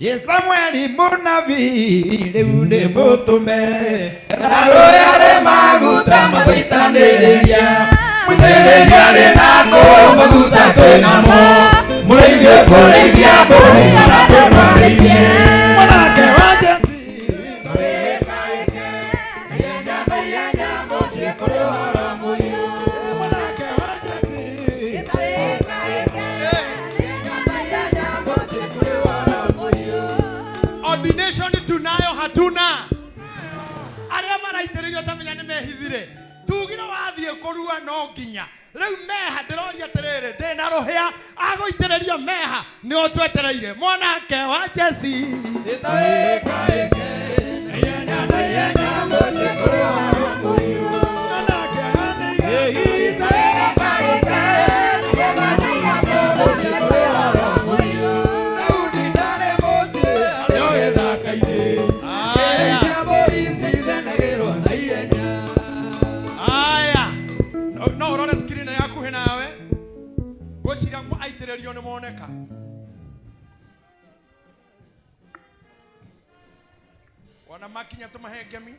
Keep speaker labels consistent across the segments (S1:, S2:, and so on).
S1: Ĩ Samueli mũnabii rĩu nĩ mũtũme
S2: Rũrĩa rĩ maguta matũitanĩrĩria Mũitĩrĩria rĩ nako maguta twĩ namo Mũrĩithi ũkũrĩithia mbũri na ndũmarĩithie.
S1: Mwanake wa Jesi. Mwanake wa Jesi.
S3: Ordination tunayo hatuna. Arĩa maraitĩrĩrio tamenya nĩ mehithire. Tugire wathiĩ kũrua no nginya. Rĩu meha ndĩroria atĩrĩrĩ, ndĩna rũhĩa agũitĩrĩrio meha nĩ ũtwetereire. Mwanake wa Jesi.
S1: Mwanake wa Nĩga.
S3: Aya. Aya. No no ũrore screen ĩrĩa hakuhĩ nawe. Ngwĩciria aitĩrĩrio nĩ moneka. Wona makinya tũmahe ngemi.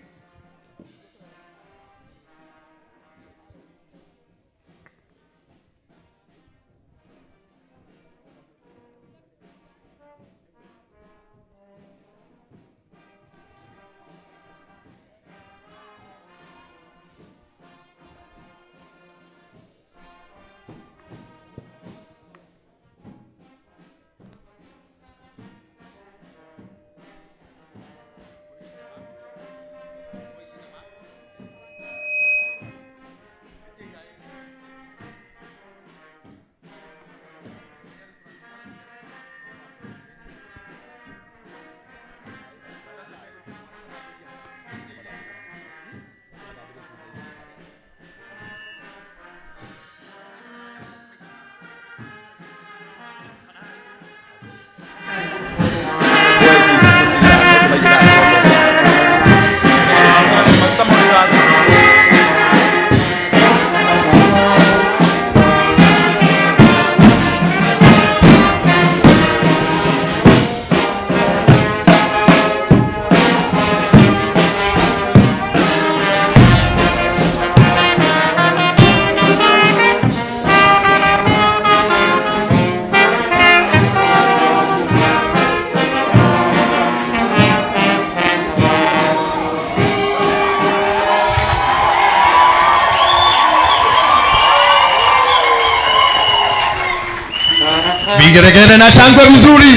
S4: Vigeregere na shangwe vizuri.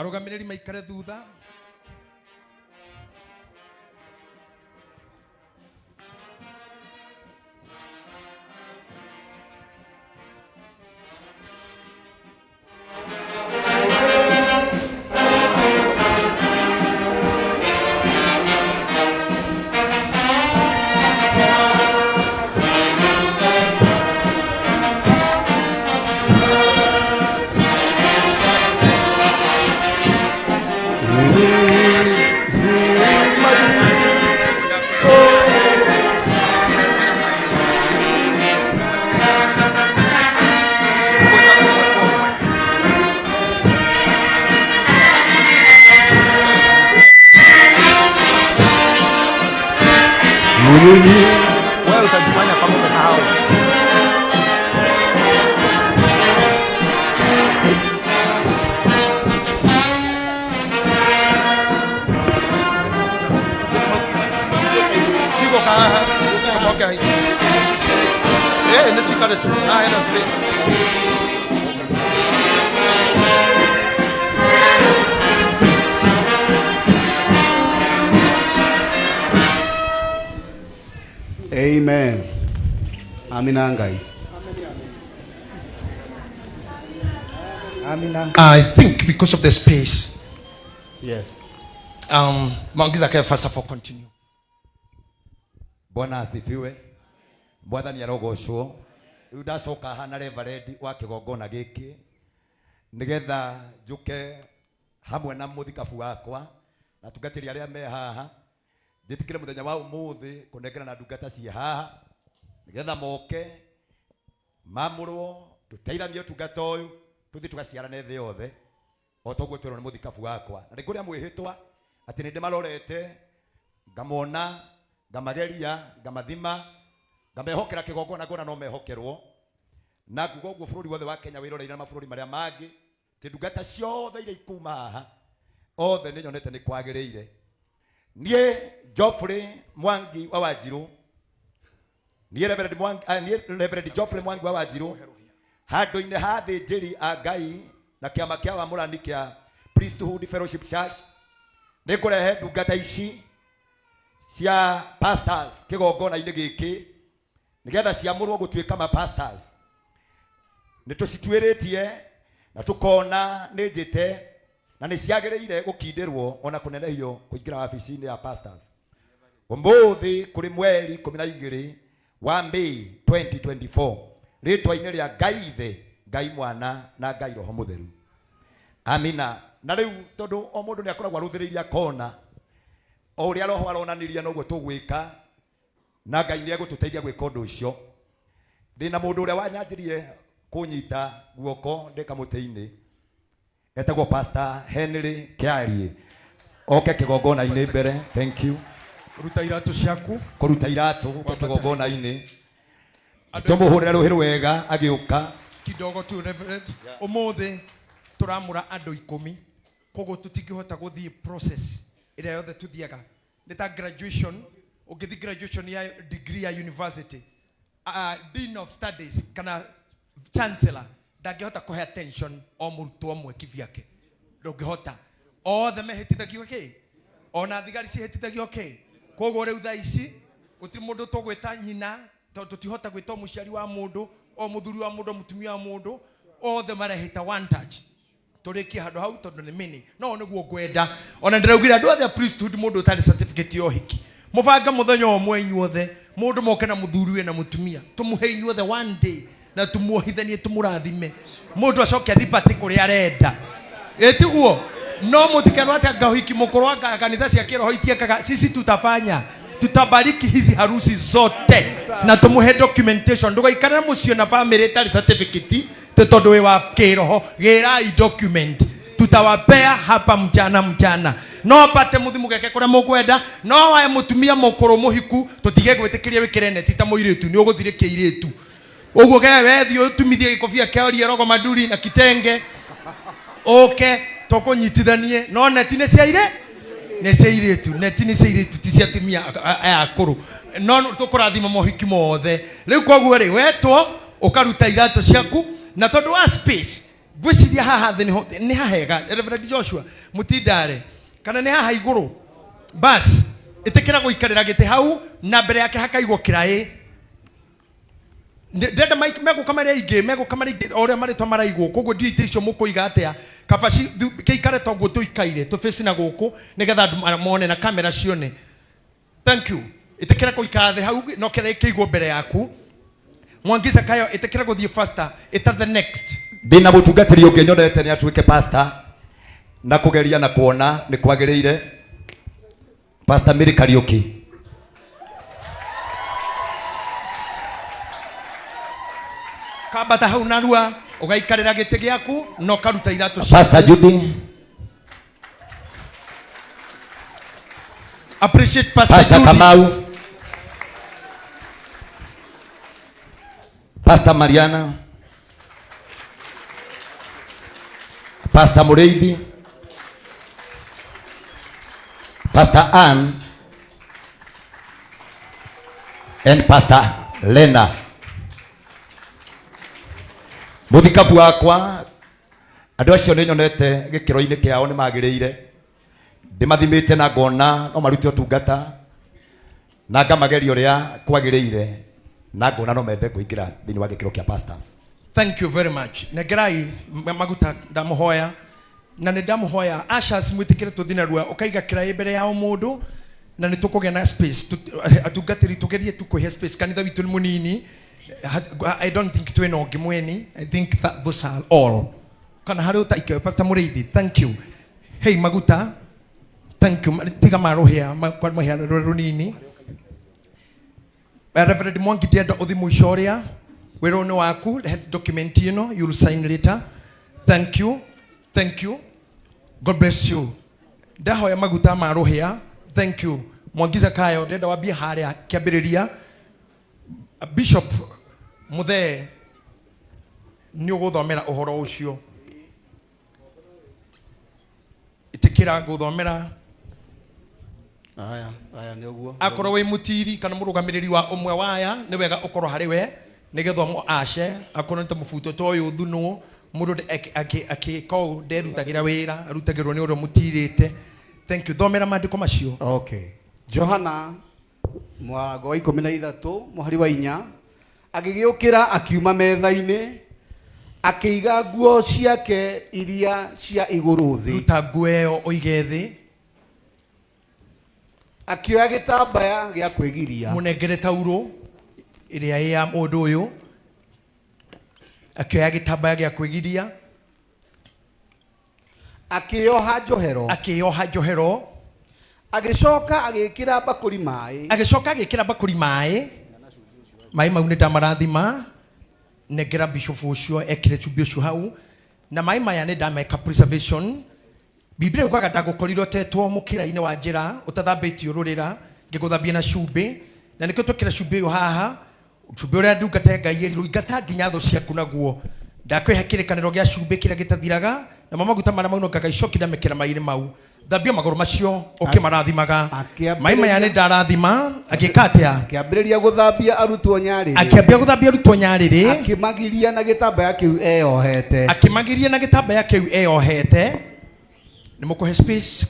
S3: Arũgamĩrĩri maikare thutha.
S5: Wewe utajifanya kama umesahau. Sigo kaha, kamoke hai. Eh, nishikare tu. Ah, ena space.
S6: Amen. Amina Ngai.
S1: Amina.
S3: I think because of the space,
S6: Yes.
S3: Maongeza care first of all continue.
S2: Bwana asifiwe. Mwathani arogocwo. Rĩu ndacoka haha na reverend wa kĩgongona gĩkĩ nĩgetha njũke hamwe na mũthikabu wakwa na atungatĩri arĩa me haha, njĩtĩkĩre mũthenya wa ũmũthĩ kũnengera na ndungata ciĩ haha nĩgetha moke mamũrwo, tũteithanie ũtungata ũyũ, tũthiĩ tũgaciarane thĩ yothe o ta ũguo twerwo nĩ mũthikabu wakwa. Na nĩ kũrĩa mwĩhĩtwa atĩ nĩ ndĩmarorete, ngamona, ngamageria, ngamathima, ngamehokera kĩgongona, ngona no mehokerwo. Na nguga ũguo bũrũri wothe wa Kenya wĩroreire na mabũrũri marĩa mangĩ, atĩ ndungata ciothe iria ikuma haha othe nĩ nyonete nĩ kwagĩrĩire. Niĩ Geoffrey Mwangi wa Wanjiru, niĩ Reverend Mwangi, niĩ Reverend Geoffrey Mwangi wa Wanjiru, handũ-inĩ ha athĩnjĩri a Ngai na kĩama kĩa wamũrani kĩa Priesthood Fellowship Church, nĩ ngũrehe ndungata ici cia pastors kĩgongona-inĩ gĩkĩ nĩgetha ciamũrwo gũtuĩka ma pastors. Nĩ tũcituĩrĩtie na tũkona nĩ njĩte na nĩ ciagĩrĩire gũkindĩrwo ona kũnenehio kũingĩra wabici-inĩ ya pastors. Ũmũthĩ kũrĩ mweri 12 wa May 2024, rĩtwa-inĩ rĩa Ngai Ithe, Ngai Mwana na Ngai Roho Mũtheru. Amina. Na rĩu tondũ o mũndũ nĩ akoragwo arũthĩrĩirie akona o ũrĩa Roho aronanirie noguo tũgwĩka, na Ngai nĩ egũtũteithia gwĩka ũndũ ũcio. Ndĩna mũndũ ũrĩa wanyanjirie kũnyita guoko ndĩ kamũtĩ-inĩ, etagwo Pastor Henry Kĩarie, oke kĩgongona-inĩ mbere. Thank you.
S3: Ruta iratũ ciaku.
S2: Kũruta iratũ ũke kĩgongona-inĩ, tũmũhũrĩre rũhĩ rwega agĩũka.
S3: Kidogo tu Reverend. Ũmũthĩ tũramũra andũ 10, koguo tũtingĩhota gũthiĩ process ĩrĩa yothe tũthiaga. Nĩ ta graduation, ũngĩthiĩ graduation ya degree ya university, dean of studies kana chancellor ndangĩhota kũhe attention o mũrutwo ũmwe kivyake, ndũngĩhota. Othe mehĩtithagio kĩ, ona thigari cihĩtithagio kĩ. Koguo rĩu thaa ici gũtirĩ mũndũ tũgwĩta nyina, tondũ tũtihota gwĩta o mũciari wa mũndũ, o mũthuri wa mũndũ, o mũtumia wa mũndũ, othe marehĩta one touch. Tũrĩkie handũ hau tondũ nĩ mini. No nĩguo ngwenda. Ona ndĩraugire andũ othe a priesthood, mũndũ ũtarĩ certificate ya ũhiki, mũbange mũthenya ũmwe inyuothe, mũndũ moke na mũthuriwe na mũtumia, tũmũhe inyuothe one day na tũmuohithanie, tũmũrathime, mũndũ acoke athiĩ party kũrĩa arenda. Ĩtiguo? No mũtikerwo atĩ anga ũhiki mũkũrũ, anga kanitha cia kĩroho itiekaga. Sisi tutafanya, tutabariki hizi harusi zote na tũmũhe documentation. Ndũgaikare mũciĩ na family ĩtarĩ certificate tĩ tondũ wĩ wa kĩroho. Gĩrai document, tutawapea hapa mchana mchana. No bate muthi mugeke kuria mukwenda, no wae mutumia mukuru muhiku tutige gwitikiria wikire neti ta muiritu, ni uguthirikia iritu uguo ge wethi utumithie gikobia kia orie rogo maduri na kitenge uke tukunyitithanie. No neti ni cia ire, nĩ cia irĩtu, neti nĩ cia irĩtu, ti cia atumia aya akũrũ. No tũkũrathima mohiki mothe rĩu. Koguo rĩ, wetwo ũkaruta iratũ ciaku, na tondũ wa space ngwĩciria haha thĩ nĩho nĩ hahega. Reverend Joshua mũtindare kana nĩ haha igũrũ, bas ĩtĩkĩra gũikarĩra gĩtĩ hau na mbere yake hakaigwo kĩraĩ. Ndĩrenda megũka marĩ aingĩ, megũka marĩ aingĩ o ũrĩa marĩtwa maraigwo. Koguo ndiũĩ itĩ icio mũkũiga atĩa, kaba kĩikare toguo tũikaire tũbĩci na gũkũ nĩgetha andũ mone na kamera cione. Thank you. Ĩtĩkĩra gũikara thĩ hau no kĩraĩ kĩigwo mbere yaku. Mwangi Zakayo, ĩtĩkĩra gũthiĩ faster, ĩta the next.
S2: Ndĩna mũtungatĩri ũngĩ nyonete nĩ atuĩke pastor na kũgeria na kuona nĩ kwagĩrĩire, Pastor Mary Kariuki.
S3: Kambata hau narua ũgaikarĩra gĩtĩ gĩaku na ũkaruta iratũ ciaku.
S2: Pastor Judy.
S3: Appreciate Pastor,
S2: Pastor
S3: Judy.
S2: Kamau. Pastor Mariana. Pastor Mureithi. Pastor Ann and Pastor Lena. Mũthikabu wakwa, andũ acio nĩ nyonete gĩkĩro-inĩ kĩao nĩ magĩrĩire, ndĩmathimĩte na ngona no marute ũtungata na ngamageria ũrĩa kwagĩrĩire na ngona no mende kũingĩra thĩinĩ wa gĩkĩro kĩa pastors.
S3: Thank you very much. Nengerai maguta, ndamũhoya na nĩ ndamũhoya ushers mwĩtĩkĩre tũthiĩ narua, ũkaiga kĩraĩ mbere ya o mũndũ. Na nĩ tũkũgĩa na space. Atungatĩri tũgerie tu kũhe space. Kanitha witũ nĩ mũnini. I don't think twĩna ũngĩ mweni. I think that those are all. Kana harĩ ũtaikio Pastor Mũrĩithi, thank you. Hey maguta, thank you. Tiga marũhĩa kwa mũhĩa rũnini. Reverend Mwangi ndienda ũthi mũico ũrĩa wĩra nĩ waku. He document ĩno, you'll sign later. Thank you, thank you, God bless you. Ndahoya maguta ma rũhĩa. Thank you. Mwangi Zakayo, ndĩrenda wambie harĩa kĩambĩrĩria. Bishop Muthee nĩ ũgũthomera ũhoro ũcio. Ĩtĩkĩra gũthomera.
S6: Aya, aya nĩ ũguo.
S3: Akorwo wĩ mũtiri kana mũrũgamĩrĩri wa ũmwe waya, nĩ wega ũkorwo harĩ we nĩgetha ũmũ ace. Akorwo nĩ ta mũbuto ta ũyũ thunũ, mũndũ akĩka ũũ nderutagĩra wĩra, arutagĩrwo nĩ ũrĩa mũtirĩte. Thank you. Thomera maandĩko macio.
S6: Okay. Johana mũrango wa 13 mũhari wa 4, agĩgĩũkĩra akiuma metha-inĩ, akĩiga nguo ciake iria cia igũrũ thĩ.
S3: Ruta nguo ĩyo ũige thĩ.
S6: Akĩoya gĩtambaya gĩa kwĩgiria.
S3: Mũnengere taurũ ĩrĩa ĩ ya mũndũ ũyũ. Akĩoya gĩtambaya gĩa kwĩgiria.
S6: Akĩoha njohero.
S3: Akĩoha njohero.
S6: Agĩcoka agĩkĩra mbakũri maĩ.
S3: Agĩcoka agĩkĩra mbakũri maĩ. Maĩ mau nĩ ndamarathima. Nengera bishop ũcio ekĩre cumbĩ ũcio hau. Na maĩ maya nĩ ndameka preservation. Biblia yugaga ndagũkorirwo ũtetwo mũkĩra-inĩ wa njĩra ũtathambĩtio rũrĩra, ngĩgũthambia na cumbĩ. Na nĩkĩo twekĩra cumbĩ ũyũ haha. Cumbĩ ũrĩa ndungata ya Ngai ĩrirwo ingata nginya thũ ciaku naguo. Ndakũhe kĩrĩkanĩro gĩa cumbĩ kĩrĩa gĩtathiraga, namo maguta marĩa maunũkaga icoki ndamekĩra maĩ-inĩ mau. Thambia magũrũ macio ũkĩmarathimaga. Maĩ maya nĩ ndarathima. Agĩka atĩa?
S6: Akĩambĩrĩria gũthambia arutwo nyarĩrĩ.
S3: Akĩambia gũthambia arutwo nyarĩrĩ.
S6: Akĩmagiria na gĩtambaya kĩu eyohete.
S3: Akĩmagiria na gĩtambaya kĩu eyohete. Nĩ mũkũhe space.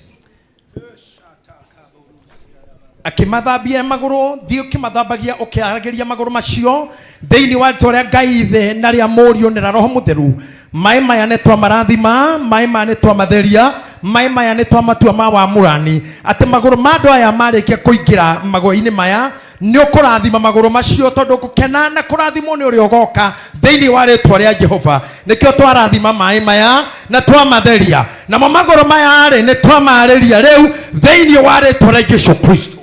S3: Akĩmathambia magũrũ, thiĩ ũkĩmathambagia ũkĩaragĩria magũrũ macio thĩinĩ wa rĩtwa rĩa Ngai Ithe na rĩa Mũriũ na rĩa Roho Mũtheru. Maĩ maya nĩ twamarathima, maĩ maya nĩ twamatheria, maĩ maya nĩ twamatua ma wamũrani, atĩ magũrũ ma andũ aya marĩkia kũingĩra magũrũ-inĩ maya nĩ ũkũrathima magũrũ macio, tondũ gũkena na kũrathimwo nĩ ũrĩa ũgoka thĩinĩ wa rĩtwa rĩa Jehova. Nĩkĩo twarathima maĩ maya na twamatheria, namo magũrũ maya rĩ nĩ twamarĩria rĩu thĩinĩ wa rĩtwa rĩa Jesu Kristo.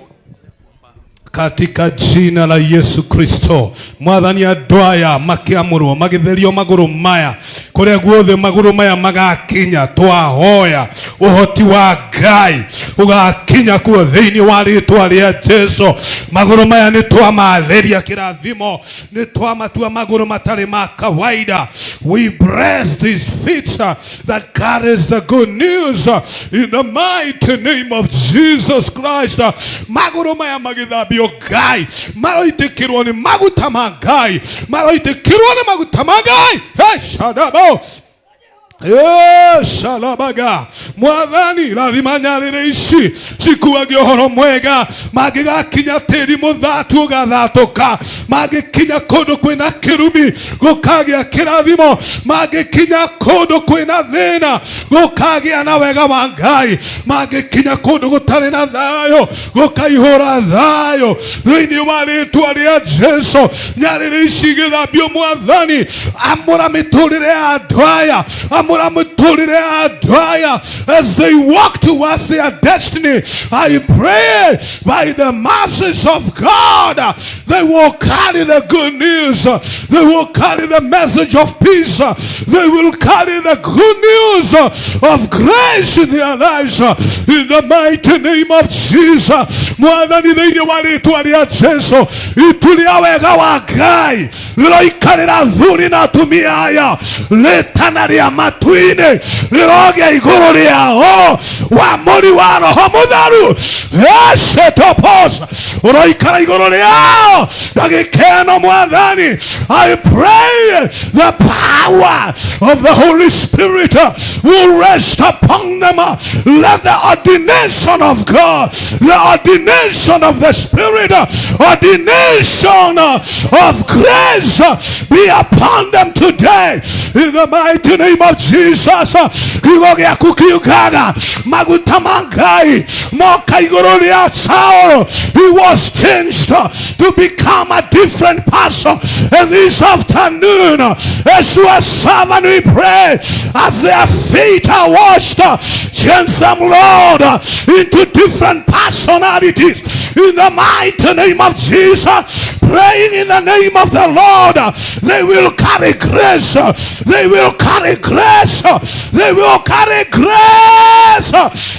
S7: Katika jina la Yesu Kristo, mwathani andũ aya makĩamũrwo magĩtherio magũrũ maya, kũrĩa guothe magũrũ maya magakinya, twahoya ũhoti wa Ngai ũgakinya kuo thĩinĩ wa rĩtwa rĩa Jesu. Magũrũ maya nĩ twamarĩria kĩrathimo, nĩ twamatua magũrũ matarĩ ma kawaida. We bless this feet that carries the good news in the mighty name of Jesus Christ. Magũrũ maya magĩthambio Ngai, maroitĩkĩrwo nĩ maguta ma Ngai, maroitĩkĩrwo nĩ maguta ma Ngai. Hey, shadabo. Shalabaga. Mwathani rathima nyarĩrĩ ici cikuagia ũhoro mwega, mangĩgakinya tĩri mũthatu ũgathatũka, mangĩkinya kũndũ kwĩna kĩrumi gũkagĩa kĩrathimo, mangĩkinya kũndũ kwĩna thĩna gũkagĩa na wega wa Ngai, mangĩkinya kũndũ gũtarĩ na thayũ gũkaihũra thayũ thĩinĩ wa rĩtwa rĩa Jesu. Nyarĩrĩ ici igĩthambio Mwathani, amũra mĩtũrĩre ya andũ aya, amũra mĩtũrĩre ya andũ aya as they walk towards their destiny. I pray by the mercies of God they will carry the good news, they will carry the message of peace, they will carry the good news of grace in their lives in the mighty name of Jesus. Mwathani thĩinĩ wa rĩtwa rĩa Jesu, itu rĩa wega wa Ngai rĩroikarĩra athuri na atumia aya, rĩtana rĩa matu-inĩ rĩrogĩa igũrũ rĩao, wamũri wa Roho Mũtheru eshetopos ũroikara igũrũ rĩao ndagĩka ĩno. Mwathani, I pray the power of the Holy Spirit will rest upon them. Let the ordination of God, the ordination of the Spirit, ordination of grace be upon them today in the mighty name of Jesus, kiugo gĩaku kiugaga maguta ma Ngai moka igũrũ rĩa Saul, he was changed to become a different person. And this afternoon, as your servant, we pray, as their feet are washed, change them, Lord, into different personalities. In the mighty name of Jesus, praying in the name of the Lord, they will carry grace. They will carry grace. They will carry grace.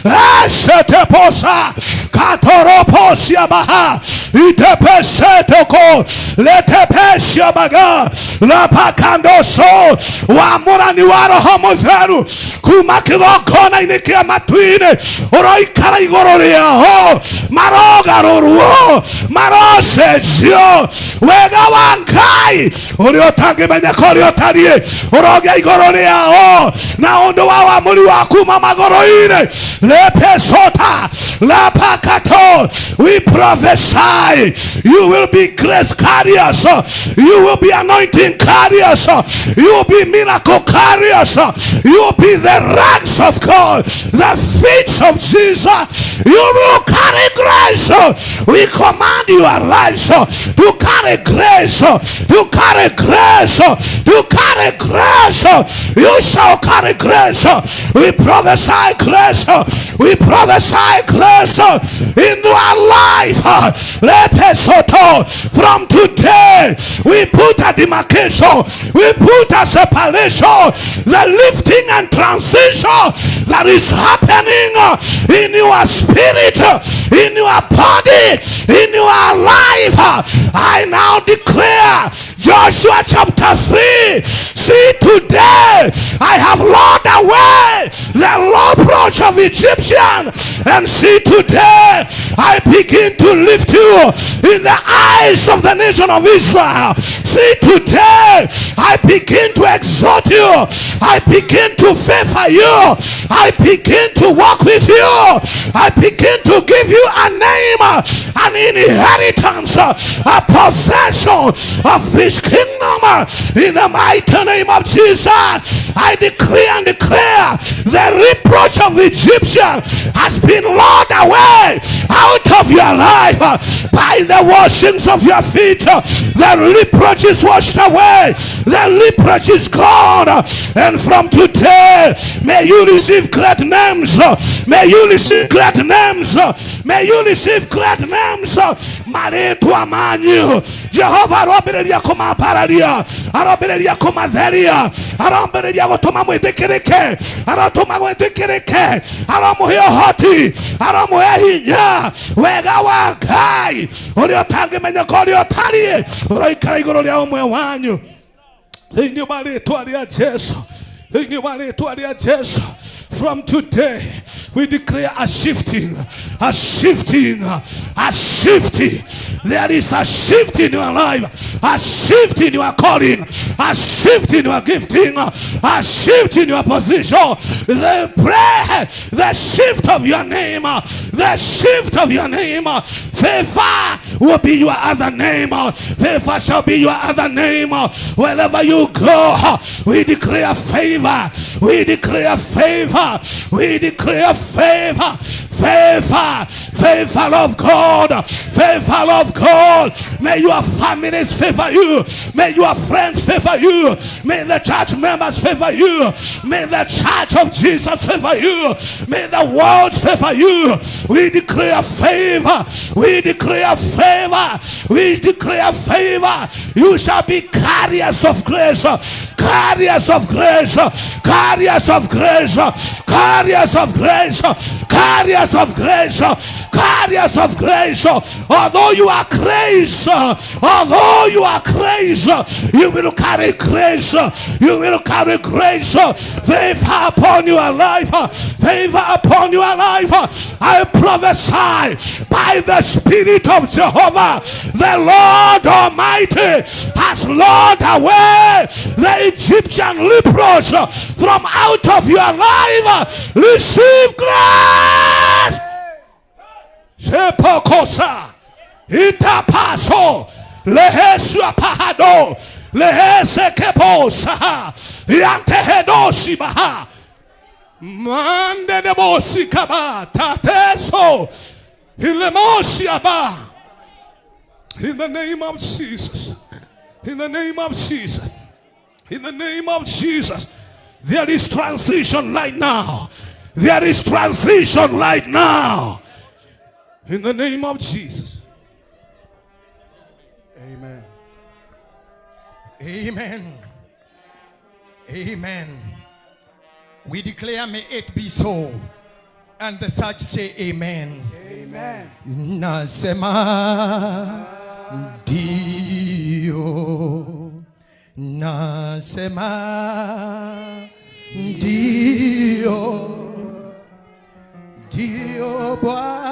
S7: Esheteposa, katoroposia baha, itepesetoko, letepesia baga, lapakandoso, wamũrani wa roho mũtheru kuma kĩgongona-inĩ kĩa matu-inĩ ũroikara igũrũ rĩao marogarũrwo marocenjio wega wa Ngai ũrĩa ũtangĩmenyeka ũrĩa ũtariĩ ũrogĩa igũrũ rĩao na ũndũ wa wamũri wa kuma magũrũ-inĩ lepesota lapakato. We prophesy you will be grace carriers, you will be anointing carriers, you will be miracle carriers, you will be the ranks of God, the feet of Jesus. You will carry grace. We command your lives to carry grace, to carry grace, to carry grace. You shall carry grace. We prophesy grace. We prophesy grace into our life. Lepesoto. From today, we put a demarcation, we put a separation, the lifting and transition that is happening in your spirit, in your body, in your life. I now declare Joshua chapter 3. See, today I have lured away the reproach of Egyptian, and see, today I begin to lift you in the eyes of the nation of Israel. See, today I begin to exhort you. I begin to favor you. I begin to walk with you. I begin to give you a name, an inheritance, a possession of this kingdom. In the mighty name of Jesus, I decree and declare the reproach of Egyptian has been lured away out of your life by the washings of your feet. The reproach is washed away. The reproach is gone. And from today, may you receive great names. May you receive great names. May you receive great names. Marĩtwa manyu Jehova aroambĩrĩria kũmambararia, aroambĩrĩria kũmatheria, aroambĩrĩria gũtũma mwĩtĩkĩrĩke, arotũma mwĩtĩkĩrĩke, aromũhe ũhoti, aromũhe hinya. Wega wa Ngai ũrĩa ũtangĩmenyeka ũrĩa ũtariĩ ũroikara igũrũ rĩa ũmwe wanyu thĩinĩ wa rĩtwa rĩa Jesu, thĩinĩ wa rĩtwa rĩa Jesu. From today, we declare a shifting, a shifting, a shifting. There is a shift in your life, a shift in your calling, a shift in your gifting, a shift in your position. The prayer, the shift of your name, the shift of your name. Favor will be your other name. Favor shall be your other name. Wherever you go, we declare favor. We declare favor. We declare favor. Favor, favor of God, favor of God. May your families favor you. May your friends favor you. May the church members favor you. May the church of Jesus favor you. May the world favor you. We declare favor. We declare favor. We declare favor. You shall be carriers of grace. Carriers of grace. Carriers of grace. Carriers of grace. Carriers of grace. Carriers of grace. Although you are grace, although you are grace, you will carry grace. You will carry grace. Favor upon your life. Favor upon your life. I prophesy by the Spirit of Jehovah, the Lord Almighty has lured away the Egyptian leprosy from out of your life. Receive grace. Sepokosa itapaso lehesua pahado. Lehesekeposaha. Yantehedoshibaha. Mandedebosikaba. Tateso. Ilemoshiaba. In the name of Jesus. In the name of Jesus. In the name of Jesus. There is transition right now. There is transition right now. In the name of Jesus.
S6: Amen.
S3: Amen. Amen. We declare, may it be so. And the church say amen.
S6: Amen.
S3: Nasema ndio, nasema ndio, ndio Bwana.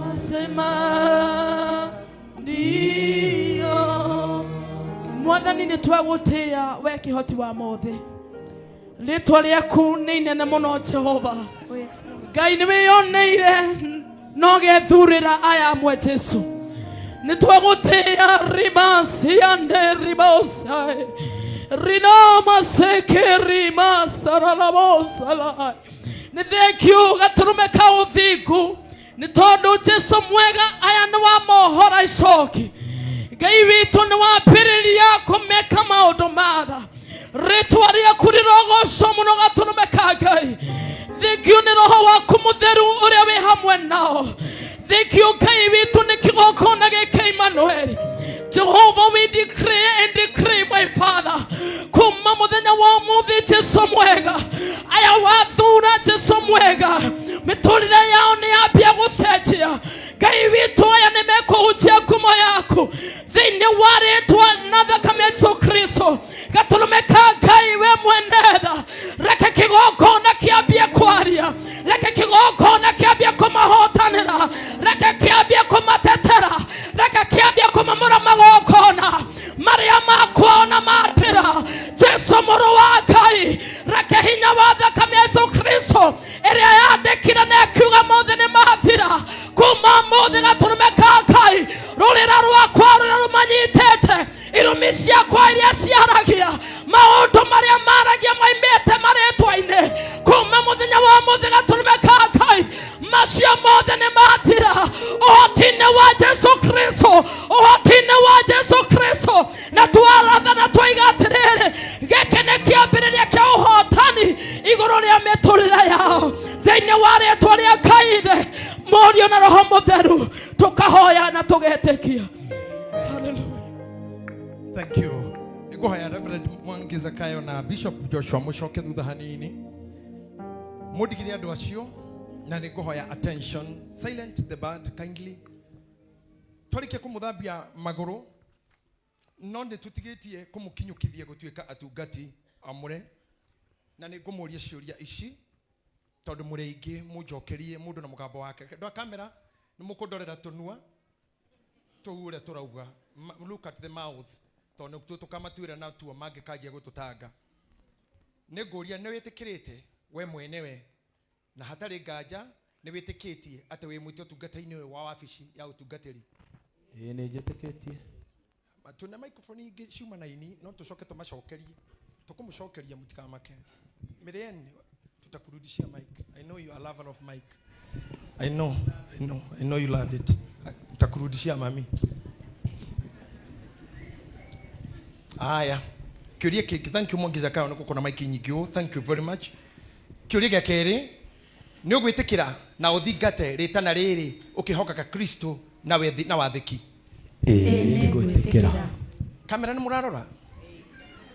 S8: Nasema ndio. Mwathani nĩ twagũtĩĩa we kĩhoti wa mothe, rĩtwa rĩaku nĩ inene mũno Jehova Ngai, nĩ wĩyoneire no gethurĩra aya amwe. Jesu, nĩ twagũtĩĩa rimasiande ribosai rinamaseke rimasararabosala. Nĩ thengiũ gatũrũme ka ũthingu, nĩ tondũ Jesu mwega aya nĩ wamohora icoki. Ngai witũ, nĩ wambĩrĩria kũmeka maũndũ matha. Rĩtwa rĩaku rĩrogocwo mũno gatũrũme ka Ngai. Thengiũ nĩ roho waku mũtheru ũrĩa wĩ hamwe nao. Thengiũ Ngai witũ nĩ kĩgongona gĩkĩ Emmanuel. Jehovah, we declare and decree, my Father, kuma muthenya wa umuthi, Jesu mwega, aya wathura, Jesu mwega, miturire yao ni yambia gucenjia. Ngai witũ, aya nĩ mekũhunjia ngumo yaku thĩinĩ wa rĩtwa na thakame ya Jesu Kristo. Gatũrũme ka Ngai, we mwene tha, reke kĩgongona kĩambie kwaria, reke kĩgongona kĩambie kũmahotanĩra, reke kĩambie kũmatetera, reke kĩambie kũmamũra magongona marĩa makwao na mandĩra. Jesu mũrũ wa Ngai, reke hinya wa thakame ya Yesu Kristo ĩrĩa yandĩkire na ĩkiuga mothe nĩ mathira, kuma mũthĩ gatũrũme ka Ngai, rũrĩra rwakwa rũrĩa rũmanyitĩte, irumi ciakwa iria ciaragia maũndũ marĩa maragia maimĩte marĩtwa-inĩ, kuma mũthenya wa mũthĩ gatũrũme ka Ngai, macio mothe nĩ mathira ũhoti-inĩ wa Jesu Kristo, ũhoti-inĩ wa Jesu Kristo. Na twaratha na twaiga atĩrĩrĩ, gĩkĩ nĩ kĩambĩrĩria kĩa ũhotani igũrũ rĩa mĩtũrĩre yao, thĩinĩ wa rĩtwa rĩa Ngai Ithe, Mũriũ na Roho Mũtheru, tũkahoya na tũgetĩkia. Hallelujah.
S3: Thank you. Nĩngũhoya Reverend Mwangi Zakayo na Bishop Joshua mũcoke thutha hanini, mũndigire andũ acio, na nĩngũhoya attention. Silent the band kindly. Twarĩkia kũmũthambia magũrũ, no nĩ tũtigĩtie kũmũkinyũkithia gũtuĩka atungati amũre, na nĩ ngũmũria ciũria ici tondũ mũrĩ aingĩ, mũnjokerie mũndũ na mũgambo wake. Andũ a kamera, nĩ mũkũndorera tũnua tũu ũrĩa tũrauga. Look at the mouth, tondũ nĩtuo tũkamatuĩra natuo mangĩkanjia gũtũtanga. Nĩ ngũria, nĩ wĩtĩkĩrĩte we mwenewe na hatarĩ nganja nĩ wĩtĩkĩtie atĩ wĩ mwĩte ũtungata-inĩ ũyũ wa wabici ya ũtungatĩri?
S9: Ĩĩ, nĩ njĩtĩkĩtie.
S3: Tuna microphone ingĩ ciuma na ini, no tũcoke tũmacokerie, tũkũmũcokeria, mũtikamake. Miriam, tutakurudishia mic. I know you are a lover of mic. I know, I know, I know you love it. Tutakurudishia, mami. Aya, kĩũria kĩngĩ. Thank you, Mwangi Zakayo, nĩ gũkorwo na mic nyingĩ ũũ. Thank you very much. Kĩũria gĩa kerĩ, nĩ ũgwĩtĩkĩra na ũthingate rĩtana rĩrĩ ũkĩhokaga Kristo na wethi na wathĩki?
S9: Ĩĩ, nĩ ngwĩtĩkĩra.
S3: Kamera, nĩ mũrarora?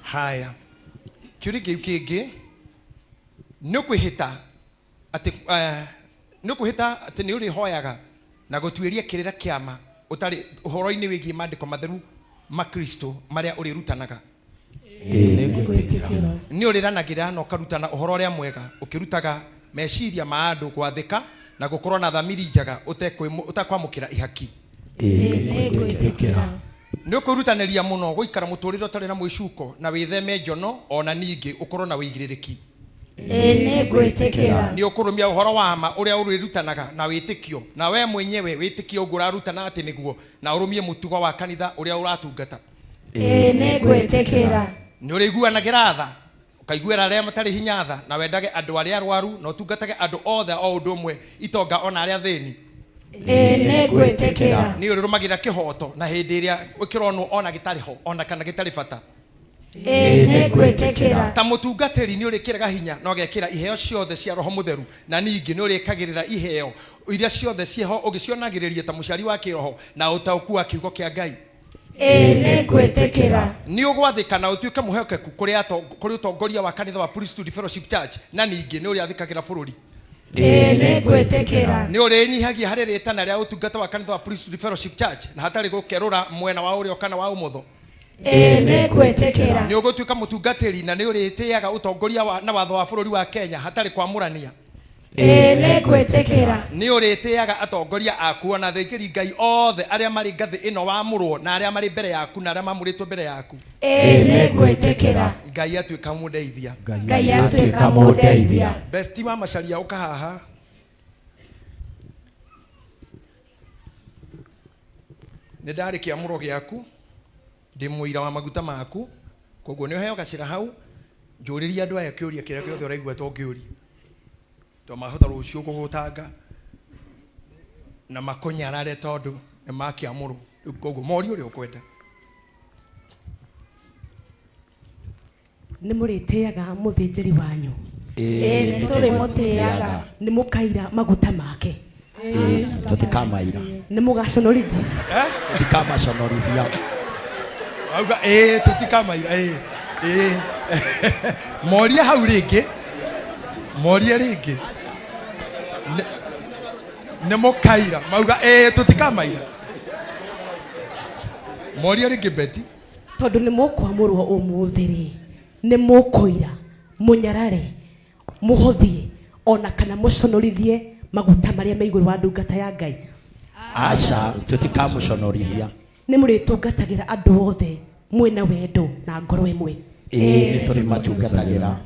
S3: Haya, kĩũria kĩu kĩngĩ, nĩ ũkwĩhĩta atĩ nĩ ũkwĩhĩta atĩ nĩ ũrĩhoyaga na gũtuĩria kĩrĩra kĩama ũtarĩ ũhoro-inĩ wĩgiĩ maandĩko matheru ma Kristo marĩa ũrĩrutanaga?
S9: Ĩĩ, nĩ ngwĩtĩkĩra.
S3: Nĩ ũrĩranagĩra na ũkarutana ũhoro ũrĩa mwega, ũkĩrutaga meciria ma andũ gwathĩka na gũkorwo na thamiri njega, ũtekwamũkĩra ihaki?
S9: Ĩĩ, nĩ ngwĩtĩkĩra.
S3: Nĩ ũkwĩrutanĩria mũno gũikara mũtũrĩre ũtarĩ na mwĩcuko na wĩtheme njono, ona ningĩ ũkorwo na wĩigĩrĩrĩki?
S10: Ĩĩ nĩ ngwĩtĩkĩra.
S3: Nĩ ũkũrũmia ũhoro wa ma ũrĩa ũrĩrutanaga na wĩtĩkio, na we mwenyewe wĩtĩkie ũguo ũrarutana atĩ nĩguo, na ũrũmie mũtugo wa kanitha ũrĩa ũratungata.
S10: Ĩĩ nĩ ngwĩtĩkĩra.
S3: Nĩ ũrĩiguanagĩra tha, ũkaiguĩra arĩa matarĩ hinya tha, na wendage andũ arĩa arwaru, na ũtungatage andũ othe o ũndũ ũmwe, itonga o na arĩa athĩni.
S10: Ĩĩ nĩ ngwĩtĩkĩra.
S3: Nĩ ũrĩrũmagĩrĩra kĩhooto na hĩndĩ ĩrĩa kĩronwo ona gĩtarĩ ho, ona kana gĩtarĩ bata.
S10: Ĩĩ nĩ ngwĩtĩkĩra.
S3: Ta mũtungatĩri nĩ ũrĩkĩraga hinya na ũgekĩra iheo ciothe cia Roho Mũtheru, na ningĩ nĩ ũrĩkagĩrĩra iheo iria ciothe ciĩho ũgĩcionagĩrĩria ta mũciari wa kĩroho na ũtaũku wa kiugo kĩa Ngai.
S10: Ĩĩ nĩ ngwĩtĩkĩra.
S3: Nĩ ũgwathĩka na ũtuĩke mwĩhokeku kũrĩ ũtongoria wa kanitha wa Priesthood Fellowship Church, na ningĩ nĩ ũrĩathĩkagĩra bũrũri.
S10: Ĩĩ nĩ ngwĩtĩkĩra.
S3: Nĩ ũrĩnyihagia harĩ rĩtana rĩa ũtungata wa kanitha wa Priesthood Fellowship Church na hatarĩ gũkerũra mwena wa ũrĩo kana wa ũmotho.
S10: Ĩĩ nĩ ngwĩtĩkĩra.
S3: Nĩ ũgũtuĩka mũtungatĩri na nĩ ũrĩtĩaga ũtongoria na watho wa bũrũri wa Kenya hatarĩ kwamũrania.
S10: Ĩĩ nĩ ngwĩtĩkĩra.
S3: Nĩ ũrĩtĩaga atongoria aku ona athĩnjĩri Ngai othe arĩa marĩ ngathĩ ĩno wamũrwo na arĩa marĩ mbere yaku na arĩa mamũrĩtwo mbere yaku.
S10: Ĩĩ nĩ ngwĩtĩkĩra.
S3: Ngai atuĩka mũndeithia.
S10: Ngai atuĩka mũndeithia.
S3: Besti wa Macharia ũka haha. Nĩ ndarĩ kĩamũro gĩaku, ndĩ mũira wa maguta maku, koguo nĩ ũheo gacĩra hau, njũrĩrie andũ aya kĩũria kĩrĩa gĩothe ũraigua to ngĩũrie. To mahota rũciũ gũgũtanga na makũnyarare tondũ nĩ makĩamũrwo. Rĩu koguo morie ũrĩa ũkwenda.
S11: Nĩ mũrĩtĩaga mũthĩnjĩri wanyu.
S10: Ĩĩ nĩ tũrĩmũtĩaga.
S11: Nĩ mũkaira maguta make.
S2: Ĩĩ tũtikamaira.
S11: Nĩ mũgaconorithia.
S2: Tũtikamaconorithia.
S3: Auga ĩĩ tũtikamaira, ĩĩ ĩĩ. Morie hau rĩngĩ. Morie rĩngĩ. Nĩ mũkaira. Mauga ĩĩ tũtikamaira. Morie rĩngĩ Betty.
S11: Tondũ nĩ mũkwamũrwo ũmũthĩ rĩ, nĩ mũkũira, mũnyarare, mũhũthie ona kana mũconorithie maguta marĩa me igũrũ wa ndungata ya Ngai.
S2: Aca, tũtikamũconorithia.
S11: Nĩ mũrĩtungatagĩra andũ othe mwĩna wendo na ngoro ĩmwe.
S2: Ĩĩ nĩ tũrĩmatungatagĩra.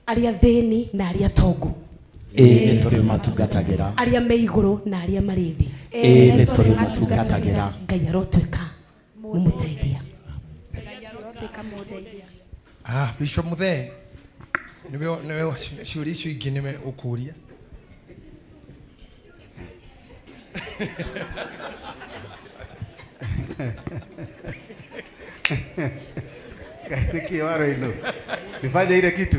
S11: Arĩa thĩni na arĩa tongu.
S2: Ĩĩ nĩ tũrĩmatungatagĩra.
S11: Arĩa me igũrũ na arĩa marĩ thĩ.
S2: Ĩĩ nĩ tũrĩmatungatagĩra.
S11: Ngai arotuĩka mũmũteithia.
S3: Ah, Bishop Muthee, nĩwe ciũria icio ingĩ nĩwe ũkũria.
S6: Nĩkĩ waro ĩno? Nifanye ile kitu.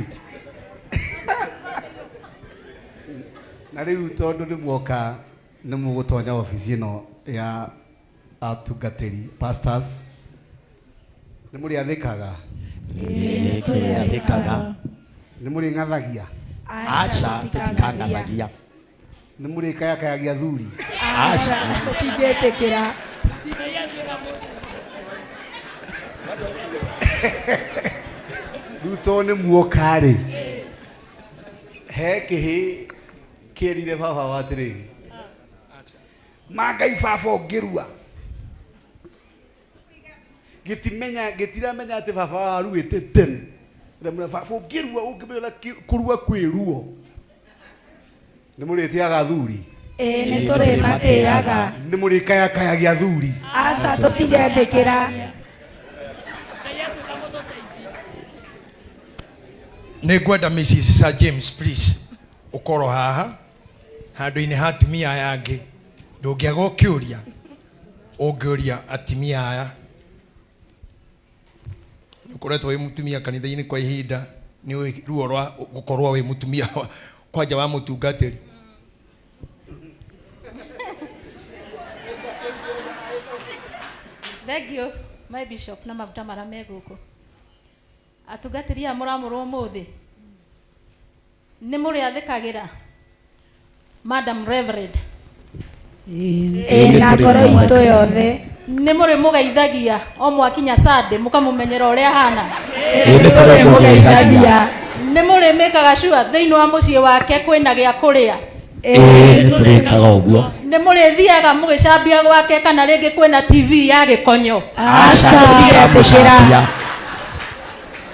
S6: Na rĩu tondũ nĩ muoka nĩ mũgũtonya obici ĩno ya atungatĩri pastors, nĩ mũrĩathĩkaga?
S2: Nĩ tũrĩathĩkaga.
S6: Nĩ mũrĩng'athagia?
S2: Aca, tũtikang'athagia.
S6: Nĩ mũrĩkayakayagia athuri?
S2: Aca,
S10: tũtingĩtĩkĩra.
S6: Rĩu tondũ nĩ muoka rĩ, he kĩhĩ kĩerire baba wa atĩrĩrĩ, ma Ngai baba ũngĩrua. Gĩtimenya, gĩtiramenya atĩ baba wa aruĩte tene. Ndamwĩra baba ũngĩrua, ũngĩmenya kũrua kwĩ ruo. Nĩ mũrĩtĩaga athuri?
S10: Ĩĩ nĩ tũrĩmatĩaga.
S6: Nĩ mũrĩkayakayagia athuri?
S10: Aca, tũtigetĩkĩra.
S3: Nĩ ngwenda Mrs. Sir James please ũkorwo haha handũ-inĩ ha atumia aya angĩ. Ndũngĩaga ũkĩũria, ũngĩũria atumia aya. Ũkoretwo wĩ mũtumia kanitha-inĩ kwa ihinda, nĩ ũĩ ruo rwa gũkorwo wĩ mũtumia kwanja wa mũtungatĩri.
S12: Thank you, my bishop, na maguta marĩa me gũkũ. Atungatĩri aya mũramũrwo ũmũthĩ, nĩ mũrĩathĩkagĩra Madam Reverend?
S10: Ĩĩ na ngoro itũ yothe.
S12: Nĩ mũrĩmũgeithagia o mwakinya Sunday mũkamũmenyera ũrĩa ahana?
S2: Ĩĩ nĩ tũrĩmũgeithagia.
S12: Nĩ mũrĩmĩkaga sure thĩinĩ wa mũciĩ wake kwĩna gĩa kũrĩa?
S2: Ĩĩ nĩ tũrĩkaga ũguo.
S12: Nĩ mũrĩthiaga mũgĩcambia gwake kana rĩngĩ kwĩna TV ya gĩkonyo?
S2: Aca, tũtikamũcambia.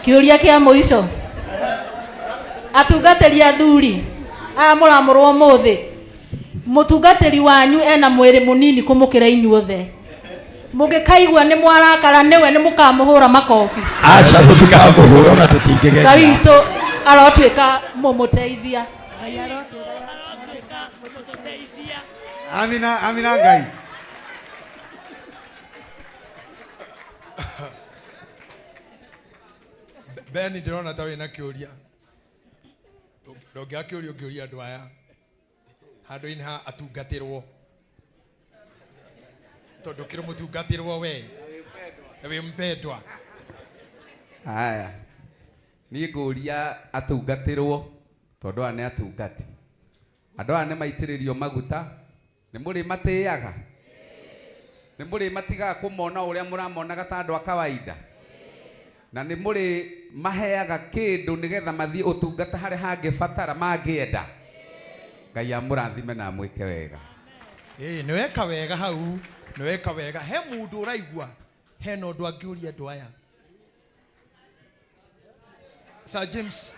S12: Kĩũria kĩa mũico. Atungatĩri athuri aya mũramũrwo ũmũthĩ, mũtungatĩri wanyu ena mwĩrĩ mũnini kũmũkĩra inyuothe. Mũngĩkaigua nĩ mwarakara nĩwe nĩ mũkamũhũra makobi.
S2: Aca tũtikamũhũra na
S12: Ngai
S2: tũtingĩgeria.
S12: witũ arotuĩka mũmũteithia.
S6: Amina, amina Ngai.
S3: Ben ndĩrona ta wĩna kĩũria. Ndũngĩaga kĩũria ũngĩũria andũ aya handũ-inĩ ha atungatĩrwo, tondũ kĩrĩ mũtungatĩrwo we wĩ mpendwa.
S13: Haya, niĩ ngũria atungatĩrwo tondũ aya nĩ atungati. Andũ aya nĩ maitĩrĩrio maguta, nĩ mũrĩ matĩaga, nĩ mũrĩ matigaga kũmona ũrĩa mũramonaga ta andũ a kawaida, na nĩ mũrĩ maheaga kĩndũ nĩgetha mathiĩ ũtungata harĩa hangĩbatara mangĩenda. Ngai amũrathime na amwĩke wega.
S3: Ĩĩ, nĩ weka wega hau, nĩ weka wega. He mũndũ ũraigua hena ũndũ angĩũria andũ aya? Sir James,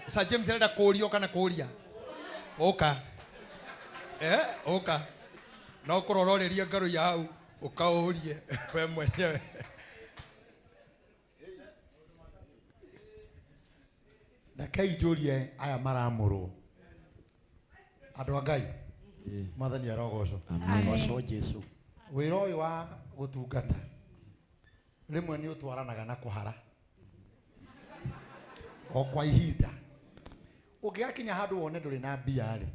S3: Sir James arenda kũũrio kana kũũria? Ũka. Ũka. No kũrora ũrĩrie ngarũ ya hau ũkaũrie we mwenyewe.
S14: Rekei njũrie aya maramũrwo. Andũ a Ngai, Mwathani arogocwo.
S9: Amen. Gocwo Jesu.
S14: Wĩra ũyũ wa gũtungata rĩmwe nĩ ũtwaranaga na kũhara o kwa ihinda. Ũngĩgakinya handũ wone ndũrĩ na mbia rĩ,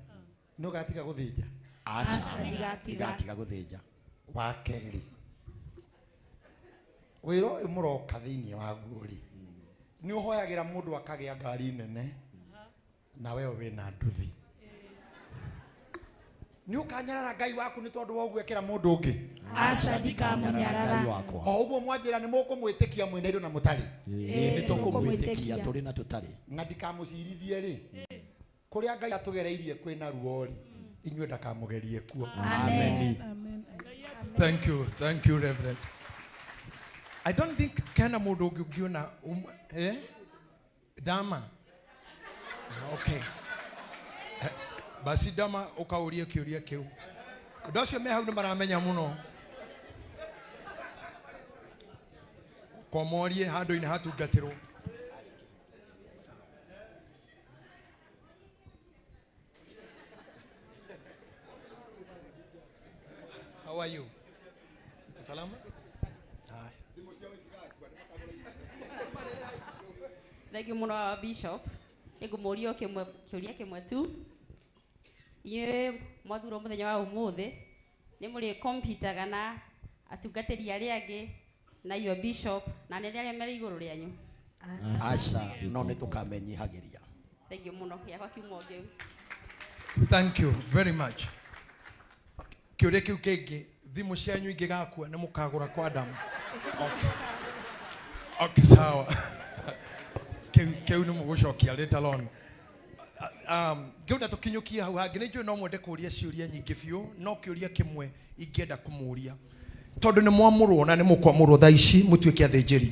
S14: nĩ ũgatiga gũthĩnja?
S2: Aca,
S10: Ndigatiga.
S2: ndigatiga gũthĩnja.
S14: Wa kerĩ, wĩra ũyũ mũroka thĩinĩ waguo rĩ, nĩ ũhoyagĩra mũndũ akagĩa ngari nene na we wĩna nduthi. Nĩ ũkanyarara Ngai waku nĩ tondũ wa ũguo ekĩra mũndũ ũngĩ?
S10: Aca, ndikamũnyarara.
S14: O ũguo mwanjĩra nĩ mũkũmwĩtĩkia mwĩna indo na mũtarĩ.
S2: Ĩĩ, nĩ tũkũmwĩtĩkia tũrĩ na tũtarĩ.
S14: Na ndikamũcirithie rĩ, kũrĩa Ngai atũgereirie kwĩna ruo rĩ, inyuĩ ndakamũgerie kuo.
S2: Amen.
S3: Thank you, thank you Reverend. I don't think kena mũndũ ũngĩ ũngĩona eh? Dama. Okay. Basi Dama ũkaũrie kĩũria kĩu. Andũ acio me hau nĩ maramenya mũno. Komorie handũ-inĩ hatungatĩrwo. How are you? Salama? Haya.
S15: Thank you mũno Bishop. Nĩngũmũria o kĩmwe, kĩũria kĩmwe tu. Inyuĩ mwathurwo mũthenya wa ũmũthĩ, nĩ mũrĩ computaga na atungatĩri arĩa angĩ na your bishop na anene arĩa marĩ igũrũ rĩanyu?
S2: Aca, no nĩ tũkamenyihagĩria.
S15: Thank you mũno. Gĩakwa kiuma o kĩu.
S3: Thank you very much. Kĩũria kĩu kĩngĩ, thimũ cianyu ingĩgakua nĩ mũkagũra kwa Adamu? Okay. Okay, sawa. Kĩu nĩ mũgũcokia later on. Ngĩenda tũkinyũkie hau hangĩ, nĩ njũĩ no mwende kũũria ciũria nyingĩ biũ, no kĩũria kĩmwe ingĩenda kũmũũria, tondũ nĩ mwamũrwo na nĩ mũkwamũrwo thaa ici mũtuĩke athĩnjĩri.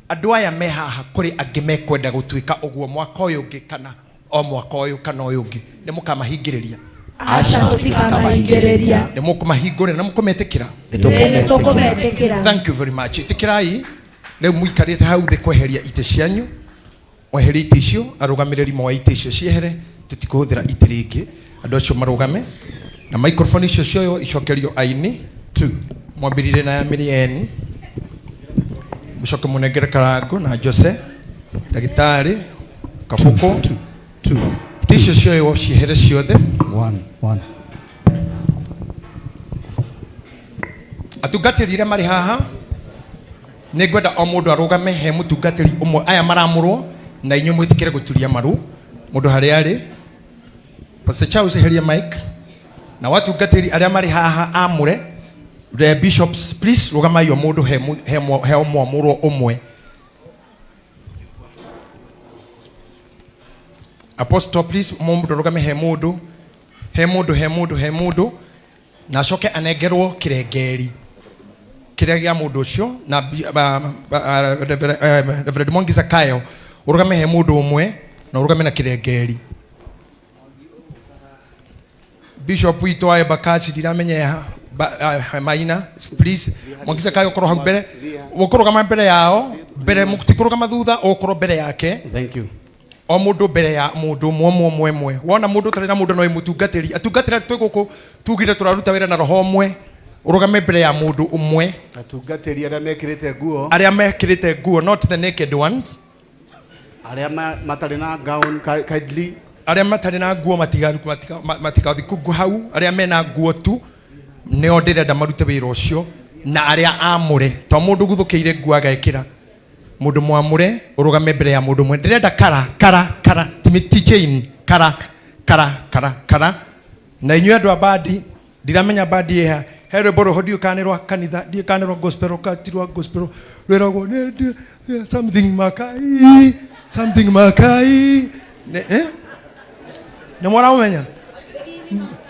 S3: Andũ aya me haha kũrĩ angĩ mekwenda gũtuĩka ũguo mwaka ũyũ ũngĩ kana o mwaka ũyũ kana ũyũ ũngĩ, nĩ mũkamahingĩrĩria?
S10: Aca, tũtikamahingĩrĩria.
S3: Nĩ mũkũmahingũrĩra na mũkũmetĩkĩra?
S10: Nĩ tũkũmetĩkĩra.
S3: Thank you very much. Ĩtĩkĩrai rĩu mũikarĩte hau thĩ kweheria itĩ cianyu, mweherie itĩ icio, arũgamĩrĩri moe itĩ icio ciehere, tũtikũhũthĩra itĩ rĩngĩ. Andũ acio marũgame na microphone icio cioywo icokerio aini tu. Mwambĩrĩrie na ya Mĩrĩeni, mũcoke mũnengere Karango na Jose, ndagĩtarĩ Kabũkũ. Itĩ icio cioywo ciehere ciothe.
S6: One, one.
S3: Atungatĩri arĩa marĩ haha, nĩ ngwenda o mũndũ arũgame he mũtungatĩri ũmwe aya maramũrwo, na inyuĩ mwĩtĩkĩre gũturia maru mũndũ harĩa arĩ. Pastor Charles, eheria mic. Na watungatĩri arĩa marĩ haha amũre, the bishops, please rũgamai o mũndũ he mwamũrwo ũmwe. Apostle, please, mũndũ arũgame he mũndũ, he mũndũ, he mũndũ, he mũndũ, na acoke anengerwo kĩrengeri kĩrĩa gĩa mũndũ ũcio na Reverend Mwangi Zakayo Ũrũgame he mũndũ ũmwe na ũrũgame na kĩrengeri. Bishop witũ wa Embakasi ndiramenya Maina, please Mwangi Zakayo ũkorwo hau mbere, ũkũrũgama mbere yao mbere, ti kũrũgama thutha, ũgũkorwo mbere yake.
S6: Thank you.
S3: O mũndũ mbere ya mũndũ ũmwe ũmwe ũmwe ũmwe. Wona mũndũ ũtarĩ na mũndũ no mũtungatĩri, atungatĩri twĩ gũkũ tugire tũraruta wĩra na roho ũmwe. Ũrũgame mbere ya mũndũ ũmwe.
S6: Atungatĩri arĩa mekĩrĩte nguo.
S3: Arĩa mekĩrĩte nguo, not the naked ones.
S6: Arĩa matarĩ na gown, kindly.
S3: Arĩa matarĩ na nguo matigathiĩ kungu hau. Arĩa mena nguo tu nĩo ndĩrenda marute wĩra ũcio, na arĩa amũre, to mũndũ guthũkĩire nguo agekĩra. Mũndũ mwamũre ũrũgame mbere ya mũndũ ũmwe. Ndĩrenda kara kara kara, ti chain, kara kara kara kara. Na inyuĩ andũ a bandi, ndiramenya bandi ĩha he rwĩmbo rũho, ndiũĩ kana nĩ rwa kanitha, ndiũĩ kana nĩ rwa gospel, kana ti rwa gospel, rwĩragwo nĩ something makai, something makai. Eh? Nĩ mwaramũmenya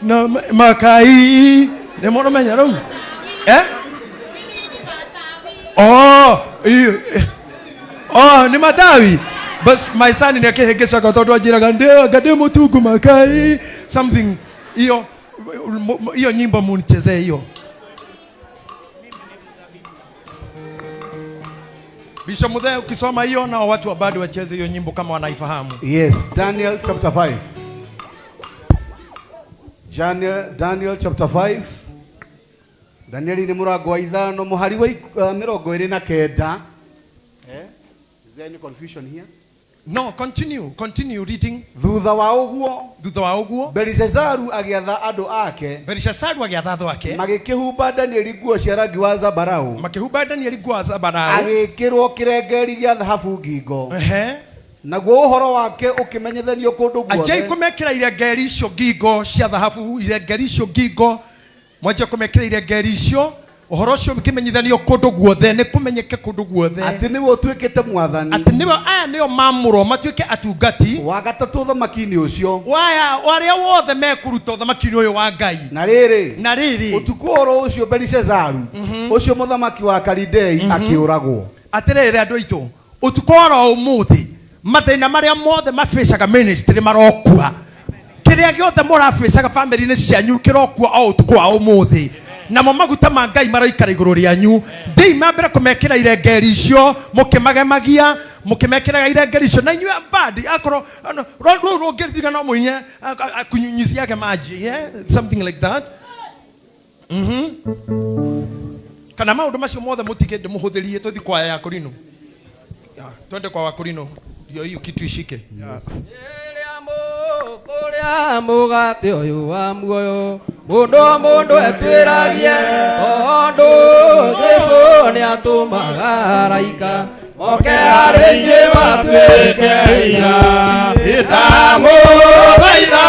S3: na makai, nĩ mwaramenya rĩu, eh? Oh, iyo, oh, nĩ matawi. But my son nĩ akĩhĩngĩcaga tondũ anjĩraga ndĩanga ndĩ mũtungu makai something. Hiyo hiyo nyimbo munichezee hiyo. Bishop Muthee, ukisoma hiyo na watu wa bado wacheze hiyo nyimbo kama wanaifahamu.
S6: Yes, Daniel chapter 5. Daniel chapter 5. Daniel nĩ mũrango wa 5 mũhari wa 29. Is there any confusion here?
S3: No, continue reading.
S6: Thutha wa ũguo,
S3: thutha wa ũguo,
S6: Belishazaru agĩatha andũ ake.
S3: Belishazaru agĩatha andũ ake.
S6: Magĩkĩhumba Danieli nguo cia rangi wa zambarau.
S3: Makĩhumba Danieli nguo wa zambarau.
S6: Agĩkĩrwo kĩrengeri gĩa thahabu ngingo. Naguo ũhoro wake ũkĩmenyithanio kũndũ guothe.
S3: Anjai kũmekĩra irengeri icio ngingo cia thahabu, irengeri icio ngingo. Mwanjie kũmekĩra irengeri icio. Ũhoro ũcio ũkĩmenyithanio kũndũ guothe, nĩ kũmenyeke kũndũ guothe.
S6: Atĩ nĩwe ũtuĩkĩte mwathani.
S3: Atĩ nĩwe, aya nĩo mamũrwo matuĩke atungati.
S6: Wa gatatũ ũthamaki-inĩ ũcio.
S3: Waya, arĩa wothe mekũruta ũthamaki-inĩ ũyũ wa Ngai.
S6: Na rĩrĩ,
S3: Na rĩrĩ.
S6: ũtukũ oro ũcio Belishazaru, ũcio mũthamaki wa Kalidei, akĩũragwo.
S3: Atĩrĩrĩ andũ aitũ, ũtukũ oro ũmũthĩ, mathĩna marĩa mothe mabĩcaga ministry marokua. Kĩrĩa gĩothe mũrabĩcaga family-inĩ cianyu kĩrokua o ũtukũ wa ũmũthĩ. Namo maguta ma Ngai maraikara igũrũ rĩanyu. Thiĩi na mbere kũmekĩra irengeri icio, mũkĩmagemagia, mũkĩmekĩraga irengeri icio. Na inyuĩ bandi, akorwo, ano, rũu rũngĩririkana no mũinye, kunyunyuziage maji, yeah? Something like that. Kana maũndũ macio mothe mũtige ndĩmũhũthĩrie, tũthiĩ kwa ya Korino. Ya, twende kwa Wakorino, ndio hiyo kitu ishike.
S6: Yes.
S13: Kũrĩa mũgate ũyũ wa muoyo, mũndũ mũndũ etwĩragie, tondũ Jesũ nĩatũmaga araika moke harĩ inyuĩ matuĩke hinya. Ndamũthaitha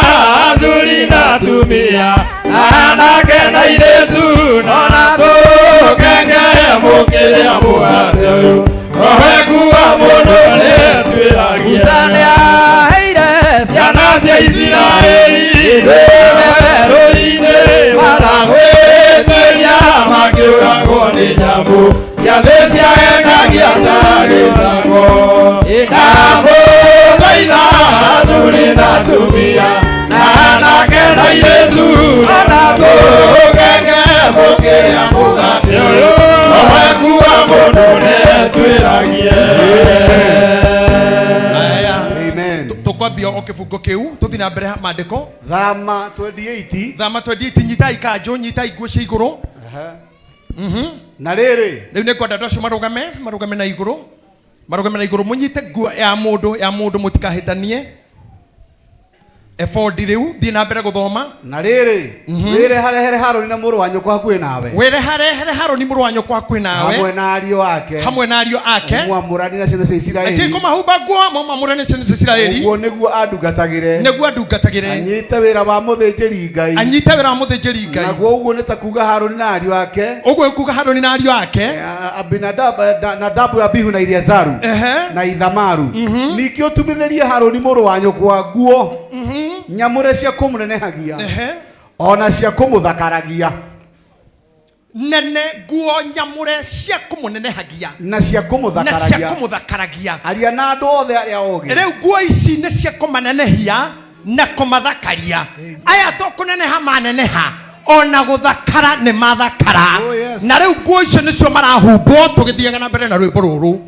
S13: athuri na atumia, anake na airĩtu, ona tũkenge mũkĩrĩa mũgate ũyũ, roho ekuua mũndũ nĩetwĩragie. Musa nĩaheire ciana cia Isiraeli werũ-inĩ, magagwĩtĩria makĩũragwo nĩ nyamũ ciathĩ ciahenagia ta gĩcango. Ndamũthaitha athuri na atumia, na anake na airĩtu, ona tũkenge mũkĩrĩa mũgate ũyũ, roho ekuua mũndũ nĩetwĩragie.
S3: Tũkwambia o kĩbungo kĩu, tũthiĩ na mbere maandĩko.
S6: Thama 28.
S3: Thama 28, nyitai kanjũ, nyitai nguo cia igũrũ.
S6: Na rĩrĩ.
S3: Rĩu nĩ ngwenda andũ acio marũgame, marũgame na igũrũ. Marũgame na igũrũ, mũnyite nguo ya mũndũ, ya mũndũ mũtikahĩtanie. Ebodi rĩu, thiĩ na mbere gũthoma.
S6: Na rĩrĩ, wĩre harehere Harũni na mũrũ wa nyũkwa hakuhĩ nawe.
S3: Wĩre harehere Harũni mũrũ wa nyũkwa hakuhĩ nawe.
S6: Hamwe na ariũ ake.
S3: Hamwe na ariũ ake.
S6: Mwamũrani na ciana cia Isiraeli.
S3: Ati kũmahumba nguo, mwamũrani na ciana cia Isiraeli.
S6: Ũguo nĩguo andungatagĩre.
S3: Nĩguo andungatagĩre.
S6: Anyite wĩra wa mũthĩnjĩri Ngai.
S3: Anyite wĩra wa mũthĩnjĩri Ngai.
S6: Naguo ũguo nĩ ta kuuga Harũni na ariũ ake.
S3: Ũguo nĩ kuuga Harũni na ariũ ake.
S6: Abinadab, Nadabu, Abihu na Eleazaru. Na Ithamaru. Ningĩ ũtumithĩrie Harũni mũrũ wa nyũkwa nguo. Nyamũre cia kũmũnenehagia. Ona cia kũmũthakaragia.
S3: Nene nguo nyamũre cia kũmũnenehagia
S6: na cia
S3: na cia
S6: kũmũthakaragia
S3: kũmũthakaragia.
S6: Aria na andũ othe arĩa ogĩ.
S3: Rĩu nguo ici nĩ cia kũmanenehia na kũmathakaria. Aya to kũneneha maneneha, ona gũthakara nĩ mathakara.
S6: Oh, yes.
S3: Na rĩu nguo icio nĩcio marahumbwo tũgĩthiaga na mbere na rwĩmbo rũrũ.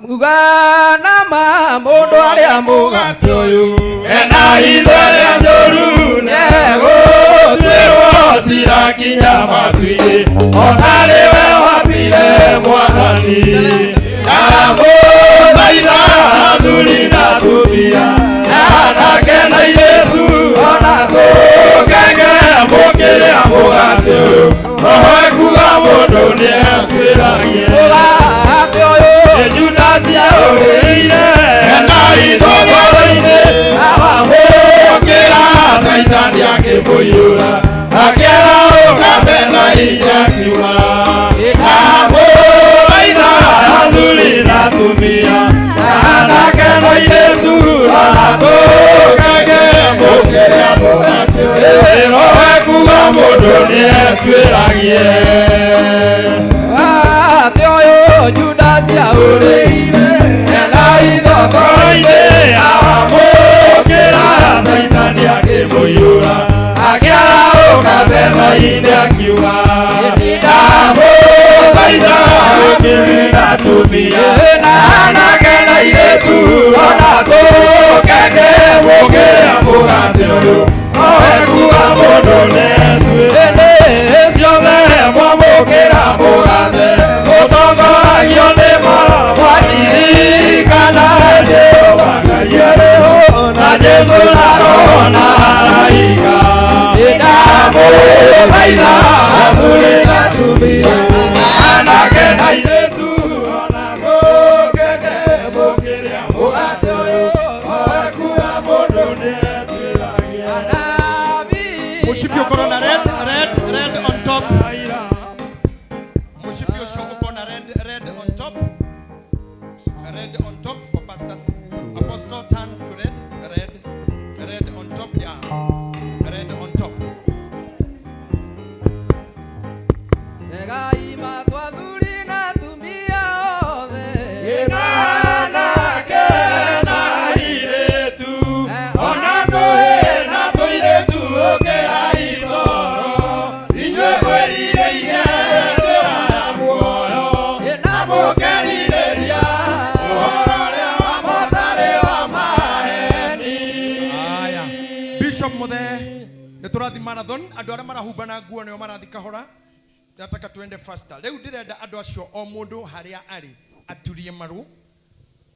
S13: Mugana ma mũndũ arĩa mũgate ũyũ
S4: Ena hitho ĩrĩa njũru negũtuĩrwo cira kinya matu-inĩ, ona rĩwe wambire Mwathani. Ndamũthaitha athuri na atumia, na anake na airĩtu, ona tũkenge mũkĩrĩa mũgate ũyũ, roho ekuga mũndũ nĩetuĩragie.
S13: Mũgate ũyũ
S4: Nĩ Judasi aũrĩire, ena hitho ngoro-inĩ, awamũkĩra Caitani akĩmũiyũra, akĩara ũka metha-inĩ akiuga, ndamũthaitha athuri na atumia, na anake na airĩtu, ona tũkenge mũkĩrĩa mũgate ũyũ, roho ekuga mũndũ nĩetuĩragie.
S13: Mũgate ũyũ Judasi aũrĩire
S4: Ena hitho ngoro-inĩ, awamũkĩra Caitani akĩmũiyũra, akĩarahũka metha-inĩ akiuga, ndamũthaitha athuri na atumia, na anake na airĩtu, ona tũkenge mũkĩrĩa mũgate ũyũ, roho ekuga mũndũ nĩetuĩragie.
S13: Hĩndĩ ciothe
S4: mwamũkĩra mũgate, mũtongoragio nĩ mwaririkana Jehova Ngai arĩ ho, na Jesũ na Roho na araika. Ndamũthaitha athuri na atumia, na anake na airĩtu, ona mũkenge mũkĩrĩa mũgate ũyũ, roho ekuga mũndũ nĩetuĩragia.
S3: Mũcibi ũkorwo na red, red, red on top. Mũcibi ũcio ũkorwo na red, red on top. Red on top for pastors. Apostle, turn to red, red, red on top, yeah. Red on top.
S13: Tegai matũ athuri na atumia othe.
S4: Anake na airĩtu, ona tũhĩĩ na tũirĩtu, ũkĩrai toro, inyuĩ mwĩrirĩirie njĩra ya muoyo, na mũkerirĩria ũhoro ũrĩa wa ma ũtarĩ wa maheni.
S3: Aya. Bishop Muthee, nĩ tũrathiĩ marathon, andũ arĩa marahumbana nguo nĩo marathiĩ kahora. Nataka tuende faster. Rĩu ndĩrenda andũ acio o mũndũ harĩa arĩ aturie maru.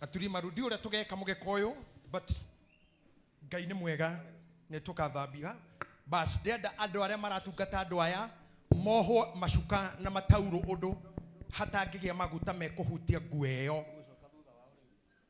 S3: Aturie maru. Ndiũĩ ũrĩa tũgeka mũgeka ũyũ, but Ngai nĩ mwega, nĩ tũkathambia. Bas, ndĩrenda andũ arĩa maratungata andũ aya mohwo macuka na mataurũ ũndũ hatangĩgĩa maguta mekũhutia nguo ĩyo.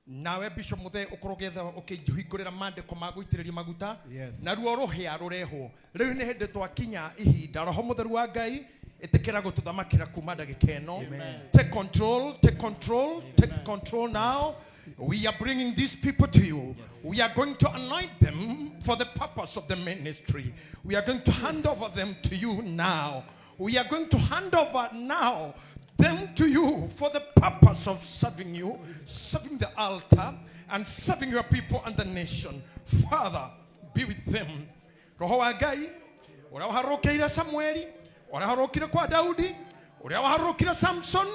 S3: Nawe Bishop Muthee ũkorwo ũgĩetha ũkĩhingũrĩra maandĩko ma gũitĩrĩria maguta.
S6: Yes.
S3: Naruo rũhĩa rũrehwo. Rĩu nĩ hĩndĩ twakinya ihinda Roho Mũtheru wa Ngai ĩtĩkĩra gũtũthamakĩra kuma ndagĩka ĩno. Take control, take control, take control now. We are bringing these people to you. We are going to anoint them for the purpose of the ministry. We are going to hand over them to you now. We are going to hand over now them to you for the purpose of serving you, serving the altar, and serving your people and the nation. Father, be with them. Roho wa Ngai, ũrĩa waharũrũkĩire Samueli, ũrĩa waharũrũkire kwa Daudi, ũrĩa waharũrũkire Samson,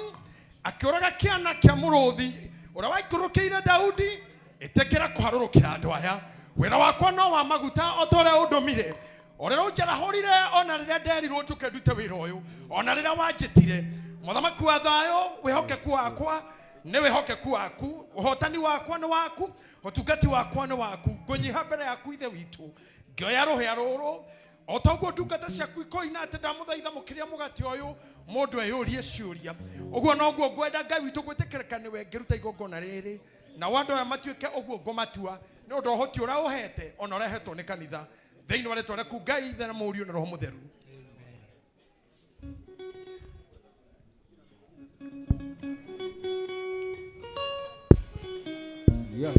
S3: akĩũraga kĩana kĩa mũrũthi, ũrĩa waikũrũkĩire Daudi, ĩtĩkĩra kũharũrũkĩra andũ aya. Wĩra wakwa no wa maguta o ta ũrĩa ũndũmire. Ũrĩa ũnjarahũrire ona rĩrĩa nderirwo njũke ndute wĩra ũyũ, ona rĩrĩa wanjĩtire. Mũthamaki wa thayũ, wĩhokeku wakwa nĩ wĩhokeku waku, ũhotani wakwa nĩ waku, ũtungati wakwa nĩ waku. Ngũnyiha mbere yaku Ithe witũ, ngĩoya rũhĩa rũrũ o ta ũguo ndungata ciaku ikoina atĩ ndamũthaitha mũkĩrĩa mũgate ũyũ mũndũ eyũrie ciũria. Ũguo noguo ngwenda Ngai witũ gwĩtĩkĩrĩka nĩwe ngĩruta igongona rĩrĩ, nao andũ aya matuĩke ũguo ngũmatua nĩ ũndũ wa ũhoti ũrĩa ũhete ona ũrĩa ũhetwo nĩ kanitha. Thĩinĩ wa rĩtwa rĩaku Ngai Ithe na Mũriũ na Roho Mũtheru.
S6: Yes.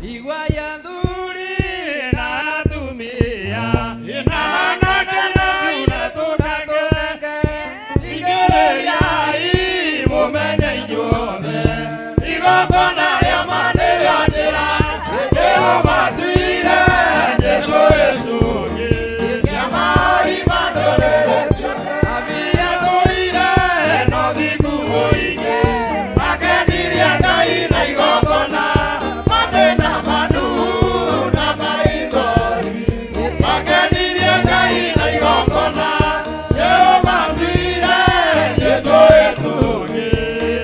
S4: Igua ya thuri na atumia na anake na airĩtu na tũnake, thikĩrĩriai mũmenye inyuothe igongona rĩa ma nĩrĩo njĩra Jehova atuire Jesũ gĩcunjĩ kĩa maima ndũrĩrĩ ciothe. Atũire na ũthingu mũingĩ, akenirie Ngai na igongona mathĩna manu na maithori, makenirie Ngai na igongona Jehova atuire Jesũ gĩcunjĩ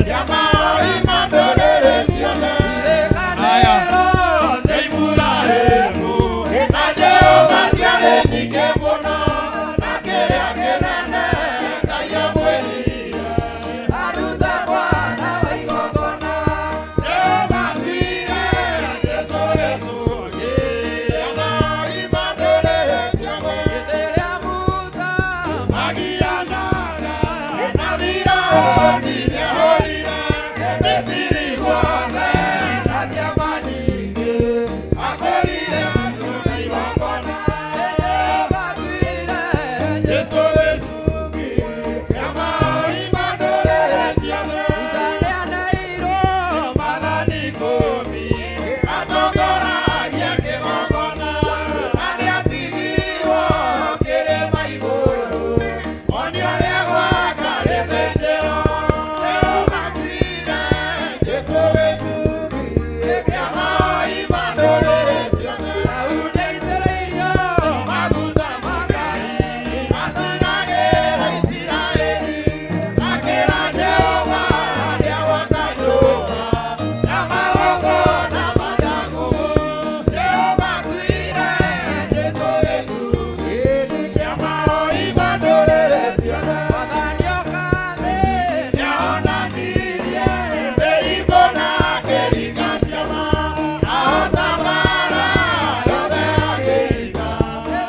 S4: kĩa maima ndũrĩrĩ ciothe. Irĩkanĩro cia Iburahĩmu na Jehova ciarĩ nyingĩ mũno, na kĩrĩa kĩnene Ngai amwĩrire aruta mwana wa igongona. Jehova atuire Jesũ gĩcunjĩ kĩa maima ndũrĩrĩ ciothe. Hĩndĩ ĩrĩa Musa magianaga na Firaũni nĩahũrire Misiri guothe na ciama nyingĩ, akũrire andũ na igongona. Jehova atuire Jesũ gĩcunjĩ kĩa maima ndũrĩrĩ ciothe. Musa nĩaneirwo maathani ikũmi, atongoragia kĩgongona, na nĩatigirwo kĩrĩma igũrũ, onio ũrĩa gwaka gĩthĩnjĩro. Jehova atuire Jesũ gĩcunjĩ kĩa maima ndũrĩrĩ ciothe. Daudi aitĩrĩirio maguta ma Ngai, acinagĩra Isiraeli, akĩra Jehova nĩagwaka nyũmba na magongona mandagu. Jehova atuire Jesũ gĩcunjĩ kĩa maima ndũrĩrĩ ciothe. Mwathani oka thĩ nĩahonanirie mĩrimũ na akĩringa ciama, ahota mbaara yothe akĩita,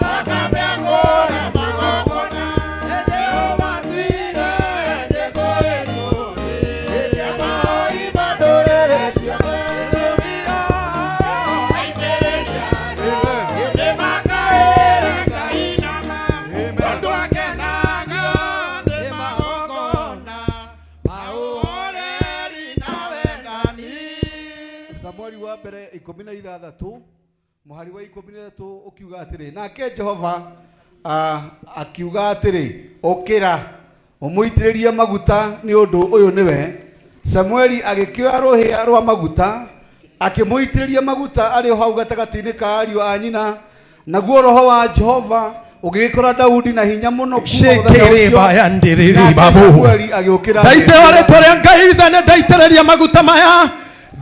S4: thakame akũra magongona. Jehova atuire Jesũ gĩcunjĩ kĩa maima ndũrĩrĩ ciothe. Aitĩrĩria nĩmakaĩra Ngai nama, tondũ akenaga nĩ magongona ma ũhoreri na wendani.
S6: Samueli wa mbere 16 mũhari wa 13 ũkiuga atĩrĩ, nake Jehova akiuga atĩrĩ, ũkĩra ũmũitĩrĩrie maguta nĩ ũndũ ũyũ nĩwe. Samueli agĩkĩoya rũhĩa rwa maguta akĩmũitĩrĩria maguta arĩ o hau gatagatĩ-inĩ ka ariũ a nyina, naguo roho wa Jehova ũgĩgĩkora Daudi na hinya mũno kuuma mũthenya ũcio.
S3: Shekere
S6: Nake
S3: babu.
S6: Samueli agĩũkĩra
S3: Ndaitĩwa rĩtwa rĩa Ngai ithene ndaitĩrĩria maguta maya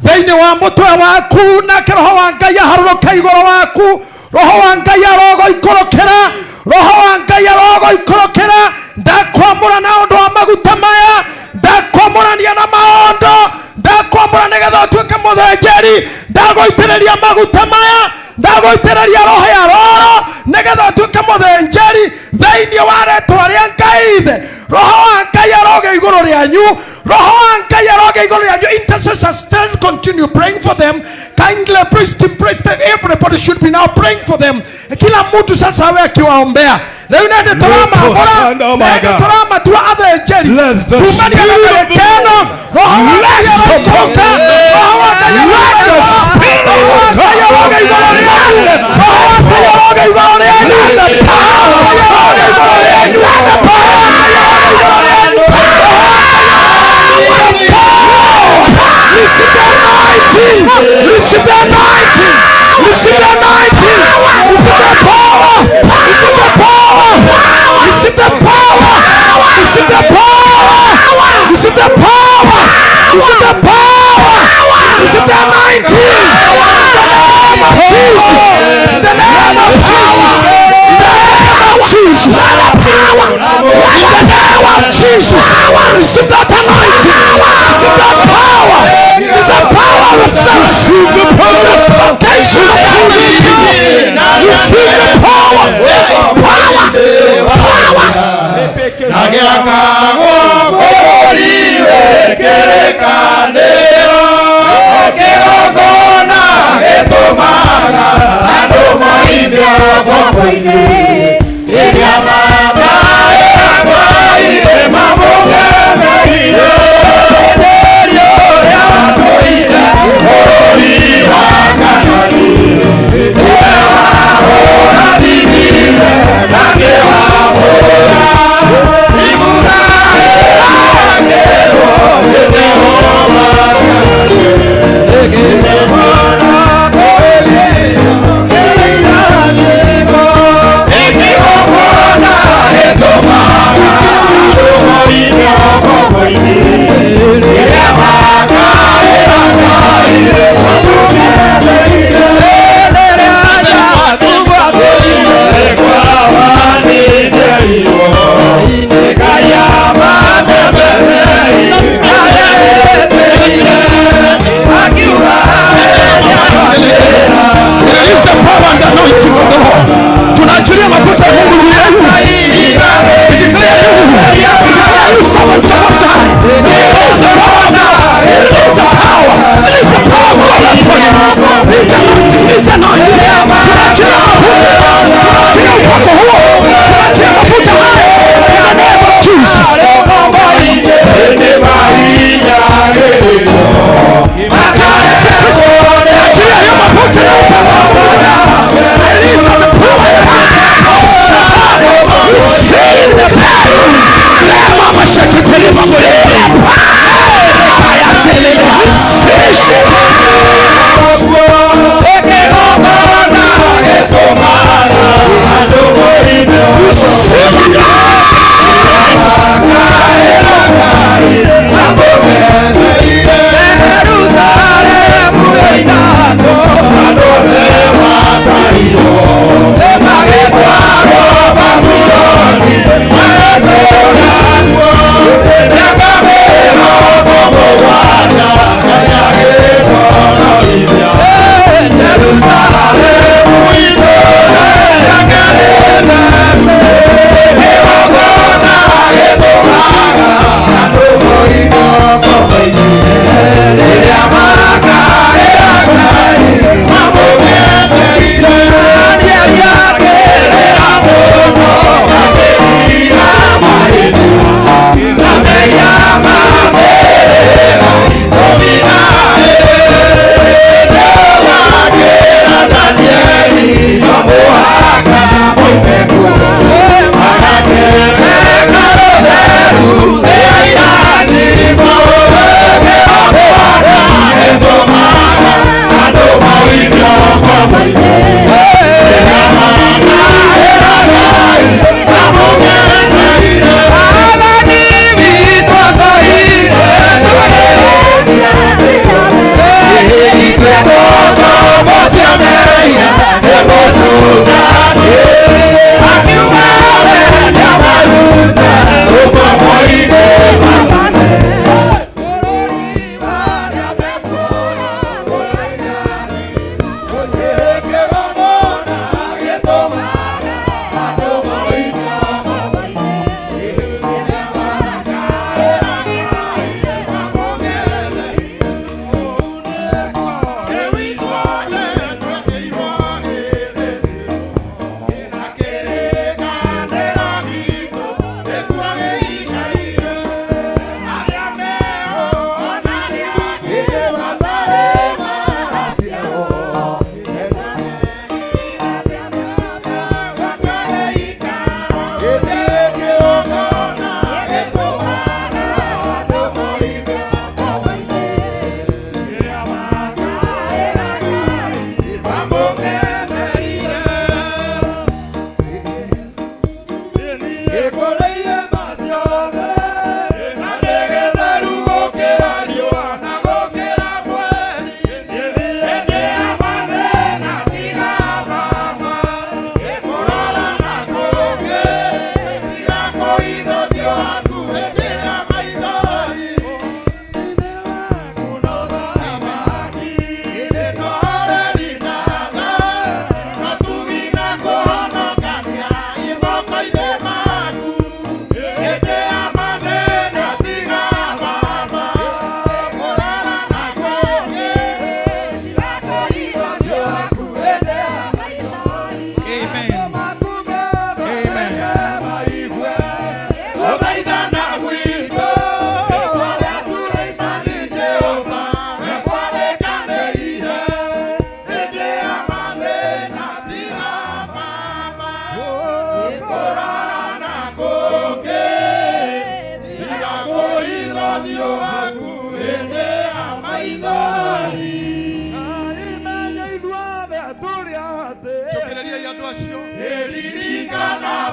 S3: thĩinĩ wa mũtwe waku, nake roho wa Ngai aharũrũke igũrũ waku, roho wa Ngai arogoikũrũkĩra, roho wa Ngai arogoikũrũkĩra. Ndakwamũra na ũndũ wa maguta maya, ndakwamũrania na maũndũ, ndakwamũra nĩgetha ũtuĩke mũthĩnjĩri, ndagũitĩrĩria maguta maya, ndagũitĩrĩria roho ya roro nĩgetha ũtuĩke mũthĩnjĩri thĩinĩ wa rĩtwa rĩa Ngai ithe. Roho wa Ngai aroge igũrũ rĩanyu, roho wa Ngai aroge igũrũ rĩanyu. Intercessors still continue praying for them kindly. Priest, priest, everybody should be now praying for them. Kila mtu sasa awe akiwaombea. Rĩu nĩ tũramamũra, nĩ tũramatua athĩnjĩri
S7: Let the
S3: kumania na
S7: Spirit of the
S3: mĩreke ĩno.
S7: Lord
S3: Roho wa Ngai
S7: rest upon
S3: aroikũrũka,
S7: them.
S3: roho wa Ngai
S7: Let the Spirit
S3: roho wa
S7: of
S3: Ngai
S7: God
S3: aroge igũrũ rĩanyu,
S7: let the
S3: roho wa Ngai aroge igũrũ rĩanyu,
S7: Let the
S3: roho wa Ngai aroge igũrũ rĩanyu, roho wa Ngai aroge igũrũ rĩanyu. Receive the anointing. Receive the anointing. Receive the anointing. Receive the power. Receive the power. Receive the power. Receive the power. Receive the power. Receive the power. Receive the anointing. In the name of Jesus. In the name of Jesus. In the name of Jesus. In the name of Jesus. Receive that anointing. Receive that power. It's a power of
S7: Receive the power.
S3: Receive the power. Power. Power.
S4: Na gĩakagwo bũrũri wĩ
S16: Kĩrĩkanĩro kĩgongona gĩtũmaga andũ moime ngombo-inĩ ĩrĩa mathaĩra mamũgemeire rĩrĩa ũrĩa watũire bũrũri wa Kanani nĩwe wahũranire na kĩwamũra Iburahĩmu akĩrwo nĩ Jehova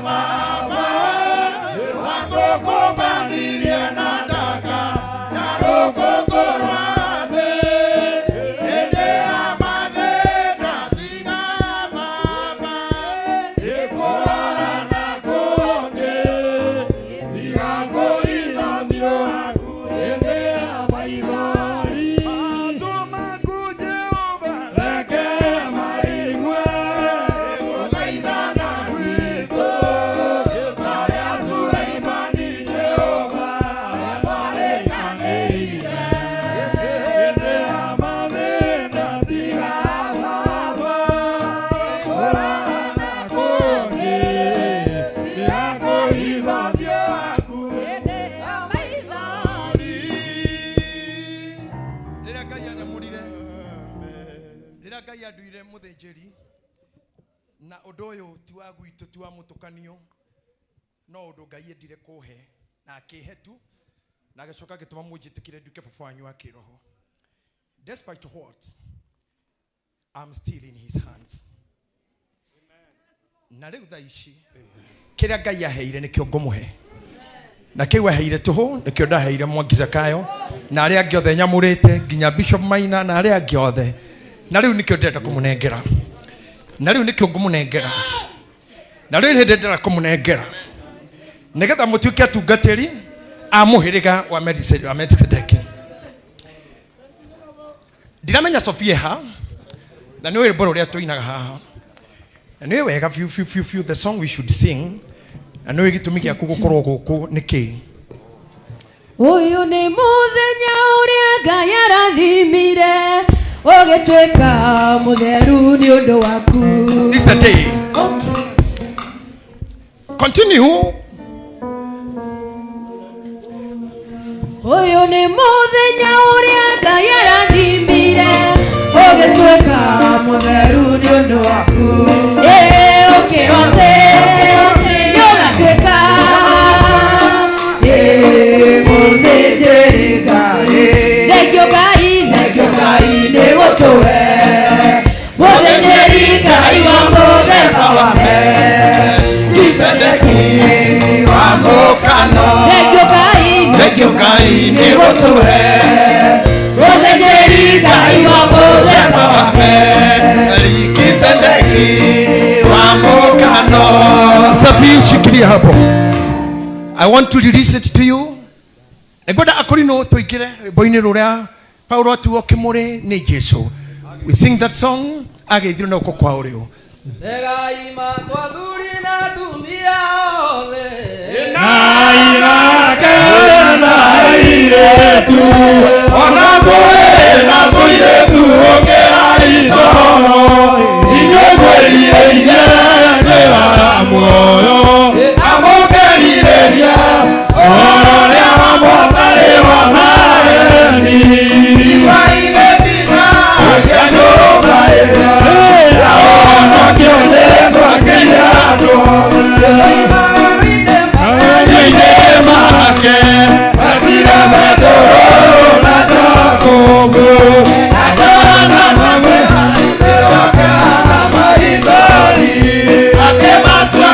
S16: Baba watũkũmbanirie na ndaka ya rũkũngũ rwa thĩ. Hĩndĩ ya mathĩna tiga Baba ĩkũrora na kũngĩ, tiga kũhitha ũthiũ waku hĩndĩ ya maithori. Matũ maku Jehova reke maigue gũthaithana gwitũ, ta ũrĩa Suleimani Jehova amwarĩkanĩire. Hĩndĩ ya mathĩna tiga Baba kũrora na kũngĩ, tiga kũhitha ũthiũ waku hĩndĩ ya maithori.
S3: Rĩrĩa Ngai anyamũrire, rĩrĩa Ngai anduire mũthĩnjĩri, na ũndũ ũyũ ti wa gwitũ, ti wa mũtũkanio, no ũndũ Ngai endire kũhe na akĩhe tu, na agĩcoka agĩtũma mũnjĩtĩkĩre nduĩke baba wanyu wa kĩroho. Despite what, I'm still in his hands. Na rĩu thaa ici kĩrĩa Ngai aheire nĩkĩo ngũmũhe, na kĩu aheire tũhũ nĩkĩo ndaheire Mwangi Zakayo na arĩa angĩ othe nyamũrĩte, nginya Bishop Maina na arĩa angĩ othe, na rĩu nĩkĩo ndĩrenda kũmũnengera, na rĩu nĩkĩo ngũmũnengera, na rĩu hĩndĩ ndĩrenda kũmũnengera nĩgetha mũtuĩke atungatĩri a mũhĩrĩga wa Melchizedeki. Ndiramenya Sofia ha, na nĩ rwĩmbo rũrĩa tũinaga haha, na nĩ wega biũ biũ biũ biũ, the song we should sing, na nĩ gĩtũmi gĩaku gũkorwo gũkũ nĩ kĩĩ?
S17: Ũyũ nĩ mũthenya ũrĩa Ngai arathimire ũgĩtuĩka mũtheru nĩ ũndũ waku.
S3: This is the day. Continue.
S17: Ũyũ nĩ mũthenya ũrĩa Ngai arathimire ũgĩtuĩka mũtheru nĩ ũndũ waku. Ĩ ũkĩrote nĩ ũgatuĩka ĩ mũthĩnjĩri Ngai. Thengio Ngai, thengio Ngai nĩ gũtũhe mũthĩnjĩri Ngai wa mũthemba wa
S16: Melchizedeki wa mũkano.
S17: Thengio Ngai,
S16: Thengio Ngai nĩ gũtũhe
S17: mũthĩnjĩri Ngai wa mũthemba
S16: wa Melchizedeki wa mũkano.
S3: Safi, shikilia hapo. I want to release it to you. Ngwenda akorino tũingĩre rwĩmbo-inĩ rũrĩa Paulo atuo kĩmũrĩ nĩ Jesu. We sing that song agĩthirwo na guoko kwa ũrĩo.
S4: Tegai matũ athuri na atumia othe.
S16: Nairake na airĩtu, ona tũrĩ na tũirĩtu ũkĩrai toro, inyuĩ mwĩrirĩirie njĩra ya muoyo, na mũkerirĩria ũhoro ũrĩa wa mwathani wa Zayuni. Iwa-inĩ tina nyũmba ĩrĩa ya ũhonokio Jesũ akĩire andũ othe. Magerio-inĩ make matire Petero na Jakubu na Johana mamwe na maithori, akĩmatua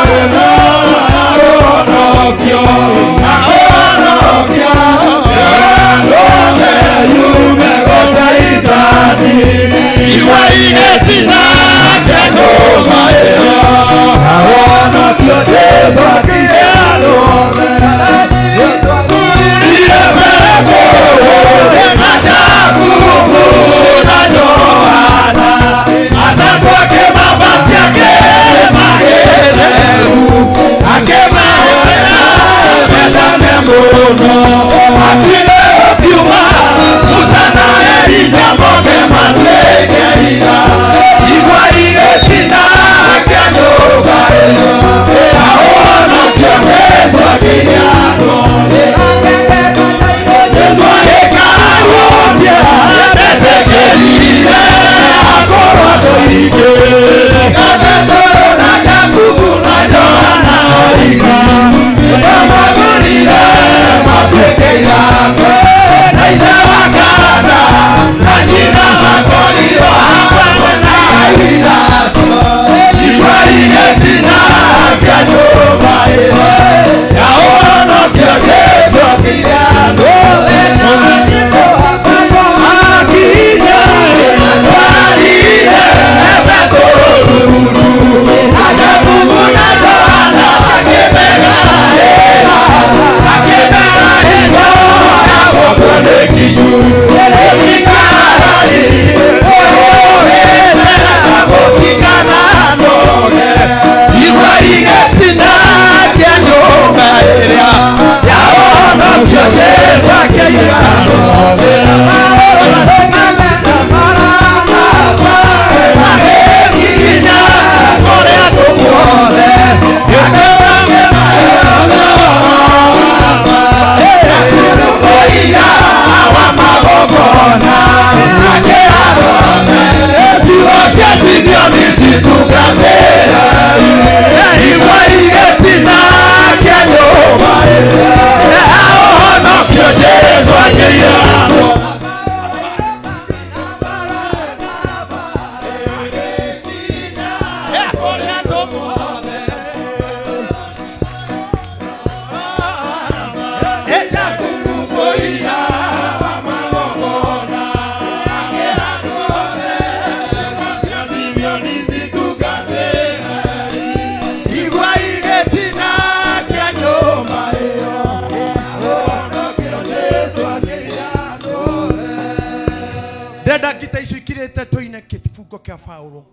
S3: Ndĩrenda ngita icio ikirĩte tũine kĩbungo kĩa Paulo.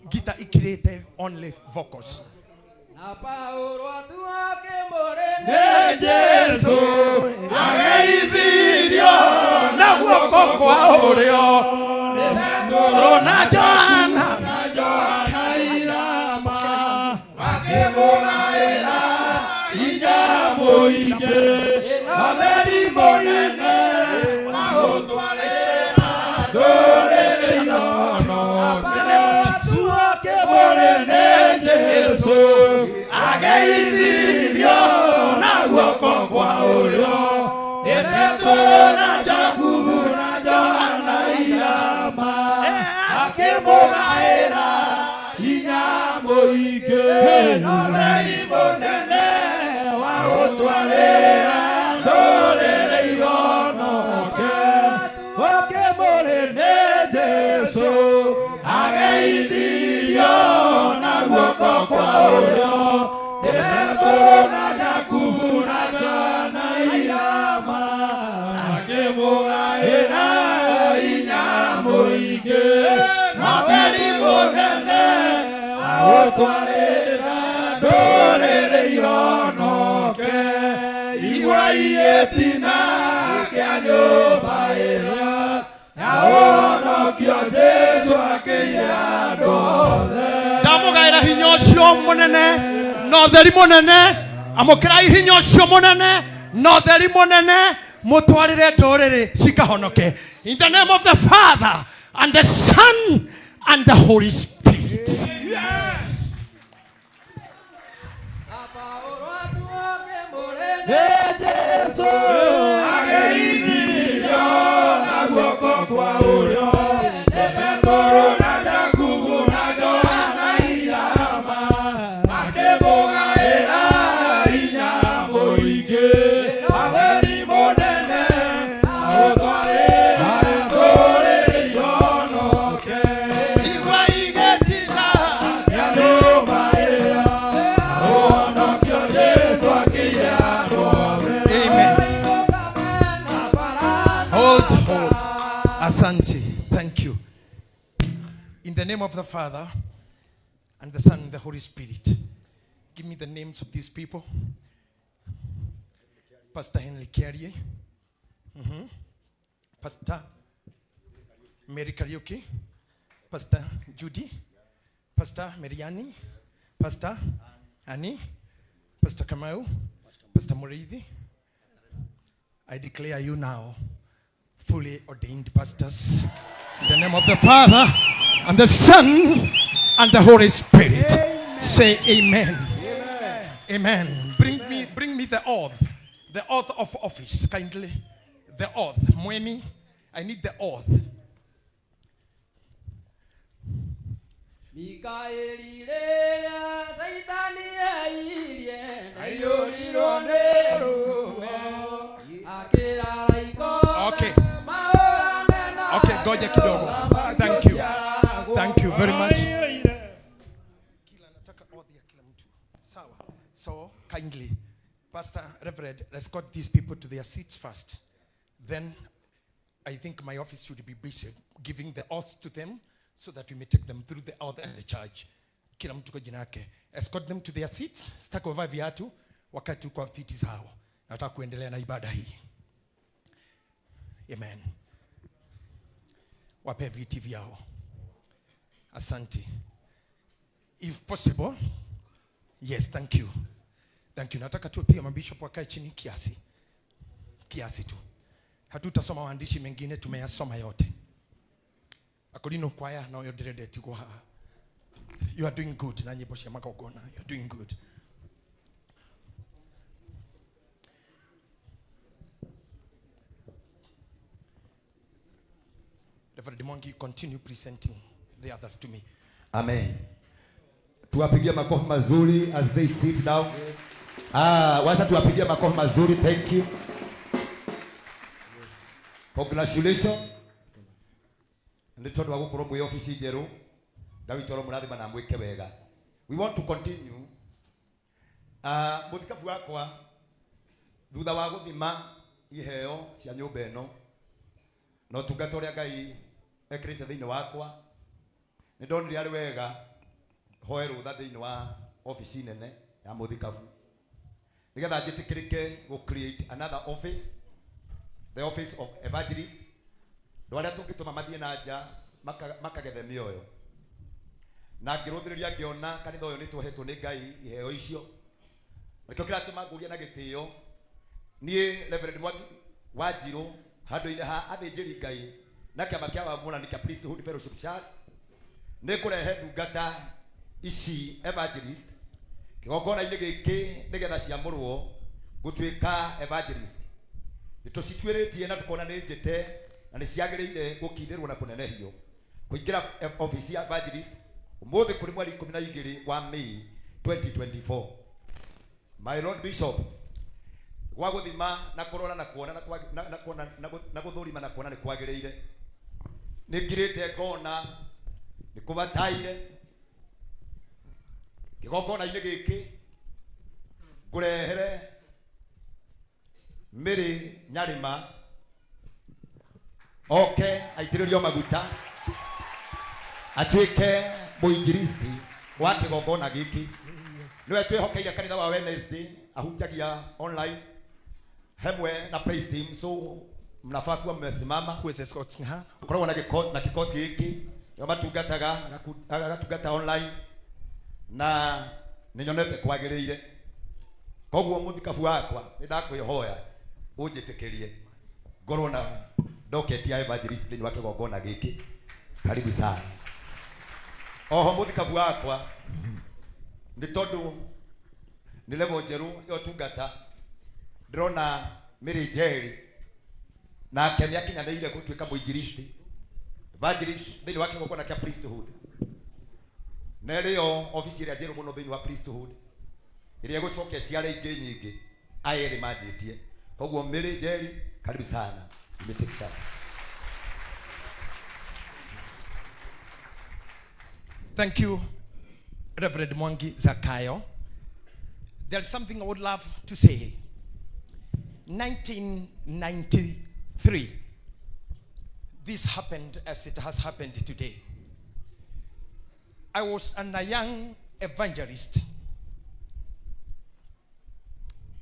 S3: Ngita ikirĩte, only vocals.
S4: Na Paulo atuakĩmũrĩ
S16: Nĩ Jesũ ageithirio
S3: na guoko kwa ũrĩo Petero na Johana
S16: Irama akĩmũgaĩra hinya mũingĩ ũtheri mũnene wa gũtwarĩra ndũrĩrĩ ihonoke. Atuakĩmũrĩ nĩ Jesũ ageithirio na guoko kwa ũrĩo nĩ Petero na Jakubu na Johana Irama akĩmũgaĩra hinya mũingĩ ũtheri mũnene wa gũtwarĩra ndũrĩrĩ ihonoke. Ũkĩmũrĩ nĩ Jesũ ageithirio na guoko kwa ũrĩo nĩ Petero na Jakubu na Johana Irama akĩmũgaĩra hinya mũingĩ ũtheri mũnene wa gũtwarĩra ndũrĩrĩ ihonoke. Igua igĩtina kĩa nyũmba ĩrĩa na ũhonokio Jesũ akĩire andũ othe.
S3: Ndamũgaĩra hinya ũcio mũnene na ũtheri mũnene. Amũkĩrai hinya ũcio mũnene na ũtheri mũnene, mũtwarĩre ndũrĩrĩ cikahonoke. In the name of the Father and the Son and the Holy Spirit.
S16: Nĩ Jesũ ageithirio na guoko kwa ũrĩo nĩ Petero na Jakubu na Johana Irama akĩmũgaĩra hinya mũingĩ ũtheri mũnene wa gũtwarĩra ndũrĩrĩ ihonoke. Igua igĩtina kĩa nyũmba ĩrĩa ũhonokio Jesũ akĩire andũ othe.
S3: Amen. Hold, hold. Asante. Thank you. In the name of the Father and the Son and the Holy Spirit. Give me the names of these people. Pastor Henry Kiarie. Pastor Mary Kariuki. Pastor Judy. Pastor Mariani. Pastor Annie. Pastor Kamau. Pastor Muriithi. I declare you now fully ordained pastors. In the name of the Father and the Son and the Holy Spirit. Say amen. Amen. Bring me the oath. The oath of office, kindly. The oath. Mweni, I need the oath.
S4: Mikaeli rĩrĩa Caitani eirie na aiyũrirwo nĩ ruo akĩrara ikona.
S3: Okay. Okay, ngoja kidogo. Thank you. Thank you very much. Kila nataka oath ya kila mtu. Sawa. So, kindly, Pastor Reverend, escort these people to their seats first. Then I think my office should be busy giving the oaths to them so that we may take them through the oath and the charge. Kila mtu kwa jina yake. Escort them to their seats. Sitaki wavae viatu wakati kwa viti zao. Nataka kuendelea na ibada hii. Amen. Wape viti vyao. Asante. If possible, yes, thank you. Thank you. Nataka tu pia mabishop wakae chini kiasi. Kiasi tu. Hatutasoma maandishi mengine, tumeyasoma yote. Akorino kwaya no ndĩrenda ĩtigwo haha. You are doing good na nyĩmbo cia magongona. You are doing good. Reverend Mwangi, continue presenting the others to me.
S2: Amen. Tuwapigie makofi mazuri as they sit down. Ah, wacha tuwapigie makofi mazuri. Thank you. Congratulations. Nĩ tondũ wa gũkorwo mwĩ ofici njerũ. Ngai witũ aromũrathima na mwĩke wega. We want to continue. Ah, mũthikabu wakwa thutha wa gũthima iheo cia nyũmba ĩno na ũtungata ũrĩa Ngai ekĩrĩte thĩinĩ wakwa nĩ ndonire arĩ wega hoe rũtha thĩinĩ wa obici nene ya mũthikabu nĩgetha njĩtĩkĩrĩke gũ create another office, the office of evangelist, andũ arĩa tũngĩtũma mathiĩ na nja makagethe mĩoyo. Na ngĩrũthĩrĩria ngĩona kanitha ũyũ nĩ tũhetwo nĩ Ngai iheo icio, nĩkĩo kĩratũma ngũria na gĩtĩo niĩ Reverend Mwangi Wanjirũ handũ-inĩ ha athĩnjĩri Ngai na kĩama kĩa wamũrani kĩa Priesthood Fellowship Church nĩ kũrehe ndungata ici evangelist kĩgongona-inĩ gĩkĩ nĩgetha ciamũrwo gũtuĩka evangelist. Nĩ tũcituĩrĩtie na tũkona nĩ njĩte na nĩ ciagĩrĩire gũkindĩrwo na kũnenehio kũingĩra office ya evangelist ũmũthĩ kũrĩ mweri 12 wa May 2024. My Lord Bishop, gwa gũthima na kũrora na kuona na na kuona na gũthũrima na kuona nĩ kwagĩrĩire, nĩ ngirĩte ngona nĩ kũbataire kĩgongona-inĩ gĩkĩ ngũrehere Mary Nyarima oke aitĩrĩrio maguta atuĩke mũinjilisti wa kĩgongona gĩkĩ. Nĩwe twĩhokeire kanitha wa Wednesday, ahunjagia online hemwe na praise team, so mnafaa kuwa mmesimama. Koragwo na kikosi gĩkĩ nĩo matungataga, agatungata online na nĩnyonete kwagĩrĩire. Koguo mũthikabu wakwa nĩ ndakwĩhoya ũnjĩtĩkĩrie ngorwo na docket ya evangelist thĩinĩ wa kĩgongona gĩkĩ. Karibu sana. Oho mũthikabu wakwa nĩ tondũ nĩ level njerũ ya ũtungata, ndĩrona Mary Njeri nake nĩ akinyanĩire gũtuĩka mũinjilisti evangelist thĩinĩ wa kĩgongona kĩa priesthood, na ĩrĩo obici ĩrĩa njerũ mũno thĩinĩ wa priesthood ĩrĩa ĩgũcokia ciara ingĩ nyingĩ aya erĩ manjĩtie. Koguo Mary Njeri, karibu sana. You may take charge.
S3: Thank you, Reverend Mwangi Zakayo. There is something I would love to say. 1993, this happened as it has happened today. I was a young evangelist,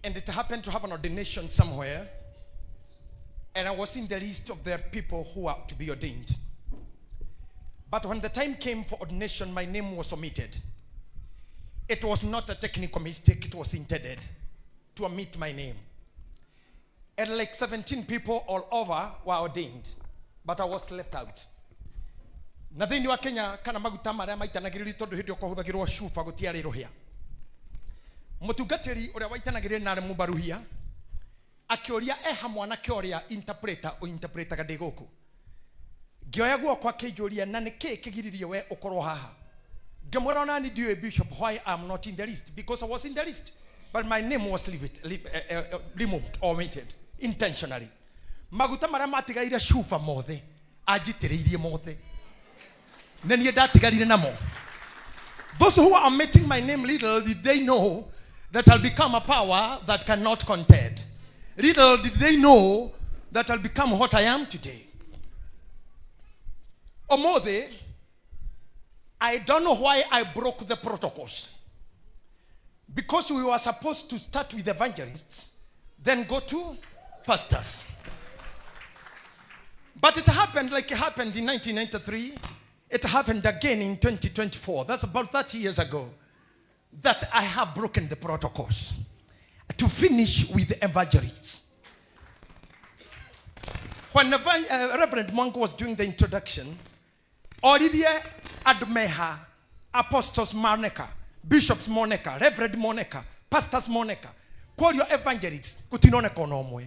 S3: and it happened to have an ordination somewhere, and I was in the list of the people who are to be ordained. But when the time came for ordination, my name was omitted. It was not a technical mistake, it was intended to omit my name. And like 17 people all over were ordained, but I was left out. Na thĩinĩ wa Kenya kana maguta marĩa maitanagĩrĩrio tondũ hĩndĩ ĩyo kwahũthagĩrwo cuba gũtiarĩ rũhĩa. Mũtungatĩri ũrĩa waitanagĩrĩria na arĩ mũbaruhia akĩũria eha mwanake ũrĩa interpreter ũinterpretaga ndĩ gũkũ. Ngĩoya guoko akĩnjũria na nĩkĩ kĩgiririe we ũkorwo haha. Ngĩmwĩra ona niĩ ndiũĩ bishop why I'm not in the list, because I was in the list but my name was removed or omitted intentionally. Maguta marĩa matigaire cuba mothe anjitĩrĩirie mothe, na niĩ ndatigarire namo. Those who are omitting my name, little did they know that I'll become a power that cannot contend. Little did they know that I'll become what I am today. Omothe, I don't know why I broke the protocols. Because we were supposed to start with evangelists, then go to pastors. But it happened like it happened in 1993. It happened again in 2024. That's about 30 years ago. That I have broken the protocols to finish with the evangelists. When Reverend Mwangi was doing the introduction, Olivier Admeha, Apostles Moneka, Bishops Moneka, Reverend Moneka, Pastors Moneka, call your evangelists, kutinoneka onomwe.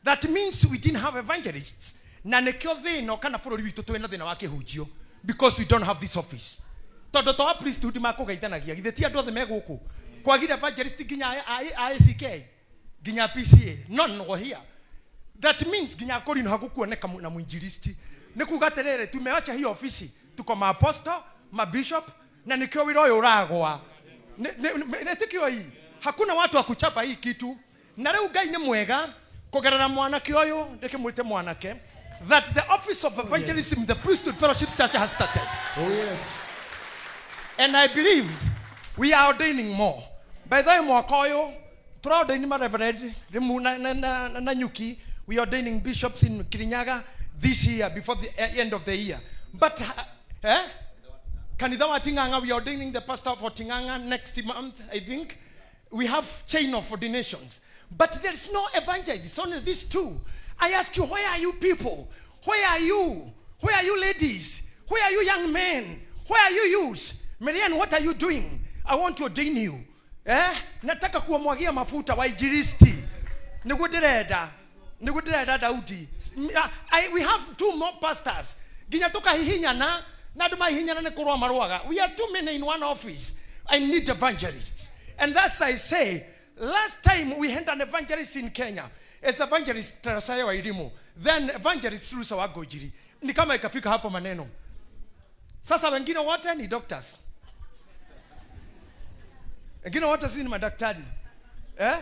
S3: That means we didn't have evangelists. Na nekio thĩna kana bũrũri witũ twĩna thĩna wa kĩhunjio because we don't have this office. Tondũ to a priesthood makũgeithanagia, githĩ ti andũ othe me gũkũ? Kwagire evangelist nginya a ACK, nginya PCA, none were here. That means nginya kũrino hakukuoneka na mwinjilisti. Nĩ kuga atĩrĩrĩ, tumeacha hii ofisi, tuko ma apostle, ma bishop, na nikio wĩra ũyũ ũragwa. Nĩtĩkio hii. Hakuna watu wa kuchapa hii kitu. Na rĩu Ngai nĩ mwega, kũgerera mwanake ũyũ, ndĩkĩmwĩte mwanake. that the office of evangelism in the Priesthood Fellowship Church has started.
S1: Oh yes.
S3: And I believe we are ordaining more. By the way, mwaka ũyũ tũraordaini mareverend Rimu na Nyuki. We are ordaining bishops in Kirinyaga this year before the end of the year. But eh? Kanitha wa Ting'ang'a, we are ordaining the pastor for Ting'ang'a next month, I think. We have chain of ordinations. But there is no evangelist, it's only these two. I ask you, where are you people? Where are you? Where are you ladies? Where are you young men? Where are you youths? Marianne, what are you doing? I want to ordain you. Eh? Nataka kuwamwagia mafuta wainjilisti. Nĩguo ndĩrenda. Nĩguo ndĩrenda Daudi. We have two more pastors. Nginya tukahihinyana na andũ mahihinyana nĩ kũrũa marũaga. We are too many in one office. I need evangelists. And that's I say, last time we had an evangelist in Kenya, as evangelist Teresiah Wairimu, then evangelist Rusa Wangũnjiri. Ni kama ikafika hapo maneno. Sasa wengine wote ni doctors. Wengine wote si ni madaktari. Eh?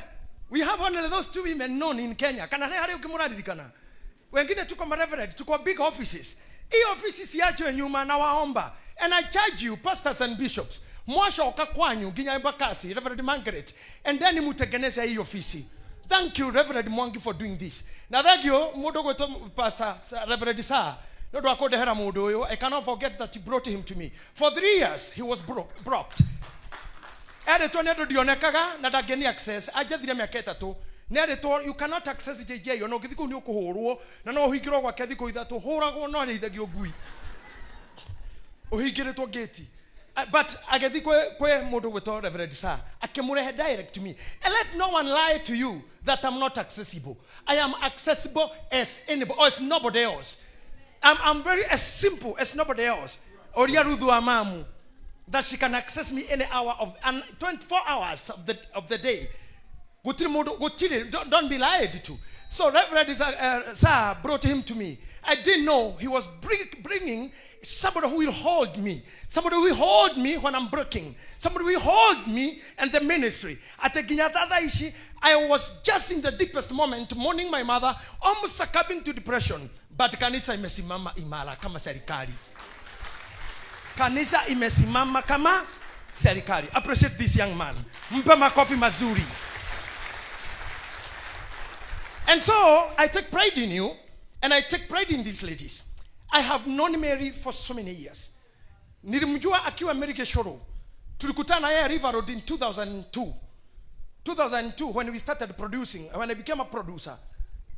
S3: We have only those two women known in Kenya. Kana harĩ ũngĩ mũraririkana? Wengine tuko mareverend, tuko big offices. Hii offices siachwe nyuma na waomba. And I charge you, pastors and bishops, mwacoka kwanyu nginya Embakasi, Reverend Margaret, and then mutengeneze hii ofisi. Thank you, Reverend Mwangi, for doing this. Na thank you, mũndũ gwĩtwo Pastor Reverend Sir. Nĩ ũndũ wa kũndehera mũndũ ũyũ. I cannot forget that he brought him to me. For 3 years, he was blocked. Erĩtwo nĩ andũ ndionekaga na ndangĩni access. Anjathire mĩaka 3. Nĩ erĩtwo, you cannot access JJ, ona ũngĩthiĩ kũu nĩ ũkũhũrwo, na no ũhingĩrwo gwake thikũ 3, hũragwo no arĩithagio ngui. Ũhingĩrĩtwo gate. But agĩthiĩ kwĩ mũndũ gwĩtwo Reverend Sir, akĩmũrehe direct to me. And let no one lie to you that I'm not accessible. I am accessible as anybody, or as nobody else. I'm very as simple as nobody else. Oria Ruthu wa mamu, that she can access me any hour of and 24 hours of the day. Gutiri mundu, gutiri, don't be lied to. So Reverend Sir brought him to me. I didn't know he was bringing somebody who will hold me. Somebody who will hold me when I'm breaking. Somebody who will hold me and the ministry. At the nginya thaa ici, I was just in the deepest moment, mourning my mother, almost succumbing to depression. But kanisa imesimama imara kama serikali. Kanisa imesimama kama serikali. Appreciate this young man. Mpe makofi mazuri. And so I take pride in you, and I take pride in these ladies. I have known Mary for so many years. Nilimjua akiwa Mary Geshoro. Tulikutana yeye River Road in 2002. 2002 when we started producing, when I became a producer.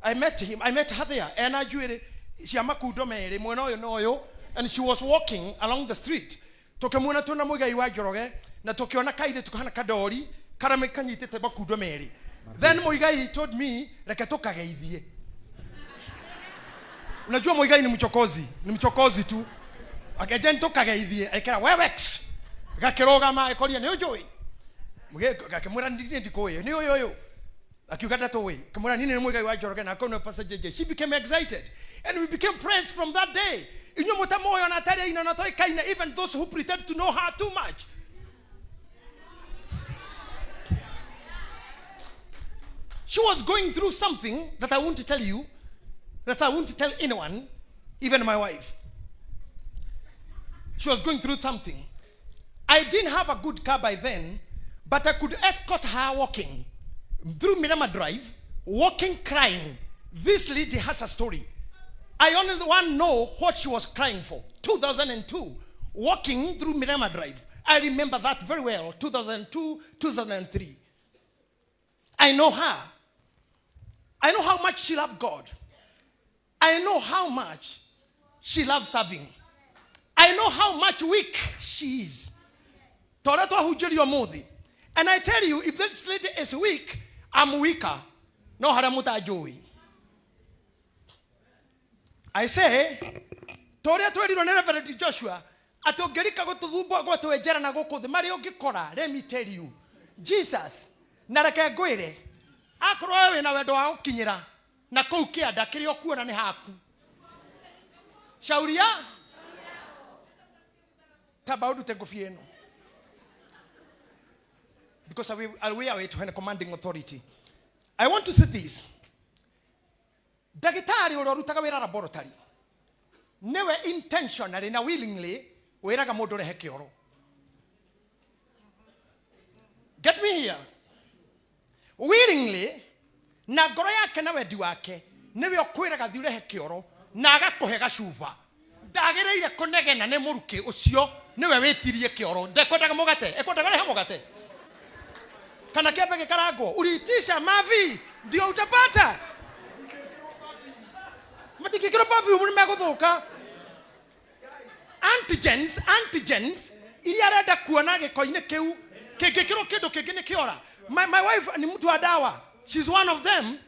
S3: I met him, I met her there. And I juere ciamakundo merĩ, mwena ũyũ na ũyũ, and she was walking along the street. Tũkĩmuona twĩna Muigai wa Njoroge, na tũkĩona kairĩtu kahana kadori, karĩa kanyitĩte makundo merĩ. Then Muigai told me, reke tũkageithie. Unajua Muigai ni mchokozi, ni mchokozi tu. Akaja nitũkageithie, aikara wewex. Gakĩrũgama akoria nĩ ũnjũĩ. Muigai gakĩmwĩra nĩ ndikũĩ, nĩ ũyũ ũyũ. Akiuga ndatũĩ. Akĩmwĩra nini nĩ Muigai wa Njoroge na akonwo Pastor JJ. She became excited and we became friends from that day. Inyuĩ mũtamoĩ ona atarĩ aina na toĩkaine, even those who pretend to know her too much. She was going through something that I won't tell you, that I won't tell anyone, even my wife. She was going through something. I didn't have a good car by then, but I could escort her walking through Mirama Drive, walking, crying. This lady has a story. I only one know what she was crying for. 2002, walking through Mirama Drive. I remember that very well, 2002, 2003. I know her. I know how much she loved God. I know how much she loves serving. I know how much weak she is. Torah twahunjĩrio ũmũthĩ. And I tell you, if this lady is weak, I'm weaker. No harĩa mũtanjũĩ. I say, torĩa twerirwo nĩ Reverend Joshua, atĩ ũngĩrika gũtũthumbũra gwatwenjera na gũkũ thĩ, marĩa ũngĩkora, let me tell you, Jesus, na reke ngwĩre, akorwo we wĩna wendo wa gũkinyĩra na kũu kĩanda kĩrĩa ũkuona nĩ haku. Shauria tamba ũndute ngũbia ĩno. Because I wear it when commanding authority. I want to say this. Ndagĩtarĩ ũrĩa ũrutaga wĩra laboratory nĩwe intentionally na willingly wĩraga mũndũ rehe kĩoro. Get me here. Willingly na ngoro yake na wendi wake nĩwe ũkwĩraga thiĩ ũrehe kĩoro na agakũhe gacuba. Ndagĩrĩire kũnegena nĩ mũrukĩ ũcio nĩwe wĩtirie kĩoro. Ndekwendaga mũgate, ekwendaga rehe mũgate kana kĩambe gĩkarangwo. Uliitisha mavi ndio utapata. Matingĩkĩrwo perfume nĩ megũthũka. Antigens, antigens iria arenda kuona gĩko-inĩ kĩu kĩngĩkĩrwo kĩndũ kĩngĩ nĩ kĩora. My wife ni mtu wa dawa. She's one of them.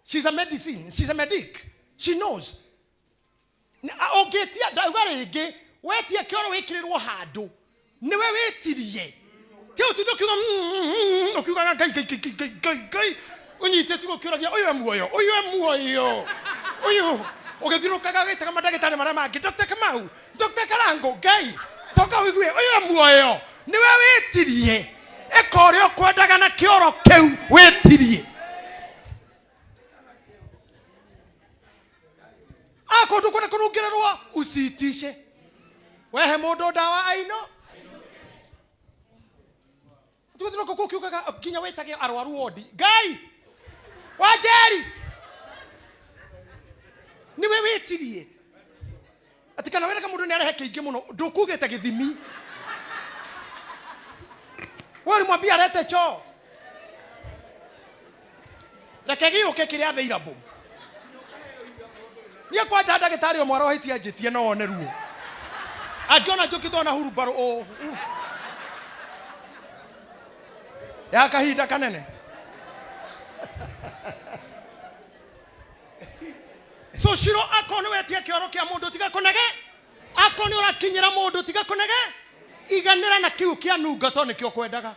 S3: She's a medicine. She's a medic. She knows. Ũngĩtia ndauga rĩngĩ wetia kĩoro wĩkĩrĩrwo handũ nĩwe wĩtirie ti ũtinde ũkiuga ũkiugaga ngai ngai ngai ngai ngai ngai ũnyitĩte ũkĩũragia ũyũ e muoyo ũyũ e muoyo ũyũ ũgĩthiũrũrũkaga ũgĩtaga mandagĩtarĩ marĩa mangĩ Dr. Kamau Dr. Karango ngai toka ũigue ũyũ e muoyo nĩwe wĩtirie ĩka ũrĩa ũkwendaga na kĩoro kĩu wĩtirie. Akorwo ndũkwenda kũnungĩrĩrwo usiitishe wehe mũndũ ndawa aino tũgũthiũrũrũka kũu ũkiugaga nginya wĩtage arwaru wondi ngai wa njeri nĩwe wĩtirie atĩ kana wĩraga mũndũ nĩ arehe kĩingĩ mũno ndũkugĩte gĩthimi we ulimwambia arete choo reke gĩũke kĩrĩa available niĩ kwenda ndagĩtarĩ ũmwe arohĩtie anjĩtie no one ruo angĩona njũkĩtwo na hurumbarũ ũ ya kahinda kanene. So ciro akorwo nĩ wetia kĩoro kĩa mũndũ tiga kũnege, akorwo nĩ ũrakinyĩra mũndũ tiga kũnege, iganĩra na kĩu kĩa nunga tondũ nĩkĩo kwendaga.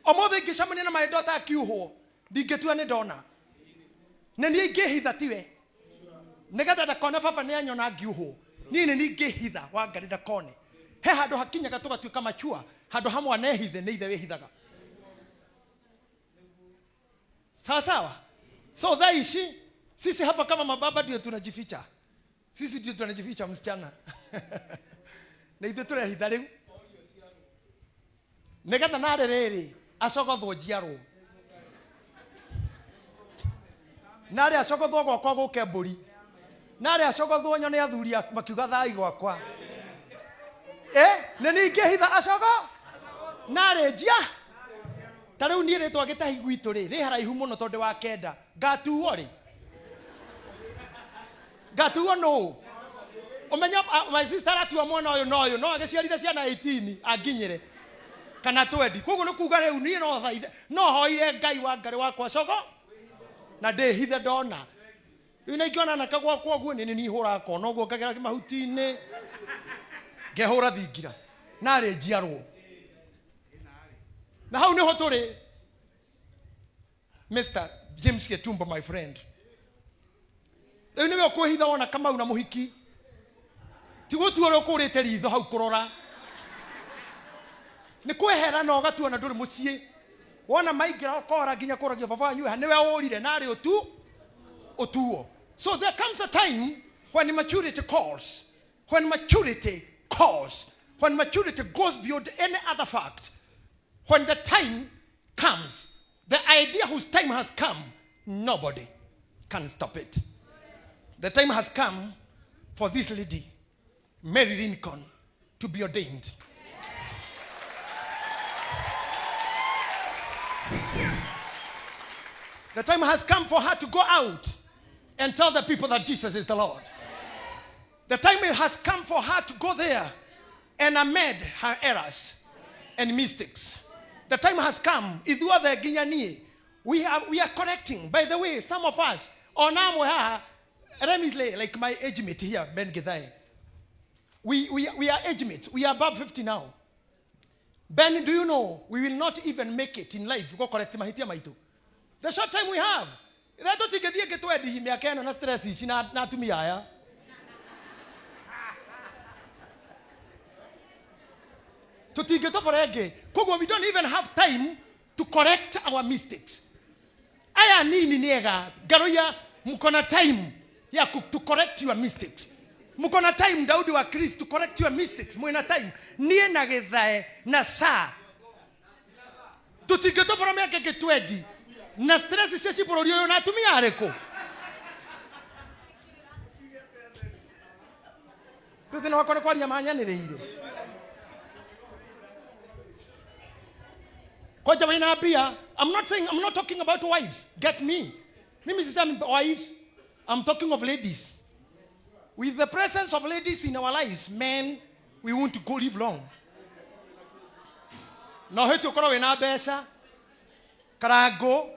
S3: Ũmũthĩ ingĩcemania na my daughter akiuhwo ndingĩtua nĩ ndona nĩ niĩ ingĩhitha tiwe nĩgetha ndakone baba nĩ anyona ngiuhwo niĩ nĩ niĩ ingĩhitha Wangarĩ ndakone. He handũ hakinyaga tũgatuĩka machua handũ hamwe anehithe nĩ ithe wĩhithaga. Sawa sawa. So thaa ici sisi hapa kama mababa ndio tunajificha. Sisi ndio tunajificha msichana. Na ithuĩ tũrehitha rĩu nĩgetha narĩ rĩrĩ acogothwo njiarwo narĩ acogothwo gwakwa gũke mbũri narĩ acogothwo nyone athuri makiuga thai gwakwa nĩ niĩ ingĩhitha acogo narĩ njia ta rĩu niĩ rĩtwa gĩtahi gwitũ rĩ rĩ haraihu mũno tondũ wa kenda ngatuo rĩ ngatuo nũ ũmenye my sister aratua mwana ũyũ na ũyũ no agĩciarire ciana 18 anginyĩre kana 20 koguo nĩ kuga rĩu niĩ no thaithe no hoire ngai wa ngarĩ wakwa cogo na ndĩhithe ndona rĩu na ingĩona anake gwakwa ũguo nĩ niĩ hũraga kona ũguo ngagera mahuti-inĩ ngehũra thingira narĩ njiarwo na hau nĩho tũrĩ. Mr. James Getumbo my friend rĩu nĩwe ũkwĩhitha wona Kamau na mũhiki ti gũtua ũrĩa ũkũrĩte ritho hau kũrora nĩ kwehera na ũgatua na ndũrĩ mũciĩ wona maingĩra ũkora nginya kũragio baba wanyu ha nĩwe ũrire narĩ ũtu ũtuo. So there comes a time when maturity calls, when maturity calls, when maturity goes beyond any other fact, when the time comes, the idea whose time has come, nobody can stop it. The time has come for this lady, Mary Lincoln, to be ordained. The time has come for her to go out and tell the people that Jesus is the Lord. The time has come for her to go there and amend her errors and mistakes. The time has come. Ithuothe nginya niĩ. We are correcting. By the way, some of us, onamwe haha, Remisley, like my age mate here, Ben Githai. We are age mates. We are above 50 now. Ben, do you know we will not even make it in life? Go correct mahitia maitu. The short time we have. That tũtingĩthiĩ ngĩtwendi mĩaka ĩno na stress ici na atumia aya. Tũtingĩtobora ĩngĩ. Koguo we don't even have time to correct our mistakes. Aya nini nĩ ega ngaroia mko na time ya to correct your mistakes. Mko na time Daudi wa Christ to correct your mistakes. Mwina time. Niĩ na gĩthae na saa tũtingĩtobora mĩaka ĩngĩ 20 na stress cia ci bũrũri ũyũ na atumia arĩkũ rĩu thĩna wakwa nĩ kwaria manyanĩrĩire kwanja wĩna mbia. I'm not saying, I'm not talking about wives, get me. Mimi sisemi wives, I'm talking of ladies. With the presence of ladies in our lives, men, we won't go live long. No hĩti ũkorwo wĩna mbeca karango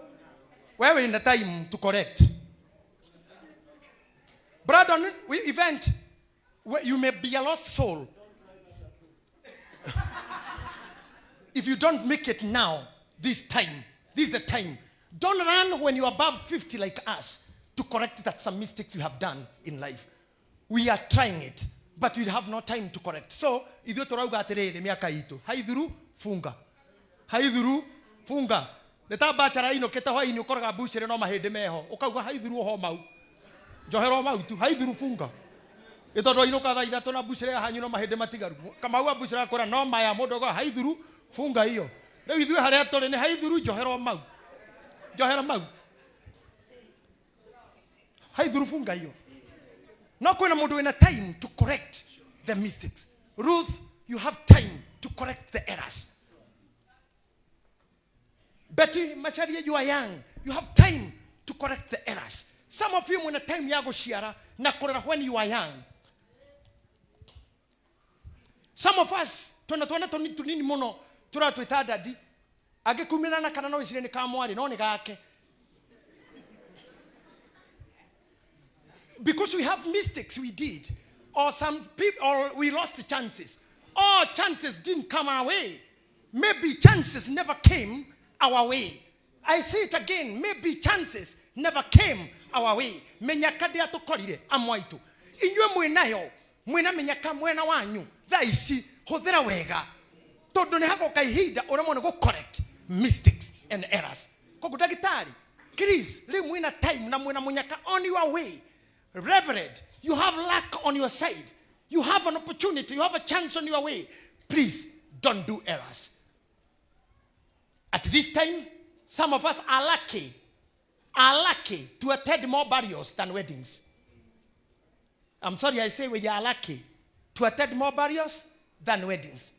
S3: we wĩna time to correct. Brandon, we event where you may be a lost soul if you don't make it now. This time, this is the time. Don't run when you're above 50 like us to correct that some mistakes you have done in life. We are trying it, but we have no time to correct. So ithuĩ tũrauga atĩrĩrĩ, mĩaka itũ haithuru funga, haithuru funga. Nĩ ta bachara inũkĩte hwainĩ, ũkoraga mbucĩrĩ no mahĩndĩ meho, ũkauga haithuru oho mau njohero mau tu, haithuru funga. Ĩ tondũ ainũka thaa 3 na mbucĩrĩ ya hanyu no mahĩndĩ matigaru, kamau a mbucĩrĩ akwĩra no maya, mũndũ auga haithuru funga iyo. Rĩu ithuĩ harĩa tũrĩ nĩ haithuru njohero mau, njohero mau, haithuru funga iyo. No kwĩna mũndũ wĩna time to correct the mistakes. Ruth, you have time to correct the errors. Betty Macharia, you are young, you have time to correct the errors. Some of you mwĩna time ya gũciara na kũrera when you are young. Some of us twena twana tũnini mũno tũratwĩta dadi, angĩkumĩra na kana no wĩcirie nĩ ka mwarĩ no nĩ gake. Because we have mistakes we did, or some people, or we lost the chances, or chances didn't come our way. Maybe chances never came our way. I say it again, maybe chances never came our way. Menyaka ndĩatũkorire amwe aitũ. Inyuĩ mwĩnayo, mwĩna menyaka mwena wanyu. Thaa ici hũthĩra wega, tondũ nĩ hagoka ihinda ũremwo nĩ gũ correct mistakes and errors. Koguo ndagĩtarĩ Chris, rĩu mwĩna time na mwĩna mũnyaka on your way. Reverend, you have luck on your side. You have an opportunity, you have a chance on your way. Please don't do errors. At this time, some of us are lucky to attend more burials than weddings. I'm sorry I say we are lucky to attend more burials than weddings.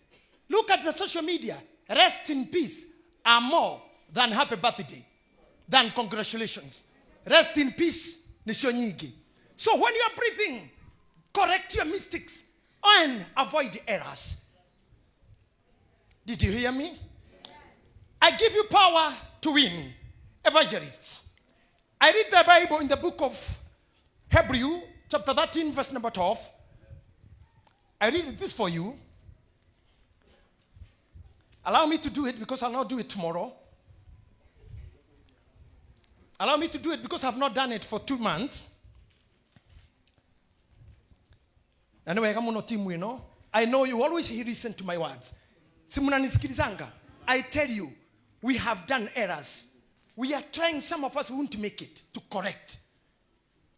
S3: Look at the social media. Rest in peace are more than happy birthday, than congratulations. Rest in peace nĩcio nyingĩ. So when you are breathing, correct your mistakes and avoid errors. Did you hear me? I give you power to win. Evangelists. I read the Bible in the book of Hebrew, chapter 13, verse number 12. I read this for you. Allow me to do it because I'll not do it tomorrow. Allow me to do it because I've not done it for 2 months. Anyway, kama uno timu ino, I know you always listen to my words. Si mnanisikilizanga? I tell you, we have done errors. We are trying, some of us won't make it, to correct.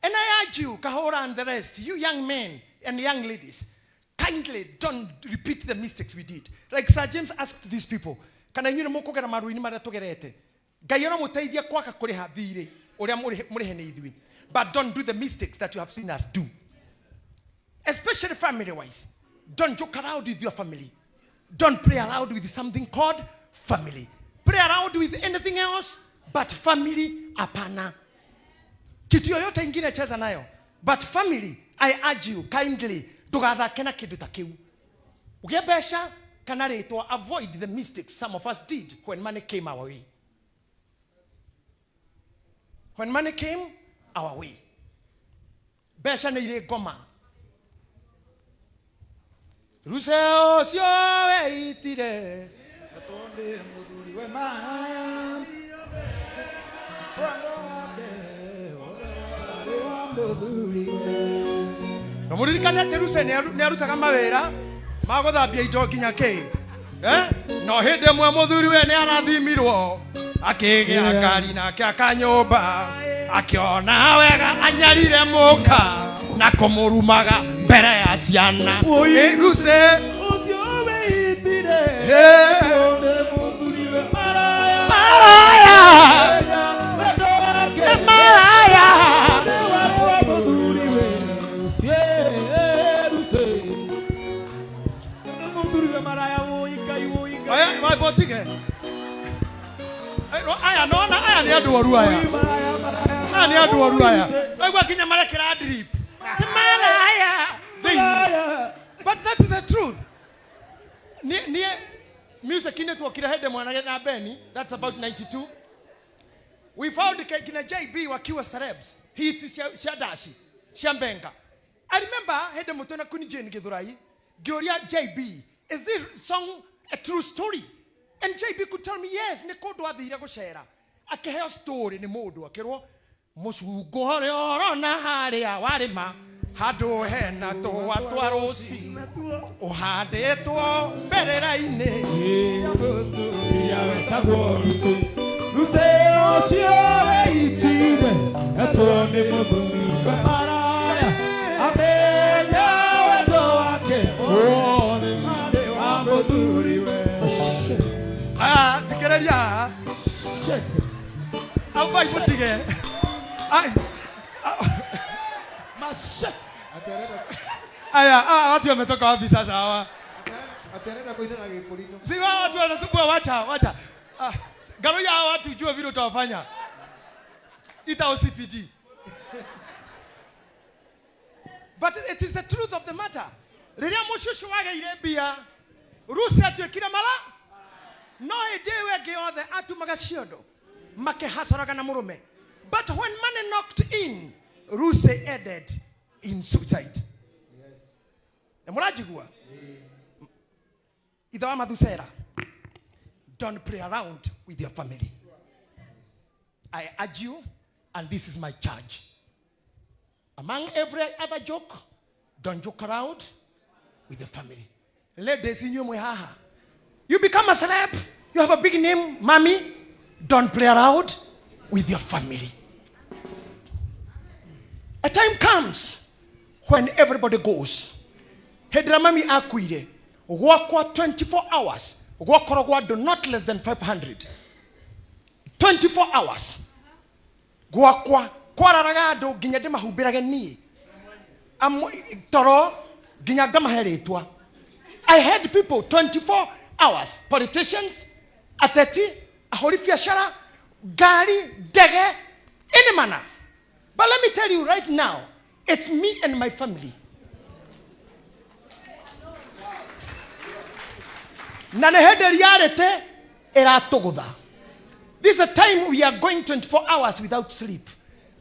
S3: And I urge you, Kahora and the rest, you young men and young ladies, kindly don't repeat the mistakes we did. Like Sir James asked these people, kana inyuĩ nĩ mũkũgera maru-inĩ marĩa tũgerete? Ngai aramũteithia kwaga kũrĩha thirĩ ũrĩa mũrĩhe nĩ ithuĩ. But don't do the mistakes that you have seen us do. Especially family-wise. Don't joke around with your family. Don't play around with something called family. Play around with anything else, but family, hapana. Kitu yoyote ingine cheza nayo. But family, I urge you kindly, ndũgathake na kĩndũ ta kĩu. Ũgĩe mbeca kana rĩtwa, avoid the mistakes some of us did when money came our way. When money came our way. Mbeca nĩ irĩ ngoma. Ruse ũcio weitire.
S1: Tondũ mũthuri we maraya.
S3: Na mũririkane atĩ Ruse nĩ arutaga mawĩra ma gũthambia indo nginya kĩ. No hĩndĩ ĩmwe mũthuri we nĩ arathimirwo. Akĩgĩa ngari na akĩaka nyũmba. Akĩona wega anyarire mũka na kũmũrumaga mbere ya ciana. Ĩ, Ruse. Maraya. Maraya. Aya, mabotige. Aya nona aya nĩ andũ oru aya. Aya nĩ andũ oru aya. Waigua nginya marekĩra drip. Ti maraya. Thĩinĩ. But that is the truth. Niĩ music-inĩ tuokire hĩndĩ mwanake na Benny, that's about 92. We found kina JB wakiwa celebs. Hiti cia dashi, cia mbenga. I remember hĩndĩ mũtwe na Queen Jane Githurai, ngĩũria JB, is this song a true story? And JB could tell me yes, nĩ kũndũ athire gũcera. Akĩheo story nĩ mũndũ akĩrwo mũcungwa ũrĩa ũrona harĩa warĩma handũ hena tũa twa rũci ũhandĩtwo mbĩrĩra-inĩ.
S16: Ruse ũcio weitire etwo nĩ mũthuri we maraya amenya wendo wake wothe wa mũthuri we.
S3: Aya, thikĩrĩria haha. Ambai mũtige. Ai. Aya, watu wametoka wapi sasa hawa? Si hawa watu wanasumbua, wacha, wacha. Garuya hawa watu ujue vile utawafanya. Ita OCPD. But it is the truth of the matter. Rĩrĩa mũcucu wagĩire mbia, Ruse atuĩkire mara. No hĩndĩ ĩyo ĩngĩ yothe atumaga ciondo makĩhacoraga na mũrũme. But when money knocked in, Ruse ended in suicide. Nĩ mũranjigua? Ithe wa Mathusera, don't play around with your family. I urge you, and this is my charge. Among every other joke, don't joke around with the family. Ladies, inyuĩ mwĩ haha. You become a celeb, you have a big name, mommy, don't play around with your family. A time comes when everybody goes. Hĩndĩ ĩrĩa mami akuire, gwakwa 24 hours, gwakoragwo andũ not less than 500. 24 hours. Gwakwa kwararaga andũ nginya ndĩmahumbĩrage niĩ. Toro nginya ngamahe rĩtwa. I had people 24 hours, politicians, ateti, ahũri biacara, ngari, ndege, any manner. But let me tell you right now, it's me and my family. Na nĩ hĩndĩ reality ĩratũgũtha. This is a time we are going 24 hours without sleep.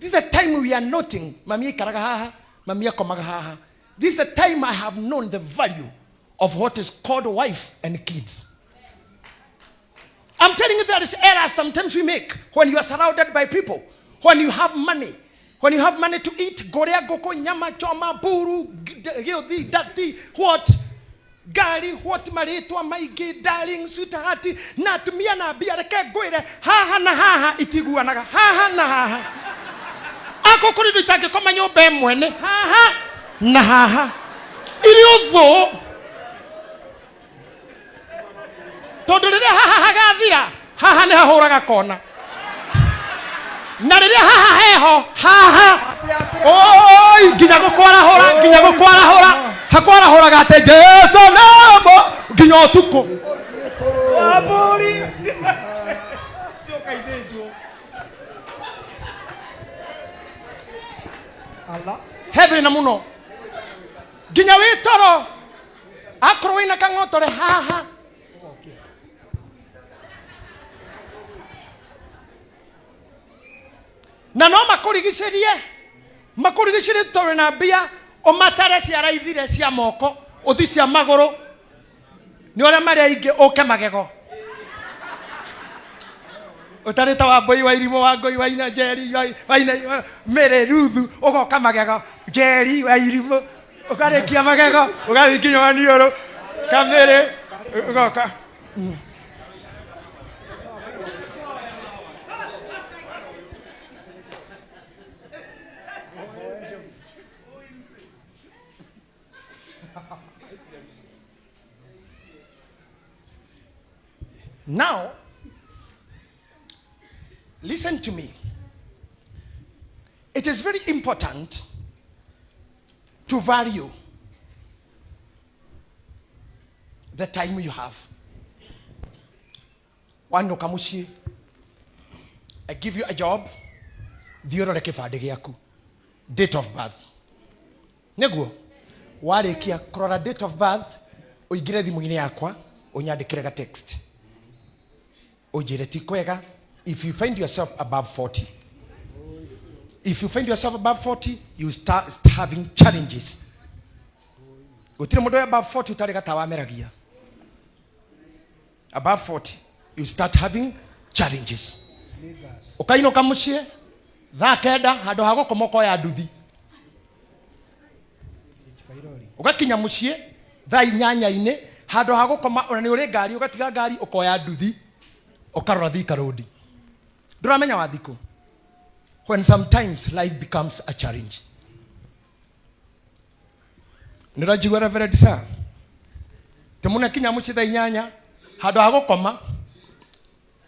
S3: This is a time we are noting, mami aikaraga haha, mami akomaga haha. This is a time I have known the value of what is called wife and kids. I'm telling you, there is errors sometimes we make when you are surrounded by people, when you have money, when you have money to eat, gorea goko, nyama choma, buru, gyothi, dati, what, gari, what, maritwa, maigi, darling, sweetheart, na tumia na mbia, reke ngwire, haha na haha, itiguanaga, haha na haha. Ako kuri ndu itangĩkoma nyũmba ĩmwe nĩ haha na haha. Irĩ ũthũ. Tondũ rĩrĩa haha hagathira, haha nĩ hahũraga kona. Na rĩrĩa haha heho, haha. Oi, nginya gũkwarahũra, nginya gũkwarahũra. Hakwarahũraga atĩ Jesũ namo nginya ũtukũ.
S16: Wambũri. Cioka ithĩnjwo.
S3: He thĩna mũno. Nginya wĩ toro, akorwo wĩna kang'otore haha. Na no makũrigicĩrie, makũrigicĩrie tondũ wĩna mbia, ũmatare ciara ithire cia moko, ũthi cia magũrũ, nĩ ũrĩa marĩ aingĩ ũke magego. Ũtarĩ ta wa Mbũi wa Irimũ, wa Ngũi wa Ina, Njeri wa Ina, Mĩrĩ, Ruthu, ũgoka magego, Njeri wa Irimũ, ũkarĩkia magego, ũgathiĩ nginya wa Niũrũ, Kamĩrĩ, ũgoka.
S14: Now, listen to me. It is very important to value the time you have. Wanoka muciĩ, I give you a job, thiĩ ũrore kĩbandĩ gĩaku, date of birth. Nĩguo warĩkia kũrora date of birth, ũingĩre thimũ-inĩ yakwa, ũnyandĩkĩre ga text. Ũnjĩre ti kwega if you find yourself above 40. If you find yourself above 40, you start having challenges. Gũtirĩ mũndũ wĩ above 40 ũtarĩ gatawa ameragia. Above 40, you start having challenges. Ũkainũka mũciĩ thaa kenda handũ ha gũkoma ũkoya nduthi. Ũgakinya mũciĩ thaa inyanya-inĩ handũ ha gũkoma ona nĩ ũrĩ ngari ũgatiga ngari ũkoya nduthi ũkarora Thika Road. Ndũramenya wa thikũ. When sometimes life becomes a challenge. Nĩ ũranjigua Reverend sir? Tĩ mũno kinya mũciĩ thaa inyanya handũ ha gũkoma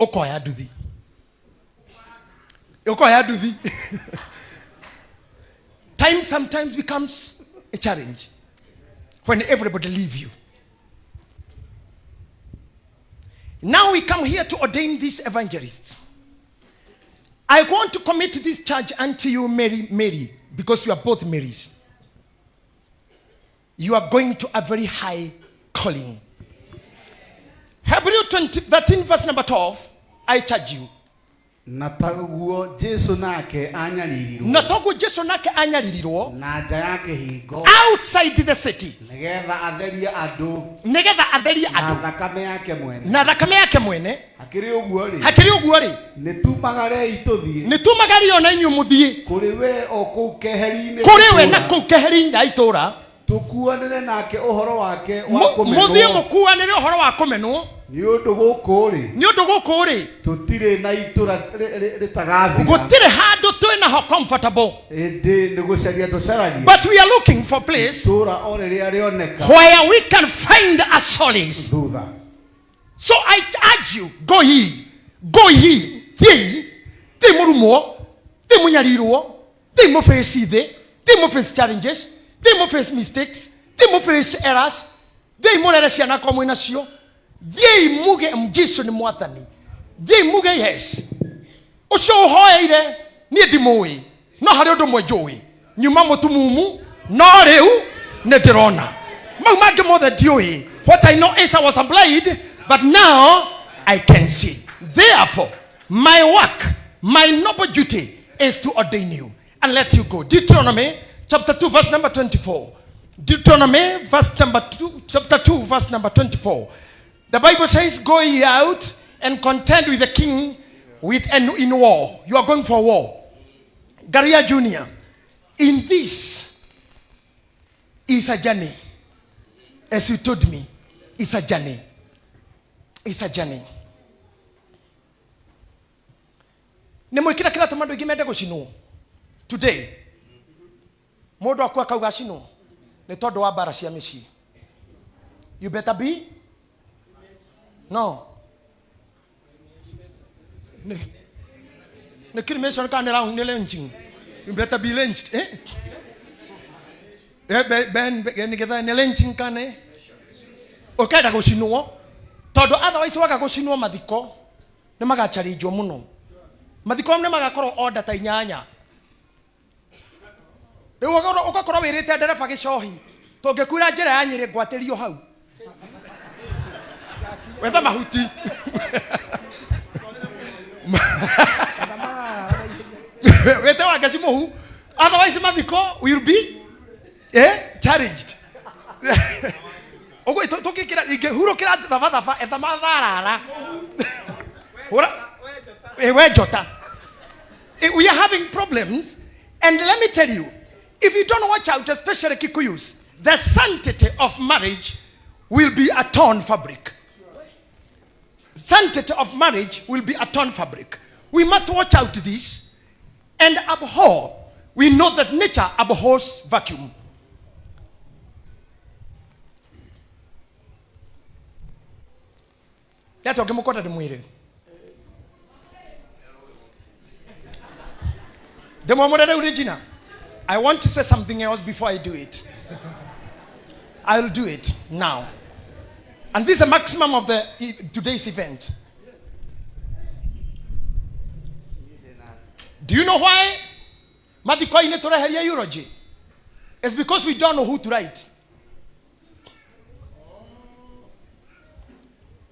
S14: ũkoya nduthi. Ũkoya nduthi. Time sometimes becomes a challenge when everybody leave you. Now we come here to ordain these evangelists. I want to commit this charge unto you, Mary, Mary, because you are both Marys. You are going to a very high calling. Hebrew 20, 13, verse number 12, I charge you.
S6: Na taguo Jesu nake anyaririrwo
S14: Na toguo Jesu nake anyaririrwo
S6: na nja ya kĩhingo
S14: outside the city
S6: nĩgetha atherie andũ
S14: nĩgetha atherie
S6: na
S14: andũ
S6: thakame yake mwene.
S14: Na thakame yake mwene.
S6: Hakĩrĩ ũguo rĩ,
S14: Hakĩrĩ ũguo rĩ,
S6: nĩ tumagarei tũthiĩ
S14: nĩ tumagarie ona inyuĩ mũthiĩ
S6: kũrĩ we o kũu keheri-inĩ
S14: kũrĩ we na
S6: itũũra,
S14: kũu keheri ya itũũra,
S6: tũkuanĩre nake ũhoro wake wa
S14: mũthiĩ
S6: kũmenwo
S14: mũkuanĩre ũhoro wa kũmenwo.
S6: Nĩ ũndũ gũkũ rĩ,
S14: Nĩ ũndũ gũkũ rĩ,
S6: tũtirĩ na itũra rĩtagathira,
S14: gũtirĩ handũ twĩ naho comfortable,
S6: ĩndĩ nĩ gũcaria tũcaragia
S14: but we are looking for place
S6: itũũra o rĩrĩa rĩoneka
S14: where we can find a solace.
S6: Thutha.
S14: So I urge you, go ye, go ye, thiĩi, thiĩi mũrumwo, thiĩi mũnyarirwo, thiĩi mũface thĩ, thiĩi mũface challenges, thiĩi mũface mistakes, thiĩi mũface errors, thiĩi mũrere ciana ko mwĩ nacio, thiĩi muge Jesu nĩ mwathani, thiĩi muge yes. Ũcio ũhoeire niĩ ndimũĩ, no harĩ ũndũ ũmwe njũĩ, nyuma mũtumumu, no rĩu nĩ ndĩrona. Mau mangĩ mothe ndiũĩ. What I know is I was blind, but now I can see. Therefore, my work, my noble duty is to ordain you and let you go. Deuteronomy chapter 2, verse number 24. Deuteronomy verse number 2, chapter 2, verse number 24. The Bible says, go ye out and contend with the king with and in war. You are going for war. Garia Jr., in this is a journey. As you told me, it's a journey. It's a journey. Nĩ mwĩkĩra kĩratũma andũ aingĩ mende gũcinwo today. Mũndũ akua akauga acinwo nĩ tondũ wa mbara cia mĩciĩ. You better be no nĩ nĩ cremation kana nĩ round nĩ lynching. You better be lynched, eh? Eh, ben nĩgetha nĩ lynching kana ũkenda gũcinwo tondũ otherwise waga gũcinwo mathiko nĩ magacharĩnjwo mũno. Mathiko nĩ magakorwo order ta inyanya. Rĩu ũgakorwo wĩrĩte ndereba gĩcohi tũngĩkuĩra njĩra ya Nyĩrĩ ngwatĩrio hau wetha mahuti wete Wangeci mũhu, otherwise mathiko will be challenged. Ũguo tũngĩkĩra ingĩhurũkĩra thabathaba etha matharara hũra we njota. We are having problems, and let me tell you, if you don't watch out, especially Kikuyus, the sanctity of marriage will be a torn fabric. Sanctity of marriage will be a torn fabric. We must watch out this and abhor. We know that nature abhors vacuum. Nĩ atĩa ũngĩmũkwenda ndĩmwĩre? Ndĩmwamũre rĩu Regina. I want to say something else before I do it. I'll do it now. And this is the maximum of the today's event. Do you know why mathiko-inĩ tũreheria eulogy? It's because we don't know who to write.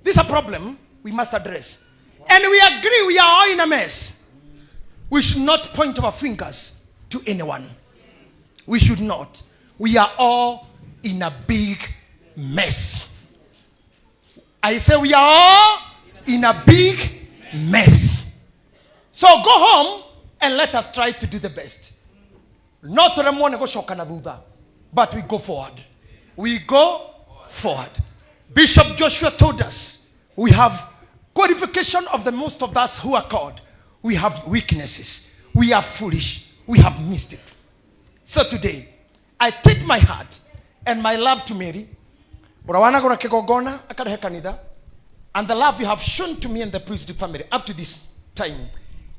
S14: This is a problem we must address. And we agree we are all in a mess. We should not point our fingers to anyone. We should not. We are all in a big mess. I say we are all in a big mess. So go home and let us try to do the best. No tũremwo nĩ gũcoka na thutha, but we go forward. We go forward. Bishop Joshua told us we have qualification of the most of us who are called. We have weaknesses. We are foolish. We have mistakes. So today, I take my heart and my love to Mary. Ũrĩa wanagũra kĩgongona akarehe kanitha and the love you have shown to me and the priestly family up to this time,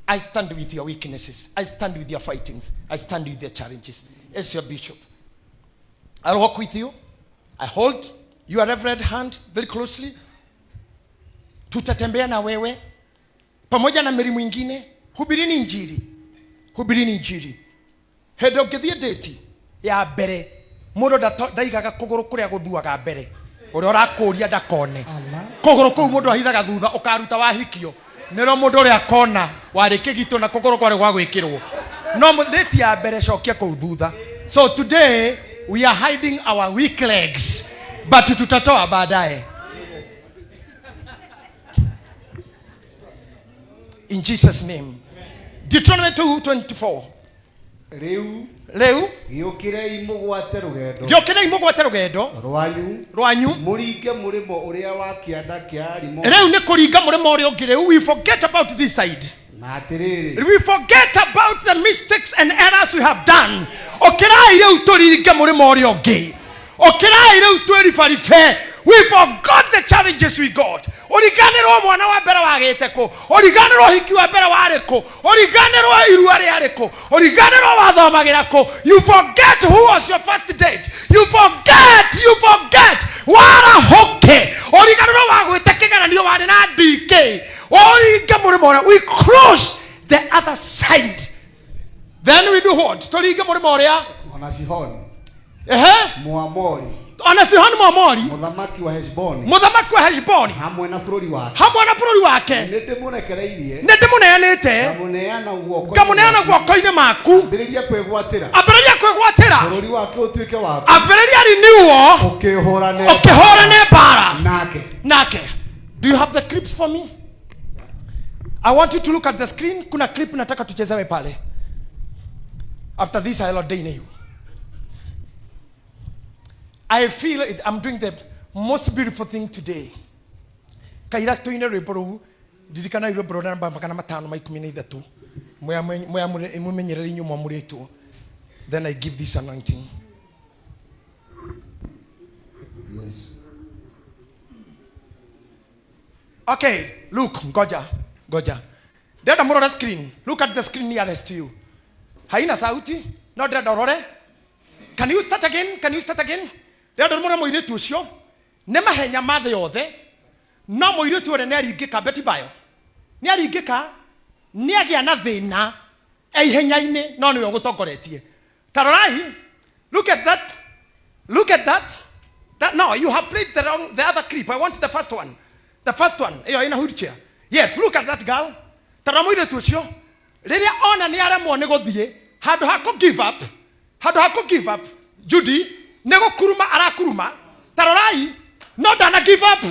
S14: I stand with your weaknesses. I stand with your fightings. I stand with your challenges. As your bishop, I'll walk with you. I hold your reverend hand very closely. Tutatembea na wewe pamoja na Mary mwingine. Hubirini Injili, hubirini Injili. Hĩndĩ ũngĩthiĩ ndĩti ya mbere mũndũ ndaigaga kũgũrũ kũrĩa gũthuaga mbere ũrĩa ũrakũria ndakone kũgũrũ kũu mũndũ ahithaga thutha ũkaruta wahikio nĩro mũndũ ũrĩa akona warĩ kĩgitũ na kũgũrũ kwarĩ gwa gwĩkĩrwo no ndĩti ya mbere cokia kũu thutha. So today we are hiding our weak legs but tutatoa baadaye in Jesus name. Deuteronomy 2:24.
S6: Rĩu
S14: rĩu
S6: gĩũkĩrei mũgwate rũgendo
S14: gĩũkĩrei mũgwate rũgendo
S6: rwanyu
S14: rwanyu
S6: mũringe mũrĩmo ũrĩa wa kĩanda kĩa Arimoni.
S14: Rĩu nĩ kũringa mũrĩmo ũrĩa ũngĩ. Rĩu we forget about this side.
S6: Na atĩrĩrĩ,
S14: we forget about the mistakes and errors we have done. Ũkĩrai rĩu tũringe mũrĩmo ũrĩa ũngĩ. Ũkĩrai rĩu twĩribaribe. We forgot the challenges we got. Ũriganĩrwo mwana wa mbere wagĩte kũ, ũriganĩrwo hiki wa mbere warĩ kũ, ũriganĩrwo irua rĩarĩ kũ, ũriganĩrwo wathomagĩra kũ. You forget who was your first date. You forget, you forget. Warahũke ũriganĩrwo wagwĩte kĩgeranio warĩ na DK. Ũringe mũrĩmo ũrĩa. We cross the other side. Then we do what? Tũringe mũrĩmo ũrĩa.
S6: Ona Sihoni
S14: Ehe.
S6: Mũamori,
S14: Ona Sihoni Mũamori,
S6: mũthamaki wa Heshboni,
S14: mũthamaki wa Heshboni,
S6: hamwe na bũrũri wake,
S14: hamwe na bũrũri wake,
S6: nĩ ndĩmũrekereirie,
S14: nĩ ndĩmũneanĩte,
S6: ngamũneana guoko,
S14: ngamũneana guoko-inĩ maku.
S6: Ambĩrĩria kwĩgwatĩra,
S14: Ambĩrĩria kwĩgwatĩra
S6: bũrũri wake ũtuĩke waku,
S14: ambĩrĩria renewal,
S6: ũkĩhũrane
S14: ũkĩhũrane mbara
S6: nake.
S14: Nake. Do you have the clips for me? I want you to look at the screen. Kuna clip nataka tuchezewe pale. After this I'll ordain you. I feel it, I'm doing the most beautiful thing today. Kaira tuine rwĩmbo rũu ndirikana rwĩmbo rũu namba magana matano ma ikũmi na ithatũ mwĩmenyerere inyuĩ mwamũrĩtwo. Then I give this anointing.
S6: Yes.
S14: Okay, look, ngoja, ngoja. Ndĩrenda mũrore screen. Look at the screen nearest to you. Haina sauti, no ndĩrenda ũrore. Can you start again? Can you start again? Ndĩrenda mũrore mũirĩtu ũcio. Nĩ mahenya ma thĩ yothe. No mũirĩtu ũrĩa nĩ aringĩka Betty Bayo. Nĩ aringĩka, nĩ agĩa na thĩna e ihenya-inĩ, no nĩwe ũgũtongoretie. Ta rorai, look at that. Look at that. That, no, you have played the wrong, the other clip. I want the first one. The first one. Ĩyo ĩna wheelchair. Yes, look at that girl. Ta rora mũirĩtu ũcio. Rĩrĩa ona nĩ aremwo nĩ gũthiĩ, handũ ha kũ give up, handũ ha kũ give up, Judy, nĩ gũkuruma arakuruma. Ta rorai, no ndana give up.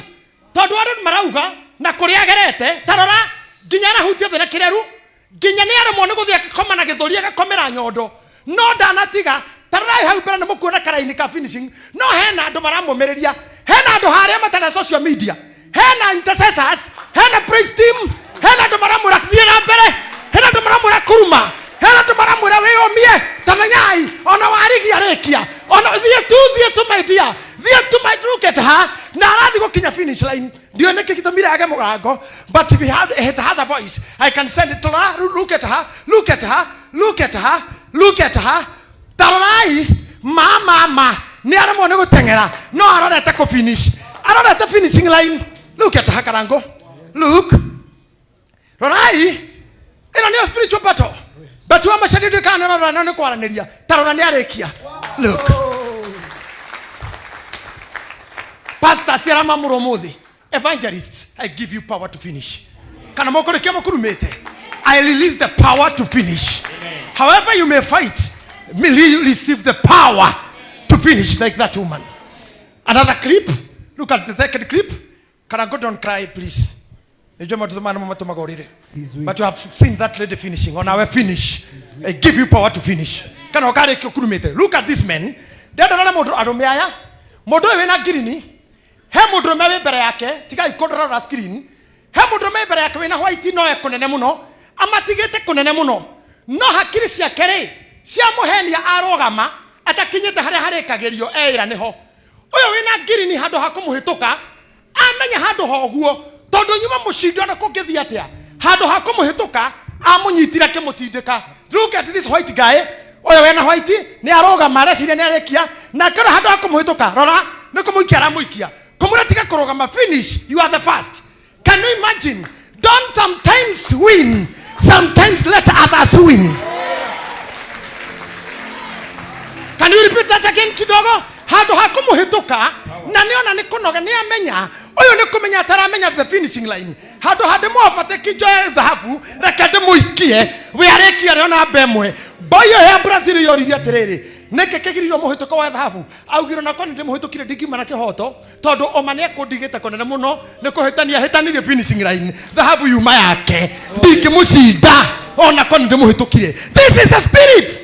S14: Tondũ andũ marauga na kũrĩa agerete, ta rora, nginya arahutia thĩ na kĩreru, nginya nĩ aremwo nĩ gũthiĩ agĩkoma na gĩthũri agakomera nyondo, no ndanatiga. Ta rorai hau mbere nĩ mũkuona karaini ka finishing, no hena andũ maramũmĩrĩria, hena andũ harĩa matarĩ social media, hena intercessors, hena praise team, hena andũ maramwĩra thiĩ na mbere, hena andũ maramwĩra kuruma, hena andũ maramwĩra wĩyũmie, ta menyai ona warigia rĩkia, ona thiĩ tu, thiĩ tu my dear, thiĩ tu my, look at her, na arathiĩ gũkinya finish line. Ndiũĩ nĩkĩ gĩtũmire age mũgambo, but if it has a voice, I can send it to her. Look at her, look at her, look at her, look at her. Tarorai, ma ma ma, nĩ aremwo nĩ gũteng'era, no arorete kũ finish, arorete finishing line. Look at her, Karango. Look. Rorai, ĩno nĩyo spiritual battle. But wa macani ndũĩ kana nĩ ũrarora na nĩ kwaranĩria. Tarora nĩ arĩkia. Look. Pastor ciara mamũrwo mũthĩ. Evangelists, I give you power to finish. Kana mũkũrĩkia mũkurumĩte. I release the power to finish. However you may fight, may you receive the power to finish like that woman. Another clip. Look at the second clip. Karango, don't cry, please. Nijua maũndũ maya nĩmo matũmaga ũrĩre. But you have seen that lady finishing. On our finish. I give you power to finish. Kana ũkarĩkia ũkurumĩte. Look at this man. Ndĩrenda ndore mũndũ arũme aya. Mũndũ ũyũ wĩna ngirini. He mũndũ ũrũme wĩ mbere yake, tigai kũndorora screen. He mũndũ ũrũme wĩ mbere yake wĩna white no e kũnene mũno. Amatigĩte kũnene mũno. No hakiri ciake rĩ, ciamũhenia arũgama, atakinyĩte harĩa harĩkagĩrio eĩra nĩho. Ũyũ wĩna ngirini handũ ha kũmũhĩtũka, amenya handũ ha ũguo, tondũ nyuma mũcindo ona kũngĩthiĩ atĩa, handũ ha kũmũhĩtũka, amũnyitire akĩmũtindĩka. Look at this white guy. Ũyũ wĩna white nĩ arũgama, areciria nĩ arĩkia, nake ũrĩa handũ ha kũmũhĩtũka, rora, nĩ kũmũikia aramũikia. Kũmwĩra tiga kũrũgama, finish, you are the first. Can you imagine? Don't sometimes win, sometimes let others win. Can you repeat that again kidogo? Handũ ha kũmũhĩtũka, na nĩona nĩ kũnoga, nĩ amenya, ũyũ nĩ kũmenya ataramenya the finishing line. Handũ ha ndĩmũabate kĩnjoe thahabu, reke ndĩmũikie, we arĩkia rĩo namba ĩmwe. Boy ĩyo ya Brazil yoririe atĩrĩrĩ, nĩkĩ kĩgiririo mũhĩtũko wa thahabu? Augire ona korwo nĩ ndĩmũhĩtũkire ndingiuma na kĩhoto, tondũ oma nĩ ekũndigĩte kũnene mũno, nĩ kũhĩtania hĩtanirie finishing line. Thahabu yuma yake, ndingĩmũcinda ona korwo nĩ ndĩmũhĩtũkire. This is a spirit.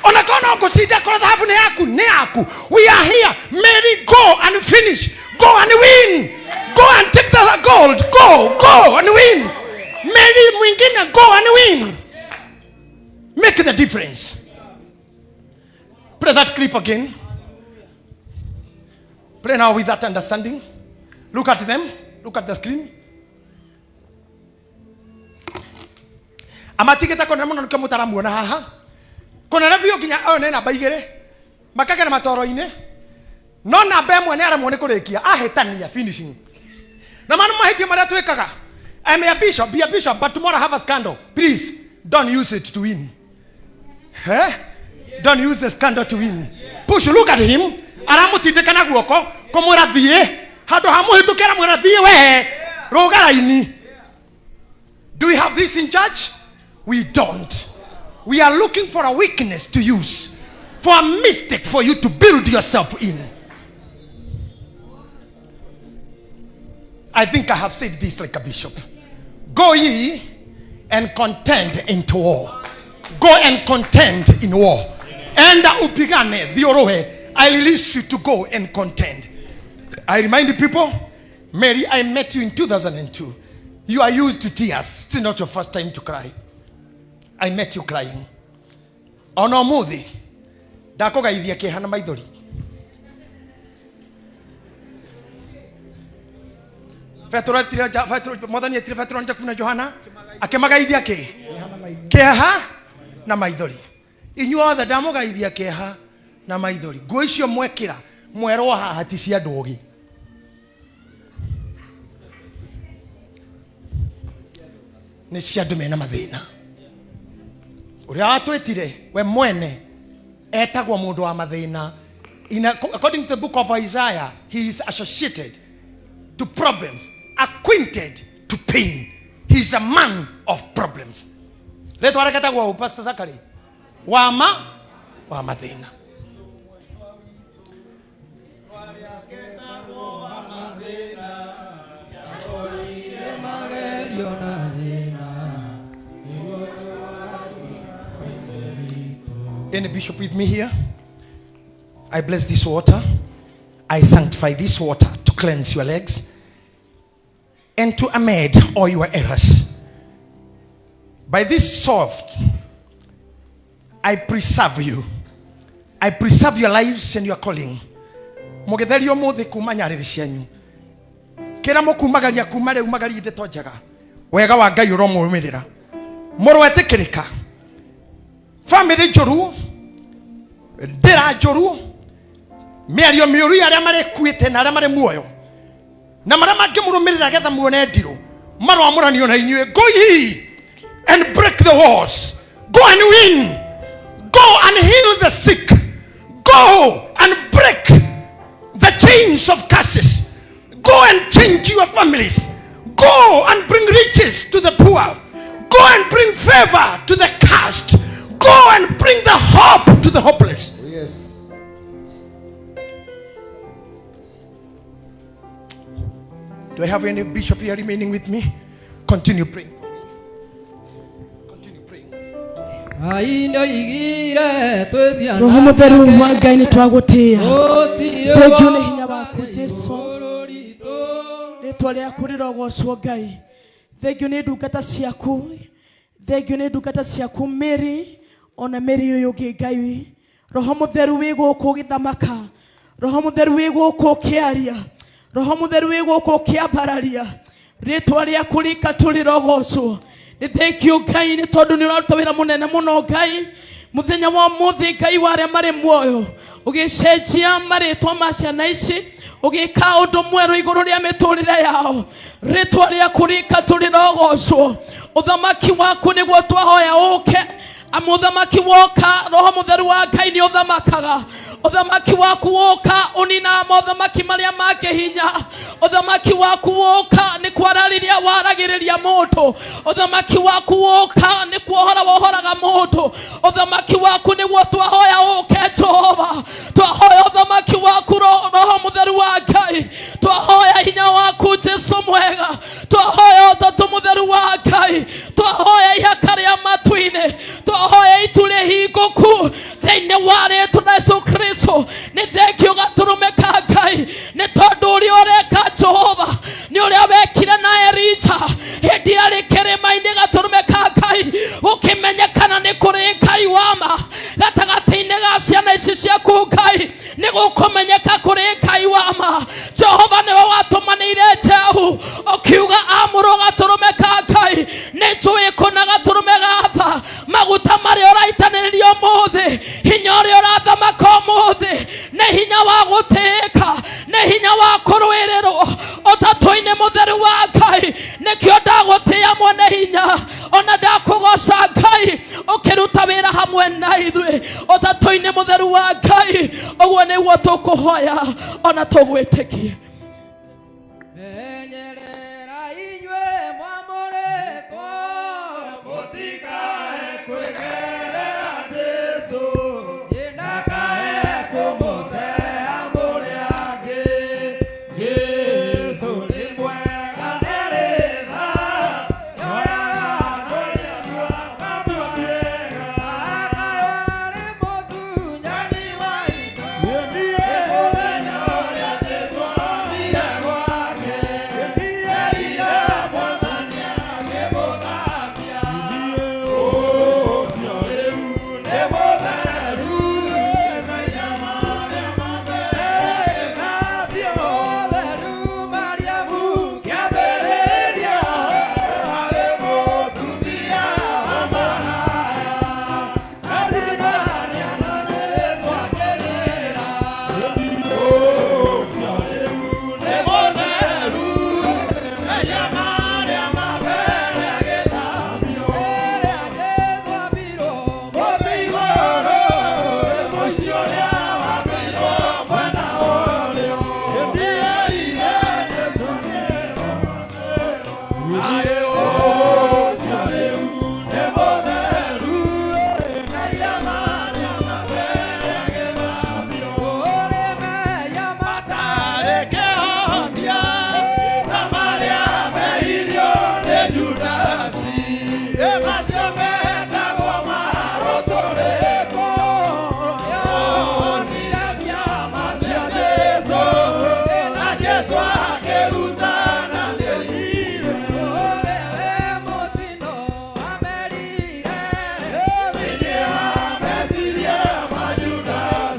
S14: Ona korwo no ngũcinda, korwo thahabu nĩ yaku, nĩ yaku. We are here. Mary, go and finish. Go and win. Go and take the gold. Go, go and win. Mary mwingine, go and win. Make the difference. Play that clip again. Play now with that understanding. Look at them. Look at the screen. Amatigĩte kũnene mũno nĩkĩo mũtaramuona haha. Kũnene biũ nginya ũyũ nĩ namba igĩrĩ. Makagera matoro-inĩ. No namba ĩmwe nĩ aremwo nĩ kũrĩkia. Ahĩtania finishing. Na mano mahĩtia marĩa twĩkaga. I'm a bishop, be a bishop, but tomorrow I have a scandal. Please, don't use it to win. Eh? Don't use the scandal to win. Push, look at him. Aramũtindĩka na guoko, kũmwĩra thiĩ. Handũ ha mũhĩtũke aramwĩra thiĩ we. Rũga raini. Do we have this in church? We don't. We are looking for a weakness to use, for a mistake for you to build yourself in. I think I have said this like a bishop. Go ye and contend into war. Go and contend in war. Enda upigane thiorohe. I release you to go and contend. I remind the people, Mary, I met you in 2002. You are used to tears. It's not your first time to cry. I met you crying. Ona ũmũthĩ ndakũgaithia kĩeha na maithori. Petero etire Ja- Petero, mwathani etire Petero na Jakubu na Johana akĩmagaithia kĩ? Kĩeha na maithori. Inyuothe ndamũgaithia kĩeha na maithori. Nguo icio mwekĩra mwerwo haha ti cia andũ ogĩ. Nĩ cia andũ mena mathĩna. Ũrĩa watwĩtire we mwene etagwo mũndũ wa mathĩna. According to the book of Isaiah, he is associated to problems, acquainted to pain. He is a man of problems. Rĩtwa rĩake etagwo ũ, Pastor Zachary? Wa mathĩna. Any bishop with me here? I bless this water. I sanctify this water to cleanse your legs and to amend all your errors. By this soft, I preserve you. I preserve your lives and your calling. Mũgĩtherio ũmũthĩ kuma nyarĩrĩ cianyu. Kĩrĩa mũkumagaria kuma rĩu magarie ndeto njega. Wega wa Ngai ũromũrũmĩrĩra. Mũrwetĩkĩrĩka. Family njũru, ndĩra njũru, mĩario mĩũru ya arĩa marĩkuĩte na arĩa marĩ muoyo na marĩa mangĩmũrũmĩrĩra getha muone ndirũ maroamũranio na inyuĩ. Go ye and break the walls. Go and win. Go and heal the sick. Go and break the chains of curses. Go and change your families. Go and bring riches to the poor. Go and bring favor to the cast. Go and bring the hope to the hopeless.
S13: Yes.
S14: Do I have any bishop here remaining with me? Continue praying for me. Continue praying.
S8: Roho Mutheru wa Ngai, nĩ twagũtĩĩa. Thengiũ nĩ hinya waku Jesu, rĩtwa rĩaku rĩrogocwo Ngai. Thengiũ nĩ ndungata ciaku, thengiũ nĩ ndungata ciaku Mary ona Mary ũyũ ũngĩ. Ngai Roho Mũtheru wĩ gũkũ ũgĩthamaka, Roho Mũtheru wĩ gũkũ ũkĩaria, Roho Mũtheru wĩ gũkũ ũkĩambararia rĩtwa rĩaku rĩkatũ rĩrogocwo. Nĩ thengiũ Ngai nĩ tondũ nĩ ũraruta wĩra mũnene mũno Ngai mũthenya wa mũthĩ. Ngai wa arĩa marĩ muoyo, ũgĩcenjia marĩtwa ma ciana ici, ũgĩka ũndũ mwerũ igũrũ rĩa mĩtũrĩre yao. Rĩtwa rĩaku rĩkatũ rĩrogocwo. Ũthamaki waku nĩguo twahoya ũke, amu ũthamaki woka Roho Mũtheru wa Ngai nĩ ũthamakaga. Ũthamaki waku woka ũninaga mothamaki marĩa mangĩ hinya. Ũthamaki waku woka nĩ kwararĩria waragĩrĩria mũndũ. Ũthamaki waku woka nĩ kuohora wohoraga mũndũ. Ũthamaki waku nĩguo twahoya ũke Jehova. Twahoya ũthamaki waku, Roho Mũtheru wa Ngai. Twahoya hinya waku Jesu mwega. Twahoya Ũtatũ Mũtheru wa Ngai. Twahoya ihaka rĩa matu-inĩ. Twahoya itu rĩhingũku thĩinĩ wa rĩtwa rĩa Yesu Kristo. Nĩ thengio Gatũrũme ka Ngai nĩ tondũ ũrĩa ũreka Jehova nĩ ũrĩa wekire na Elija hĩndĩ arĩ kĩrĩma-inĩ. Gatũrũme ka Ngai, gũkĩmenyekana nĩ kũrĩ Ngai wa ma gatagatĩ-inĩ ga ciana ici ciaku. Ngai, nĩ gũkũmenyeka kũrĩ Ngai wa ma. Jehova, nĩwe watũmanĩire Jehu ũkiuga amũrwo Gatũrũme ka Ngai. Nĩ njũĩ kũna Gatũrũme gatha maguta marĩa ũraitanĩrĩria ũmũthĩ, hinya ũrĩa ũrathamaka ũmũthĩ nĩ hinya wa gũtĩĩka, nĩ hinya wa kũrũĩrĩrwo Ũtatũ-inĩ Mũtheru wa Ngai. Nĩkĩo ndagũtĩĩa mwene hinya, ona ndakũgoca Ngai ũkĩruta wĩra hamwe na ithuĩ Ũtatũ-inĩ Mũtheru wa Ngai. Ũguo nĩguo tũkũhoya ona tũgwĩtĩkia.
S16: Menyerera inyuĩ mwamũrĩtwo, mũtikae kwĩgerera Jesũ, ndakae kũmũtea mũrĩ angĩ. Jesũ nĩ mwega, nĩrĩ tha, nĩoyaga kũrĩa akatua mĩega. Akayarĩ mũtunyani wa indo, nĩ mũthenya ũrĩa Jesũ athire gwake, erire Mwathani akĩmũthambia. Ũcio rĩu nĩ mũtheru, mehia marĩa mamerĩthambio. Mũtheru Mariamu kĩambĩrĩria harĩ mũtumia wa maraya, Atimania na Jesũ akĩrĩra. Ũcio rĩu nĩ mũtheru, mehia marĩa mabere agĩthambio. Rĩrĩa Jesũ ambirwo mũtĩ igũrũ, mũici ũrĩa wambirwo mwena ũrĩo, ndierire Jesũ nĩ ũcio rĩu nĩ mũtheru, mehia marĩa mabere agĩthambio. Kũrĩ mehia matarĩ kĩhonia, ta marĩa mehirio nĩ Judasi, macio metagwo marũtũrĩko. Nĩonire ciama cia Jesũ, na Jesũ akĩrutana nĩoigire, we mũtino amerire, thĩinĩ wa meciria ma Judasi.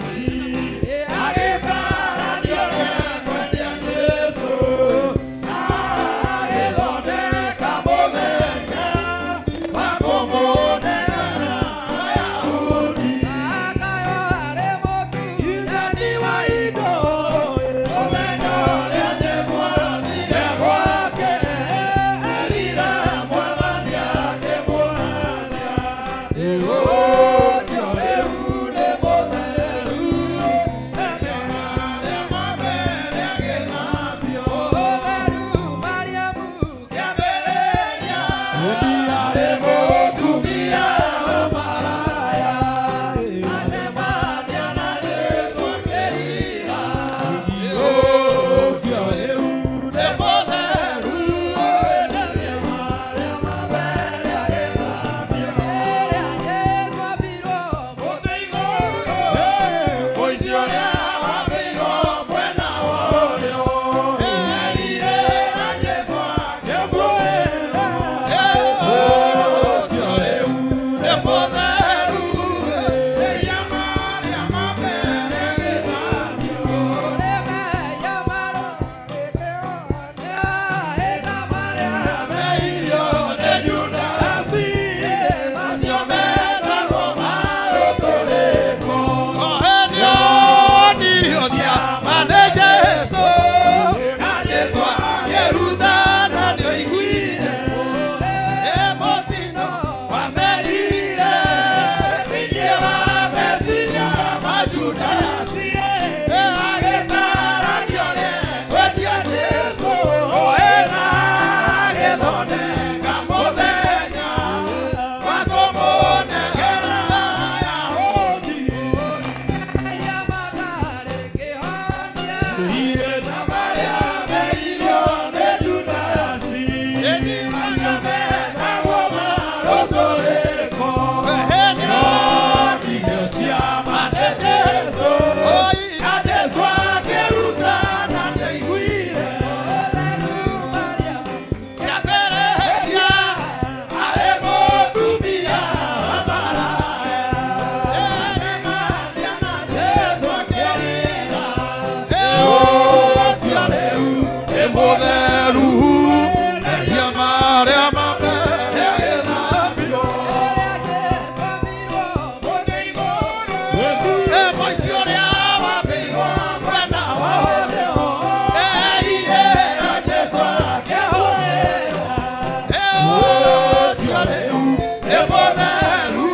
S16: Nĩ mũtheru,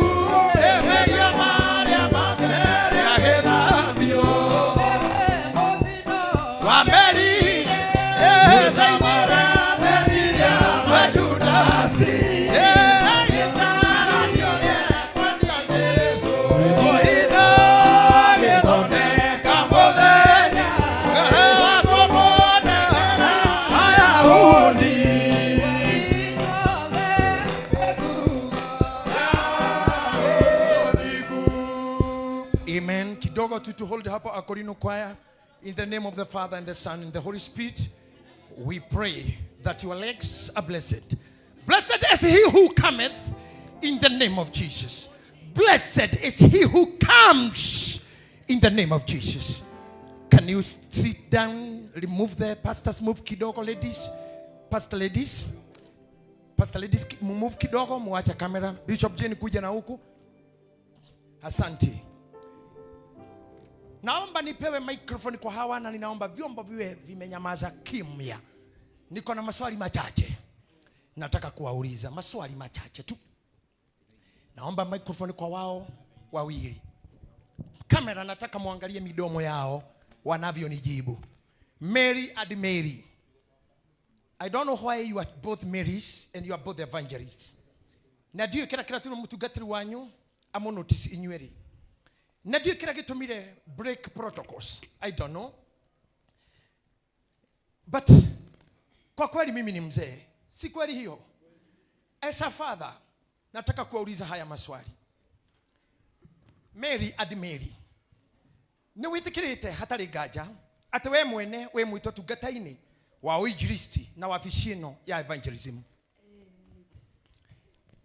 S16: mehia marĩa mambere agĩthambio. Wamerire, thaimara meciria ma Judasi. Agĩtaranio nĩekwendia Jesũ. Ũhinda agĩthondeka mũthenya wa kũmũnengera Ayahudi.
S14: Amen. Kidogo tu to hold hapo Akorino choir. In the name of the Father and the Son and the Holy Spirit, we pray that your legs are blessed. Blessed is he who cometh in the name of Jesus. Blessed is he who comes in the name of Jesus. Can you sit down? Remove the pastors, move kidogo, ladies. Pastor ladies. Pastor ladies, move kidogo, muacha kamera. Bishop Jane kuja na huku. Asante. Naomba nipewe microphone kwa hawa na ninaomba vyombo viwe vimenyamaza kimya. Niko na maswali machache. Nataka kuwauliza maswali machache tu. Naomba microphone kwa wao wawili. Kamera nataka muangalie midomo yao wanavyonijibu. Mary and Mary. I don't know why you are both Marys and you are both evangelists. Na ndiũĩ kĩrĩa kĩratũmire mũtungatĩri wanyu amũnotice inyuerĩ. Na ndiũĩ kĩrĩa gĩtũmire break protocols. I don't know. But kwa kweli mimi ni mzee. Si kweli hiyo? As a father, nataka kuwauliza haya maswali. Mary and Mary. Nĩ wĩtĩkĩrĩte hatarĩ nganja atĩ we mwene wĩ mwĩtwo tungata-inĩ wa uinjilisti na wabici ĩno ya evangelism.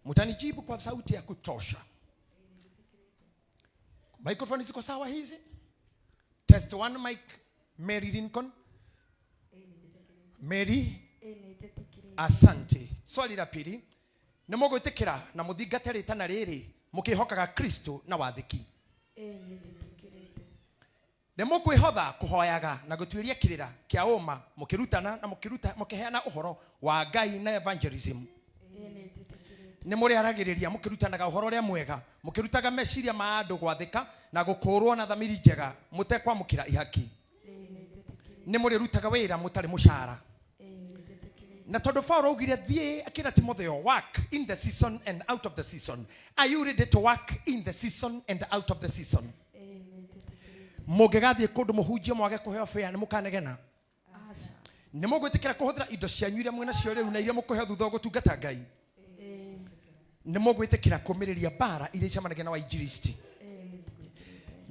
S14: Mtanijibu kwa sauti ya kutosha. Microphone ziko sawa hizi? Test one mic, Mary Lincoln. Mary, asante. Swali la pili, nĩ mũgwĩtĩkĩra na mũthingate rĩtana rĩrĩ mũkĩhokaga Kristo na wathĩki. Nĩ mũkwĩhotha kũhoyaga na gũtuĩria kĩrĩra kĩa ũma mũkĩrutana na mũkĩruta mũkĩheana ũhoro wa Ngai na evangelism. Nĩ mũrĩaragĩrĩria mũkĩrutanaga ũhoro ũrĩa mwega mũkĩrutaga meciria ma andũ gwathĩka na gũkũrwo na thamiri njega mũtekwamũkĩra ihaki. Nĩ mũrĩrutaga wĩra mũtarĩ mũcara. Na tondũ Paulo augire thiĩ akĩra Timotheo, work in the season and out of the season. Are you ready to work in the season and out of the season? Mũngĩgathiĩ kũndũ mũhunjie mwage kũheo fare nĩ mũkanegena? Nĩ mũgwĩtĩkĩra kũhũthĩra indo cianyu iria mwĩnacio rĩu na iria mũkũheo thutha wa gũtungata Ngai? Nĩ mũgwĩtĩkĩra kũmĩrĩria mbara iria icemanagia na wainjilisti?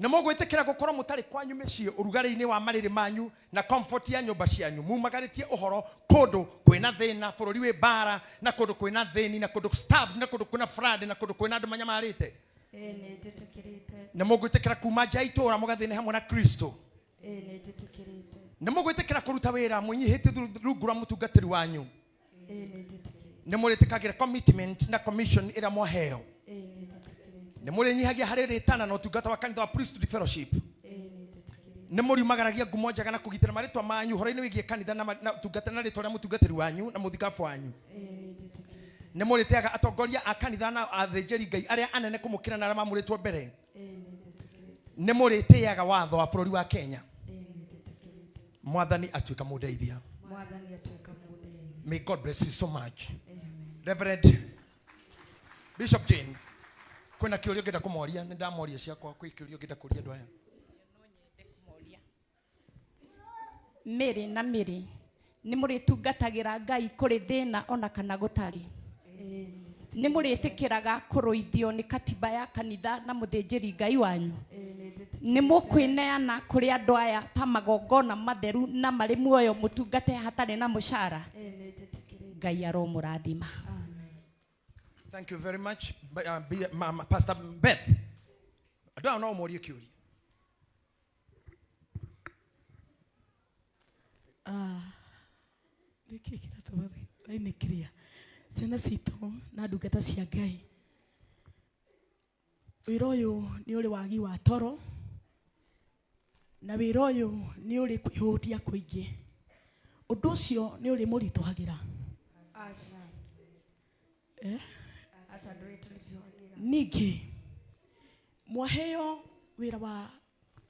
S14: Nĩ mũgwĩtĩkĩra gũkorwo mũtarĩ kwanyu mĩciĩ ũrugarĩ-inĩ wa marĩrĩ manyu na comfort ya nyũmba cianyu, mumagarĩtie ũhoro kũndũ kwĩna thĩna, bũrũri wĩ mbara, na kũndũ kwĩna thĩni, na kũndũ starved, na kũndũ kwĩna flood, na kũndũ kwĩna andũ manyamarĩte? Nĩ mũgwĩtĩkĩra kuma nja ya itũũra mũgathĩne hamwe na Kristo? Nĩ mũgwĩtĩkĩra kũruta wĩra mwĩnyihĩtie rungu rwa mũtungatĩri wanyu? Nĩ mũrĩtĩkagĩra commitment na commission ĩrĩa mwaheo? Nĩ mũrĩnyihagia harĩ rĩtana na ũtungata wa kanitha wa Priesthood Fellowship? Nĩ mũriumagaragia ngumo njega na kũgitĩra marĩtwa manyu ũhoro-inĩ wĩgiĩ kanitha na ũtungata na rĩtwa rĩa mũtungatĩri wanyu na mũthikabu wanyu? Nĩ mũrĩtĩaga atongoria a kanitha na athĩnjĩri Ngai arĩa anene kũmũkĩra na arĩa mamũrĩtwo mbere? Nĩ mũrĩtĩaga watho wa bũrũri wa Kenya? Mwathani atuĩka mũndeithia. May God bless you so much. Reverend Bishop Jane, kwĩna kĩũria ũngĩenda kũmoria? Nĩ ndamoria ciakwa, kwĩ kĩũria ũngĩenda kũria andũ aya?
S12: Mĩrĩ na mĩrĩ nĩ mũrĩtungatagĩra Ngai kũrĩ thĩna ona kana gũtarĩ. Nĩ mũrĩtĩkĩraga kũrũithio nĩ katiba ya kanitha na mũthĩnjĩri Ngai wanyu. Nĩ mũkwĩneana kũrĩ andũ aya ta magongona matheru na marĩ muoyo mũtungate hatarĩ na mũcara. Ngai aromũrathima.
S14: Thank you very much, Pastor Beth. Andũ aya no morie kĩũria.
S18: Nĩkĩ kĩratũma raini clear? Ciana citũ na ndungata cia Ngai, wĩra ũyũ nĩ ũrĩ wagi wa toro, na wĩra ũyũ nĩ ũrĩ kwĩhũtia kũingĩ. Ũndũ ũcio nĩ ũrĩ mũritũhagĩra.
S10: Aca ndũrĩtũritũhagĩra.
S18: Ningĩ mwaheo wĩra wa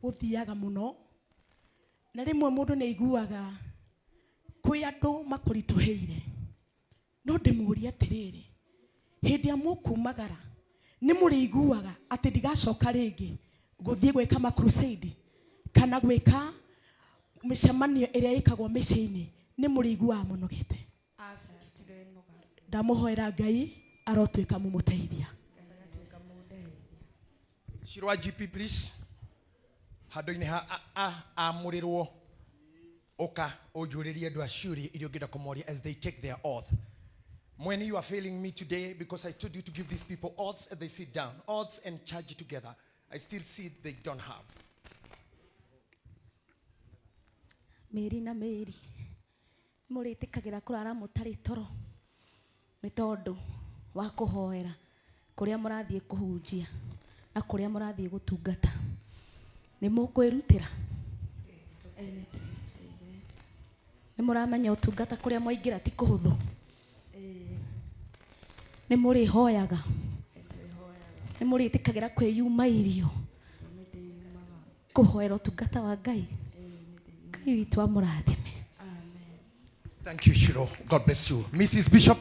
S18: gũthiaga mũno, na rĩmwe mũndũ nĩ aiguaga kwĩ andũ makũritũhĩire, no ndĩmũrie atĩrĩrĩ, hĩndĩ ĩrĩa mũkumagara nĩ mũrĩiguaga atĩ ndigacoka rĩngĩ gũthiĩ gwĩka ma crusade kana gwĩka mĩcemanio ĩrĩa ĩkagwo mĩciĩ-inĩ, nĩ mũrĩiguaga mũnogete?
S10: Aca tũtirĩnoga.
S18: Ndamũhoera Ngai arotuĩka mũmũteithia.
S10: Agatuĩka mũndeithia.
S14: Shirwa GP, please. Handũ-inĩ ha amũrĩrwo, ũka ũnjũrĩrie andũ a ciũria iria ũngĩenda kũmoria as they take their oath. Mweni, you are failing me today because I told you to give these people oaths and they sit down. Oaths and charge together. I still see they don't have.
S11: Mĩri na mĩri, mũrĩtĩkagĩra kũrara mũtarĩ toro nĩ tondũ wa kũhoera kũrĩa mũrathiĩ kũhunjia na kũrĩa mũrathiĩ gũtungata? Nĩ mũkwĩrutĩra? Nĩ mũramenya ũtungata kũrĩa mwaingĩra ti kũhũthũ? Nĩ mũrĩhoyaga? Nĩ mũrĩtĩkagĩra kwĩyuma irio kũhoera ũtungata wa Ngai? Ngai witũ amũrathime.
S14: Thank you, Shiro. God bless you. Mrs. Bishop,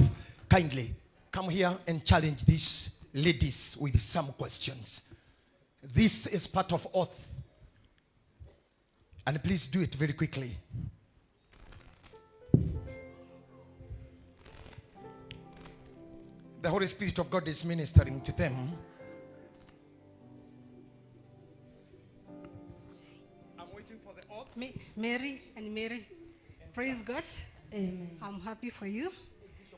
S14: kindly come here and challenge these ladies with some questions. This is part of oath. And please do it very quickly. The Holy Spirit of God is ministering to them. I'm waiting for the oath.
S19: Mary and Mary, praise God.
S10: Amen.
S19: I'm happy for you.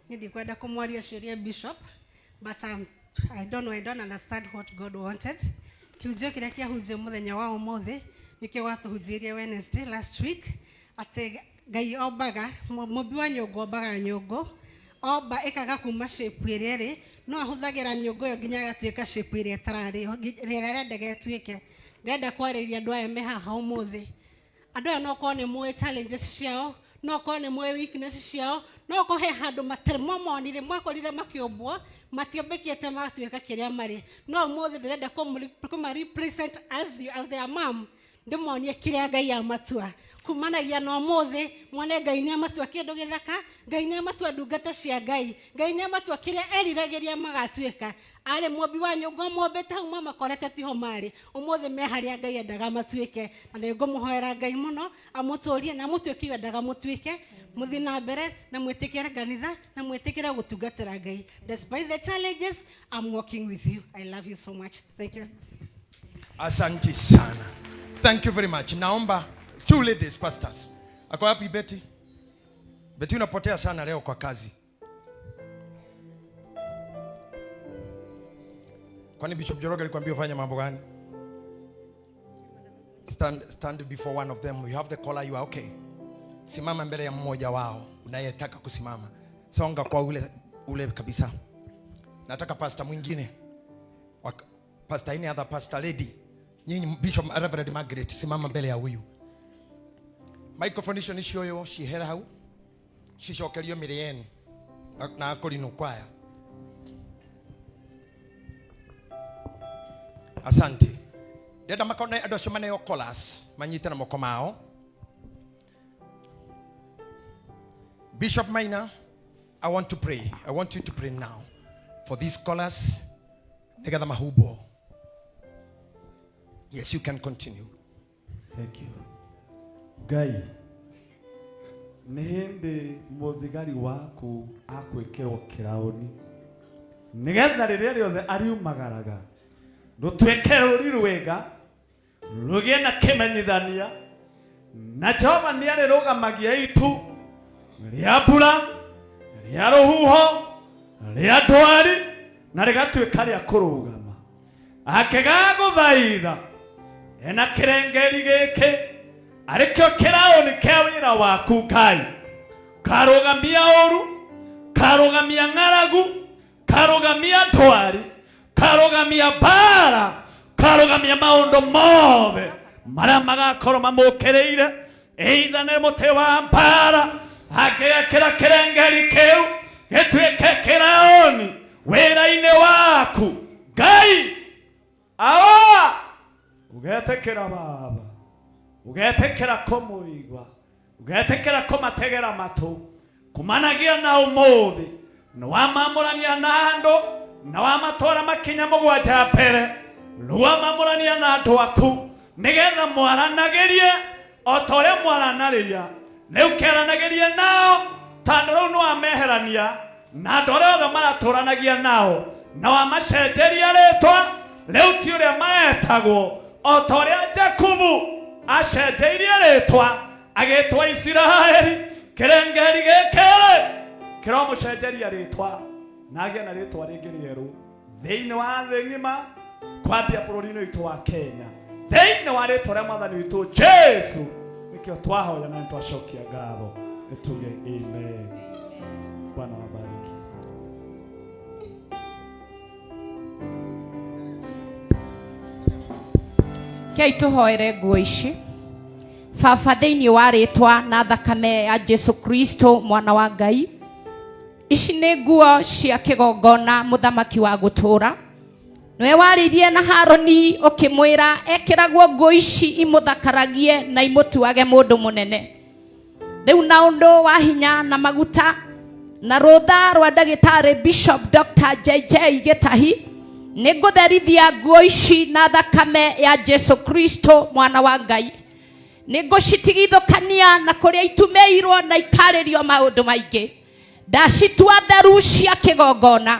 S19: Nilikwenda kumwaria sheria bishop, but I don't know, I don't understand what God wanted. Kiujio kĩrĩa kĩahunjio mũthenya wa ũmũthĩ nĩkĩo watũhunjĩirie Wednesday last week, atĩ Ngai ombaga, mũmbi wa nyũngũ ombaga nyũngũ, omba ĩkaga kuma shape ĩrĩa ĩrĩ, no ahũthagĩra nyũngũ ĩyo nginya ĩgatuĩka shape ĩrĩa ĩtararĩ, ĩrĩa arendaga ĩtuĩke. Ndĩrenda kwarĩria andũ aya me haha ũmũthĩ. Andũ aya no korwo nĩ mũĩ challenges ciao, no korwo nĩ mũĩ weakness ciao, no korwo he handũ matarĩ mwamonire, mwakorire makĩũmbwo, matiũmbĩkĩte magatuĩka kĩrĩa marĩ. No ũmũthĩ ndĩrenda kũma represent as you, as their mom, ndĩmonie kĩrĩa Ngai amatua. Kumanagia na ũmũthĩ, mwone Ngai nĩ amatua kĩndũ gĩthaka, Ngai nĩ amatua ndungata cia Ngai, Ngai nĩ amatua kĩrĩa eriragĩria magatuĩka. Arĩ mũmbi wa nyũngũ mombĩte hau mamakorete tiho marĩ, ũmũthĩ me harĩa Ngai endaga matuĩke. Na nĩ ngũmũhoera Ngai mũno amũtũrie na amũtuĩke ũrĩa endaga mũtuĩke, mũthiĩ na mbere na mwĩtĩkĩre kanitha na mwĩtĩkĩre gũtungatĩra Ngai. Despite the challenges, I'm walking with you. I love you so much. Thank you.
S14: Asante sana. Thank you very much. Naomba two ladies pastors. Ako wapi Betty? Betty, unapotea sana leo kwa kazi. Kwani Bishop Njoroge alikwambia ufanye mambo gani? Stand before one of them. You have the collar, you are okay. Simama mbele ya mmoja wao unayetaka kusimama. Songa kwa ule kabisa. Nataka pastor mwingine. Pastor, any other pastor lady. Nyinyi Bishop Reverend Margaret, simama mbele ya huyu. Microphone icio nĩ cioywo cihere hau. Cicokerio mĩrĩ yenu na akorino kwaya. Asante. Ndenda makone andũ acio maneo collars manyite na moko mao. Bishop Maina, I want to pray. I want you to pray now for these scholars. Nigetha mahubo. Yes, you can continue.
S20: Thank you. Ngai, nĩ hĩndĩ mũthigari waku akwĩkĩrwo kĩraũni nĩgetha rĩrĩa rĩothe ariumagaraga rũtuĩke rũri rwega rũgĩe na kĩmenyithania, na Jehova nĩ arĩrũgamagia itu rĩa mbura, rĩa rũhuho, rĩa ndwari, na rĩgatuĩka rĩa kũrũgama. Akĩgagũthaitha ena kĩrengeri gĩkĩ arĩkĩo kĩraũni kĩa wĩra waku Ngai, karũgamia ũru, karũgamia ng'aragu, karũgamia ndwari, karũgamia mbara, karũgamia maũndũ mothe marĩa magakorwo mamũkĩrĩire, either nĩ mũtĩ wa mbara, angĩgekĩra kĩrengeri kĩu gĩtuĩke kĩraũni. Wĩra-inĩ waku Ngai awa ũgetĩkĩra baba ũgetĩkĩra kũmũigua ũgetĩkĩra kũmategera matũ kumanagia na ũmũthĩ nĩ wamamũrania na andũ na wamatwara makinya mũgwanja mbere rĩu wamamũrania na andũ aku nĩgetha mwaranagĩrie o ta ũrĩa mwaranarĩria rĩu kĩaranagĩrie nao tondũ rĩu nĩwameherania na andũ arĩa othe maratũranagia nao na wamacenjeria rĩtwa rĩu ti ũrĩa maretagwo o ta ũrĩa Jakubu acenjeirie rĩtwa agĩtwa Isiraeli kĩrengeri gĩkĩ rĩ kĩromũcenjeria rĩtwa na agĩe na rĩtwa rĩngĩ rĩerũ thĩinĩ wa thĩ ng'ima kwambia bũrũri-inĩ witũ wa Kenya thĩinĩ wa rĩtwa rĩa mwathani witũ Jesu nĩkĩo twahoya na nĩtwacokia ngatho nĩtuge amen. Bwana wabariki.
S21: Kei tũhoere nguo ici baba thĩinĩ wa rĩtwa na thakame ya Jesu Kristo mwana wa Ngai ici nĩ nguo cia kĩgongona mũthamaki wa gũtũũra nĩwe warĩirie na Harũni ũkĩmwĩra ekĩragwo nguo ici imũthakaragie na imũtuage mũndũ mũnene rĩu na ũndũ wa hinya na maguta na rũtha rwa ndagĩtarĩ Bishop Dr. JJ Gĩtahi nĩngũtherithia nguo ici na thakame ya Jesu Kristo mwana wa Ngai nĩngũcitigithũkania na kũrĩa itumĩirwo na ikarĩrio maũndũ maingĩ ndacitua theru cia kĩgongona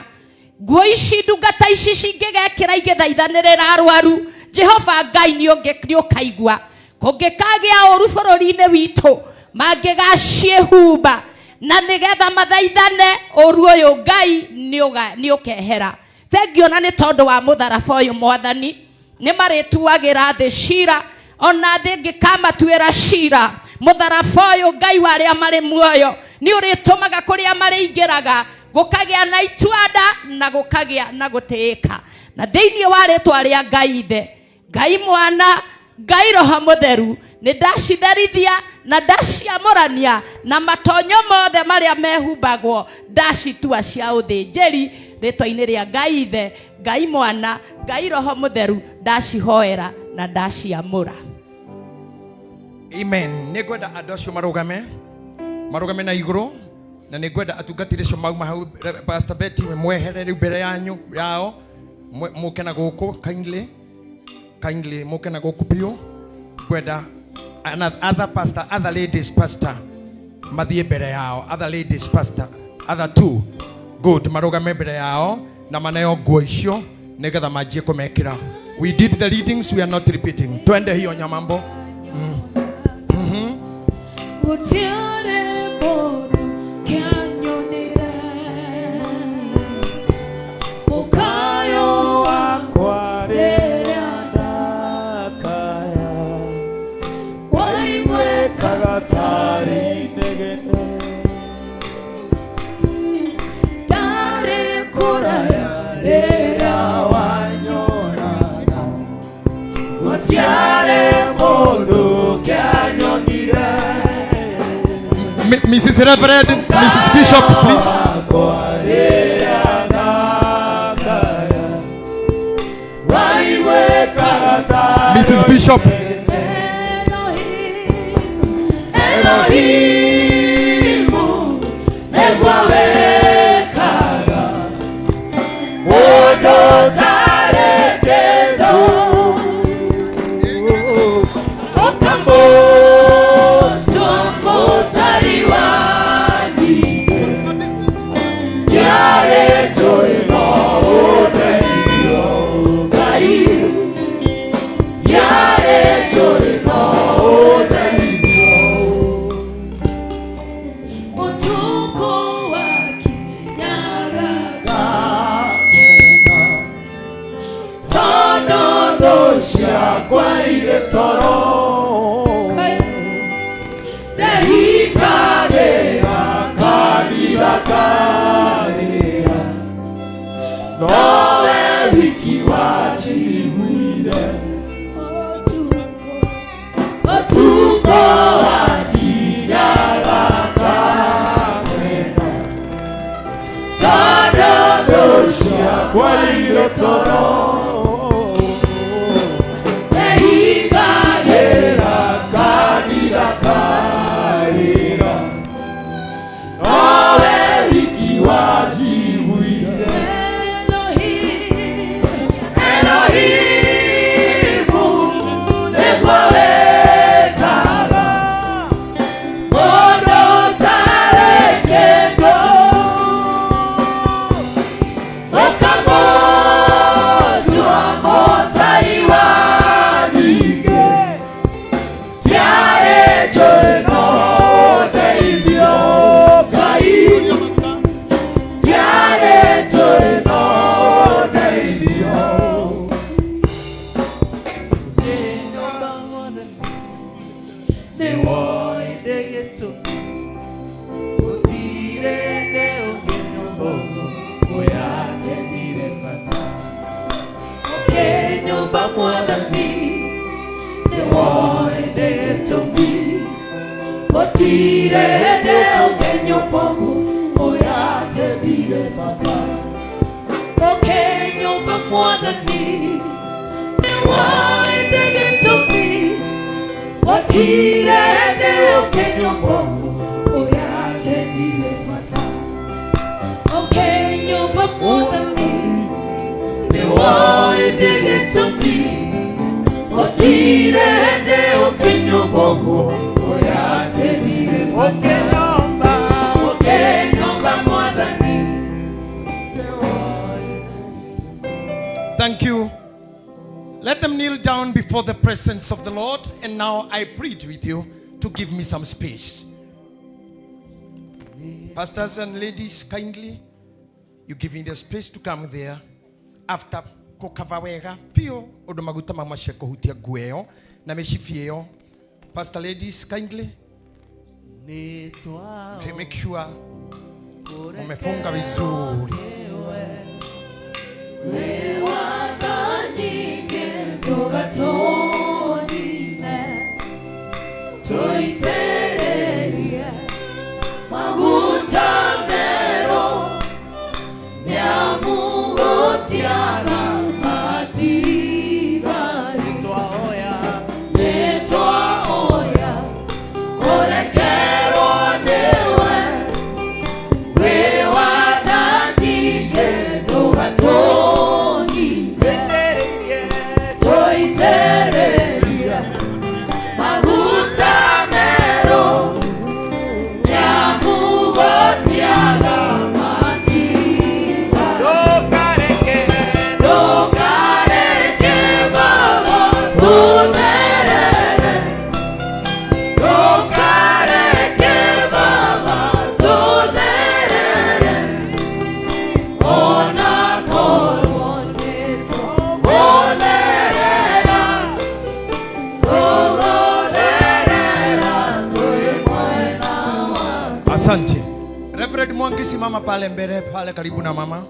S21: nguo ici ndungata ici cingĩgekĩra igĩthaithanĩrĩra arwaru Jehova Ngai nĩũkaigua kũngĩkagĩa ũru bũrũri-inĩ witũ mangĩgaciĩhumba na nĩgetha mathaithane ũru ũyũ Ngai nĩũkehera thengio na nĩ tondũ wa mũtharaba ũyũ mwathani nĩ marĩtuagĩra thĩ cira ona thĩ ĩngĩkamatuĩra cira mũtharaba ũyũ Ngai wa arĩa marĩ muoyo nĩ ũrĩtũmaga kũrĩa marĩingĩraga gũkagĩa na ituanda na gũkagĩa na gũtĩĩka na thĩinĩ wa rĩtwa rĩa Ngai Ithe Ngai Mwana Ngai Roho Mũtheru nĩ ndacitherithia na ndaciamũrania na matonyo mothe marĩa mehumbagwo ndacitua cia ũthĩnjĩri rĩtwa-inĩ rĩa Ngai Ithe Ngai Mwana Ngai Roho Mũtheru ndacihoera na ndaciamũra.
S14: Amen. Nĩ ngwenda andũ acio marũgame marũgame na igũrũ na nĩ ngwenda atungatĩri acio mauma hau Pastor Betty mwehere rĩu mbere yanyu yao mũke na gũkũ kindly kindly mũke na gũkũ biũ ngwenda other pastor other ladies pastor mathiĩ mbere yao other ladies pastor other two good marũgame mbere yao na maneo nguo icio nĩgetha manjie kũmekĩra. We did the readings, we are not repeating. Twende hiyo nyamambo.
S8: Gũtiarĩ mũndũ kĩanyonire mũkayo wakwa rĩrĩa ndakaya waiguĩkaga tarĩ inegene ndarĩ kũraya rĩrĩa wanyonaga gũtiarĩ mũndũ kĩanyonire.
S14: Mrs. Reverend, Mrs. Bishop, please. Mrs. Bishop.
S16: Elohimu nĩgwawekaga mũndũ ũtarĩ kĩndũ ũkamũtua mũtari wa nyingĩ ndiarĩ njũĩ no ũndeithio Ngai ndiarĩ njũĩ no ũndeithio
S8: Ũtukũ wakinyaga
S16: ngakena tondũ thũ ciakwa irĩ toro ndehingagĩra kanitha karĩra nowe wiki wanjiguire ũtukũ wakinyaga ngakena tondũ thũ Twaire toro Ndeigagĩra kanitha karĩra Nowe wiki wanjiguire
S17: Elohimu nĩguo wĩkaga mũndũ ũtarĩ kĩndũ ũkamũtua mũtari wa nyingĩ tiarĩ njũĩ no ũndeithio Ngai tiarĩ njũĩ no ũndeithio.
S14: Thank you. Let them kneel down before the presence of the Lord. And now I plead with you to give me some space. Pastors and ladies, kindly, you give me the space to come there. After kukava wega pio undu maguta mamwe cia kuhutia nguo ĩyo na mĩcibi ĩyo. Pastor ladies, kindly, okay, make sure umefunga vizuri. Asante. Reverend Mwangi, simama pale mbele pale karibu na mama.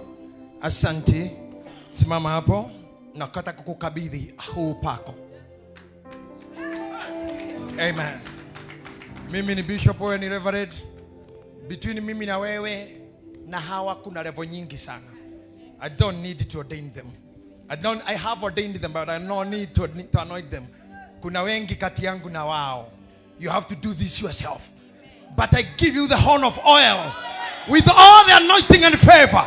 S14: Asante. Simama hapo. Nakata kukukabidhi huu upako. Amen. Mimi ni bishop, wewe ni reverend. Between mimi na wewe na hawa kuna level nyingi sana. I don't need to ordain them. I have ordained them, but I don't need to anoint them. Kuna wengi kati yangu na wao. You have to do this yourself. But I give you the horn of oil with all the anointing and favor.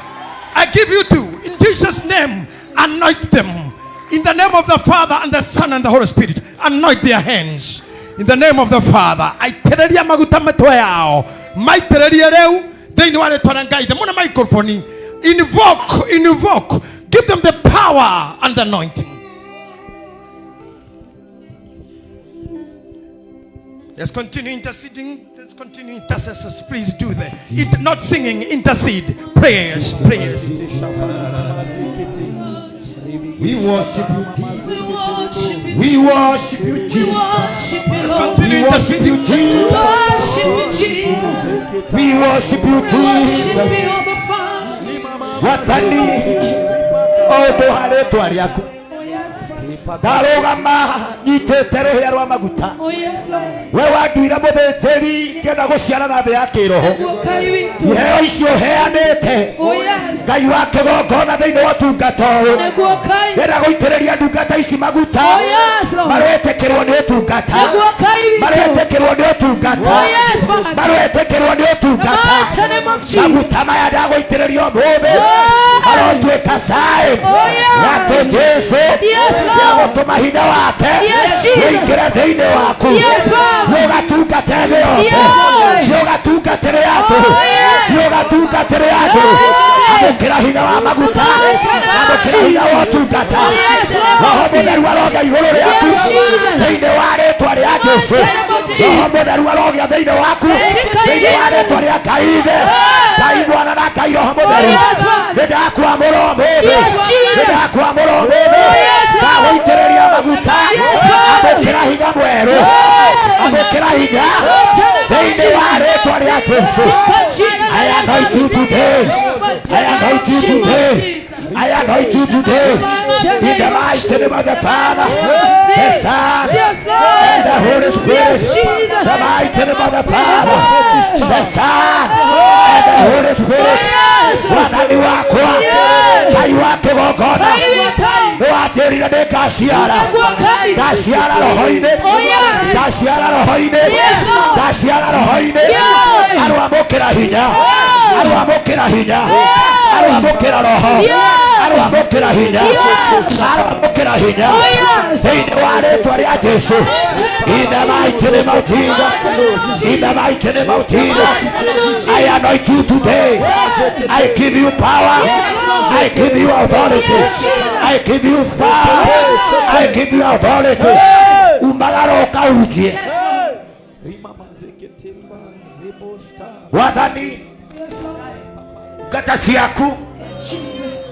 S14: I give you two. In Jesus' name, anoint them. In the name of the Father and the Son and the Holy Spirit, anoint their hands. In the name of the Father, aitĩrĩria maguta mĩtwe yao. Maitĩrĩrie rĩu thĩinĩ wa rĩtwa rĩa Ngai. The mona microphone. Invoke, invoke. Give them the power and the anointing. Let's continue interceding. Let's continue intercessors. Please do that. Not singing, intercede. Prayers, prayers.
S2: We worship you, Jesus. We worship you, Jesus.
S14: Let's continue interceding.
S2: Jesus. We worship you, Jesus. Watani, oh, rĩtwa rĩaku. Ndarũgama nyitĩte rũhĩa rwa maguta.
S8: Oh yes, Lord.
S2: We wanduire mũthĩnjĩri ngĩenda gũciarana thĩ ya kĩroho.
S8: Nĩguo Ngai witũ.
S2: Iheo icio ũheanĩte
S8: Oh yes.
S2: Ngai wa kĩgongona thĩinĩ wa ũtungata ũyũ.
S8: Nĩguo Ngai.
S2: Ndĩrenda gũitĩrĩria ndungata ici maguta.
S8: Oh yes, Lord.
S2: Maroetĩkĩrwo nĩ ũtungata.
S8: Nĩguo Ngai witũ.
S2: Maroetĩkĩrwo nĩ ũtungata.
S8: Oh yes, Father.
S2: Maroetĩkĩrwo nĩ ũtungata.
S8: The mighty name of Jesus.
S2: Maguta maya ndagũitĩrĩria ũmũthĩ marotuĩka sign
S8: Oh yes.
S2: atĩ Jesũ
S8: Yes, Lord.
S2: nĩegũtũma hinya wake
S8: Yes, Jesus.
S2: ũingĩre thĩinĩ waku.
S8: Yes, Father.
S2: Nĩũgatungata thĩ yothe.
S8: Yes.
S2: Nĩũgatungatĩre andũ.
S8: Oh, yes.
S2: Nĩũgatungatĩre andũ. Amũkĩra hinya wa maguta. Amũkĩra hinya wa ũtungata.
S8: Oh, yes, Lord.
S2: Roho Mũtheru arogĩa igũrũ rĩaku
S8: Yes, Jesus.
S2: thĩinĩ wa rĩtwa rĩa Jesũ. Roho Mũtheru arogĩa thĩinĩ waku thĩinĩ wa rĩtwa rĩa Ngai Ithe, Ngai Mwana na Ngai Roho Mũtheru.
S8: Yes, Lord.
S2: Nĩndakwamũra ũmũthĩ.
S8: Yes, Jesus.
S2: Nĩndakwamũra ũmũthĩ.
S8: Oh, yes, Lord.
S2: Ndagũitĩrĩria maguta.
S8: Yes, Lord.
S2: Amũkĩra hinya mwerũ. Amũkĩra hinya thĩinĩ wa rĩtwa rĩa Jesũ. I anoint you today. I anoint you today. I anoint you today. In the mighty name of the Father, the Son,
S8: Yes, Lord.
S2: and the Holy Spirit.
S8: Yes, Jesus.
S2: The mighty name of the Father, the Son, and the Holy Spirit.
S8: Yes, Lord.
S2: Mwathani wakwa,
S8: Yes.
S2: Ngai wa kĩgongona,
S8: Ngai witũ.
S2: nĩwanjĩrire nĩngaciara.
S8: Nĩguo Ngai.
S2: Ndaciara roho-inĩ.
S8: Oh, yes.
S2: Ndaciara roho-inĩ.
S8: Yes, Lord.
S2: Ndaciara roho-inĩ.
S8: Yes.
S2: Arwamũkĩra hinya. Arwamũkĩra hinya. Arwamũkĩra roho.
S8: Yes.
S2: Arwamũkĩra hinya.
S8: Yes.
S2: Arwamũkĩra hinya.
S8: Oh, yes.
S2: Thĩinĩ wa rĩtwa rĩa Jesũ. In the mighty name of Jesus. In the mighty name of Jesus. I anoint you today. I give you power. I give you authority. I give you power. I give you authority. Umagara ũkahunjie. Wathani ngata ciaku
S8: Jesus.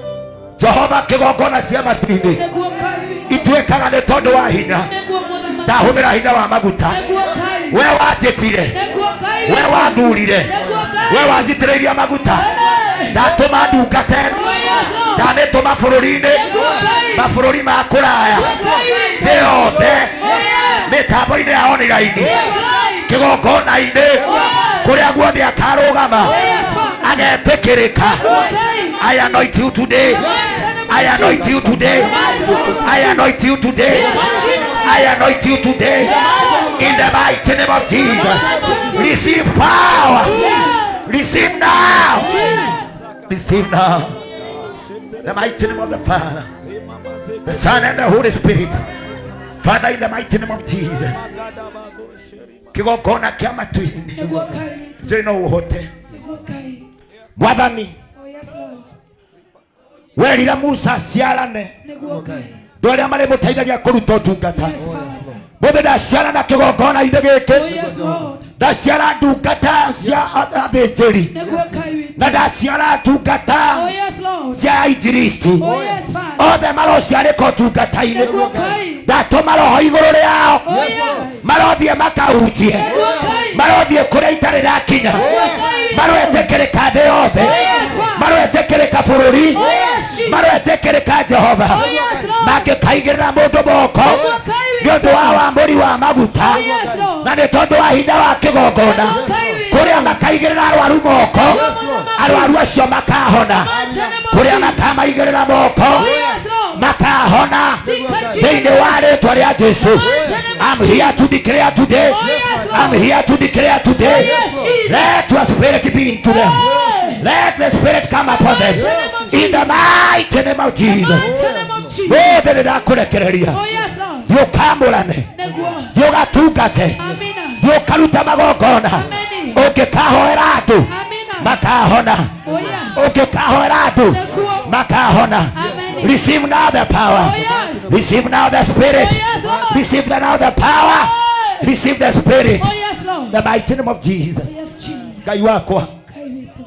S2: Jehova kĩgongona cia matu-inĩ
S8: Nĩguo Ngai.
S2: ituĩkaga nĩ tondũ wa hinya.
S8: Nĩguo Mũthamaki.
S2: Ndahũthĩra hinya wa maguta.
S8: Nĩguo Ngai.
S2: We wanjĩtire,
S8: Nĩguo Ngai.
S2: we wathurire,
S8: Nĩguo Ngai.
S2: we wanjitĩrĩirie maguta. Ndatũma ndungata ĩno, ndanĩtũma bũrũri-inĩ, mabũrũri ma kũraya, thĩ yothe, mĩtambo-inĩ ya online, kĩgongona-inĩ, kũrĩa guothe akarũgama, agetĩkĩrĩka. I anoint you today. I anoint you today. I anoint you today. I anoint you today. In the mighty name of Jesus. Receive power. Receive now. Receive now. The mighty name of the Father, the Son, and the Holy Spirit. Father, in the mighty name of Jesus. Kigongona kĩa matu-inĩ.
S8: Nĩguo Ngai.
S2: Njũĩ no ũhote.
S8: Nĩguo Ngai.
S2: Mwathani,
S8: Oh yes, Lord.
S2: werire Musa aciarane
S8: Nĩguo Ngai.
S2: andũ arĩa marĩmũteithagia kũruta ũtungata. Mũthĩ ndaciarana kĩgongona-inĩ gĩkĩ.
S8: Oh yes, Lord.
S2: Ndaciara ndungata cia athĩnjĩri
S8: Nĩguo Ngai witũ.
S2: na ndaciara ndungata
S8: Oh yes, Lord.
S2: cia injilisti.
S8: Oh yes, Father.
S2: Othe marociarĩka ũtungata-inĩ.
S8: Nĩguo Ngai.
S2: Ndatũma roho igũrũ rĩao.
S8: Oh yes.
S2: Marothiĩ makahunjie.
S8: Nĩguo Ngai.
S2: Marothiĩ kũrĩa itarĩ ndakinya. Maroetĩkĩrĩka thĩ yothe. Maroetĩkĩrĩka bũrũri.
S8: Oh yes, Jesus.
S2: Maroetĩkĩrĩka Jehova.
S8: Oh yes, Lord.
S2: Mangĩkaigĩrĩra mũndũ moko
S8: Nĩguo Ngai
S2: nĩ
S8: witũ.
S2: ũndũ wa wamũri wa maguta
S8: Oh yes, Lord.
S2: na nĩ tondũ wa hinya wa kĩgongona kũrĩa makaigĩrĩra arwaru moko arwaru acio makahona kũrĩa makamaigĩrĩra moko makahona thĩinĩ wa rĩtwa rĩa Jesũ. I'm here to declare today. I'm here to declare today. Let your spirit be into them. Let the spirit come upon them. In the mighty name of Jesus. Mothe nĩndakũrekereria.
S8: Oh yes, Lord.
S2: Thiĩ ũkamũrane.
S8: Nĩguo.
S2: Thiĩ ũgatungate.
S8: Amina.
S2: Thiĩ ũkaruta magongona.
S8: Ameni.
S2: Ũngĩkahoera andũ
S8: Amina.
S2: makahona.
S8: Oh yes.
S2: Ũngĩkahoera andũ
S8: Nĩguo.
S2: makahona.
S8: Amen.
S2: Receive now the power.
S8: Oh yes.
S2: Receive now the spirit.
S8: Oh yes, Lord.
S2: Receive now the power. Receive the spirit.
S8: Oh yes, Lord.
S2: The mighty name of Jesus.
S8: Oh yes, Jesus.
S2: Ngai wakwa.
S8: Ngai witũ.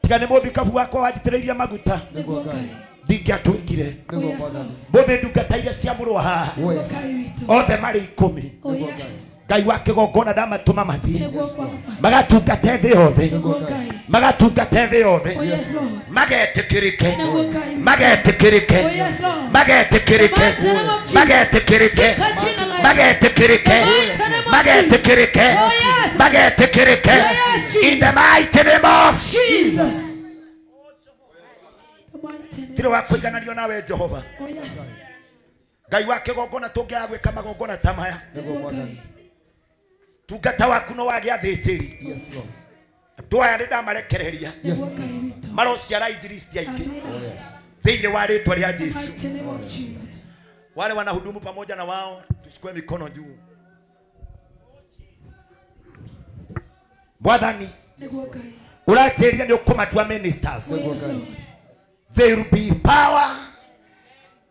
S2: Tiga nĩ mũthikabu wakwa wanjitĩrĩirie maguta.
S8: Nĩguo Ngai.
S2: Ndingĩatuĩkire.
S8: Oh yes, Lord.
S2: Mũthĩ ndungata iria ciamũrwo haha.
S8: Nĩguo Ngai witũ.
S2: Othe marĩ ikũmi.
S8: Oh yes.
S2: Ngai wa kĩgongona ndamatũma mathiĩ
S18: Nĩguo Baba.
S2: magatungate thĩ yothe,
S18: Nĩguo Ngai.
S2: magatungate thĩ yothe,
S18: Oh, yes, Lord.
S2: magetĩkĩrĩke,
S18: Nĩguo Ngai.
S2: magetĩkĩrĩke,
S18: Oh, yes, Lord.
S2: magetĩkĩrĩke,
S18: The mighty name of Jesus.
S2: magetĩkĩrĩke,
S18: Katika jina la Yesu.
S2: magetĩkĩrĩke,
S18: The mighty name of
S2: magetĩkĩrĩke,
S18: Jesus. Oh, yes.
S2: magetĩkĩrĩke,
S18: Oh, yes, Jesus.
S2: in the mighty name of
S18: Jesus. The mighty name.
S2: Tirĩ wa kũigananio nawe Jehova.
S18: Oh, yes.
S2: Ngai wa kĩgongona, tũngĩaga gwĩka magongona ta maya,
S18: Nĩguo Ngai.
S2: Tungata waku no wagĩa athĩnjĩri. Andũ aya nĩ ndamarekereria,
S18: Nĩguo Ngai witũ.
S2: marociara injilisti aingĩ
S18: Amina.
S2: thĩinĩ wa rĩtwa rĩa
S18: The
S2: Jesu.
S18: mighty name of Jesus.
S2: Wale wanahudumu pamoja na wao, tuchukue mikono juu. Mwathani,
S18: Nĩguo Ngai.
S2: ũranjĩrire nĩ ũkũmatua ministers.
S18: Oh, yes, Lord.
S2: There will be power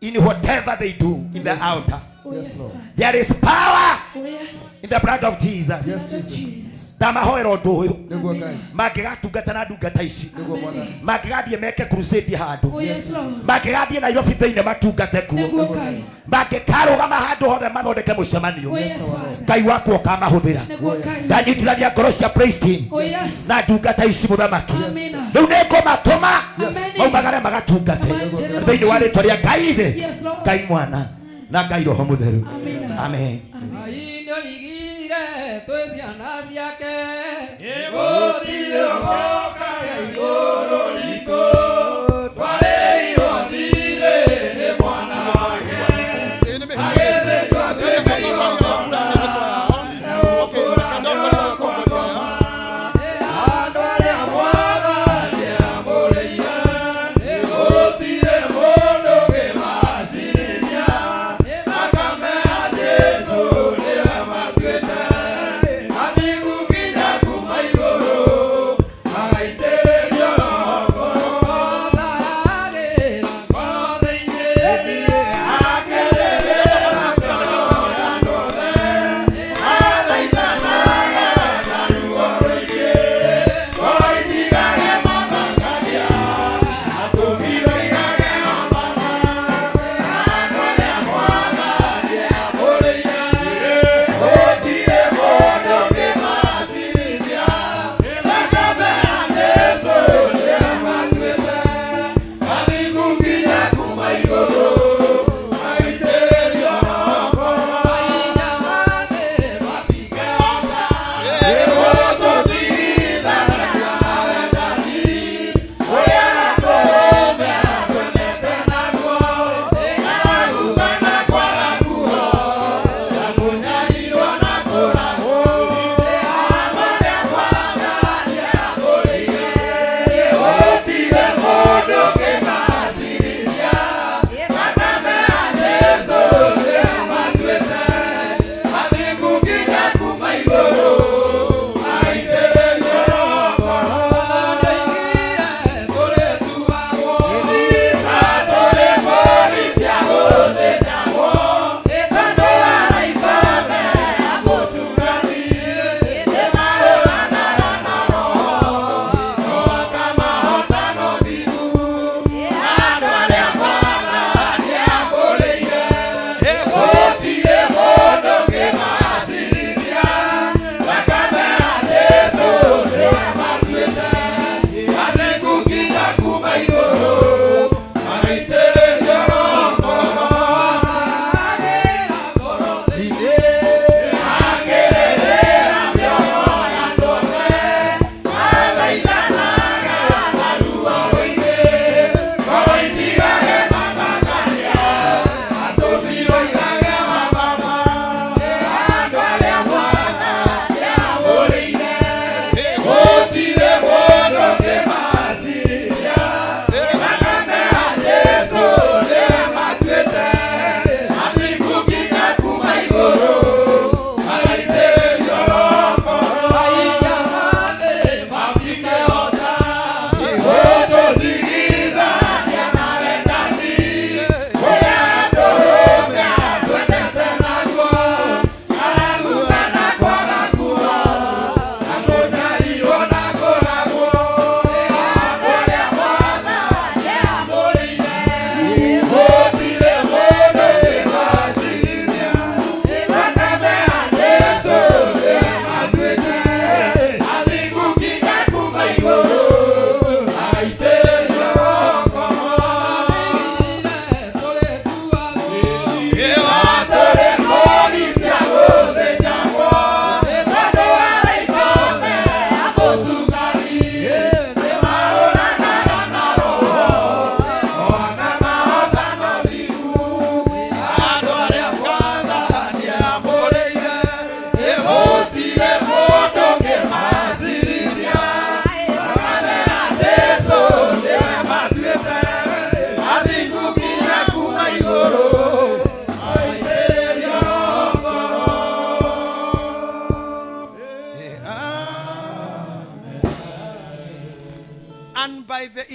S2: in whatever they do in the altar.
S18: Oh, yes, Lord.
S2: There is power
S18: Oh, yes.
S2: in the blood of Jesus.
S18: Blood of Jesus.
S2: Ndamahoera ũndũ ũyũ,
S5: Nĩguo Ngai.
S2: mangĩgatungata na ndungata ici,
S5: Nĩguo Mwathani.
S2: mangĩgathiĩ meke crusade handũ,
S18: Oh, yes, Lord.
S2: mangĩgathiĩ Nairobi thĩinĩ matungate kuo,
S18: Nĩguo Ngai.
S2: mangĩkarũgama handũ hothe mathondeke mũcemanio,
S18: Oh, yes, Father.
S2: Ngai wakwa ũkamahũthĩra.
S18: Nĩguo Ngai.
S2: Ndanyitithania ngoro cia praise team
S18: Oh, yes.
S2: na ndungata ici, mũthamaki.
S18: Amina.
S2: Rĩu nĩ ngũmatũma
S18: Amen.
S2: maumagare magatungate
S18: Mighty name of
S2: thĩinĩ wa rĩtwa rĩa Ngai Ithe,
S18: Yes, Lord.
S2: Ngai Mwana na Ngai Roho Mũtheru.
S18: Amina.
S2: Amen.
S4: Ngai nĩoigire twĩ ciana ciake, gũtirĩ ũgoka igũrũ ritũ, twarĩirwo thirĩ nĩ mwana wake, agĩthĩnjwo atuĩke igongona. Andũ arĩa Mwathani amũrĩire, gũtirĩ mũndũ ũngĩmacirithia, thakame ya Jesũ nĩyo ĩmatuĩte athingu nginya kuma igũrũ, magaitĩrĩrio Roho.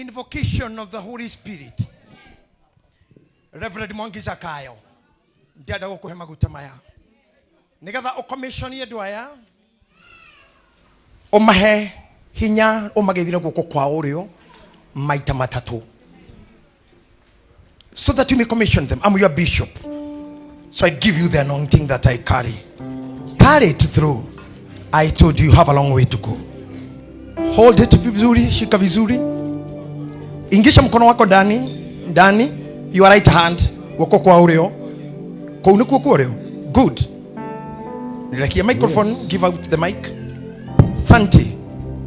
S14: invocation of the Holy Spirit, Reverend Mwangi Zakayo, ndĩrenda gũkũhe maguta maya nĩgetha ũcommissionie andũ aya, ũmahe hinya, ũmageithire guoko kwa ũrĩo maita matatũ, so that you may commission them. I'm your bishop, so I give you the anointing that I carry. Carry it through. I told you, you have a long way to go. Hold it vizuri, shika vizuri, ingisha mkono wako ndani ndani, your right hand, guoko kwa ũrĩo, kũu nĩkuo kwa ũrĩo. Good. Nirekie microphone. Yes. Give out the mic. Santi,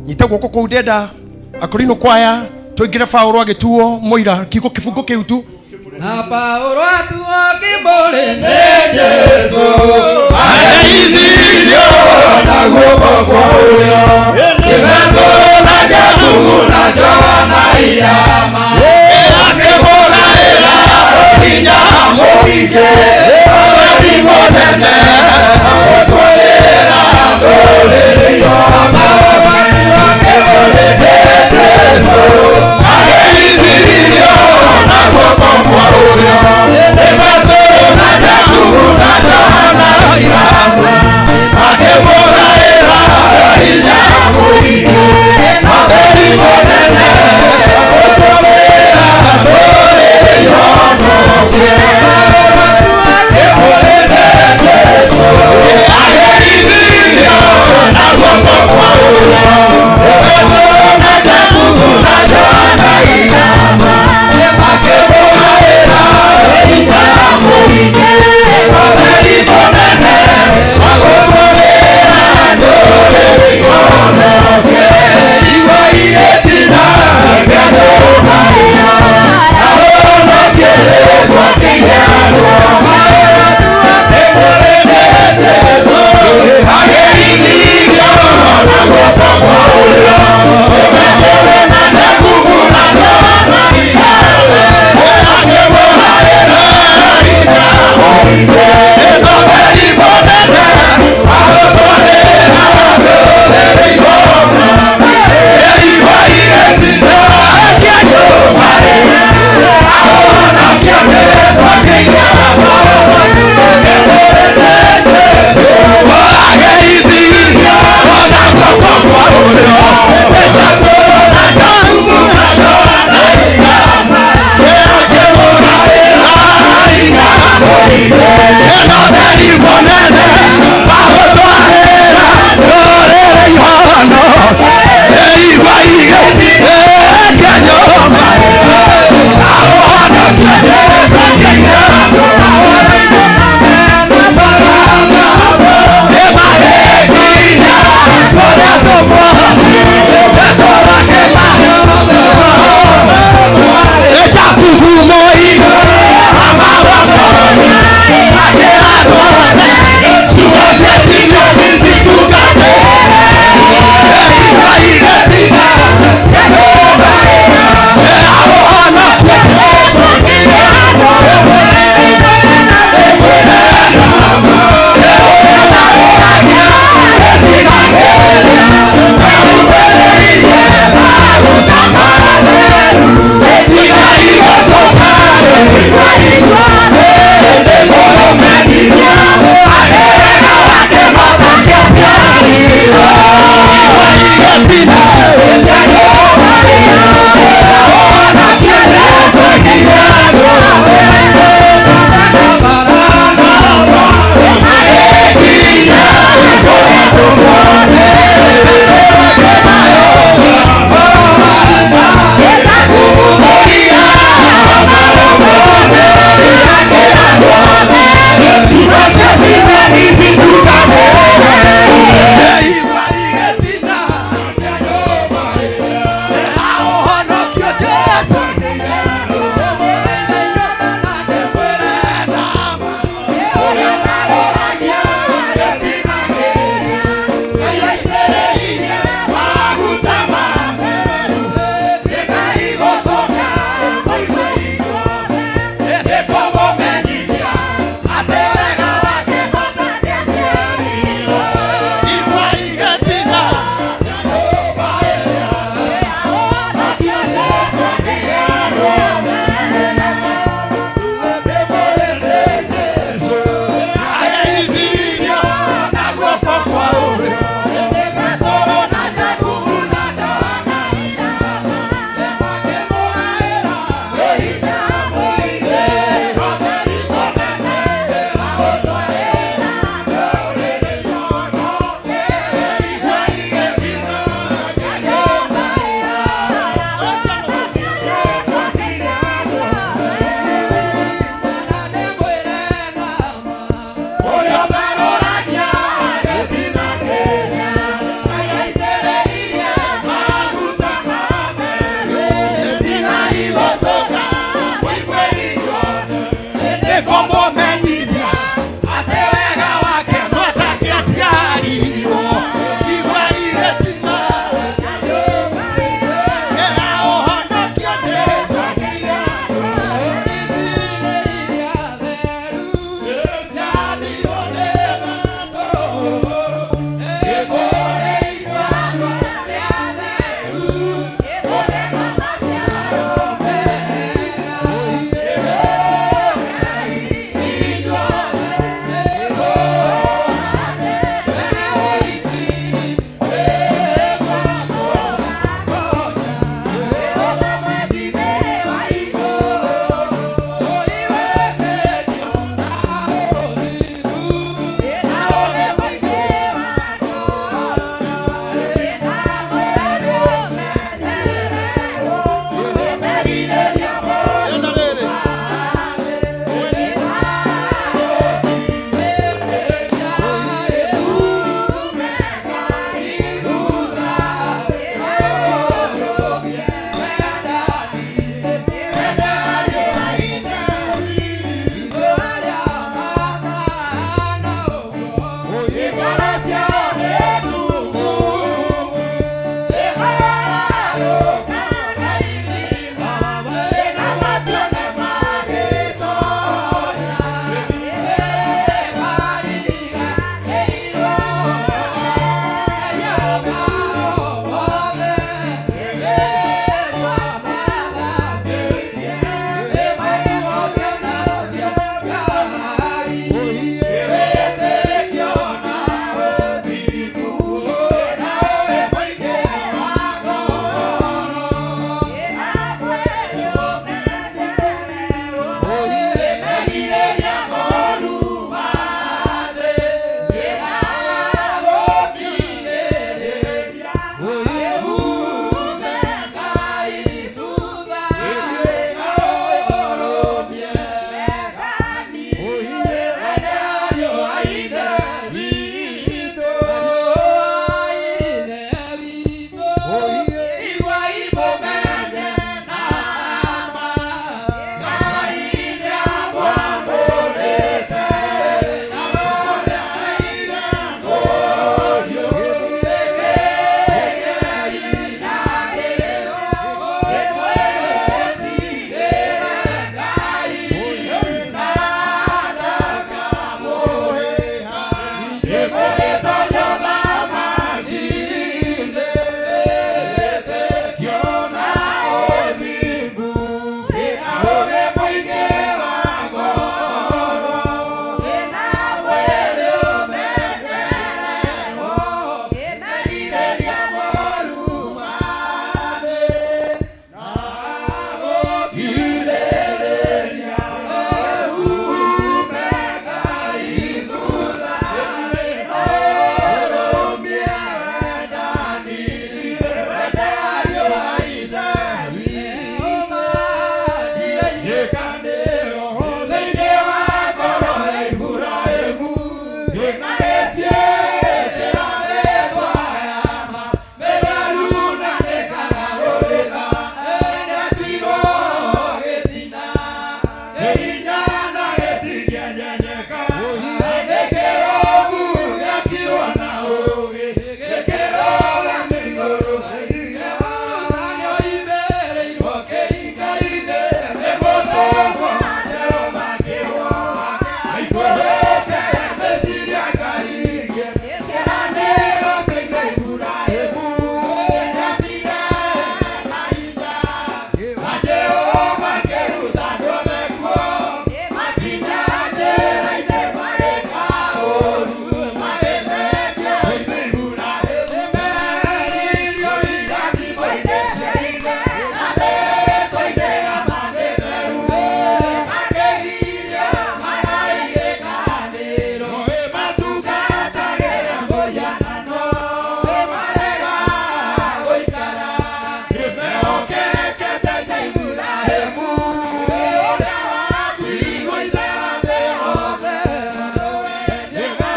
S14: nyita guoko kũu, ndenda akorino kwaya tũingĩre Paũlũ agĩtuo mũira kiugo kĩbungo kĩu tu.
S4: Na Paulo atuo kĩbũrĩ nĩ Jesũ, ageithirio na guoko kwa ũrĩo, nĩ Petero na Jakubu na Johana irama, akĩmũgaĩra hinya mũingĩ, ũtheri mũnene agũtwarĩra ndũrĩrĩ yothe. Kĩbũrĩ nĩ Jesũ, ageithirio na guoko kwa ũrĩo, nĩ Petero na Jakubu na Johana irama, akĩmũgaĩra hinya mũingĩ, ũtheri mũnene agũtwarĩra ndũrĩrĩ yothe. Kĩbũrĩ nĩ Jesũ, ageithirio na guoko kwa ũrĩo, nĩ Petero na Jakubu na Johana irama, akĩmũgaĩra hinya mũingĩ, ũtheri mũnene agũtwarĩra ndũrĩrĩ yothe. Igua igĩtina kĩanyũrũraia, ahonokie rĩĩtwa kĩiganwo. Kĩbũrĩ nĩ Jesũ, ageithirio na guoko kwa ũrĩo, nĩ Petero na Jakubu na Johana irama, akĩmũgaĩra hinya mũingĩ, ũtheri mũnene agũtwarĩra ndũrĩrĩ yothe. Igua igĩtina kĩanyũrũraia, ahonokie rĩĩtwa kĩiganwo. Kĩbũrĩ nĩ Jesũ, ageithirio na guoko kwa ũrĩo, nĩ Petero na Jakubu na Johana irama, akĩmũgaĩra hinya mũingĩ, ũtheri mũnene agũtwarĩra ndũrĩrĩ yothe. Igua igĩtina kĩanyũrũraia, ahonokie rĩĩtwa kĩiganwo. Yeah.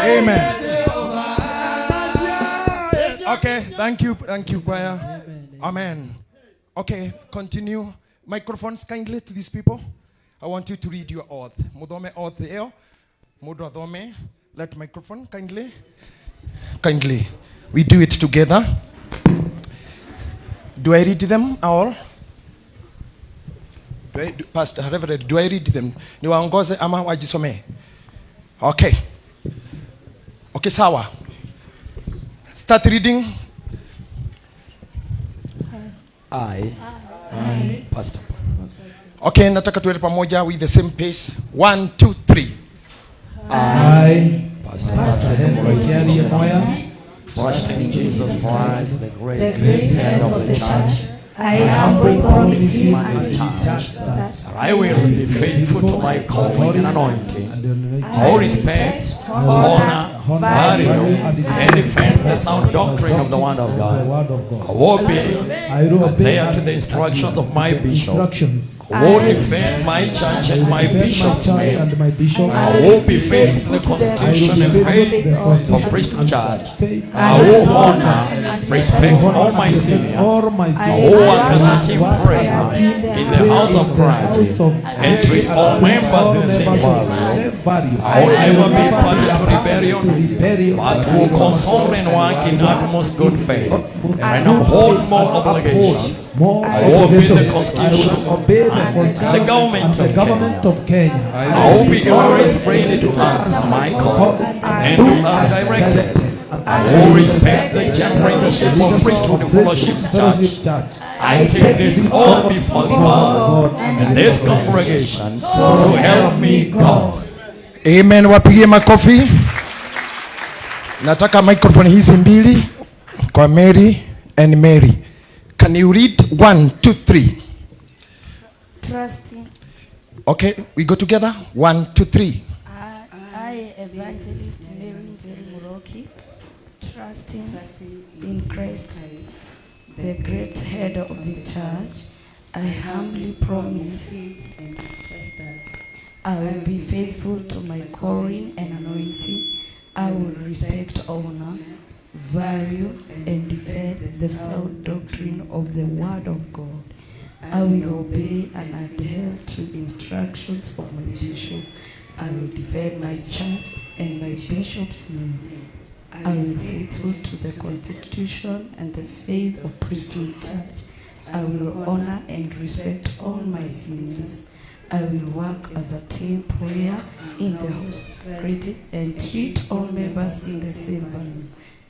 S14: Amen. Okay, thank you, choir. Amen. Okay, continue. Microphones kindly to these people. I want you to read your oath. Muthome oath ĩyo. Mũndũ athome. Let microphone kindly. Kindly. We do it together. Do I read them all? Pastor Reverend, do I read them? Niwaongoze ama wajisomee? Okay. Okay, sawa. Start reading.
S2: I, Pastor.
S14: Okay, nataka tuende pamoja with the same pace. 1, 2, 3.
S2: I, Pastor Henry Moya, trusting in Jesus Christ, the great head of the church,
S17: I humbly promise you
S2: and this church that I will be faithful to my calling and anointing, all respect, honor, value, and defend the sound doctrine of the Word of God. I will adhere to the instructions of my bishop. I will defend my church and my bishop's name. I will be faithful to the constitution and faith of Priesthood Church. I will honor, respect all my seniors. I will work as a team prayer in the house of Christ and treat all members in the same value. I will never be party to rebellion, but will console and work in utmost good faith and uphold more obligations. I will obey the constitution and the government of Kenya. I will be always ready to answer my call and do as directed. I will respect the general leadership of Priesthood Fellowship Church. I take this oath before God and this congregation, so help me God.
S14: Amen. Wapigie makofi. Nataka microphone hizi mbili kwa Mary and Mary. Can you read 1, 2, 3?
S10: Trusting.
S14: Okay, we go together. 1, 2, 3.
S10: I, Evangelist Mary Njeri Muroki, trusting in Christ, the great head of the church, I humbly promise I will be faithful to my calling and anointing. I will respect, honor, value, and defend the sound doctrine of the Word of God. I will obey and adhere to instructions of my bishop. I will defend my church and my bishop's name. I will be faithful to the constitution and the faith of Priesthood Church. I will honor and respect all my seniors. I will work as a team player in the house and treat all members in the same value.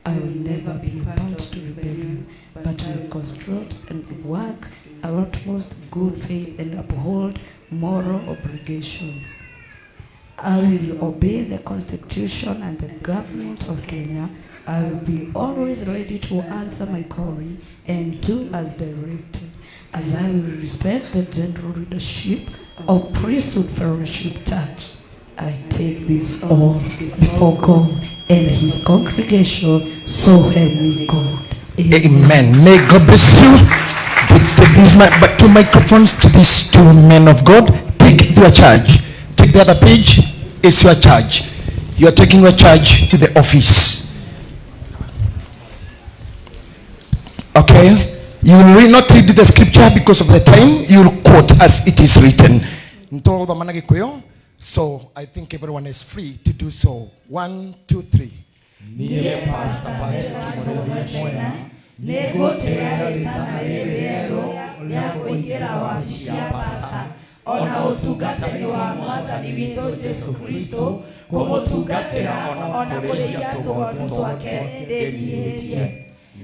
S10: I will never be a part to rebellion, but will construct and work our utmost good faith and uphold moral obligations. I will obey the constitution and the government of Kenya. I will be always ready to answer my calling and do as directed, as I will respect the general leadership of Priesthood Fellowship Church. I take this oath before God and his congregation, so help me God.
S14: Amen. May God bless you. These two microphones to these two men of God. Take their charge. Take the other page. It's your charge. You are taking your charge to the office. Okay? You will not read the scripture because of the time. You will quote as it is written. So I think everyone is free to do so. 1, 2, 3.
S16: Ona utungatĩri wa mwathani witũ Jesu Kristo kũmũtungatĩra ona kũrĩithia tũgondu twake ndĩnyiihĩtie.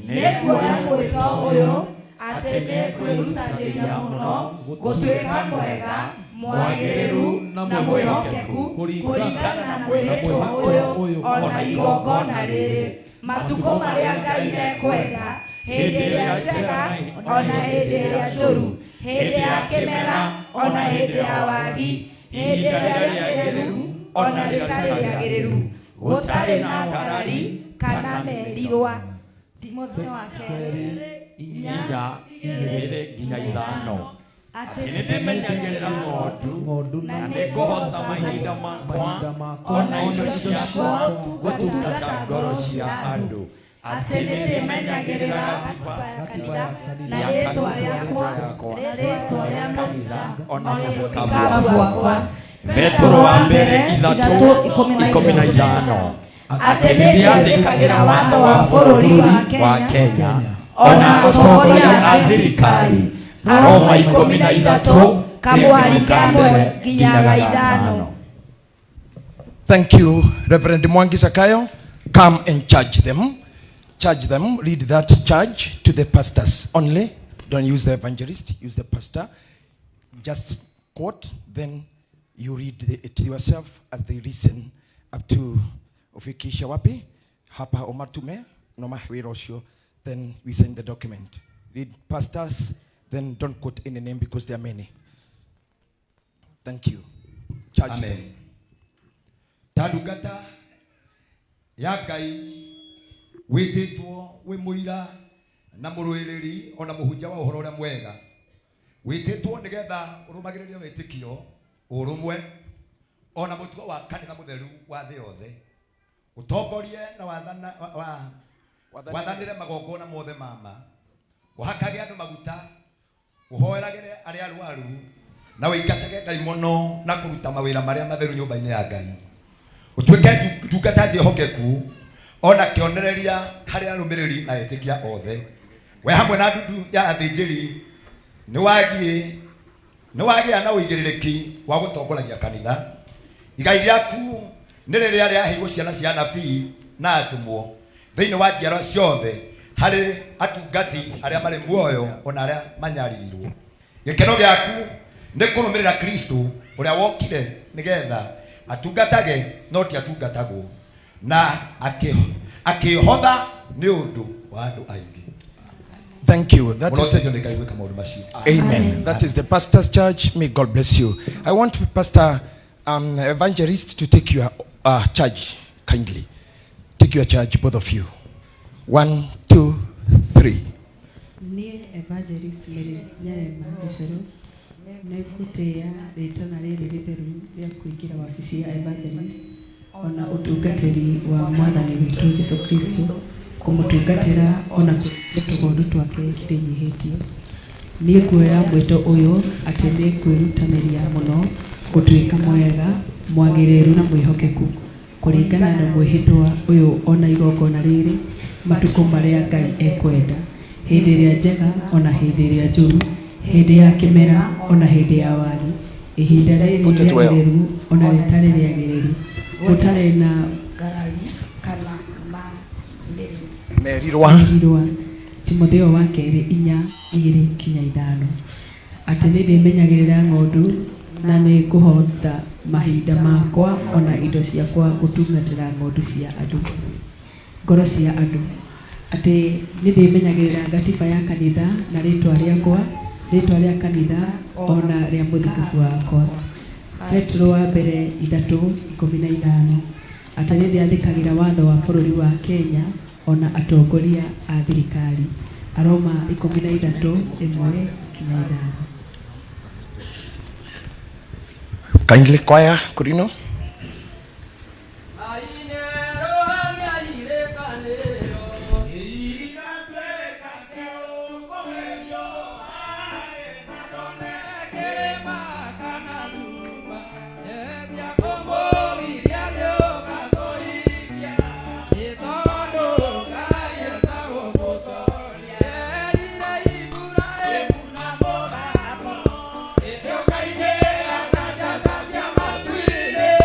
S16: Nĩnguoya mwĩto ũyũ atĩ nĩngwĩrutanĩria mũno gũtuĩka mwega, mwagĩrĩru na mwĩhokeku kũringana na mwĩhĩtwa ũyũ ona igongona rĩrĩ matukũ marĩa Ngai ekwenda, hĩndĩ ĩrĩa njega ona hĩndĩ ĩrĩa njũru, hĩndĩ ya kĩmera ona hĩndĩ ya wagi, hĩndĩ ĩrĩa rĩagĩrĩru ona rĩtarĩ rĩagĩrĩru, gũtarĩ na ngarari kana merirwa. Timotheo wa kerĩ
S2: 4, 2 nginya 5.
S1: Atĩ nĩndĩmenyagĩrĩra ng'ondu na nĩngũhota mahinda makwa ona indo ciakwa gũtungata ngoro cia andũ. Atĩ nĩndĩmenyagĩrĩra gatiba
S16: ya kanitha na rĩtwa rĩakwa rĩtwa rĩa
S2: kanitha ona
S16: mũthikabu
S2: mũthikabu
S16: wakwa.
S2: Petero wa mbere 3:15 atĩ nĩndĩathĩkagĩra watho wa bũrũri wa Kenya ona atongoria a thirikari. Aroma 13
S16: kamũhari ka ĩmwe nginya ga ithano.
S14: Thank you, Reverend Mwangi Zakayo. Come and charge them. Charge them. Read that charge to the pastors only. Don't use the evangelist, use the pastor. Just quote, then you read it yourself as they listen up to ufikisha wapi hapa omatume noma wĩra ũcio. Then we send the document. Read pastors, then don't quote any name because there are many. Thank you. Charge
S2: Amen.
S14: them.
S2: Ta ndungata ya Ngai wĩtĩtwo wĩ mũira na mũrũĩrĩri ona mũhunjia wa ũhoro ũrĩa mwega, wĩtĩtwo nĩgetha ũrũmagĩrĩrie wĩtĩkio, ũrũmwe ona mũtugo wa kanitha mũtheru wa thĩ yothe, ũtongorie na wathanĩre magongona mothe mama, ũhakage andũ maguta, ũhoeragĩre arĩa arwaru, na ũingatage ndaimono na kũruta mawĩra marĩa matheru nyũmba-inĩ ya Ngai. Ũtuĩke ndungata njĩhokeku ona kĩonereria harĩ arũmĩrĩri na etĩkia othe. We hamwe na ndundu ya athĩnjĩri nĩwagĩa na ũigĩrĩrĩki wa gũtongoragia kanitha. Igai rĩaku nĩ rĩrĩa rĩaheirwo ciana cia anabii na atũmwo thĩinĩ wa njiarwa ciothe harĩ atungati arĩa marĩ muoyo ona arĩa manyaririrwo. Gĩkeno gĩaku nĩ kũrũmĩrĩra Kristo ũrĩa wokire nĩgetha atungatage no ti atungatagwo, na akĩhotha nĩ ũndũ wa andũ aingĩ.
S14: Thank you. That is
S2: Mũroteithio nĩ Ngai gwĩka maũndũ macio.
S14: Amen. That is the pastor's charge. May God bless you. I want Pastor Evangelist to take your charge kindly. Take your charge, both of you. 1, 2, 3.
S5: Niĩ Evangelist Mary Nyarema Gĩcũrũ nĩ ngũtĩĩa rĩtana rĩrĩ rĩtheru rĩa kũingĩra wabici ya Evangelist ona ũtungatĩri wa mwathani witũ Jesũ Kristo, kũmũtungatĩra ona kũrĩithia tũgondu twake ndĩnyihĩtie. Niĩ nguoya mwĩto ũyũ atĩ nĩ ngwĩrutanĩria mũno gũtuĩka mwega, mwagĩrĩru na mwĩhokeku kũringana na mwĩhĩtwa ũyũ ona igongona rĩrĩ matukũ marĩa Ngai ekwenda, hĩndĩ ĩrĩa njega ona hĩndĩ ĩrĩa njũru, hĩndĩ ya kĩmera ona hĩndĩ ya wagi, ihinda rĩrĩ
S14: Put it well.
S5: rĩagĩrĩru ona rĩtarĩ rĩagĩrĩru, gũtarĩ na
S10: ngarari kana
S14: Merirwa.
S5: Merirwa. Timotheo wa kerĩ 4:2-5 atĩ nĩ ndĩmenyagĩrĩra ng'ondu na nĩ ngũhotha mahinda makwa ona indo ciakwa gũtungatĩra ng'ondu cia andũ, ngoro cia andũ, atĩ nĩ ndĩmenyagĩrĩra gatiba ya kanitha na rĩtwa rĩakwa, rĩtwa rĩa kanitha ona rĩa mũthikabu wakwa. Petero wa mbere 3:15 atĩ nĩ ndĩathĩkagĩra watho wa bũrũri wa Kenya ona atongoria a thirikari. Aroma 13:1-5.
S14: Kindly choir, Kurino.
S4: Yeah.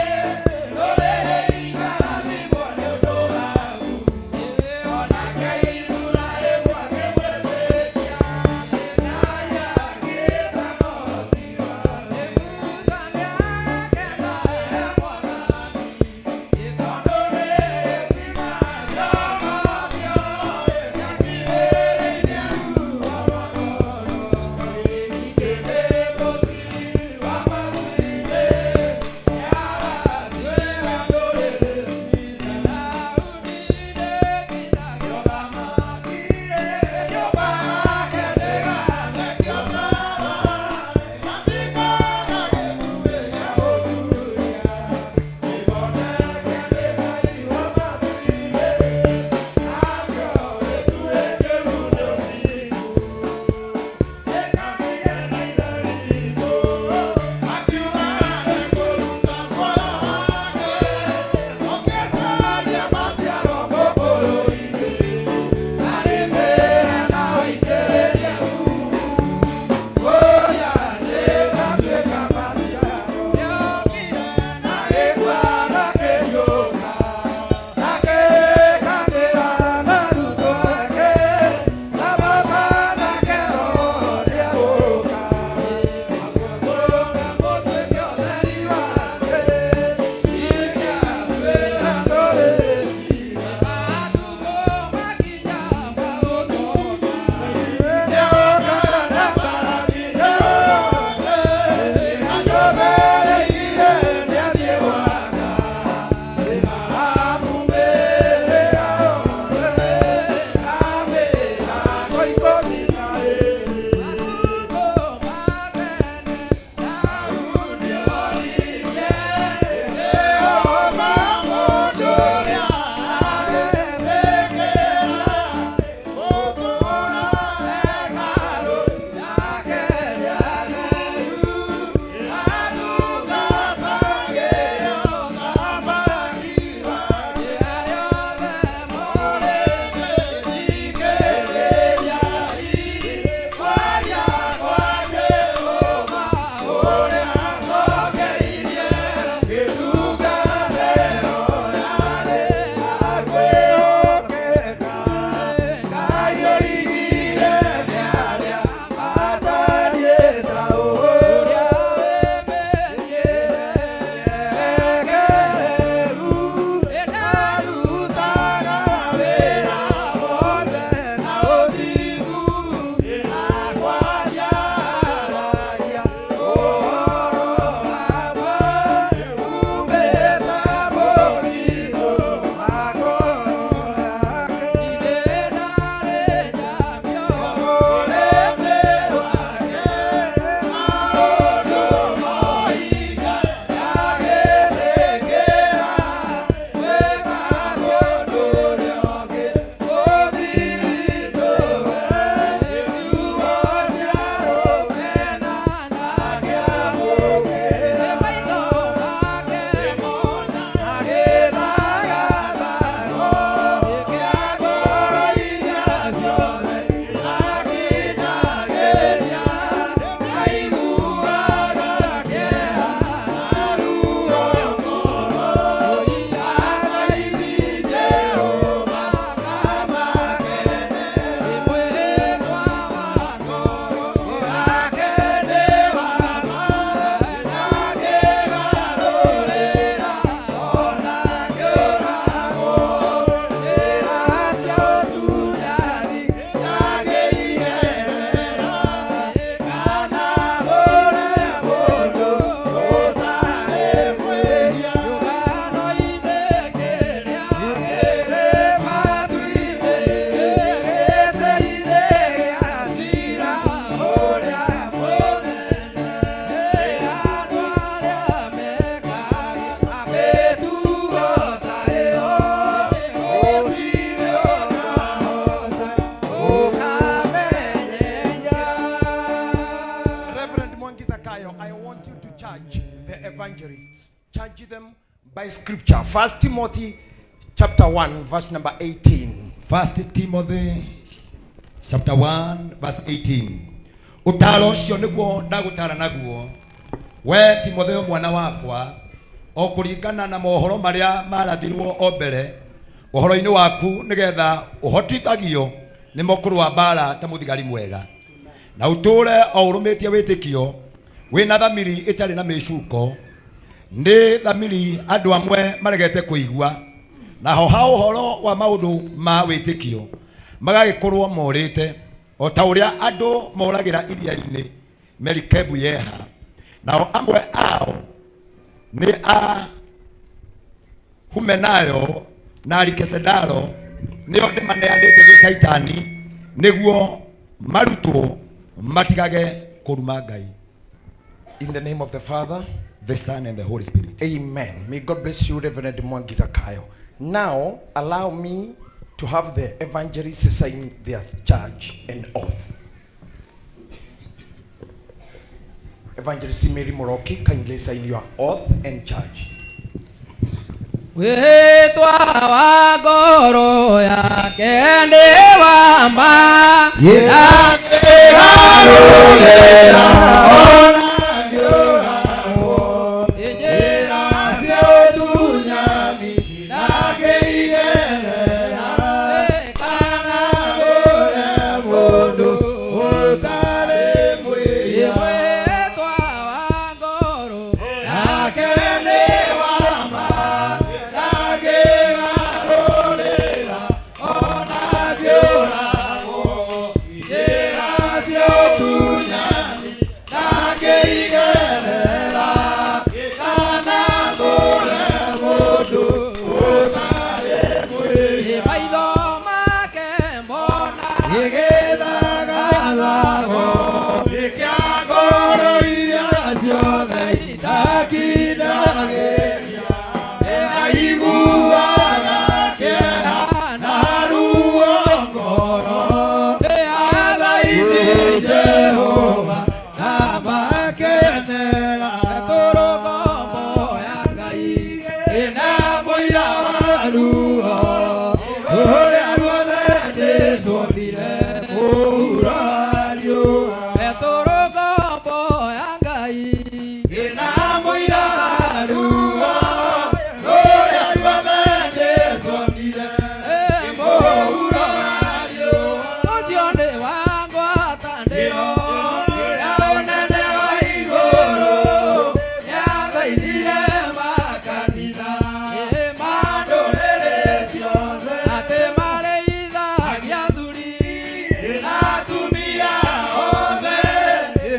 S14: Evangelists. Charge them by scripture. First Timothy chapter 1 verse number 18.
S2: First Timothy chapter 1 verse 18. Utaro ũcio nĩguo ndagũtara naguo we Timotheo mwana wakwa, o kũringana na mohoro marĩa marathirwo o mbere ũhoro-inĩ waku, nĩgetha ũhotithagio nĩmo kũrũa mbaara ta mũthigari mwega, na ũtũũre o ũrũmĩtie wĩtĩkio wĩna thamiri ĩtarĩ na mĩcuko. Nĩ thamiri andũ amwe maregete kũigua, naho ha ũhoro wa maũndũ ma wĩtĩkio magagĩkorwo morĩte, o ta ũrĩa andũ moragĩra iria-inĩ merikebu yeha. Nao amwe ao nĩ a Humenayo na Alikesedaro, nĩo ndĩmaneanĩte gwĩ Caitani nĩguo marutwo matigage kũruma Ngai.
S14: In the name of the Father,
S2: the Son, and the Holy Spirit.
S14: Amen. May God bless you, Reverend Mwangi Zakayo. Now, allow me to have the evangelists sign their charge and oath. Evangelist Mary Moroki, kindly sign your oath and charge.
S4: Wĩtwa wa ngoro yake nĩ wa ma,
S1: Ndakĩgarũrĩra ona ngĩũragwo, njĩra cia Gĩgĩthagathago kĩa ngoro iria ciothe itakindagĩria aiguaga kĩeha na ruo ngoro athaithe Jehova na makenera
S4: tũrũgombo ya Ngai
S1: ĩna mũira wa ruo rũrĩa ruothe Jesũ onire mũhuro wa riũa
S4: Tũrũgombo ya Ngai
S1: ĩna mũira wa ruo rũrĩa ruothe Jesũ onire mũhuro wa riũa
S4: ũcio nĩ wa ngwatanĩro ya ũnene wa igũrũ nĩathaithire makanitha ma ndũrĩrĩ
S1: ciothe
S4: atĩ marĩithagia athuri
S1: na atumia othe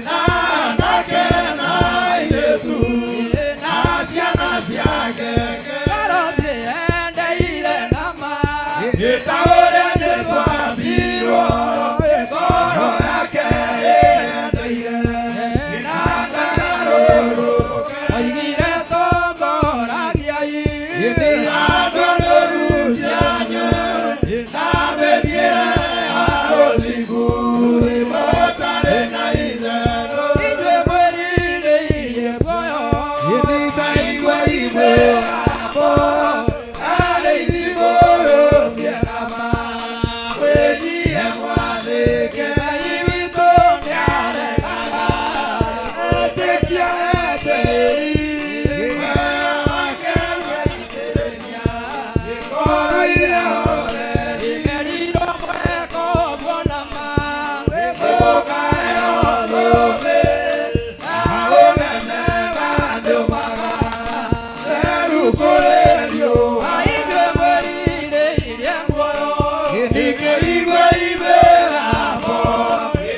S1: na anake na airĩtu na ciana cia ngenge
S4: ngoro ciendeire na ma
S1: ta ũrĩa Jesũ ambirwo ngoro yake ĩyendeire na ndagarũrũke
S4: oigire tongoragiai
S1: andũ ndũru cianyu na mĩthiĩre ya ũthingu mũtarĩ na itherũ
S4: inyuĩ mwĩrirĩirie muoyo
S1: Nĩndaigua imũgambo arĩithi mũrũmie nama wĩnyihie mwathĩke
S4: Ngai witũ nĩaregaga
S1: etĩkia etĩri wega wake ũgaitĩrĩria ngoro iria horeri
S4: Igerirwo mweka ũguo na ma
S1: Nĩmũkae thũmbĩ na ũnene mandũmaga theru kũrĩ riũa
S4: inyuĩ mwĩrirĩirie muoyo
S1: Ningĩigua imĩgambo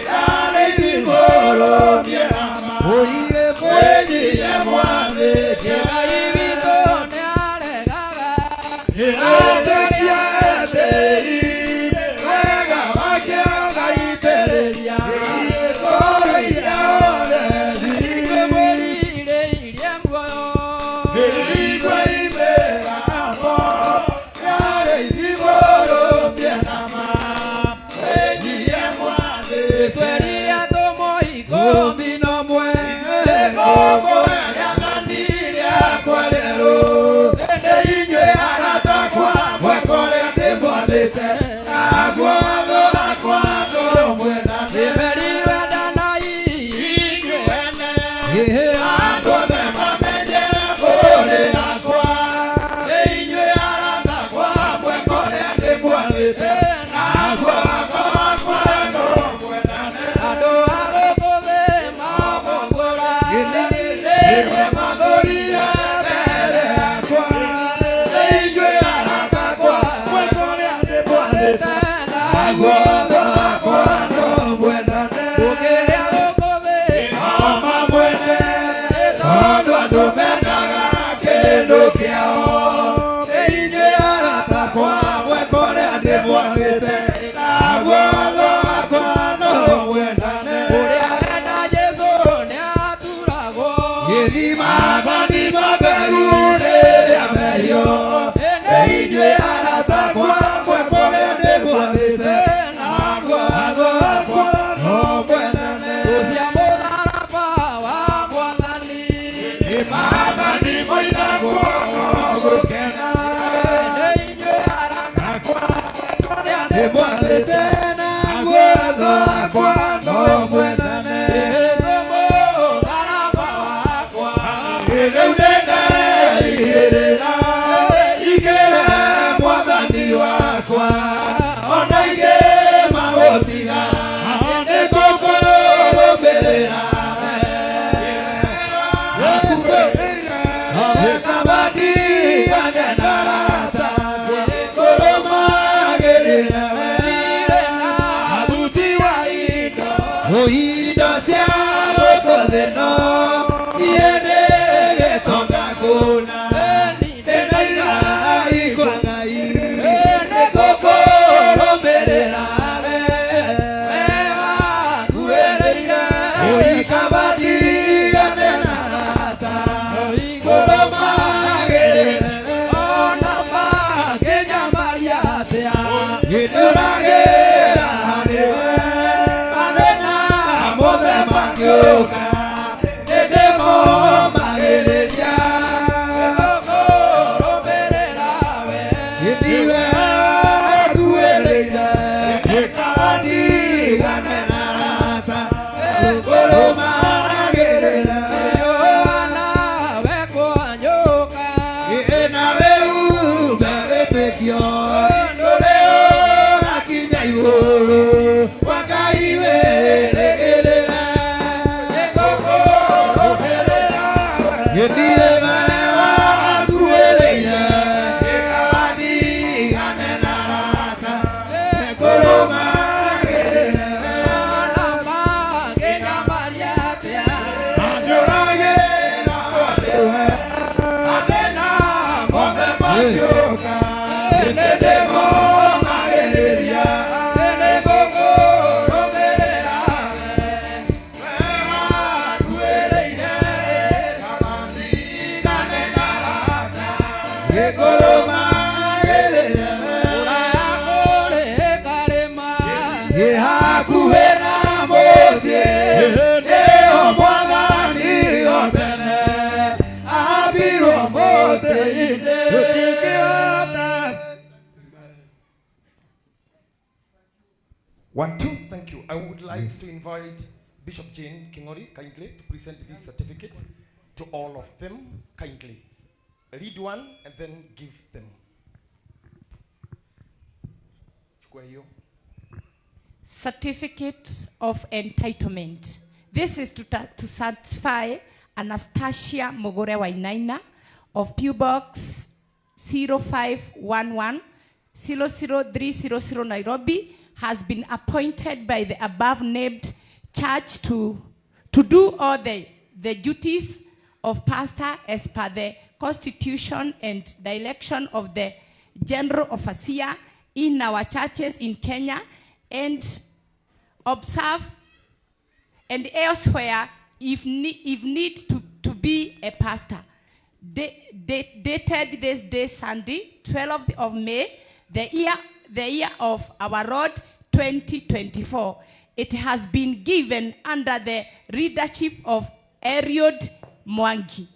S1: yarĩithi mũrũmie nama mwĩnyihie mwathĩke
S4: Ngai witũ nĩaregaga
S1: etĩkia etĩri wega wake ũgaitĩrĩria ngoro iria horeri
S4: inyuĩ mwĩrirĩirie muoyo
S1: Nĩigua imĩgambo yarĩithi mũrũmie nama mwĩnyihie mwathĩke
S4: Jesũ atũmwo ikũmi
S1: Kũmi no mwe rĩathani rĩakwa rĩerũ nĩ inyuĩ arata akwa mweka ũrĩa ndĩmwathĩte naguo watho wakwa no mwendane
S4: Nĩmerirwe ndanai
S1: inyuĩ ene andũ othe mamenye mũrĩ akwa nĩ inyuĩ arata akwa mweka ũrĩa ndĩmwathĩte naguo watho wakwa no mwendane
S4: andũ a gũkũ thĩ mamũmbũra
S1: Nĩwe mathũrire mbere yakwa nĩ inyuĩ arata akwa mweka ũrĩa ndĩmwathĩte naguo watho wakwa no mwendane
S4: Ũkĩrĩa gũkũ thĩ
S1: Oma mwene tondũ andũ mendaga kĩndũ kĩao nĩ inyuĩ arata akwa mweka ũrĩa ndĩmwathĩte naguo watho wakwa no mwendane
S4: ũrĩa wenda Jesũ nĩaturagwo
S1: Maathani matheru rĩrĩa mehio nĩ inyuĩ arata akwa mweka ũrĩa ndĩmwathĩte naguo watho wakwa no mwendane
S4: Cia mũtharaba wa Mwathani
S1: Maathani moinagwo no gũkena
S4: nĩ inyuĩ arata
S1: akwa mweka ũrĩa ndĩmwathĩte naguo watho wakwa no mwendane
S4: Jesũ mũtharaba wakwa
S1: Rĩu nĩndeigĩrĩra ikĩre mwathani wakwa ona ingĩ magũtiga nĩngũkũrũmĩrĩra Kamatigane na arata kũrũmagĩrĩra we Nawe umbe wĩtĩkio ndũrĩ ũgakinya igũrũ kwa Ngai wĩrĩgĩrĩre nĩngũkũrũmĩrĩra gĩthiĩ wakuĩrĩire gĩkawandigane na rata nĩngũrũmagĩrĩra manjũragĩra nĩwe athĩna mothe maciũka nĩndĩmomagĩrĩria nĩngũkũrũmĩrĩra wakuĩrĩire kawandigane na rata nĩngũrũmagĩrĩra hakuhĩ na mũciĩ nĩho mwathani o tene ambirwo mũtĩ-inĩ.
S14: One, two, thank you. I would like to invite Bishop Jane Kingori kindly to present these certificates to all of them kindly. Read one and then give them. Chukua hiyo.
S21: Certificate of Entitlement. This is to certify Anastasia Mugure Wainaina of P.O. Box 0511 00300 Nairobi has been appointed by the above named church to do all the duties of pastor as per the constitution and direction of the general overseer in our churches in Kenya and observe and elsewhere if need to be a pastor. Dated this day, Sunday, 12th of May, the year of our Lord 2024. It has been given under the leadership of Eliud Mwangi,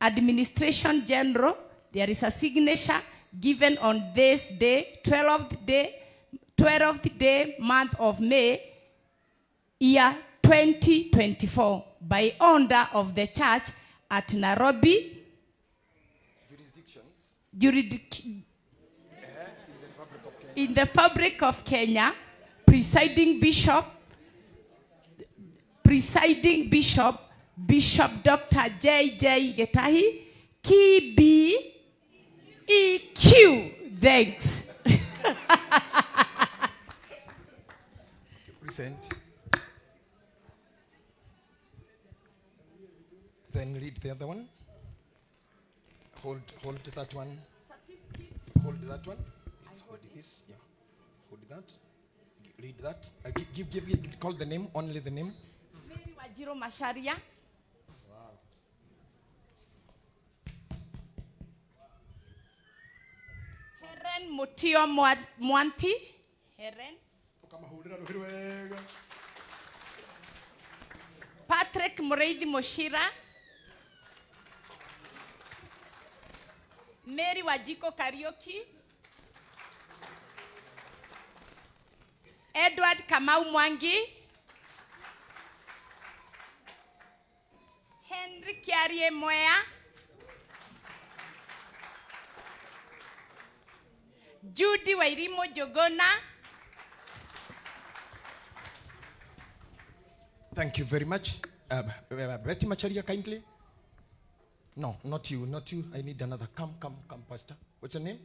S21: Administration General. There is a signature given on this day, 12th day, month of May, year 2024, by order of the church at Nairobi jurisdictions in the Republic of Kenya, presiding Bishop, Bishop Dr. J.J. Gitahi, KBEQ. Thanks.
S14: Present. Then read the other one. Hold that one. Hold that one. Hold this. Yeah. Hold that. Read that. Give. Call the name. Only the name.
S21: Mary Wajiro Macharia.
S14: Wow.
S21: Heren Mutio Mwanti. Heren. Patrick Mureithi Moshira. Mary Wajiko Kariuki. Edward Kamau Mwangi. Henry Kiarie Moya. Judy Wairimo Jogona.
S14: Thank you very much. Betty Macharia, kindly. No, not you, not you. I need another. Come, Pastor. What's your name?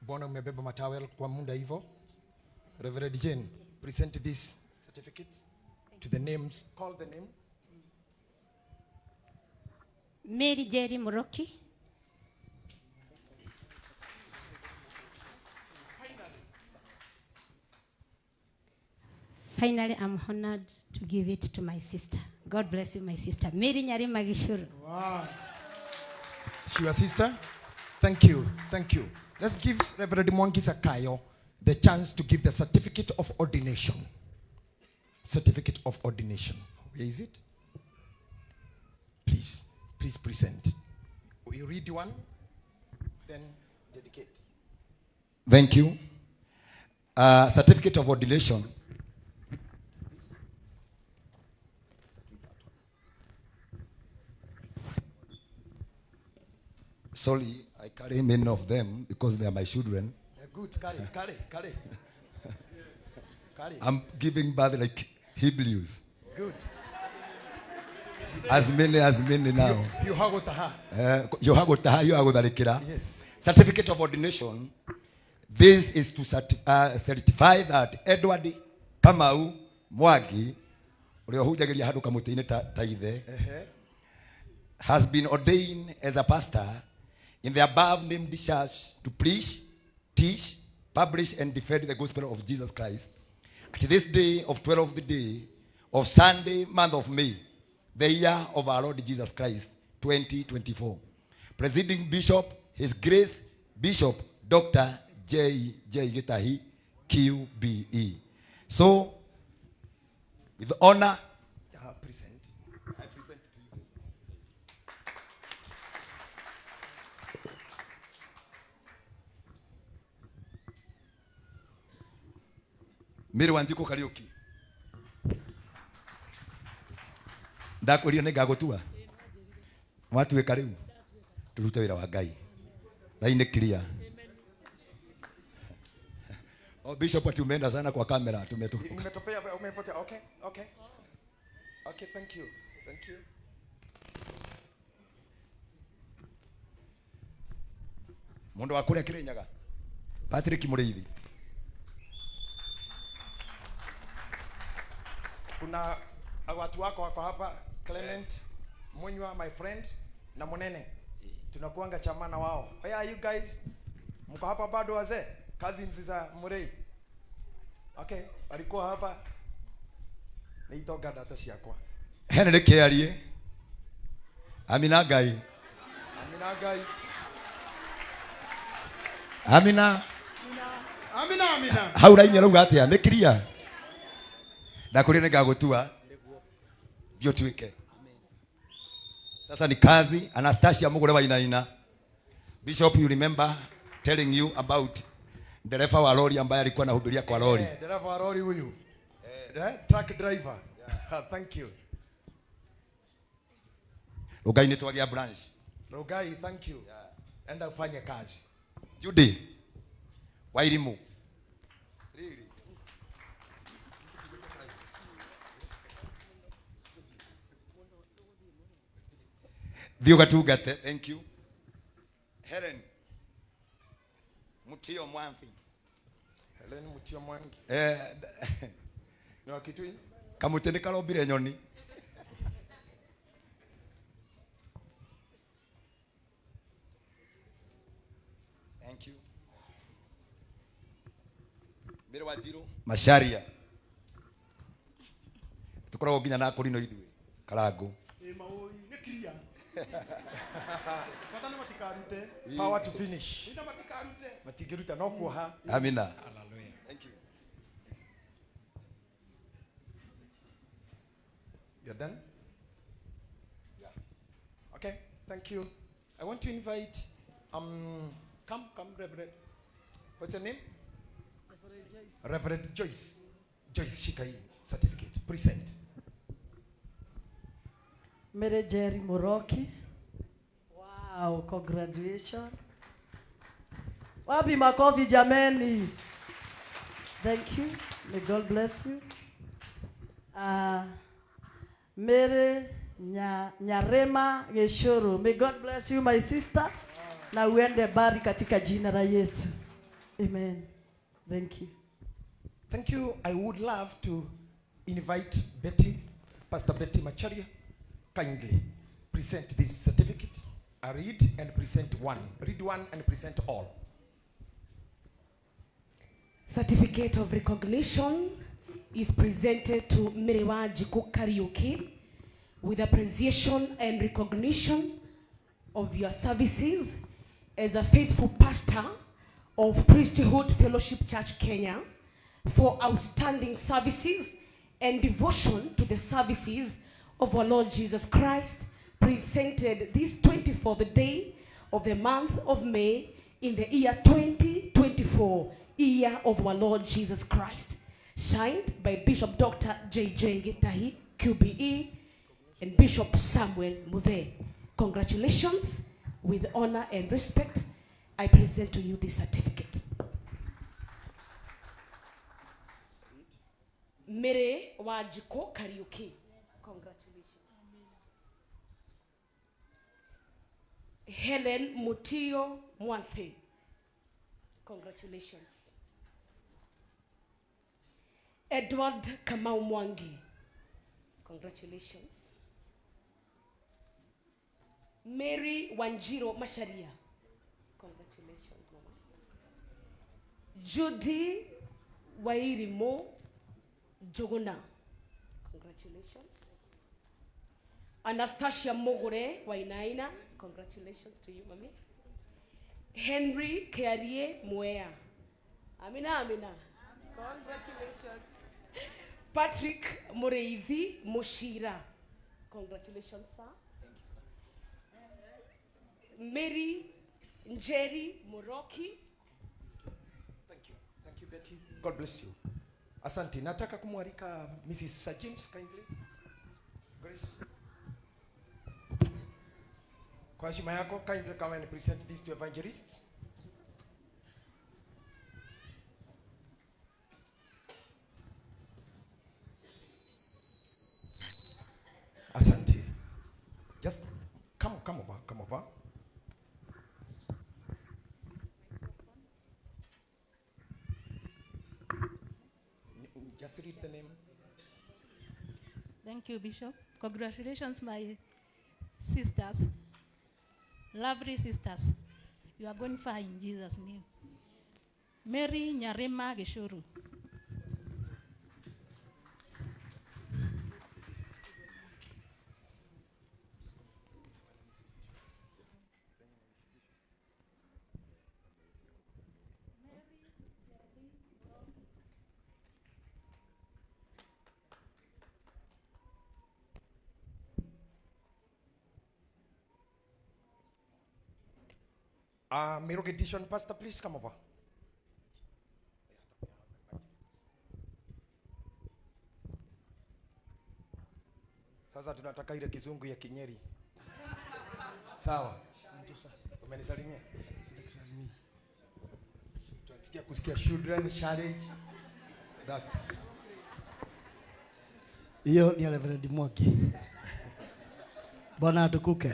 S14: Bwana umebeba matawel kwa muda hivyo. Reverend Jane, present this certificate to the names. Call the name.
S15: Mary Jerry Muroki. Finally, I'm honored to give it to my sister. God bless you, my sister. Mary Nyarima Gishuru.
S14: Wow. She your sister? Thank you. Thank you. Let's give Reverend Mwangi Zakayo the chance to give the certificate of ordination. Certificate of ordination. Where is it? Please, please present. You read one, then dedicate.
S2: Thank you. Certificate of ordination. Sorry, I carry many of them because they are my children.
S14: Good, carry, carry, carry. Carry.
S2: I'm giving birth like Hebrews.
S14: Good.
S2: As many now.
S14: Yohagutaha.
S2: Yohagutaha, yohagutharikira.
S14: Yes.
S2: Certificate of ordination. This is to certify that Edward Kamau Mwangi, ũrĩa ũhunjagĩria handũ kamũtĩ-inĩ ta ithe, has been ordained as a pastor in the above named church to preach, teach, publish, and defend the gospel of Jesus Christ. At this day of 12th day of Sunday, month of May, the year of our Lord Jesus Christ, 2024. Presiding Bishop, His Grace Bishop Dr. J. J. Gitahi, QBE. So, with honor,
S14: present.
S2: I present to you. Mary Wanjiku Kariuki. Ndakwĩrire nĩ ngagũtua. Watuĩka rĩu. Tũrute wĩra wa Ngai. Raini clear. Oh, Bishop ati umeenda sana kwa kamera, tumetoka.
S14: Nimetopea, umepotea. Okay, okay. Okay, thank you. Thank you.
S2: Mundu wa kuria Kirinyaga. Patrick Muriithi.
S14: Kuna watu wako wako hapa, Clement Munywa, my friend, na Munene. Tunakuanga chamana wao. Where are you guys? Mko hapa bado wazee? Cousins za Murei. Okay, walikuwa hapa. Niitoga data ciakwa.
S2: Henry Kiarie. Amina Ngai.
S14: Amina Ngai.
S2: Amina.
S3: Amina, amina.
S2: Hau raini arauga atia? Nĩ clear. Ndakwĩrire nĩngagũtua. Thiĩ ũtuĩke. Sasa ni kazi. Anastasia Mugure wa Inaina. Bishop, you remember telling you about dereva wa lori ambaye alikuwa anahubiria kwa lori.
S14: Dereva wa lori huyu. Truck driver. Yeah. Thank you.
S2: Rugai ni twagia branch.
S14: Rugai, thank you. Yeah. Enda ufanye kazi.
S2: Judy Wairimu. Thiĩ ũgatungate. Thank you. Helen Mutio Mwangi.
S14: Helen Mutio Mwangi. Ni wa Kitui?
S2: Kamũtĩ nĩ karombire nyoni. Thank you. Mary Wanjiru Macharia. Tukoragwo nginya na kũrino ithuĩ Karango.
S3: Maũi, nĩ clear. Bata nĩ matikarute.
S14: Power to finish.
S3: Nĩ matikarute.
S14: Matingĩruta no kuoha.
S2: Amina.
S14: Hallelujah.
S2: Thank you.
S14: You're done? Yeah. Okay, thank you. I want to invite, come, Reverend. What's your name?
S9: Reverend Joyce.
S14: Reverend Joyce. Joyce Shikai, certificate. Present.
S9: Mary Jerry Moroki. Wow, congratulations. Wapi makofi jameni. Thank you. May God bless you. Mary Nyarema Geshuru. May God bless you, my sister. Na uende bari katika jina la Yesu. Amen. Thank you.
S14: Thank you. I would love to invite Betty, Pastor Betty Macharia, kindly present this certificate. I read and present one. Read one and present all.
S11: Certificate of recognition is presented to Mary Wanjiku Kariuki with appreciation and recognition of your services as a faithful pastor of Priesthood Fellowship Church Kenya for outstanding services and devotion to the services of our Lord Jesus Christ, presented this 24th day of the month of May in the year 2024, year of our Lord Jesus Christ. Signed by Bishop Dr. J.J. Gitahi, QBE, and Bishop Samuel Muthe. Congratulations With honor and respect, I present to you this certificate. Mary Wanjiku Kariuki. Congratulations. Helen Mutio Mwanthe. Congratulations. Edward Kamau Mwangi. Congratulations. Mary Wanjiro Masharia. Congratulations, Mama. Judy Wairimo Jogona. Congratulations. Anastasia Mogore Wainaina. Congratulations to you, Mami. Henry Kearie Mwea. Amina, amina. Congratulations. Patrick Mureithi Mushira. Congratulations, sir. Mary Njeri Muroki.
S14: Thank you. Thank you, Betty. God bless you. Asante. Nataka kumwalika Mrs. Sir James kindly. Grace. Kwa heshima yako, kindly come and present this to evangelists. Asante. Just come over, come over. Just read the name.
S12: Thank you, Bishop. Congratulations, my sisters. Lovely sisters. You are going far in Jesus' name. Mary Nyarema Geshuru.
S14: Miracle Edition Pastor, please come over. Sasa tunataka ile kizungu ya Kinyeri. Sawa. Umenisalimia? Sijakusalimia. Tunasikia kusikia children challenge that.
S7: Hiyo ni ya Reverend Mwangi. Bwana atukuke.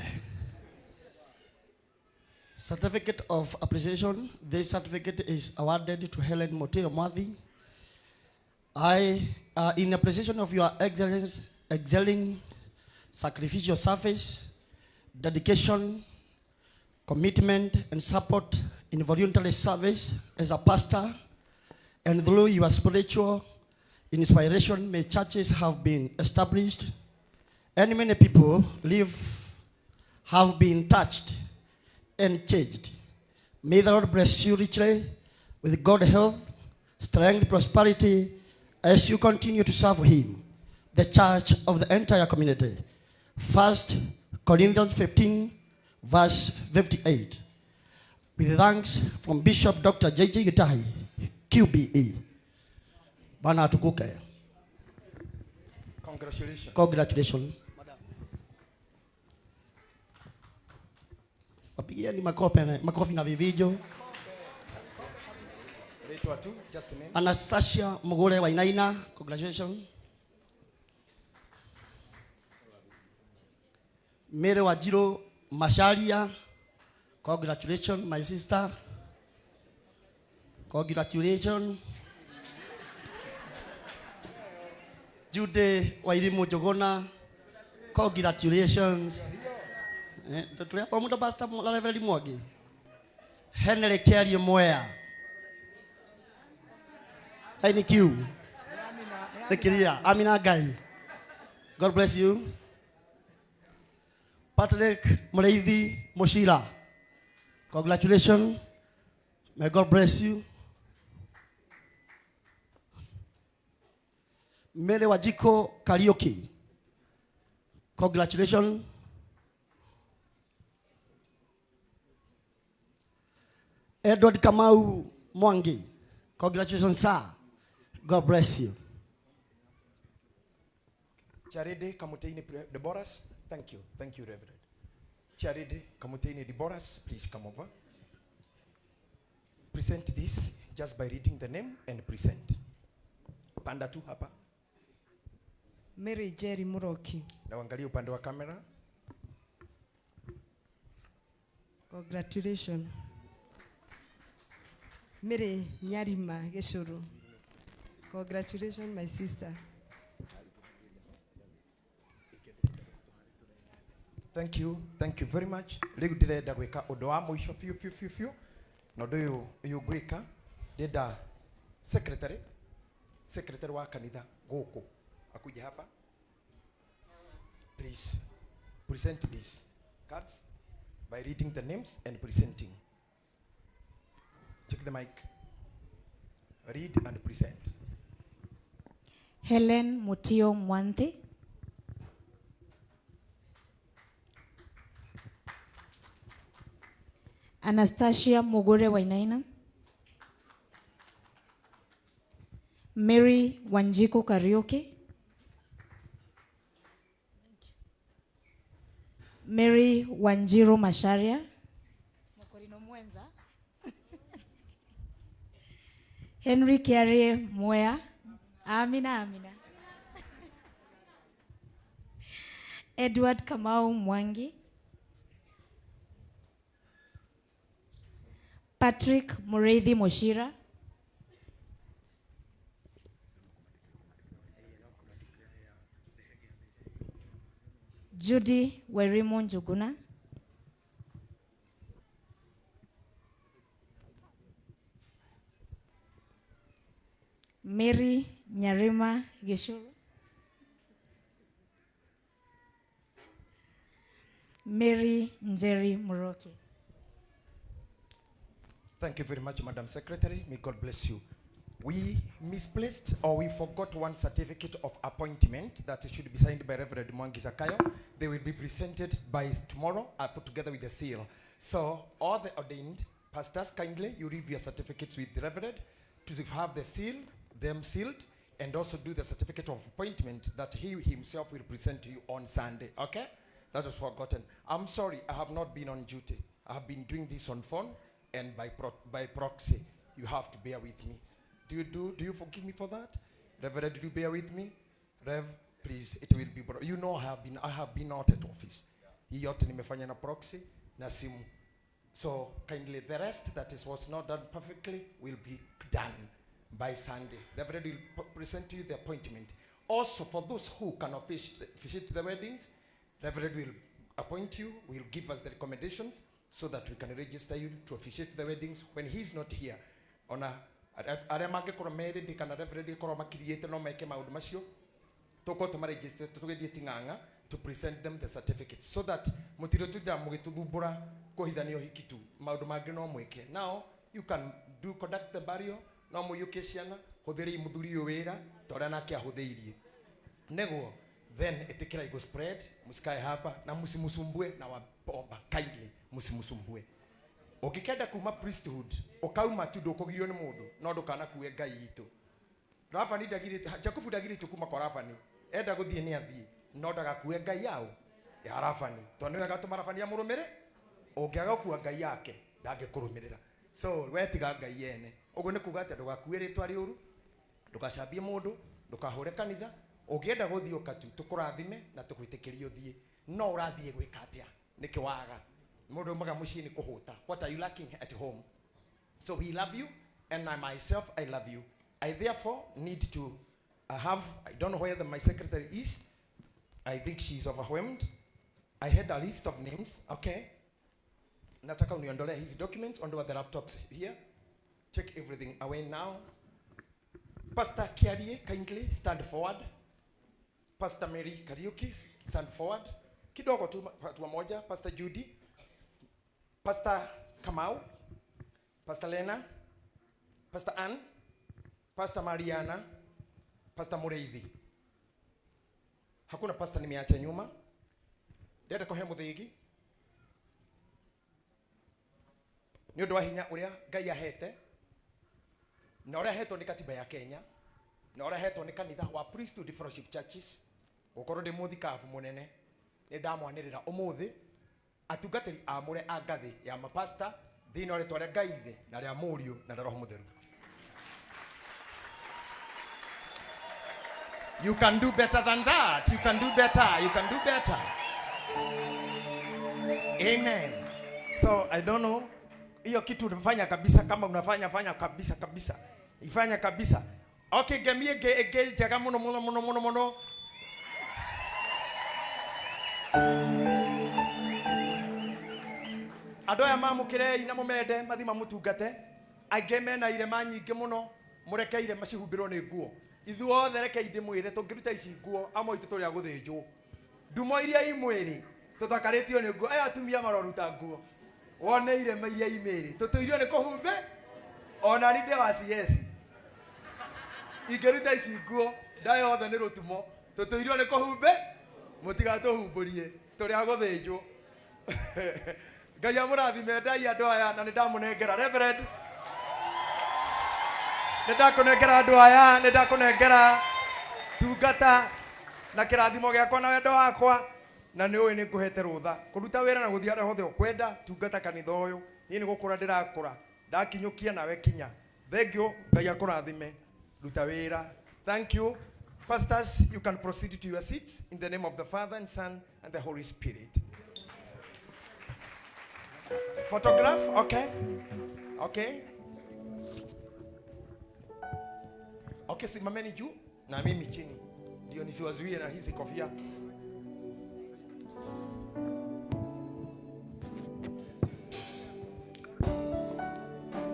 S7: Certificate of appreciation. This certificate is awarded to Helen Moteo Mwathi. In appreciation of your excellence, excelling sacrificial service, dedication, commitment, and support in voluntary service as a pastor, and through your spiritual inspiration, may churches have been established, and many people have been touched and changed. May the Lord bless you richly with good health, strength, prosperity, as you continue to serve Him, the church of the entire community. 1 Corinthians 15, verse 58. With thanks from Bishop Dr. J.J. Gitahi, QBE. Bwana atukuke.
S14: Congratulations.
S7: Congratulations. Wapigieni makofi na vivijo.
S14: Leitwa tu, just a minute.
S7: Anastasia Mugure Wainaina, congratulations. Mary Wajiro Masharia, congratulations, my sister. Congratulations. Jude Wairimu Jogona, congratulations. Tulia kwa muda pastor la Reverend Mwangi. Henry Kerio Mwea. Thank you. Nikiria. Amina Ngai. God bless you. Patrick Mureithi Mushira. Congratulations. May God bless you. Mary Wajiko Kariuki. Congratulations. Edward Kamau Mwangi. Congratulations, sir. God bless you.
S14: Charity Kamuteini Deborahs. Thank you. Thank you, Reverend. Charity Kamutini Deboras, please come over. Present this just by reading the name and present. Panda tu hapa.
S6: Mary Jerry Muroki.
S14: Na uangalie upande wa kamera.
S6: Congratulations. Mary Nyarima Geshuru. Congratulations, my sister.
S14: Thank you. Thank you very much. Rĩu ndĩrenda gwĩka ũndũ wa mũico biũ biũ biũ biũ. Na ũndũ ũyũ ũyũ ngwĩka ndĩrenda secretary wa kanitha gũkũ akuje hapa. Please present these cards by reading the names and presenting. Take the mic. Read and present.
S22: Helen Mutio Mwanthi. Anastasia Mugure Wainaina. Mary Wanjiku Kariuki. Mary Wanjiru Masharia. Mokorino Mwenza. Henry Kiarie Mwea. Amina, amina. Edward Kamau Mwangi. Patrick Mureithi Moshira. Judy Werimo Njuguna. Mary Nyarima Gishuru. Mary Njeri Muroki.
S14: Thank you very much, Madam Secretary. May God bless you. We misplaced or we forgot one certificate of appointment that should be signed by Reverend Mwangi Zakayo. They will be presented by tomorrow, put together with the seal. So all the ordained pastors, kindly, you leave your certificates with the Reverend to have the seal, them sealed, and also do the certificate of appointment that he himself will present to you on Sunday, okay? That was forgotten. I'm sorry, I have not been on duty. I have been doing this on phone and by proxy. You have to bear with me. Do you forgive me for that? Reverend, do you bear with me? Rev, please, it will be, you know, I have been out at office. Hii yote nimefanya na proxy na simu. So kindly, the rest that was not done perfectly will be done by Sunday. Reverend will present to you the appointment. Also, for those who can officiate the weddings, Reverend will appoint you, will give us the recommendations so that we can register you to officiate the weddings when he's not here. Ona arĩa mangĩkorwo merĩndĩ kana Reverend ĩkorwo makiriĩte no meke maũndũ macio, tũkorwo tũmaregister tũgĩthiĩ Ting'ang'a to present them the certificates so that mũtirĩtinda mũgĩtũthumbũra kũhithania ũhiki tu, maũndũ mangĩ no mwĩke. Now you can do conduct the burial, no mũiyũkie ciana, hũthĩrei mũthuri ũyũ wĩra ta ũrĩa nake ahũthĩirie. Nĩguo then ĩtĩkĩra igo spread, mũsikae hapa na mũsimusumbue na wabomba, kindly mũsimusumbue. Ũngĩkenda kuma priesthood ũkauma tu, ndũkũgirio nĩ mũndũ, no ndũkanakue Ngai itũ. Labani ndagirĩte, Jakubu ndagirĩtio kuma kwa Labani, enda gũthiĩ nĩ athiĩ, no ndagakue Ngai yao ya Labani, tondũ nĩwe agatũma Labani amũrũmĩre. Ũngĩaga gũkua Ngai yake ndangĩkũrũmĩrĩra. So we tiga Ngai yene. Ũguo nĩ kuga atĩ ndũgakue rĩtwa rĩũru, ndũgacambie mũndũ, ndũkahũre kanitha. Ũngĩenda gũthiĩ ũka tu, tũkũrathime na tũgwĩtĩkĩrie ũthiĩ. No ũrathiĩ gwĩka atĩa? Nĩkĩ waga? Mũndũ aumaga mũciĩ nĩ kũhũta. What are you lacking at home? So we love you, and I myself, I love you. I therefore need to have, I don't know where my secretary is. I think she's overwhelmed. I had a list of names, okay? Nataka uniondolee hizi documents, ondoa the laptops here. Take everything away now. Pastor Kiarie, kindly stand forward. Pastor Mary Kariuki, stand forward. Kidogo tu, hatua moja. Pastor Judy, Pastor Kamau, Pastor Lena, Pastor Ann, Pastor Mariana, Pastor Mureithi. Hakuna pastor nimeacha nyuma. Ndĩrenda kũhe mũthĩgi nĩ ũndũ wa hinya ũrĩa Ngai ahete na ũrĩa ahetwo nĩ katiba ya Kenya na ũrĩa ahetwo nĩ kanitha wa Priesthood Fellowship Churches. Gũkorwo ndĩ mũthikabu mũnene, nĩ ndamwanĩrĩra ũmũthĩ Atungatĩri amũre a ngathĩ ya mapasta thĩinĩ wa rĩtwa rĩa Ngai Ithe na rĩa Mũriũ na rĩa Roho Mũtheru. You can do better than that. You can do better. You can do better. Amen. So I don't know hiyo kitu unafanya kabisa, kama unafanya fanya kabisa kabisa, ifanya kabisa. Okay, ngemi ĩngĩ ĩngĩ njega mũno mũno mũno mũno mũno. Andũ aya mamũkĩrei na mũmende mathi mamũtungate. Angĩ mena irema nyingĩ mũno, mũreke irema cihumbĩrwo nĩ nguo. Ithuothe rekei ndĩmwĩre, tũngĩruta ici nguo amwe aitũ tũrĩ a gũthĩnjwo. Ndumo iria i mwĩrĩ tũthakarĩtio nĩ nguo. Aya atumia maroruta nguo, wone irema iria i mĩĩrĩ tũtũirio nĩ kũhumbe. Ona ni ndĩ wa CS, ingĩruta ici nguo nda yothe nĩ rũtumo, tũtũirio nĩ kũhumbe. Mũtigatũhumbũrie, tũrĩ a gũthĩnjwo. Ngai amũrathime. Ndai andũ aya na nĩ ndamũnengera Reverend, nĩ ndakũnengera andũ aya, nĩ ndakũnengera tungata na kĩrathimo gĩakwa na wendo wakwa, na nĩ ũĩ nĩ ngũhete rũtha kũruta wĩra na gũthiĩ harĩa hothe ũkwenda. Tungata kanitha ũyũ, niĩ nĩ gũkũra ndĩrakũra, ndakinyũkia nawe kinya. Thank you, Ngai akũrathime, ruta wĩra. Thank you. Pastors, you can proceed to your seats in the name of the Father and Son and the Holy Spirit. Photograph. Okay, simameni juu na mimi chini ndio nisiwazuie na hizi kofia.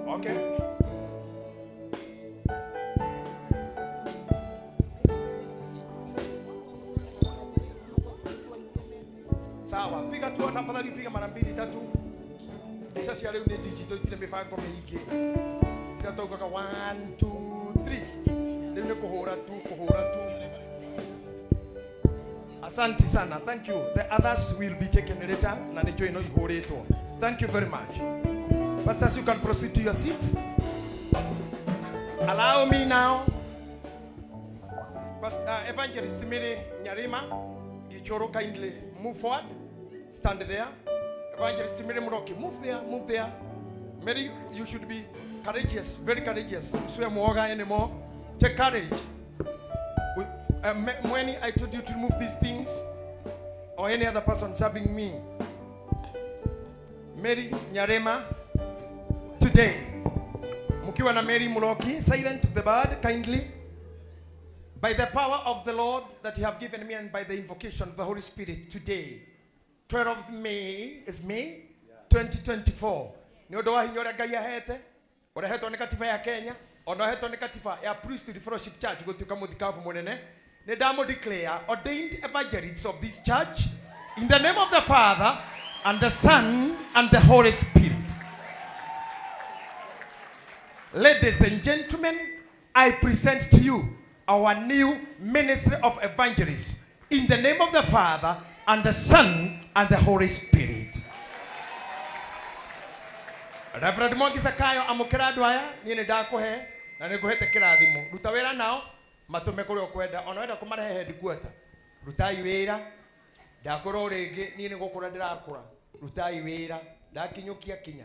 S14: Okay. Sawa, piga tu tafadhali, piga mara mbili tatu. Mbica cia rĩu nĩ digital, itirĩ mĩbango mĩingĩ. Tiga taugaga 1 2 3. Rĩu nĩ kũhũra tu, kũhũra tu. Asante sana. Thank you. The others will be taken later na nĩnjũĩ no ihũrĩtwo. Thank you very much. Pastors, you can proceed to your seats. Allow me now, Pastor Evangelist Mary Nyarima Gichoro, kindly move forward. Stand there. Evangelist Mary Muroki, move there, move there. Mary, you should be courageous, very courageous. Usiwe mwoga anymore. Take courage. Mweni, I told you to remove these things, or any other person serving me. Mary Nyarema, today. Mukiwa na Mary Muroki, silent the bird, kindly. By the power of the Lord that you have given me and by the invocation of the Holy Spirit today, 12th May, is May 2024. Nĩ ũndũ wa hinya ũrĩa Ngai ahete, ũrehetwo nĩ katiba ya Kenya, ona ũhetwo nĩ katiba ya Priesthood Fellowship Church gũtuĩka mũthikabu mũnene, nĩ ndamũ declare ordained evangelists of this church in the name of the Father and the Son and the Holy Spirit. Ladies and gentlemen, I present to you our new ministry of evangelism in the name of the Father and the Son and the Holy Spirit. Reverend Mwangi Zakayo, amũkĩra andũ aya, niĩ nĩ ndakũhe na nĩ ngũhete kĩrathimo. Ruta wĩra nao, matũme kũrĩa ũkwenda, ona wenda kũmarehe headquarter. Rutai wĩra, ndakũra o rĩngĩ, niĩ nĩ gũkũra ndĩrakũra. Rutai wĩra, ndakinyũkia kinya.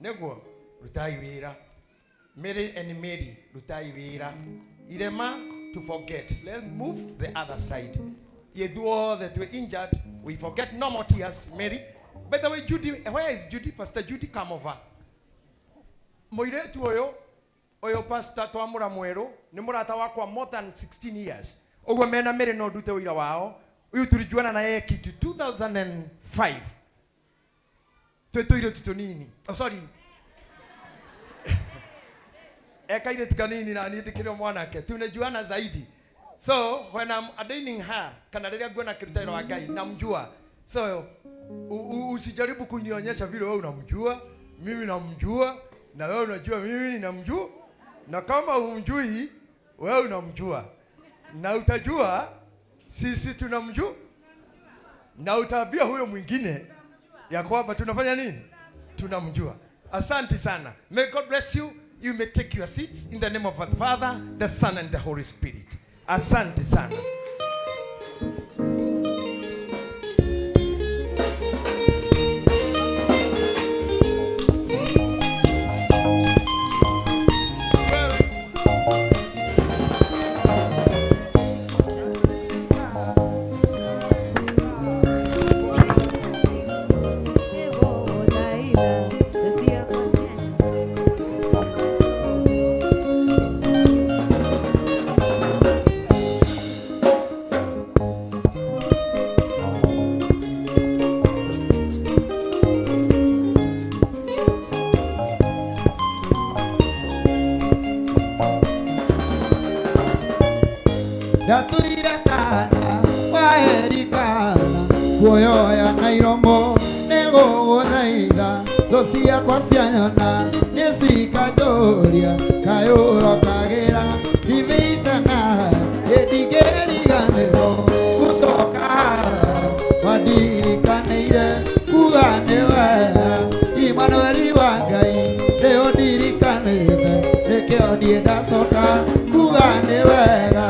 S14: Nĩguo, rutai wĩra. Mary and Mary, rutai wĩra. Irema to forget. Let's move the other side. Ithuothe twĩ injured, we forget no more tears, Mary. By the way, Judy, where is Judy? Pastor Judy, come over. Mũirĩtu ũyũ, ũyũ pastor twamũra mwerũ, nĩ mũrata wakwa more than 16 years. Ũguo mena Mary no ndute ũira wao. Ũyũ tulijuana na yeye kitu 2005. Twĩ tũirĩtu tũnini. Oh, sorry. Ekairĩtu kanini na niĩ ndĩkĩrĩ o mwanake. Tunajuana zaidi. So when I'm ordaining her, kana rĩrĩa nguona akĩruta wĩra wa Ngai, namjua. So usijaribu kunionyesha vile wewe unamjua, mimi namjua, na wewe unajua mimi ninamjua. Na kama humjui, wewe unamjua. Na utajua sisi tunamjua. Na utaambia huyo mwingine ya kwamba tunafanya nini? Tunamjua. Asante sana. May God bless you. You may take your seats in the name of the Father, the Son and the Holy Spirit. Asante sana.
S1: Ndatũire kana waerikana kuoyoya na iromo nĩgũgũthaitha thũ ciakwa cianyona nĩcikanjũria kayũrokagĩra ndibĩtana ĩndingĩriganĩrwo gũcoka wandirikanĩire kuga nĩ wega Imanueli wa Ngai nĩũndirikanĩte nĩkĩo niĩ ndacoka kuga nĩ wega.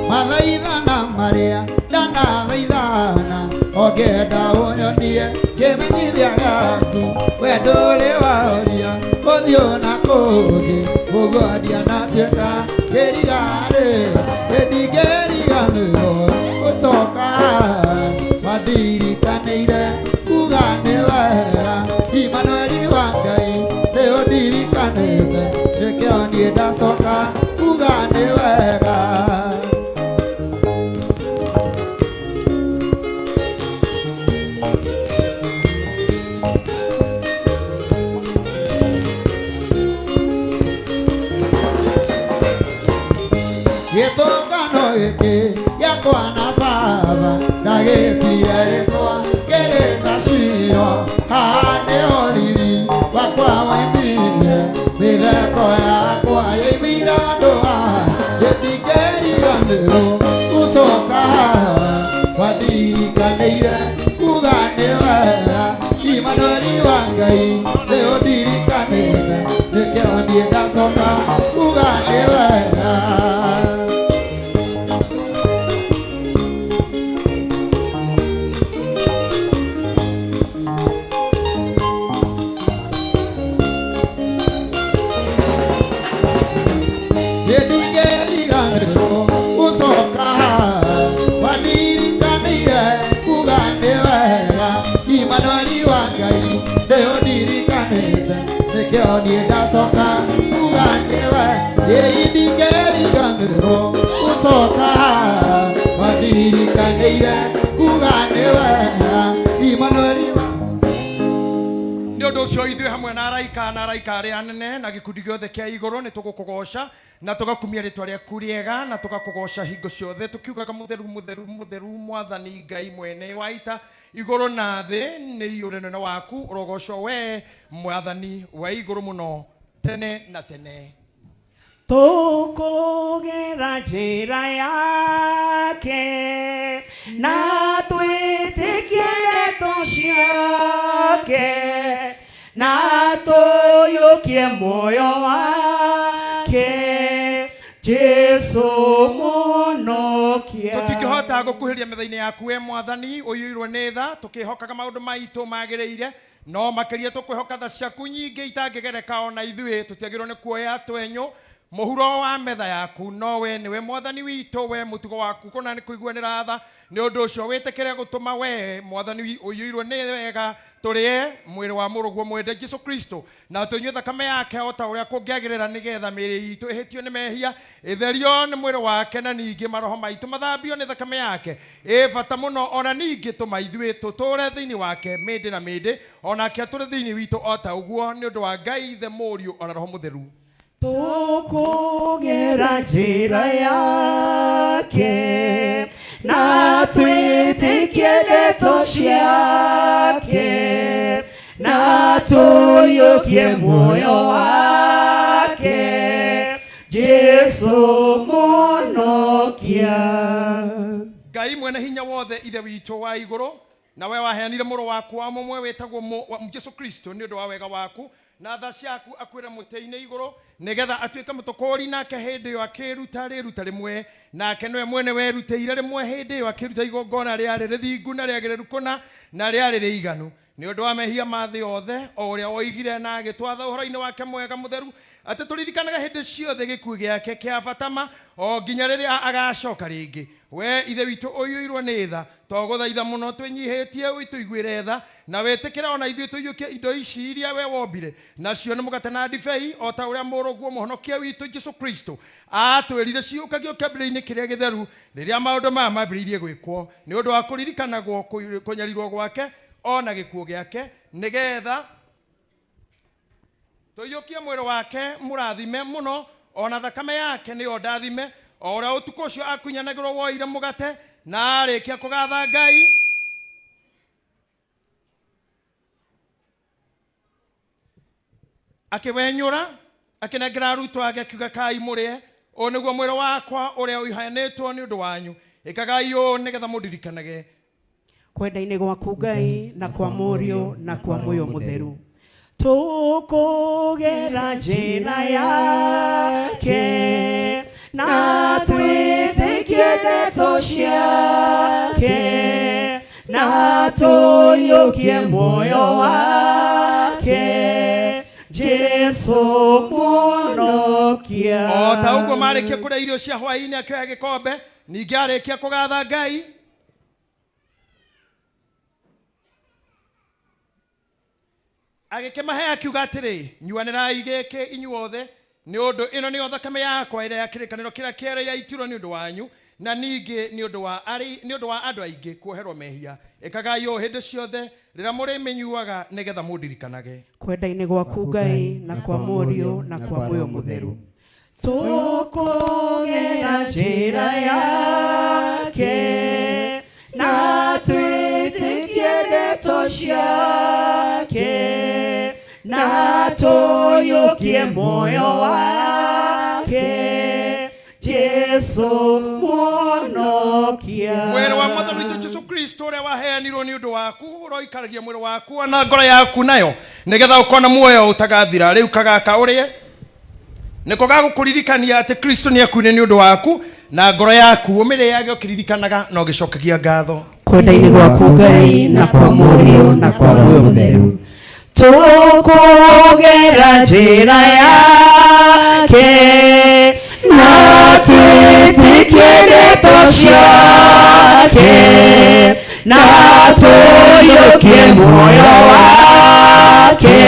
S1: Mathaithana marĩa ndanathaithana ongenda ũnyonie kĩmenyithia gĩaku we ndũrĩ waoria ũthiũ na kũngĩ ũguo ndianatuĩka kĩrigarĩ ĩndingĩriganĩrwo gũcoka wandirikanĩire kuga nĩ wega Imanueli wa Ngai nĩũndirikanĩte nĩkĩo niĩ ndacoka kuga nĩ wega. Gĩtũngano gĩkĩ gĩakwa na baba ndagĩtire rĩtwa ngĩgĩta Shilo haha nĩho riri wakwa waimire mĩtheko yakwa yaimire andũ haha gĩtingĩriganĩrwo gũcoka haha wandirikanĩire kuga nĩ wega Imanueli wa Ngai nĩũndirikanĩte nĩkĩo niĩ ndacoka kuga nĩ wega. Nĩndingĩriganĩrwo gũcoka wandirikanĩire kuga nĩ wega Imanueli wa Ngai nĩũndirikanĩte nĩkĩo niĩ ndacoka kuga nĩ wega ĩndingĩriganĩrwo gũcoka wandirikanĩire kuga nĩ wega Imanueli wa
S3: nĩ ũndũ ũcio ithuĩ hamwe na araika na araika arĩa anene na gĩkundi gĩothe kĩa igũrũ nĩ tũgũkũgoca na tũgakumia rĩtwa rĩaku rĩega na tũgakũgoca hingo ciothe tũkiugaga mũtheru mũtheru mũtheru mwathani Ngai mwene wa ita igũrũ na thĩ nĩ iyũre nene waku ũrogocwo we mwathani wa igũrũ mũno tene na tene.
S16: Tũkũgera njĩra yake na twĩtĩkie ndeto ciake na tũiyũkie muoyo wake Jesu mũhonokia.
S3: Tũtingĩhota gũkuhĩrĩria metha-inĩ yaku we mwathani ũiyũirwo nĩ tha tũkĩhokaga maũndũ maitũ magĩrĩire no makĩria tũkwĩhoka tha ciaku nyingĩ itangĩgereka ona ithuĩ tũtiagĩrĩirwo nĩ kuoya twenyũ mũhuro wa metha yaku no we nĩwe mwathani witũ we mũtugo waku kũna nĩ kũiguanĩra tha nĩ ũndũ ũcio wĩtĩkĩre gũtũma we mwathani ũiyũirwo nĩ wega tũrĩe mwĩrĩ wa mũrũguo mwende Jesu Kristo na tũnyue thakame yake o ta ũrĩa kũngĩagĩrĩra nĩgetha mĩĩrĩ itũ ĩhĩtio nĩ mehia ĩtherio nĩ mwĩrĩ wake na ningĩ maroho maitũ mathambio nĩ thakame yake ĩ bata mũno ona ningĩ tũma ithuĩ tũtũũre thĩinĩ wake mĩndĩ na mĩndĩ onake atũre thĩinĩ witũ o ta ũguo nĩ ũndũ wa Ngai Ithe Mũriũ ona Roho Mũtheru.
S16: Tũkũgera njĩra yake na twĩtĩkie ndeto ciake na tũiyũkie muoyo wake Jesu mũhonokia.
S3: Ngai mwene hinya wothe ithe witũ wa igũrũ na we waheanire mũrũ waku wa mũmwe wĩtagwo Jesu Kristo nĩ ũndũ wa wega waku na tha ciaku akuĩre mũtĩ-inĩ igũrũ nĩgetha atuĩke mũtũkũri nake hĩndĩ ĩyo akĩruta rĩruta rĩmwe nake nĩwe mwene werutĩire rĩmwe hĩndĩ ĩyo akĩruta igongona rĩarĩ rĩthingu na rĩagĩrĩru kũna na rĩarĩ rĩiganu
S14: Nĩ ũndũ wa mehia ma thĩ yothe, o ũrĩa woigire na agĩtwatha ũhoro-inĩ wake mwega mũtheru, atĩ tũririkanaga hĩndĩ ciothe gĩkuũ gĩake kĩa bata ma, o nginya rĩrĩa agacoka rĩngĩ. We Ithe witũ ũiyũirwo nĩ tha, twagũthaitha mũno twĩnyihĩtie ũtũiguĩre tha, na wĩtĩkĩre ona ithuĩ tũiyũkie indo ici iria we wombire, nacio nĩ mũgate na ndibei, o ta ũrĩa mũrũguo mũhonokia witũ Jesũ Kristo aatwĩrire ciũkagio kĩambĩrĩria-inĩ kĩrĩa gĩtheru rĩrĩa maũndũ maya mambĩrĩirie gwĩkwo, nĩ ũndũ wa kũririkanagwo kũnyarirwo gwake o na gĩkuũ gĩake, nĩgetha tũiyũkie mwĩrĩ wake mũrathime mũno, o na thakame yake nĩyo ndathime, o ũrĩa ũtukũ ũcio akunyanagĩrwo woire mũgate, na arĩkia kũgatha Ngai akĩwenyũra, akĩnengera arutwo ake, akiuga, kai mũrĩe, ũũ nĩguo mwĩrĩ wakwa ũrĩa ũheanĩtwo nĩ ũndũ wanyu, ĩkagai ũũ nĩgetha mũndirikanage.
S13: Kwenda-inĩ gwaku Ngai, na kwa Mũriũ, na kwa Muoyo Mũtheru, tũkũgera njĩra yake na twĩtĩkie ndeto ciake na tũiyũkie muoyo wake Jesu mũhonokia.
S14: O ta ũguo marĩkia kũrĩa irio cia hwaĩ-inĩ, akĩoya gĩkombe, ningĩ arĩkia kũgatha Ngai agĩkĩmahe, akiuga atĩrĩ, nyuanĩrai gĩkĩ inyuothe, nĩ ũndũ ĩno nĩyo thakame yakwa ĩrĩa ya kĩrĩkanĩro kĩrĩa kĩerũ yaitirwo nĩ ũndũ wanyu, na ningĩ nĩ ũndũ wa arĩ nĩ ũndũ wa andũ aingĩ kuoherwo mehia. Ĩkagai ũũ hĩndĩ ciothe rĩrĩa mũrĩmĩnyuaga nĩgetha mũndirikanage.
S13: Kwenda-inĩ gwaku Ngai, na kwa Mũriũ, na kwa Muoyo Mũtheru, tũkũgera njĩra yake na twĩtĩkie ndeto ciake na tũiyũkie muoyo wake Jesu mũhonokia.
S14: Mwĩrĩ wa Mwathani witũ Jesu Kristo ũrĩa waheanirwo nĩ ũndũ waku ũroikaragia mwĩrĩ waku na ngoro yaku nayo, nĩgetha ũkona muoyo ũtagathira. Rĩu kagaka ũrĩe nĩko gagũkũririkania atĩ Kristo nĩ akuire nĩ ũndũ waku, na ngoro yaku ũmĩrĩage ũkĩririkanaga na ũgĩcokagia ngatho.
S13: Kwenda-inĩ gwaku Ngai, na kwa Mũriũ, na kwa Muoyo Mũtheru, tũkũgera njĩra yake na twĩtĩkie ndeto ciake na tũiyũkie muoyo wake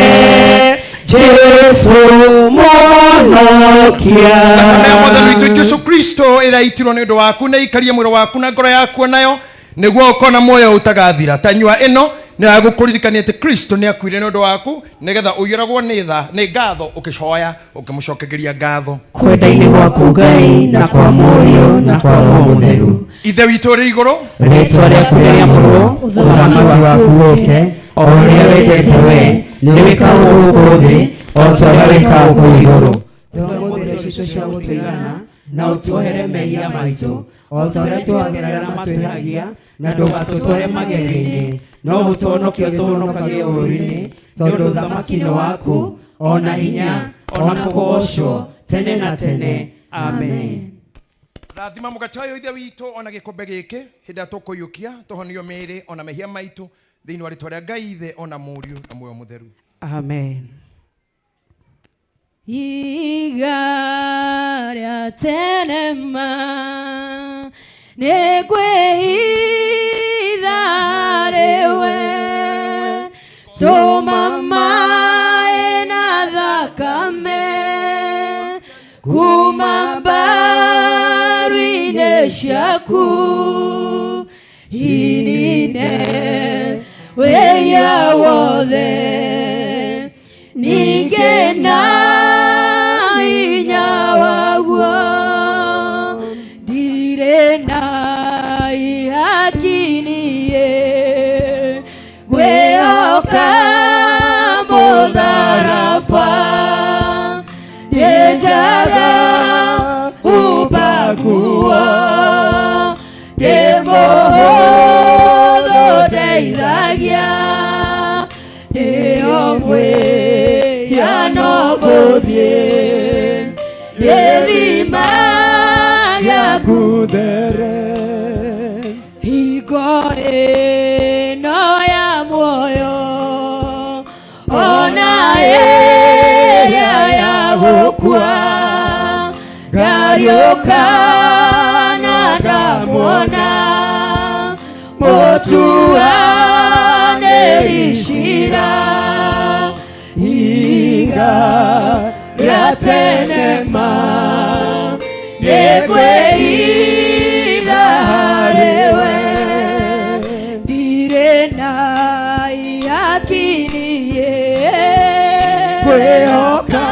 S13: Jesu mũhonokia.
S14: Thakame ya Mwathani witũ Jesu Kristo ĩrĩa itirwo nĩ ũndũ waku nĩ ikarie mwĩrĩ waku na ngoro yaku nayo, nĩguo ũkona muoyo ũtagathira. Tanyua ĩno nĩ ya gũkũririkania atĩ Kristo nĩ akuire nĩ ũndũ waku, nĩgetha ũiyũragwo nĩ tha nĩ ngatho ũkĩhoya ũkĩmũcokagĩria ngatho.
S13: Kwenda-inĩ gwaku Ngai, na kwa Mũriũ, na kwa Roho Mũtheru.
S14: Ithe witũ ũrĩ igũrũ,
S13: rĩtwa rĩaku rĩamũrwo, ũthamaki waku ũke, o ũrĩa wendete we nĩ wĩkagwo gũkũ thĩ o ta ũrĩa wĩkagwo kũu igũrũ. Tũhe ũmũthĩ irio citũ cia gũtũigana, na ũtuohere mehia maitũ o ta ũrĩa tuohagĩra arĩa matwĩhagia, na ndũgatũtware magerio-inĩ, no ũtũhonokie ũtũhonokagie ũũru-inĩ, tondũ ũthamaki nĩ waku, o na hinya, o na kũgoocwo tene na tene. Amen.
S14: Rathima mũgate ũyũ Ithe witũ ona gĩkombe gĩkĩ hĩndĩ ĩrĩa tũkũiyũkia, tũhonio mĩĩrĩ ona mehia maitũ, thĩinĩ wa rĩtwa rĩa Ngai Ithe ona Mũriũ na Muoyo Mũtheru.
S13: Amen.
S17: Iga rĩa tene ma nĩ kwĩhitha rĩwe, tũma maĩ na thakame kuma mbaru-inĩ ciaku, inine wĩhia wothe, ningĩ na hinya waguo ndirĩ na ihaki niĩ ngwĩhoka mũtharaba, ndĩnjaga ubaguo, ndĩ mũhũthũ ndeithagia, ndĩo mwĩhia no ngũthiĩ gĩthima gĩaku there, hingo ĩno ya muoyo.
S16: Thaa ĩrĩa ya gũkua ngariũka na ndamwona mũtuanĩri ciira iga rĩa tene ma nĩngwĩrira harĩwe ndirĩ na yakiniĩ
S1: kwĩhoka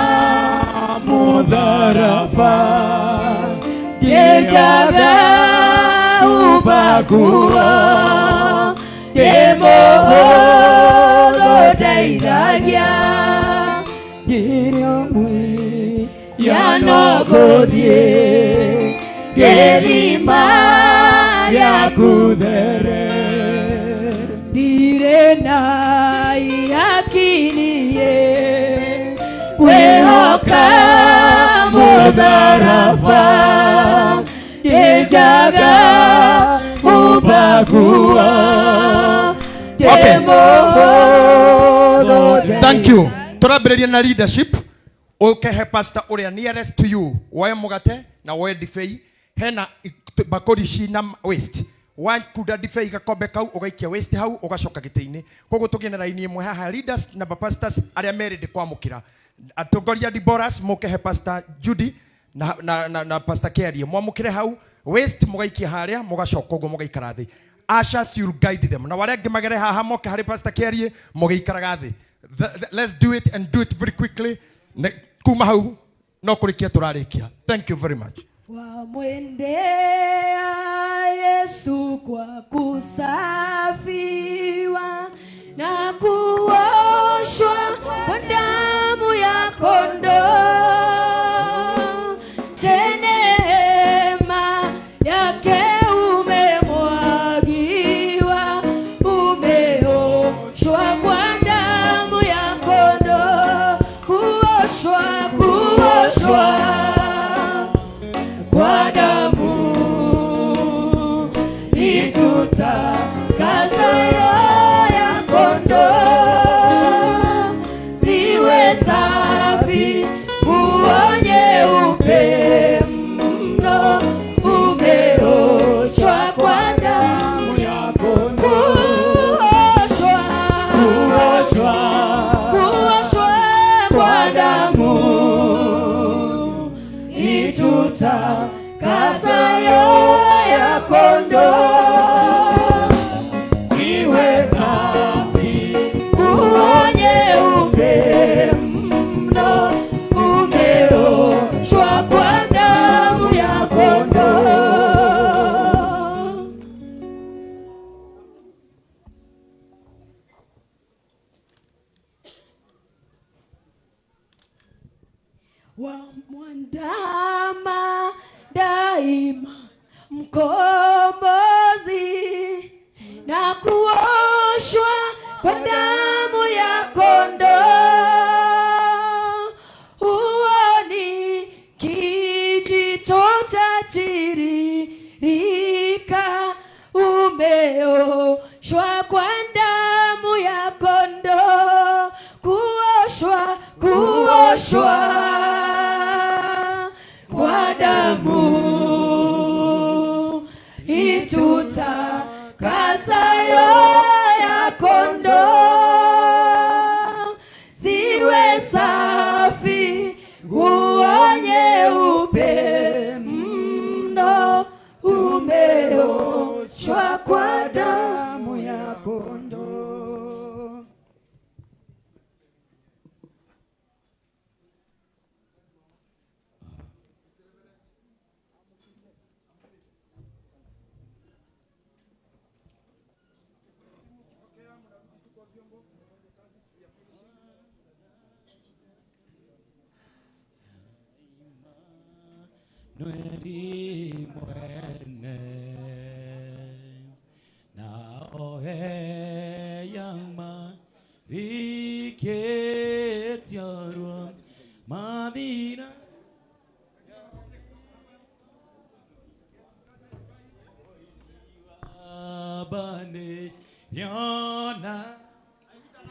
S1: mũtharaba
S16: ngĩnjaga ubaguo ndĩmũhũthũ ndeithagia
S1: ngĩrĩa mwĩ
S16: ya no gũthiĩ gĩthima gĩaku
S1: there
S16: ndirĩ na yakiniĩ kwĩhoka mũtharaba ngĩnjaga ubaguo ndĩmũhũthũ
S3: Thank you. Tũrambĩrĩria na leadership ũkehe pastor ũrĩa nearest to you woe mũgate na woe ndibei hena bakũri cina waste wakunda ndibei gakombe kau ũgaikia waste hau ũgacoka gĩtĩ-inĩ. Koguo tũgĩe na raini ĩmwe haha leaders na pastors arĩa merĩndĩ kwamũkĩra atongoria Deborahs mũkehe pastor Judy na pastor Kerie mwamũkĩre hau waste mũgaikia harĩa mũgacoka ũguo mũgaikara thĩ. Ushers, you'll guide them na arĩa angĩ magere haha moke harĩ pastor Kerie mũgĩikaraga thĩ. Let's do it and do it very quickly. Kuma hau no kũrĩkia tũrarĩkia. Thank you very much.
S16: Wamwendea Yesu kwa kusafiwa na kuoshwa kwa damu ya kondoo. Neema yake umemwagiwa, umeoshwa kwa damu ya kondoo. Kuoshwa, kuoshwa kwa damu itutakasayo ya kondoo, ziwe safi nguo nyeupe mno, umeoshwa kwa damu ya kondoo. Kuoshwa,
S1: kuoshwa,
S16: kuoshwa kwa damu itutakasayo ya kondoo,
S1: ziwe safi
S16: nguo nyeupe mno, umeoshwa kwa damu ya kondoo. Wamwandama daima mkombozi na kuoshwa kwa damu ya kondoo. Huoni kijito cha tiririka, umeoshwa kwa damu ya kondoo. Kuoshwa, kuoshwa kwa damu itutakasayo ya kondoo, ziwe safi nguo nyeupe mno, umeoshwa kwa damu ya kondoo.
S4: Nweri mwene na ohe yama riketiarwa madina bane yona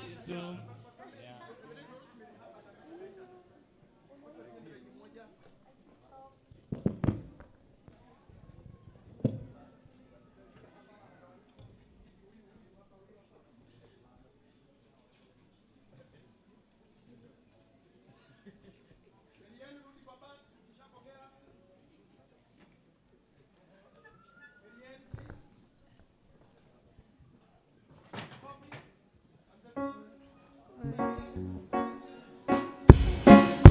S4: Yesu.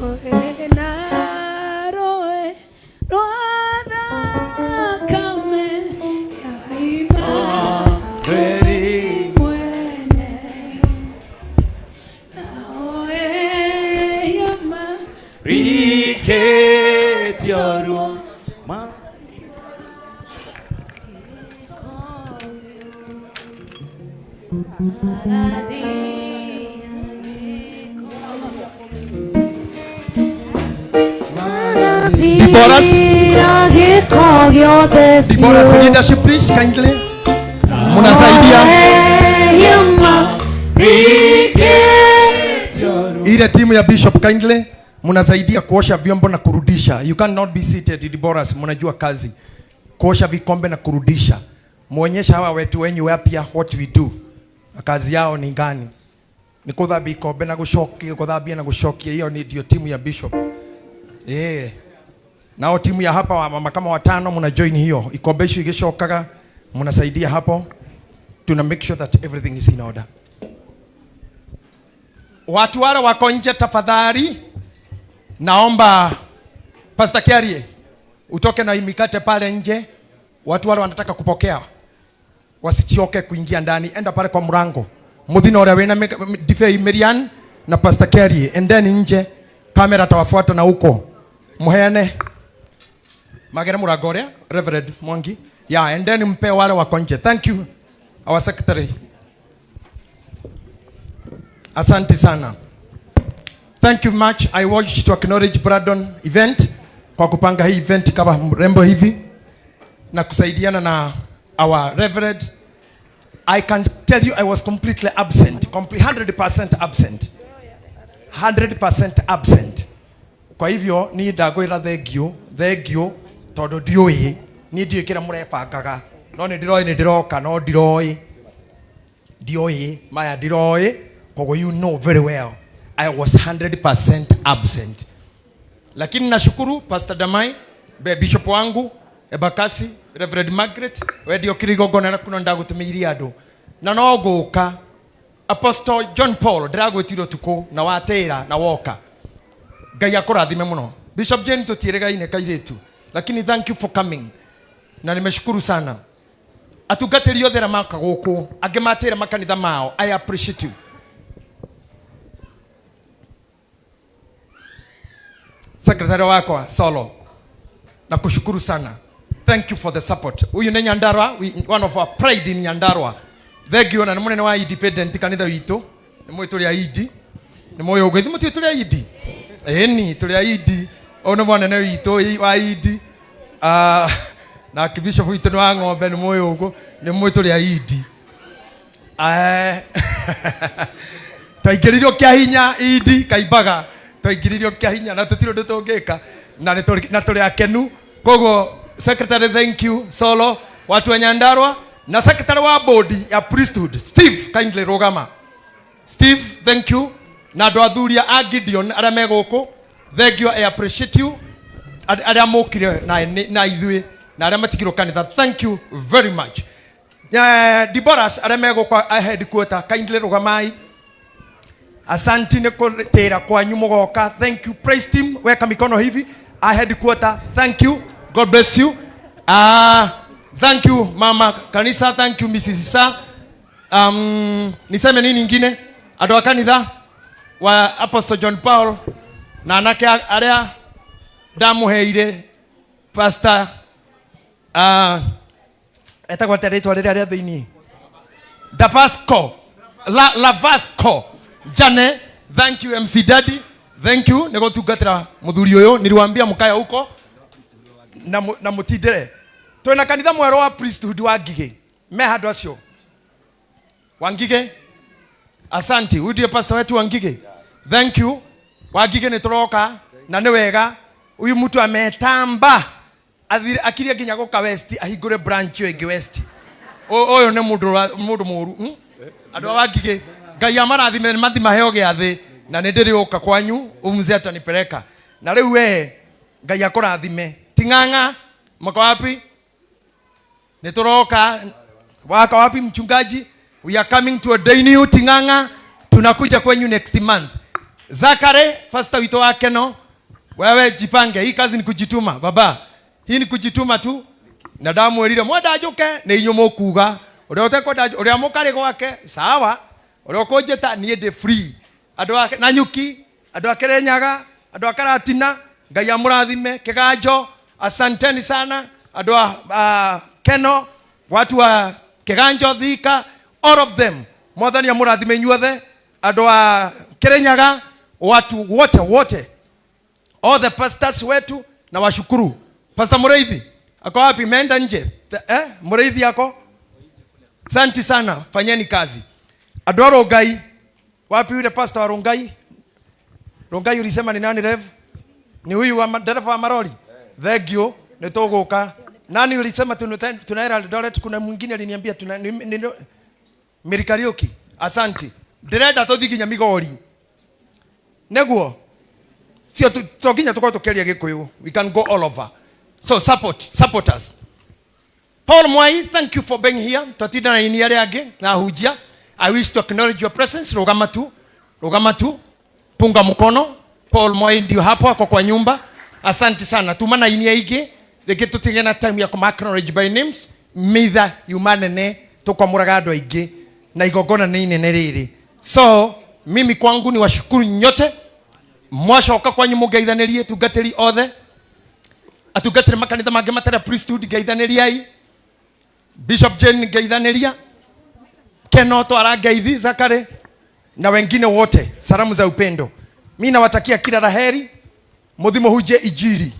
S8: Kwĩna rũĩ rwa thakame ya Immanueli mwene. Nao ehia
S1: Rikĩtio ruo ma
S14: Deborah's,
S17: gĩko gĩothe
S14: Deborah's leadership please kindly. Mnasaidia ile timu ya Bishop kindly, mnasaidia kuosha vyombo na kurudisha. You cannot be seated Deborah's, mnajua kazi. Kuosha vikombe na kurudisha. Muonyesha hawa wetu wenyu wapya what we do. Na kazi yao ni gani? Ni kuthambia ikombe na gucokia, kuthambia na gucokia. Hiyo ni ndio timu ya Bishop. Yeah. Nao timu ya hapa wa mama kama watano mna join hiyo. Ikombe icio igicokaga mnasaidia hapo. Tuna make sure that everything is in order. Watu wale wako nje tafadhali, naomba Pastor Kiarie utoke na mikate pale nje. Watu wale wanataka kupokea wasichoke kuingia ndani, enda pale kwa mlango muthina uria wina ndibei Miriam na Pastor Kiarie, endeni nje, kamera tawafuata na huko muheane magere murango uria Reverend Mwangi ya endeni mpe wale wako nje. Thank you our secretary, asante sana. Thank you much. I wish to acknowledge Brandon event kwa kupanga hii event kama mrembo hivi na kusaidiana na our reverend. I can tell you I was completely absent, 100% absent. 100% absent. Kwa hivyo ni ndagwira thengio, thengio tondu ndiũĩ, niĩ ndiũĩ kĩrĩa mũrebangaga, no nĩ ndiroĩ nĩ ndĩroka, no ndiroĩ, ndiũĩ maya ndiroĩ, koguo you know very well I was 100% absent. Lakini nashukuru Pastor Damai, be bishop wangu Ebakasi, Reverend Margaret, we ndiokire igongona na kuno ndagũtũmĩirie andũ na no ngũka. Apostle John Paul ndĩragwĩtire ũtukũ na watĩra na woka. Ngai akũrathime mũno. Bishop Jane tũtiĩrĩgaine kairĩtu, lakini thank you for coming na nimeshukuru sana. Atungatĩri othe arĩa maka gũkũ, angĩ matĩra makanitha mao, I appreciate you. Secretary wakwa Solo, nakushukuru sana. Thank you for the support. Huyu ni Nyandarua, one of our pride in Nyandarua. Thank you na nĩ mũnene wa independent kanitha witũ. Nĩ mũĩ tũrĩ aindi. Nĩ mũĩ ũguo, ithuĩ mũtiũĩ tũrĩ aindi. Ĩni, tũrĩ aindi. Ũyũ nĩ mũnene witũ wa aindi. Na Archbishop witũ nĩ wa ng'ombe, nĩ mũĩ ũguo, nĩ mũĩ tũrĩ aindi. Twaingĩririo kĩa hinya indi kaimbaga, twaingĩririo kĩa hinya na tũtirĩ ũndũ tũngĩka na na tũrĩ akenu. Koguo secretary, thank you Solo, watu wa Nyandarua na secretary wa board ya priesthood Steve, kindly rũgama. Steve, thank you. Na andũ athuria a Gideon arĩa me gũkũ, thank you, I appreciate you. Arĩa mokire na ithuĩ na arĩa matigirwo kanitha, thank you very much. Deborahs arĩa me gũkũ a headquarter, kindly rũgamai. Asanti nĩ kũtĩra kwanyu mũgoka, thank you. Praise team, weka mikono hivi. A headquarter, thank you, God bless you. Thank you mama kanisa, thank you Mrs. Isa. Niseme nini ingine? Andũ a kanitha wa Apostle John Paul na anake arĩa ndamũheire pastor, etagwo atĩa rĩtwa rĩrĩa rĩa thĩinĩ? Davasco, Lavasco Jane, thank you MC Daddy, thank you nĩ gũtungatĩra mũthuri ũyũ. Niliwaambia mkaya huko na mũtindĩre. Twĩna kanitha mwerũ wa priesthood wa Ngigĩ, me handũ acio wa Ngigĩ. Asante, huyu ndiye pastor wetu wa Ngigĩ, thank you. Wa Ngigĩ nĩ tũroka na nĩ wega. Huyu mtu ametamba athire akirie nginya gũka West ahingũre branch ĩyo ĩngĩ West. Ũyũ nĩ mũndũ mũru, Andũ a Wangigĩ, Ngai amarathime, mathi maheo gĩathĩ na nĩ ndĩrĩũka kwanyu, mzee atanipeleka. Na rĩu we Ngai akũrathime. Ting'ang'a mko wapi? Nĩ tũroka. Wako wapi mchungaji? We are coming to ordain you Ting'ang'a. Tunakuja kwenyu next month. Zakare, pastor wito wa Keno, wewe jipange, hii kazi ni kujituma baba, hii ni kujituma tu. Na ndamwĩrire mwenda njũke nĩ inyuĩ mũkuga ũrĩa ũtekwenda ũrĩa mũkarĩ gwake sawa, ũrĩa ũkũnjĩta niĩ ndĩ free. Andũ a Nanyuki, andũ a Kirinyaga, andũ a Karatina, Ngai amũrathime. Kiganjo, asanteni sana. Andũ a Keno, watu wa Kiganjo, Thika, all of them, Mwathani amũrathime inyuothe. Andũ a Kirinyaga, watu wote wote, all the pastors wetu na washukuru. Pastor Mureithi ako wapi? Meenda nje. Mureithi ako? Asante sana, fanyeni kazi. Andũ a Rongai, wapi yule pastor wa Rongai? Rongai ulisema ni nani, Rev? Ni huyu wa dereva wa maroli. Thank you. Nitogoka. Nani ulisema tunaera Eldoret? Kuna mwingine aliniambia tuna ni, Mary Kariuki. Asante. Ndĩrenda tũthiĩ nginya Migori. Neguo. Sio to nginya tũkorwo tũkĩaria Gĩkũyũ. We can go all over. So support us. Paul Mwai, thank you for being here. Twatinda na ini arĩa angĩ na ahunjia. I wish to acknowledge your presence. Rũgama tu. Rũgama tu. Punga mkono. Paul Mwai ndio hapo ako kwa nyumba. Asante sana. Tuma na ini aingĩ. Rĩngĩ tũtige na time ya kuma acknowledge by names. Mitha yuma nene tũkwamũraga andũ aingĩ na igongona nĩ inene rĩrĩ. So mimi kwangu ni washukuru nyote. Mwacoka kwanyu mũngeithanĩrie tungatĩri othe. Atungatĩri makanitha mangĩ matarĩ priesthood ngeithanĩriai. Bishop Jane ngeithanĩria. Keno twara ngeithi Zakare na wengine wote, salamu za upendo. Mimi nawatakia kila la heri. Muthi muhunjie injiri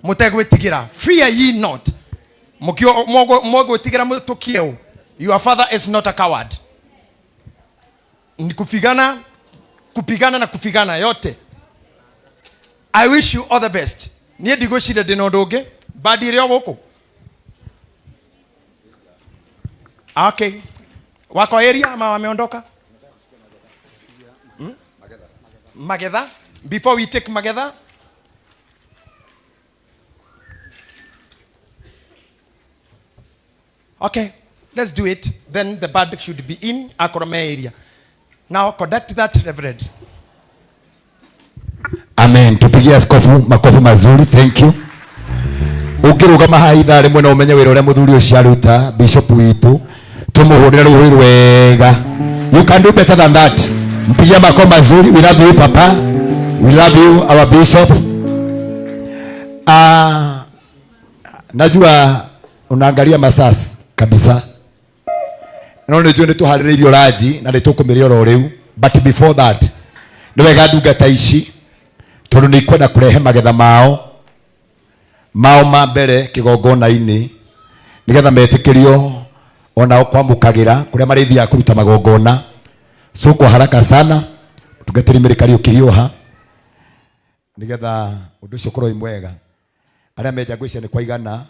S14: mutegwitigira. Fear ye not. Mukio mogwitigira mutukieu. Your father is not a coward. Ni kupigana, kupigana na kupigana yote. I wish you all the best. Niĩ ndigwĩciria ndĩna ũndũ ũngĩ. Bandi ĩrĩ o gũkũ. Okay. Wako area ama wameondoka? Magetha. Before we take magetha, okay, let's do it. Then the band should be in Akorome area. Now conduct that, Reverend.
S2: Amen. Tupigie askofu makofi mazuri. Thank you. Ukirugama haha ithaa rĩmwe no ũmenye wĩra ũrĩa mũthuri ũcio aruta, bishop witũ. Tũmũhũrĩre rũhĩ rwega. You can do better than that. Mpigie makofi mazuri. We love you, Papa. We love you, our bishop. Najua unaangalia masasi kabisa. No nĩ njũĩ nĩ tũharĩrĩirio ranji na nĩ tũkũmĩrĩa oro rĩu. But before that, nĩ wega ndungata ici tondũ nĩ ikwenda kũrehe magetha mao ma mbere kĩgongona-inĩ nĩgetha metĩkĩrio onao kwamũkagĩra kũrĩa marĩthiaga kũruta magongona. So kwa haraka sana tungatĩri Mary Kariũki hiũha nĩgetha ũndũ ũcio ũkorwo wĩ mwega. Arĩa menja ngwĩciria nĩ kwaigana.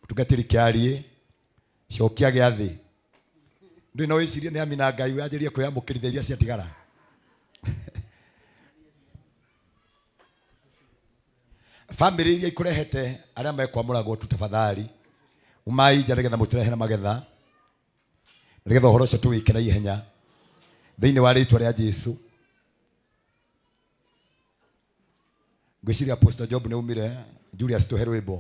S2: Mũtungatĩri Kĩarie, cokia gĩathĩ. Ndũĩ no wĩcirie nĩ Amina Ngai wanjĩrĩrie kwĩyamũkĩrithia iria ciatigara. Family iria ikũrehete arĩa mekwamũragwo tu tafadhali umai nja nĩgetha mũtũrehere magetha nĩgetha ũhoro ũcio tũwĩke na ihenya thĩinĩ wa rĩtwa rĩa Jesũ. Ngwĩciria Apostle Job nĩ umire. Julius tũhe rwĩmbo.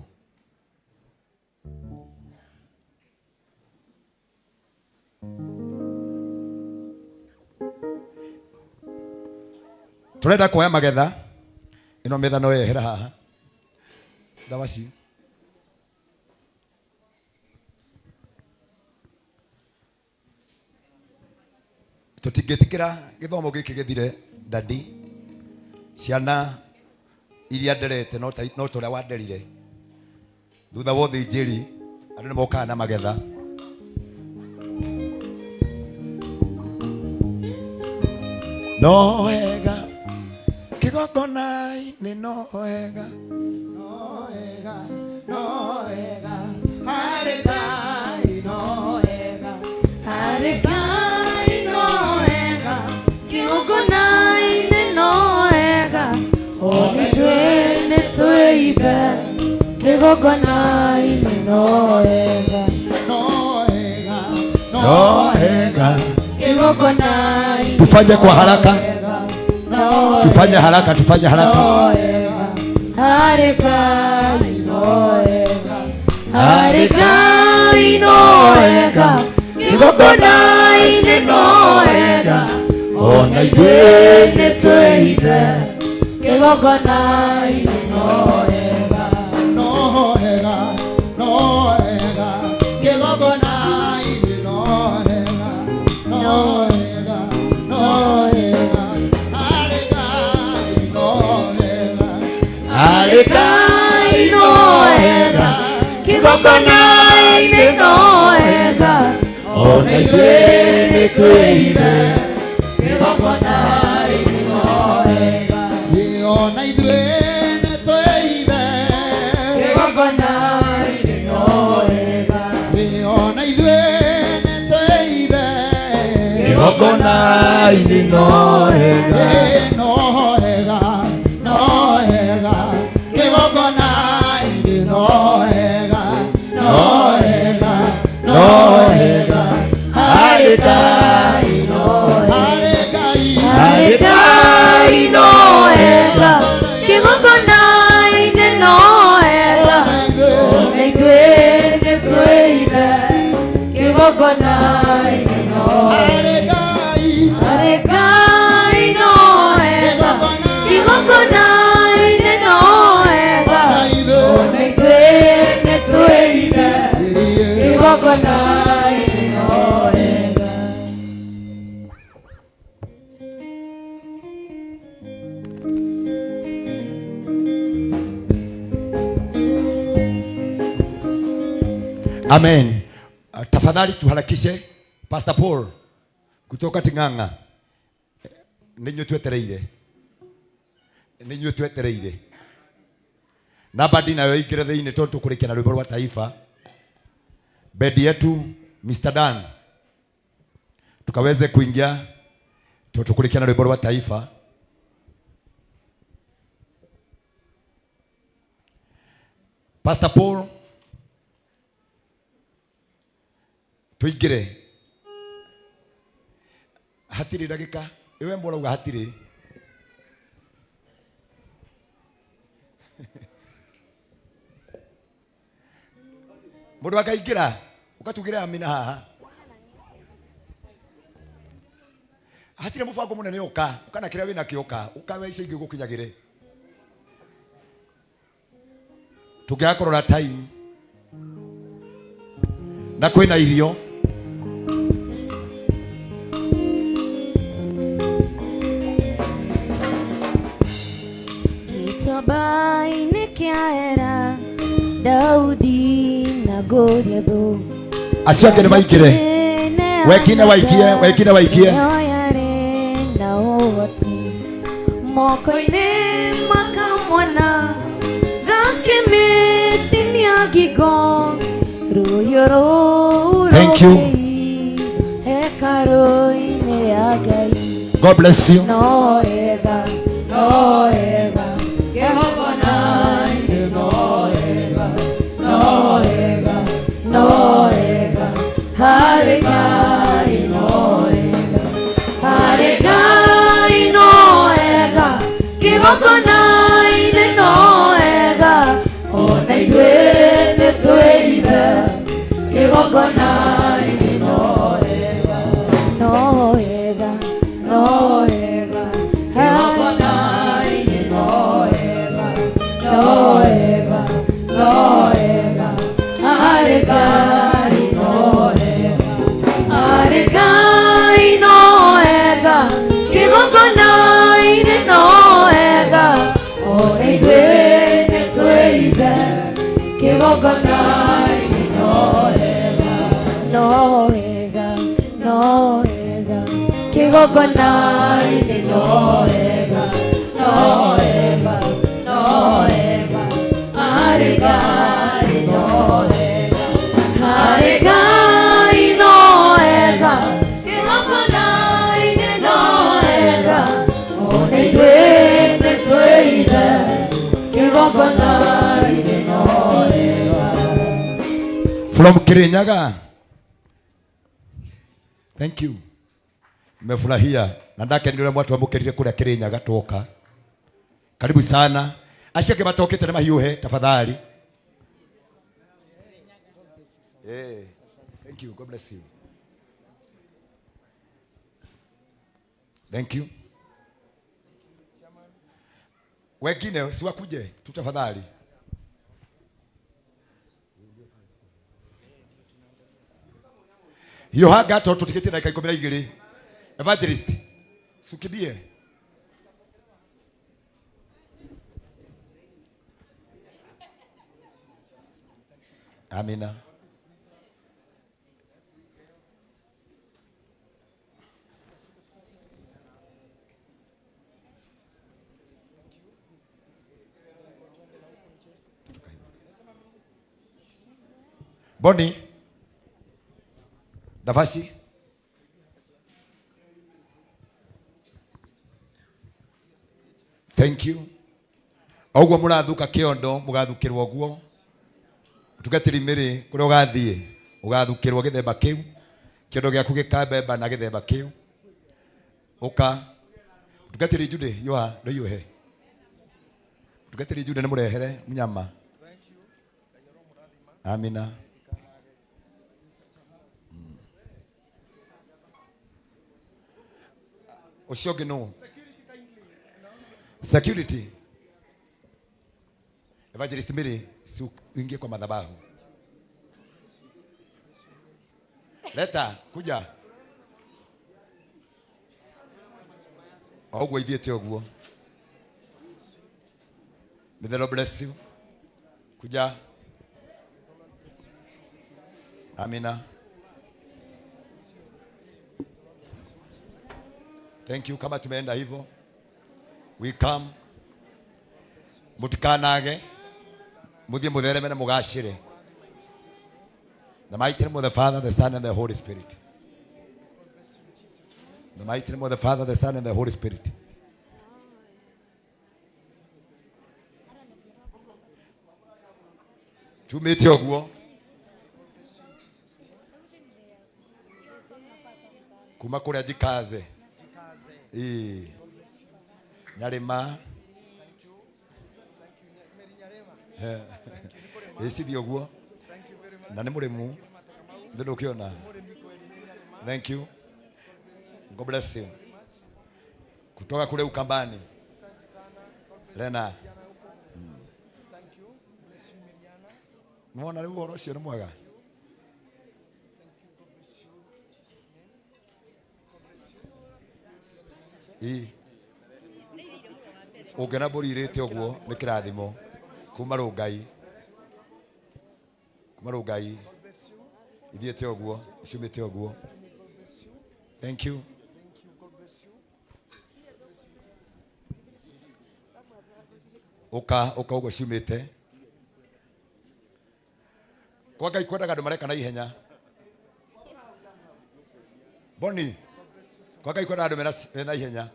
S2: Tũrenda kuoya magetha. Ĩno metha no yehera haha. Ndawa ci. Tũtingĩtĩkĩra gĩthomo gĩkĩ gĩthire dadi. Ciana iria nderete no ta no ta ũrĩa wanderire. Thutha wa ũthĩnjĩri andũ nĩ mokaga na magetha. No wega kĩgongona-inĩ, no wega,
S1: no wega, no wega, harĩ Ngai, no wega,
S17: harĩ Ngai, no wega, kĩgongona-inĩ, no wega, o ithuĩ nĩ twĩithe kĩgongona-inĩ, no wega,
S1: no wega,
S2: no wega,
S17: kĩgongona-inĩ,
S2: Tufanye kwa haraka.
S17: no
S2: Tufanye haraka, tufanye haraka.
S17: Harĩ Ngai no wega, harĩ Ngai no wega, kĩgongona-inĩ no wega,
S2: ona ithuĩ
S17: nĩ twĩithe, kĩgongona-inĩ no wega.
S1: No wega, no wega, kĩgongona-inĩ no wega, no wega, no wega, harĩ Ngai no wega,
S2: harĩ
S17: Ngai no wega, kĩgongona-inĩ no wega,
S2: ona ithuĩ nĩ twĩithe,
S17: kĩgongona-inĩ no wega.
S1: Ona ithuĩ nĩ twĩithe,
S17: kĩgongona-inĩ no wega,
S1: ona ithuĩ nĩ twĩithe,
S2: kĩgongona-inĩ no wega,
S1: no wega, no wega, kĩgongona-inĩ no wega, no wega,
S2: no wega, harĩ Ngai
S17: no
S1: harĩ Ngai,
S17: harĩ Ngai no wega, kĩgongona-inĩ no wega, ona ithuĩ nĩ twĩithe, kĩgongona-inĩ no wega. Harĩ Ngai no wega, kĩgongona-inĩ no wega, ona ithuĩ nĩ twĩithe, kĩgongona-inĩ no wega.
S2: Amen. Tafadhali tuharakishe. Pastor Paul kutoka Ting'ang'a, nĩ inyuĩ twetereire, nĩ inyuĩ twetereire. Namba ndinayo ingĩre thĩinĩ tondũ tũkũrĩkia na rwĩmbo rwa taifa. Bendi yetu Mr. Dan tukaweze kuingia tondũ tũkũrĩkia na rwĩmbo rwa taifa. Pastor Paul tuingire, hatirĩ ndagĩka iwe mũrauga hatirĩ. Mũndũ akaingĩra ũkatugĩra amina haha, hatirĩ mũbango mũnene, ũka ũkana kĩrĩa wĩnakĩo, ũka ũka we icio ingĩ gũkinyagĩre. Tũngĩaga kũrora time na kwĩna irio.
S22: Gĩtuamba-inĩ kĩa Ela, Daudi na Goliathũ.
S2: Acio angĩ nĩ maingĩre, wekine waikie, wekine waikie.
S22: Nĩo yarĩ na ũhoti moko-inĩ makamwana gakĩmĩtinia ngingo rũhiũ rũu
S2: Thank you.
S22: rũkĩi hekarũ-inĩ ya Ngai.
S2: God bless you.
S17: No wega, no wega, kĩgongona-inĩ no wega, no wega, no wega, harĩ Ngai no wega,
S22: harĩ Ngai no wega, kĩgongona-inĩ no wega, ona ithuĩ nĩ twĩithe, kĩgongona-inĩ no wega, no wega, no wega,
S17: kĩgongona-inĩ no wega, no wega, no wega, harĩ Ngai no wega,
S22: harĩ Ngai no wega, kĩgongona-inĩ no wega, ona ithuĩ nĩ twĩithe, kĩgongona-inĩ no wega, no wega, no wega, kĩgongona-inĩ no wega, no wega, no wega, harĩ Ngai no wega, harĩ Ngai no wega, kĩgongona-inĩ no wega, ona ithuĩ nĩ twĩithe, kĩgongona-inĩ no wega.
S2: From Kirinyaga. Thank you. Nimefurahia na ndakenire ũrĩa mwatwamũkĩrire kũrĩa Kĩrĩnyaga twoka. Karibu sana. Acio angĩ matokĩte nĩ mahiũhe tafadhali. Eh, thank you. God bless you. Thank you. Wengine si wakuje tu tafadhali. Hiũhanga tondũ tũtigĩtie ndagĩka 12. Evangelist, sukibie. Amina. Boni. Nafasi. Thank you. Oguo murathuka kiondo mugathukirwo guo. Mutungatĩri Mary kũrĩa ũgathiĩ ũgathukĩrwo gĩthemba kĩu kĩondo gĩaku gĩkambemba na gĩthemba kĩu ũka mũtungatĩri Jude yoha ndũiyũhe mũtungatĩri Jude nĩ mũrehere mũnyama amina. Ũcio ũngĩ nũ? Security. Evangelist Mary, si uingie kwa madhabahu. Leta, kuja. Oguo ithiĩte ũguo. May the Lord bless you. Kuja. Amina. Thank you. Kama tumeenda hivyo, we come. Mutikanage muthie muthereme na mugacire. The mighty name of the Father, the Son, and the Holy Spirit. The mighty name of the Father, the Son, and the Holy Spirit. Tumĩte ũguo kuma kũrĩa njikaze. Ĩĩ. Nyarĩma. Ĩcithi ũguo na nĩ mũrĩmu nĩ ndũkĩona. Thank you. God bless you. Kutoka kule Ukambani. Lena. Nĩwona rĩu ũhoro ũcio nĩ mwega. Ĩ. Ũngĩona mbũri irĩte ũguo nĩ kĩrathimo kuma rũngai. Kuma rũngai ithiĩte ũguo ciumĩte ũguo. Thank you. Ũka ũka ũguo ciumĩte. Kwa Ngai kwendaga andũ mareka na ihenya. Boni. Kwa Ngai kwendaga andũ mena ihenya.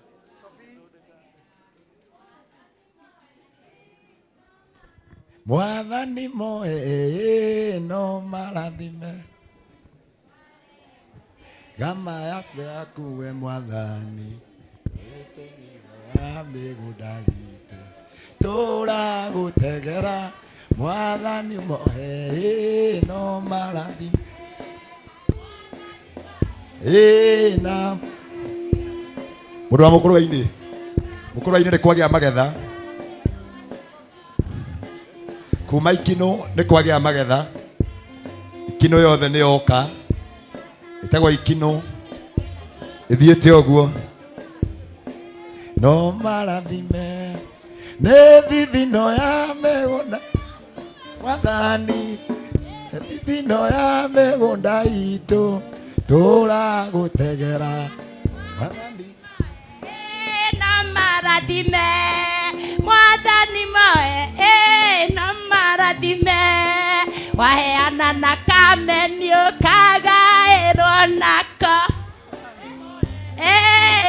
S2: Mwathani moe no marathime. Gama yaku yakuwe mwathani. Mĩgũnda itũ tũragũtegera mwathani moe no marathime. Ĩ na mũndũ wa mũkũrwe-inĩ. Mũkũrwe-inĩ nĩ kwagĩa magetha. Kuma ikinũ nĩ kwagĩa magetha. Ikinũ yothe nĩ yoka. Ĩtagwo ikinũ. Ĩthiĩte ũguo. No marathime. Nĩ thithino ya mĩgũnda. Mwathani. Nĩ thithino ya mĩgũnda itũ. Tũragũtegera. Mwathani.
S21: No marathime. Mwathani moe. No marathime. Waheana na kamenio kagaĩrwo nako.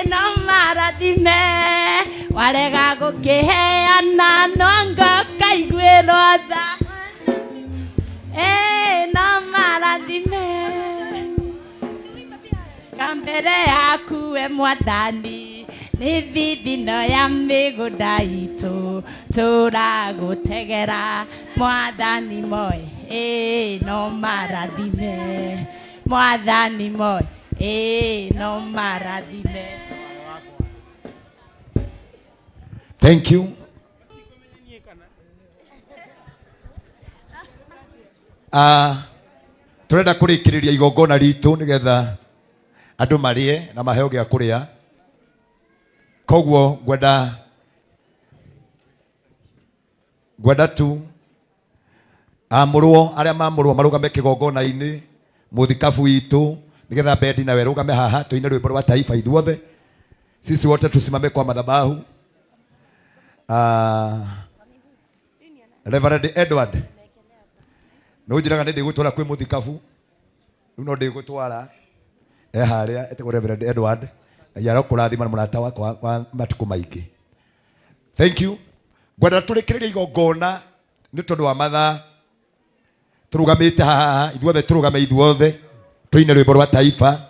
S21: No marathime. Warega gũkĩheana no ngokaiguĩrwo tha. No marathime. Mbere yaku we mwathani nĩ thithino ya mĩgũnda itũ tũragũtegera mwathani moe ĩ no marathime mwathani moe ĩ no marathime.
S2: Thank you. Ah, turenda kurikiriria igongona ritu nigetha andu marie na maheo gia kuria. Koguo ngwenda tu amurwo aria mamurwo marugame kigongona-ini muthikabu witu nigetha bendi nawe rugame haha tuine rwimbo rwa taifa ithuothe. Sisi wote tusimame kwa madhabahu. Reverend Edward nä njĩraga nĩ ndĩgũtwara kwĩ mũthikabu rĩu no ndĩgũtwara e harĩa etagwo Reverend Edward. Ngai arokũrathima na mũrata wakwa wa matukũ maingĩ. Thank you. Ngwenda tũrĩkĩrĩrie igongona nĩ tondũ wa mathaa. Tũrũgamĩte haha ithuothe, tũrũgame ithuothe tũine rwĩmbo rwa taifa.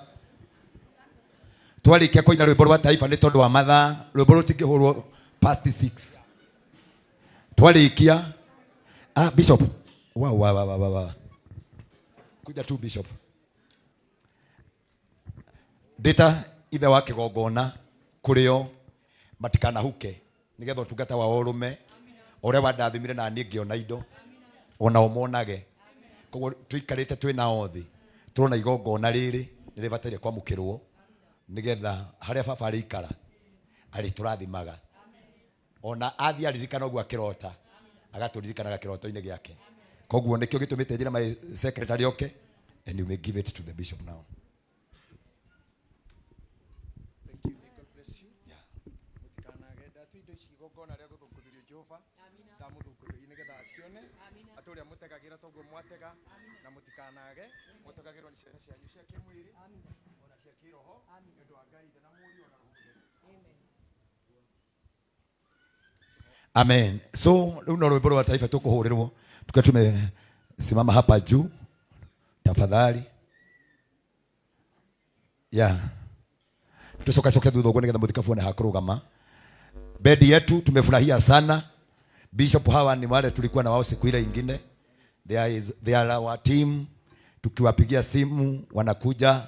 S2: Twarĩkia kũina rwĩmbo rwa taifa nĩ tondũ wa mathaa, rwĩmbo rũtingĩhũrwo past 6. Twarĩkia, Bishop, wow, wow, wow, wow, wow. Kuja tu Bishop. Ndĩta ithe wa kĩgongona kũrĩo matikanahuke nĩgetha ũtungata wao ũrũme ũrĩa wandathimire na niĩ ngĩona indo ona ũmonage. Koguo tũikarĩte twĩna othi tũrona igongona rĩrĩ nĩ rĩbataire kwamũkĩrwo nĩgetha harĩa baba arĩikara arĩtũrathimaga ona athiĩ aririkana ũguo akĩrota agatũririkanaga kĩroto-inĩ gĩake. Koguo nĩkĩo gĩtũmĩte njĩre my secretary oke, and you may give it to the bishop now.
S19: Thank you. May God bless you. Mũtikanage ndatu indo ici igongona rĩa gũthũngũthĩrio Jehova ndamũthũngũthĩria nĩgetha acione atĩ ũrĩa mũtegagĩra toguo mwatega na mũtikanage mũtegagĩrwo nĩ ciana cianyu cia kĩmwĩrĩ ona cia kĩroho nĩ ũndũ wa Ngai Ithe na Mũriũ na Roho Mũtheru.
S2: Amen. So rĩu no rwĩmbo rwa taifa tũkũhũrĩrwo tukiwa tumesimama hapa juu tafadhali. Yeah. Tucokacoke thutha ũguo nĩgetha mũthikabu one hakũrũgama. Bedi yetu tumefurahia sana. Bishop hawa ni wale tulikuwa na wao siku ile ingine. They are our team. Tukiwapigia simu wanakuja.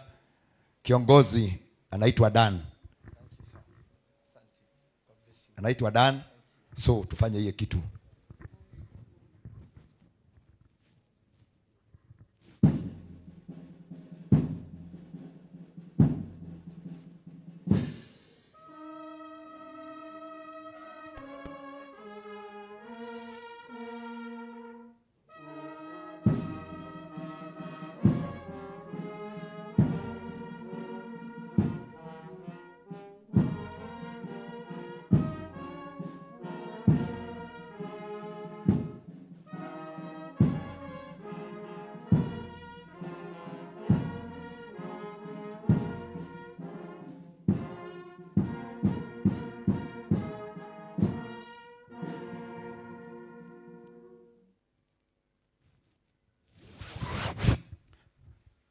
S2: Kiongozi anaitwa Dan. Anaitwa Dan. So tufanye hiyo kitu.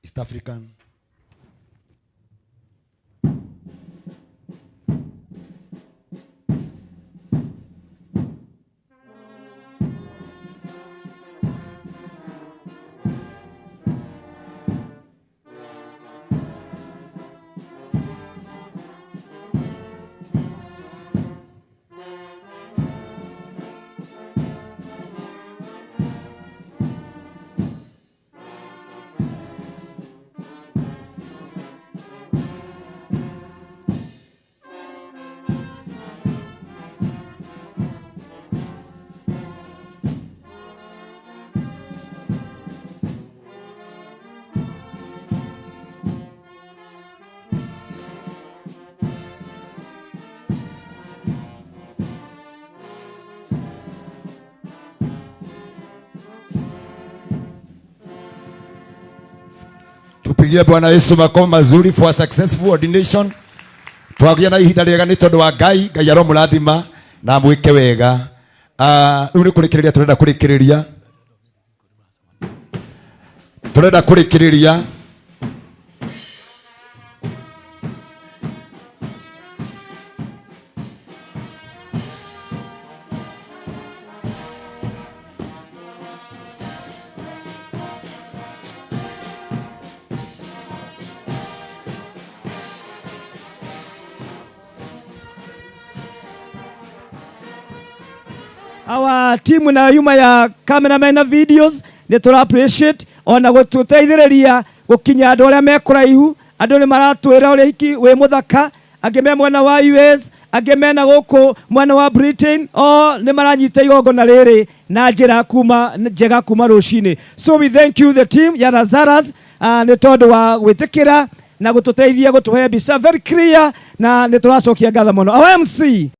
S2: East African. Tupigie Bwana Yesu makofi mazuri for a successful ordination. Twagia na ihinda rĩega nĩ tondũ wa Ngai. Ngai aromũrathima na amwĩke wega. Rĩu nĩ kũrĩkĩrĩria tũrenda kũrĩkĩrĩria. Tũrenda kũrĩkĩrĩria.
S18: Our team na yuma ya cameraman na videos nĩ tũra appreciate ona gũtũteithĩrĩria gũkinya andũ arĩa me kũraihu. Andũ nĩ maratwĩra ũrĩa hiki wĩ mũthaka, angĩ me mwena wa US, angĩ mena gũkũ mwena wa Britain, o nĩ maranyita igongona rĩrĩ na njĩra kuma njega kuma rũcinĩ. So we thank you, the team ya Lazarus, nĩ tondũ wa gwĩtĩkĩra na gũtũteithia gũtũhe mbica very clear, na nĩ tũracokia ngatho mũno. Our MC.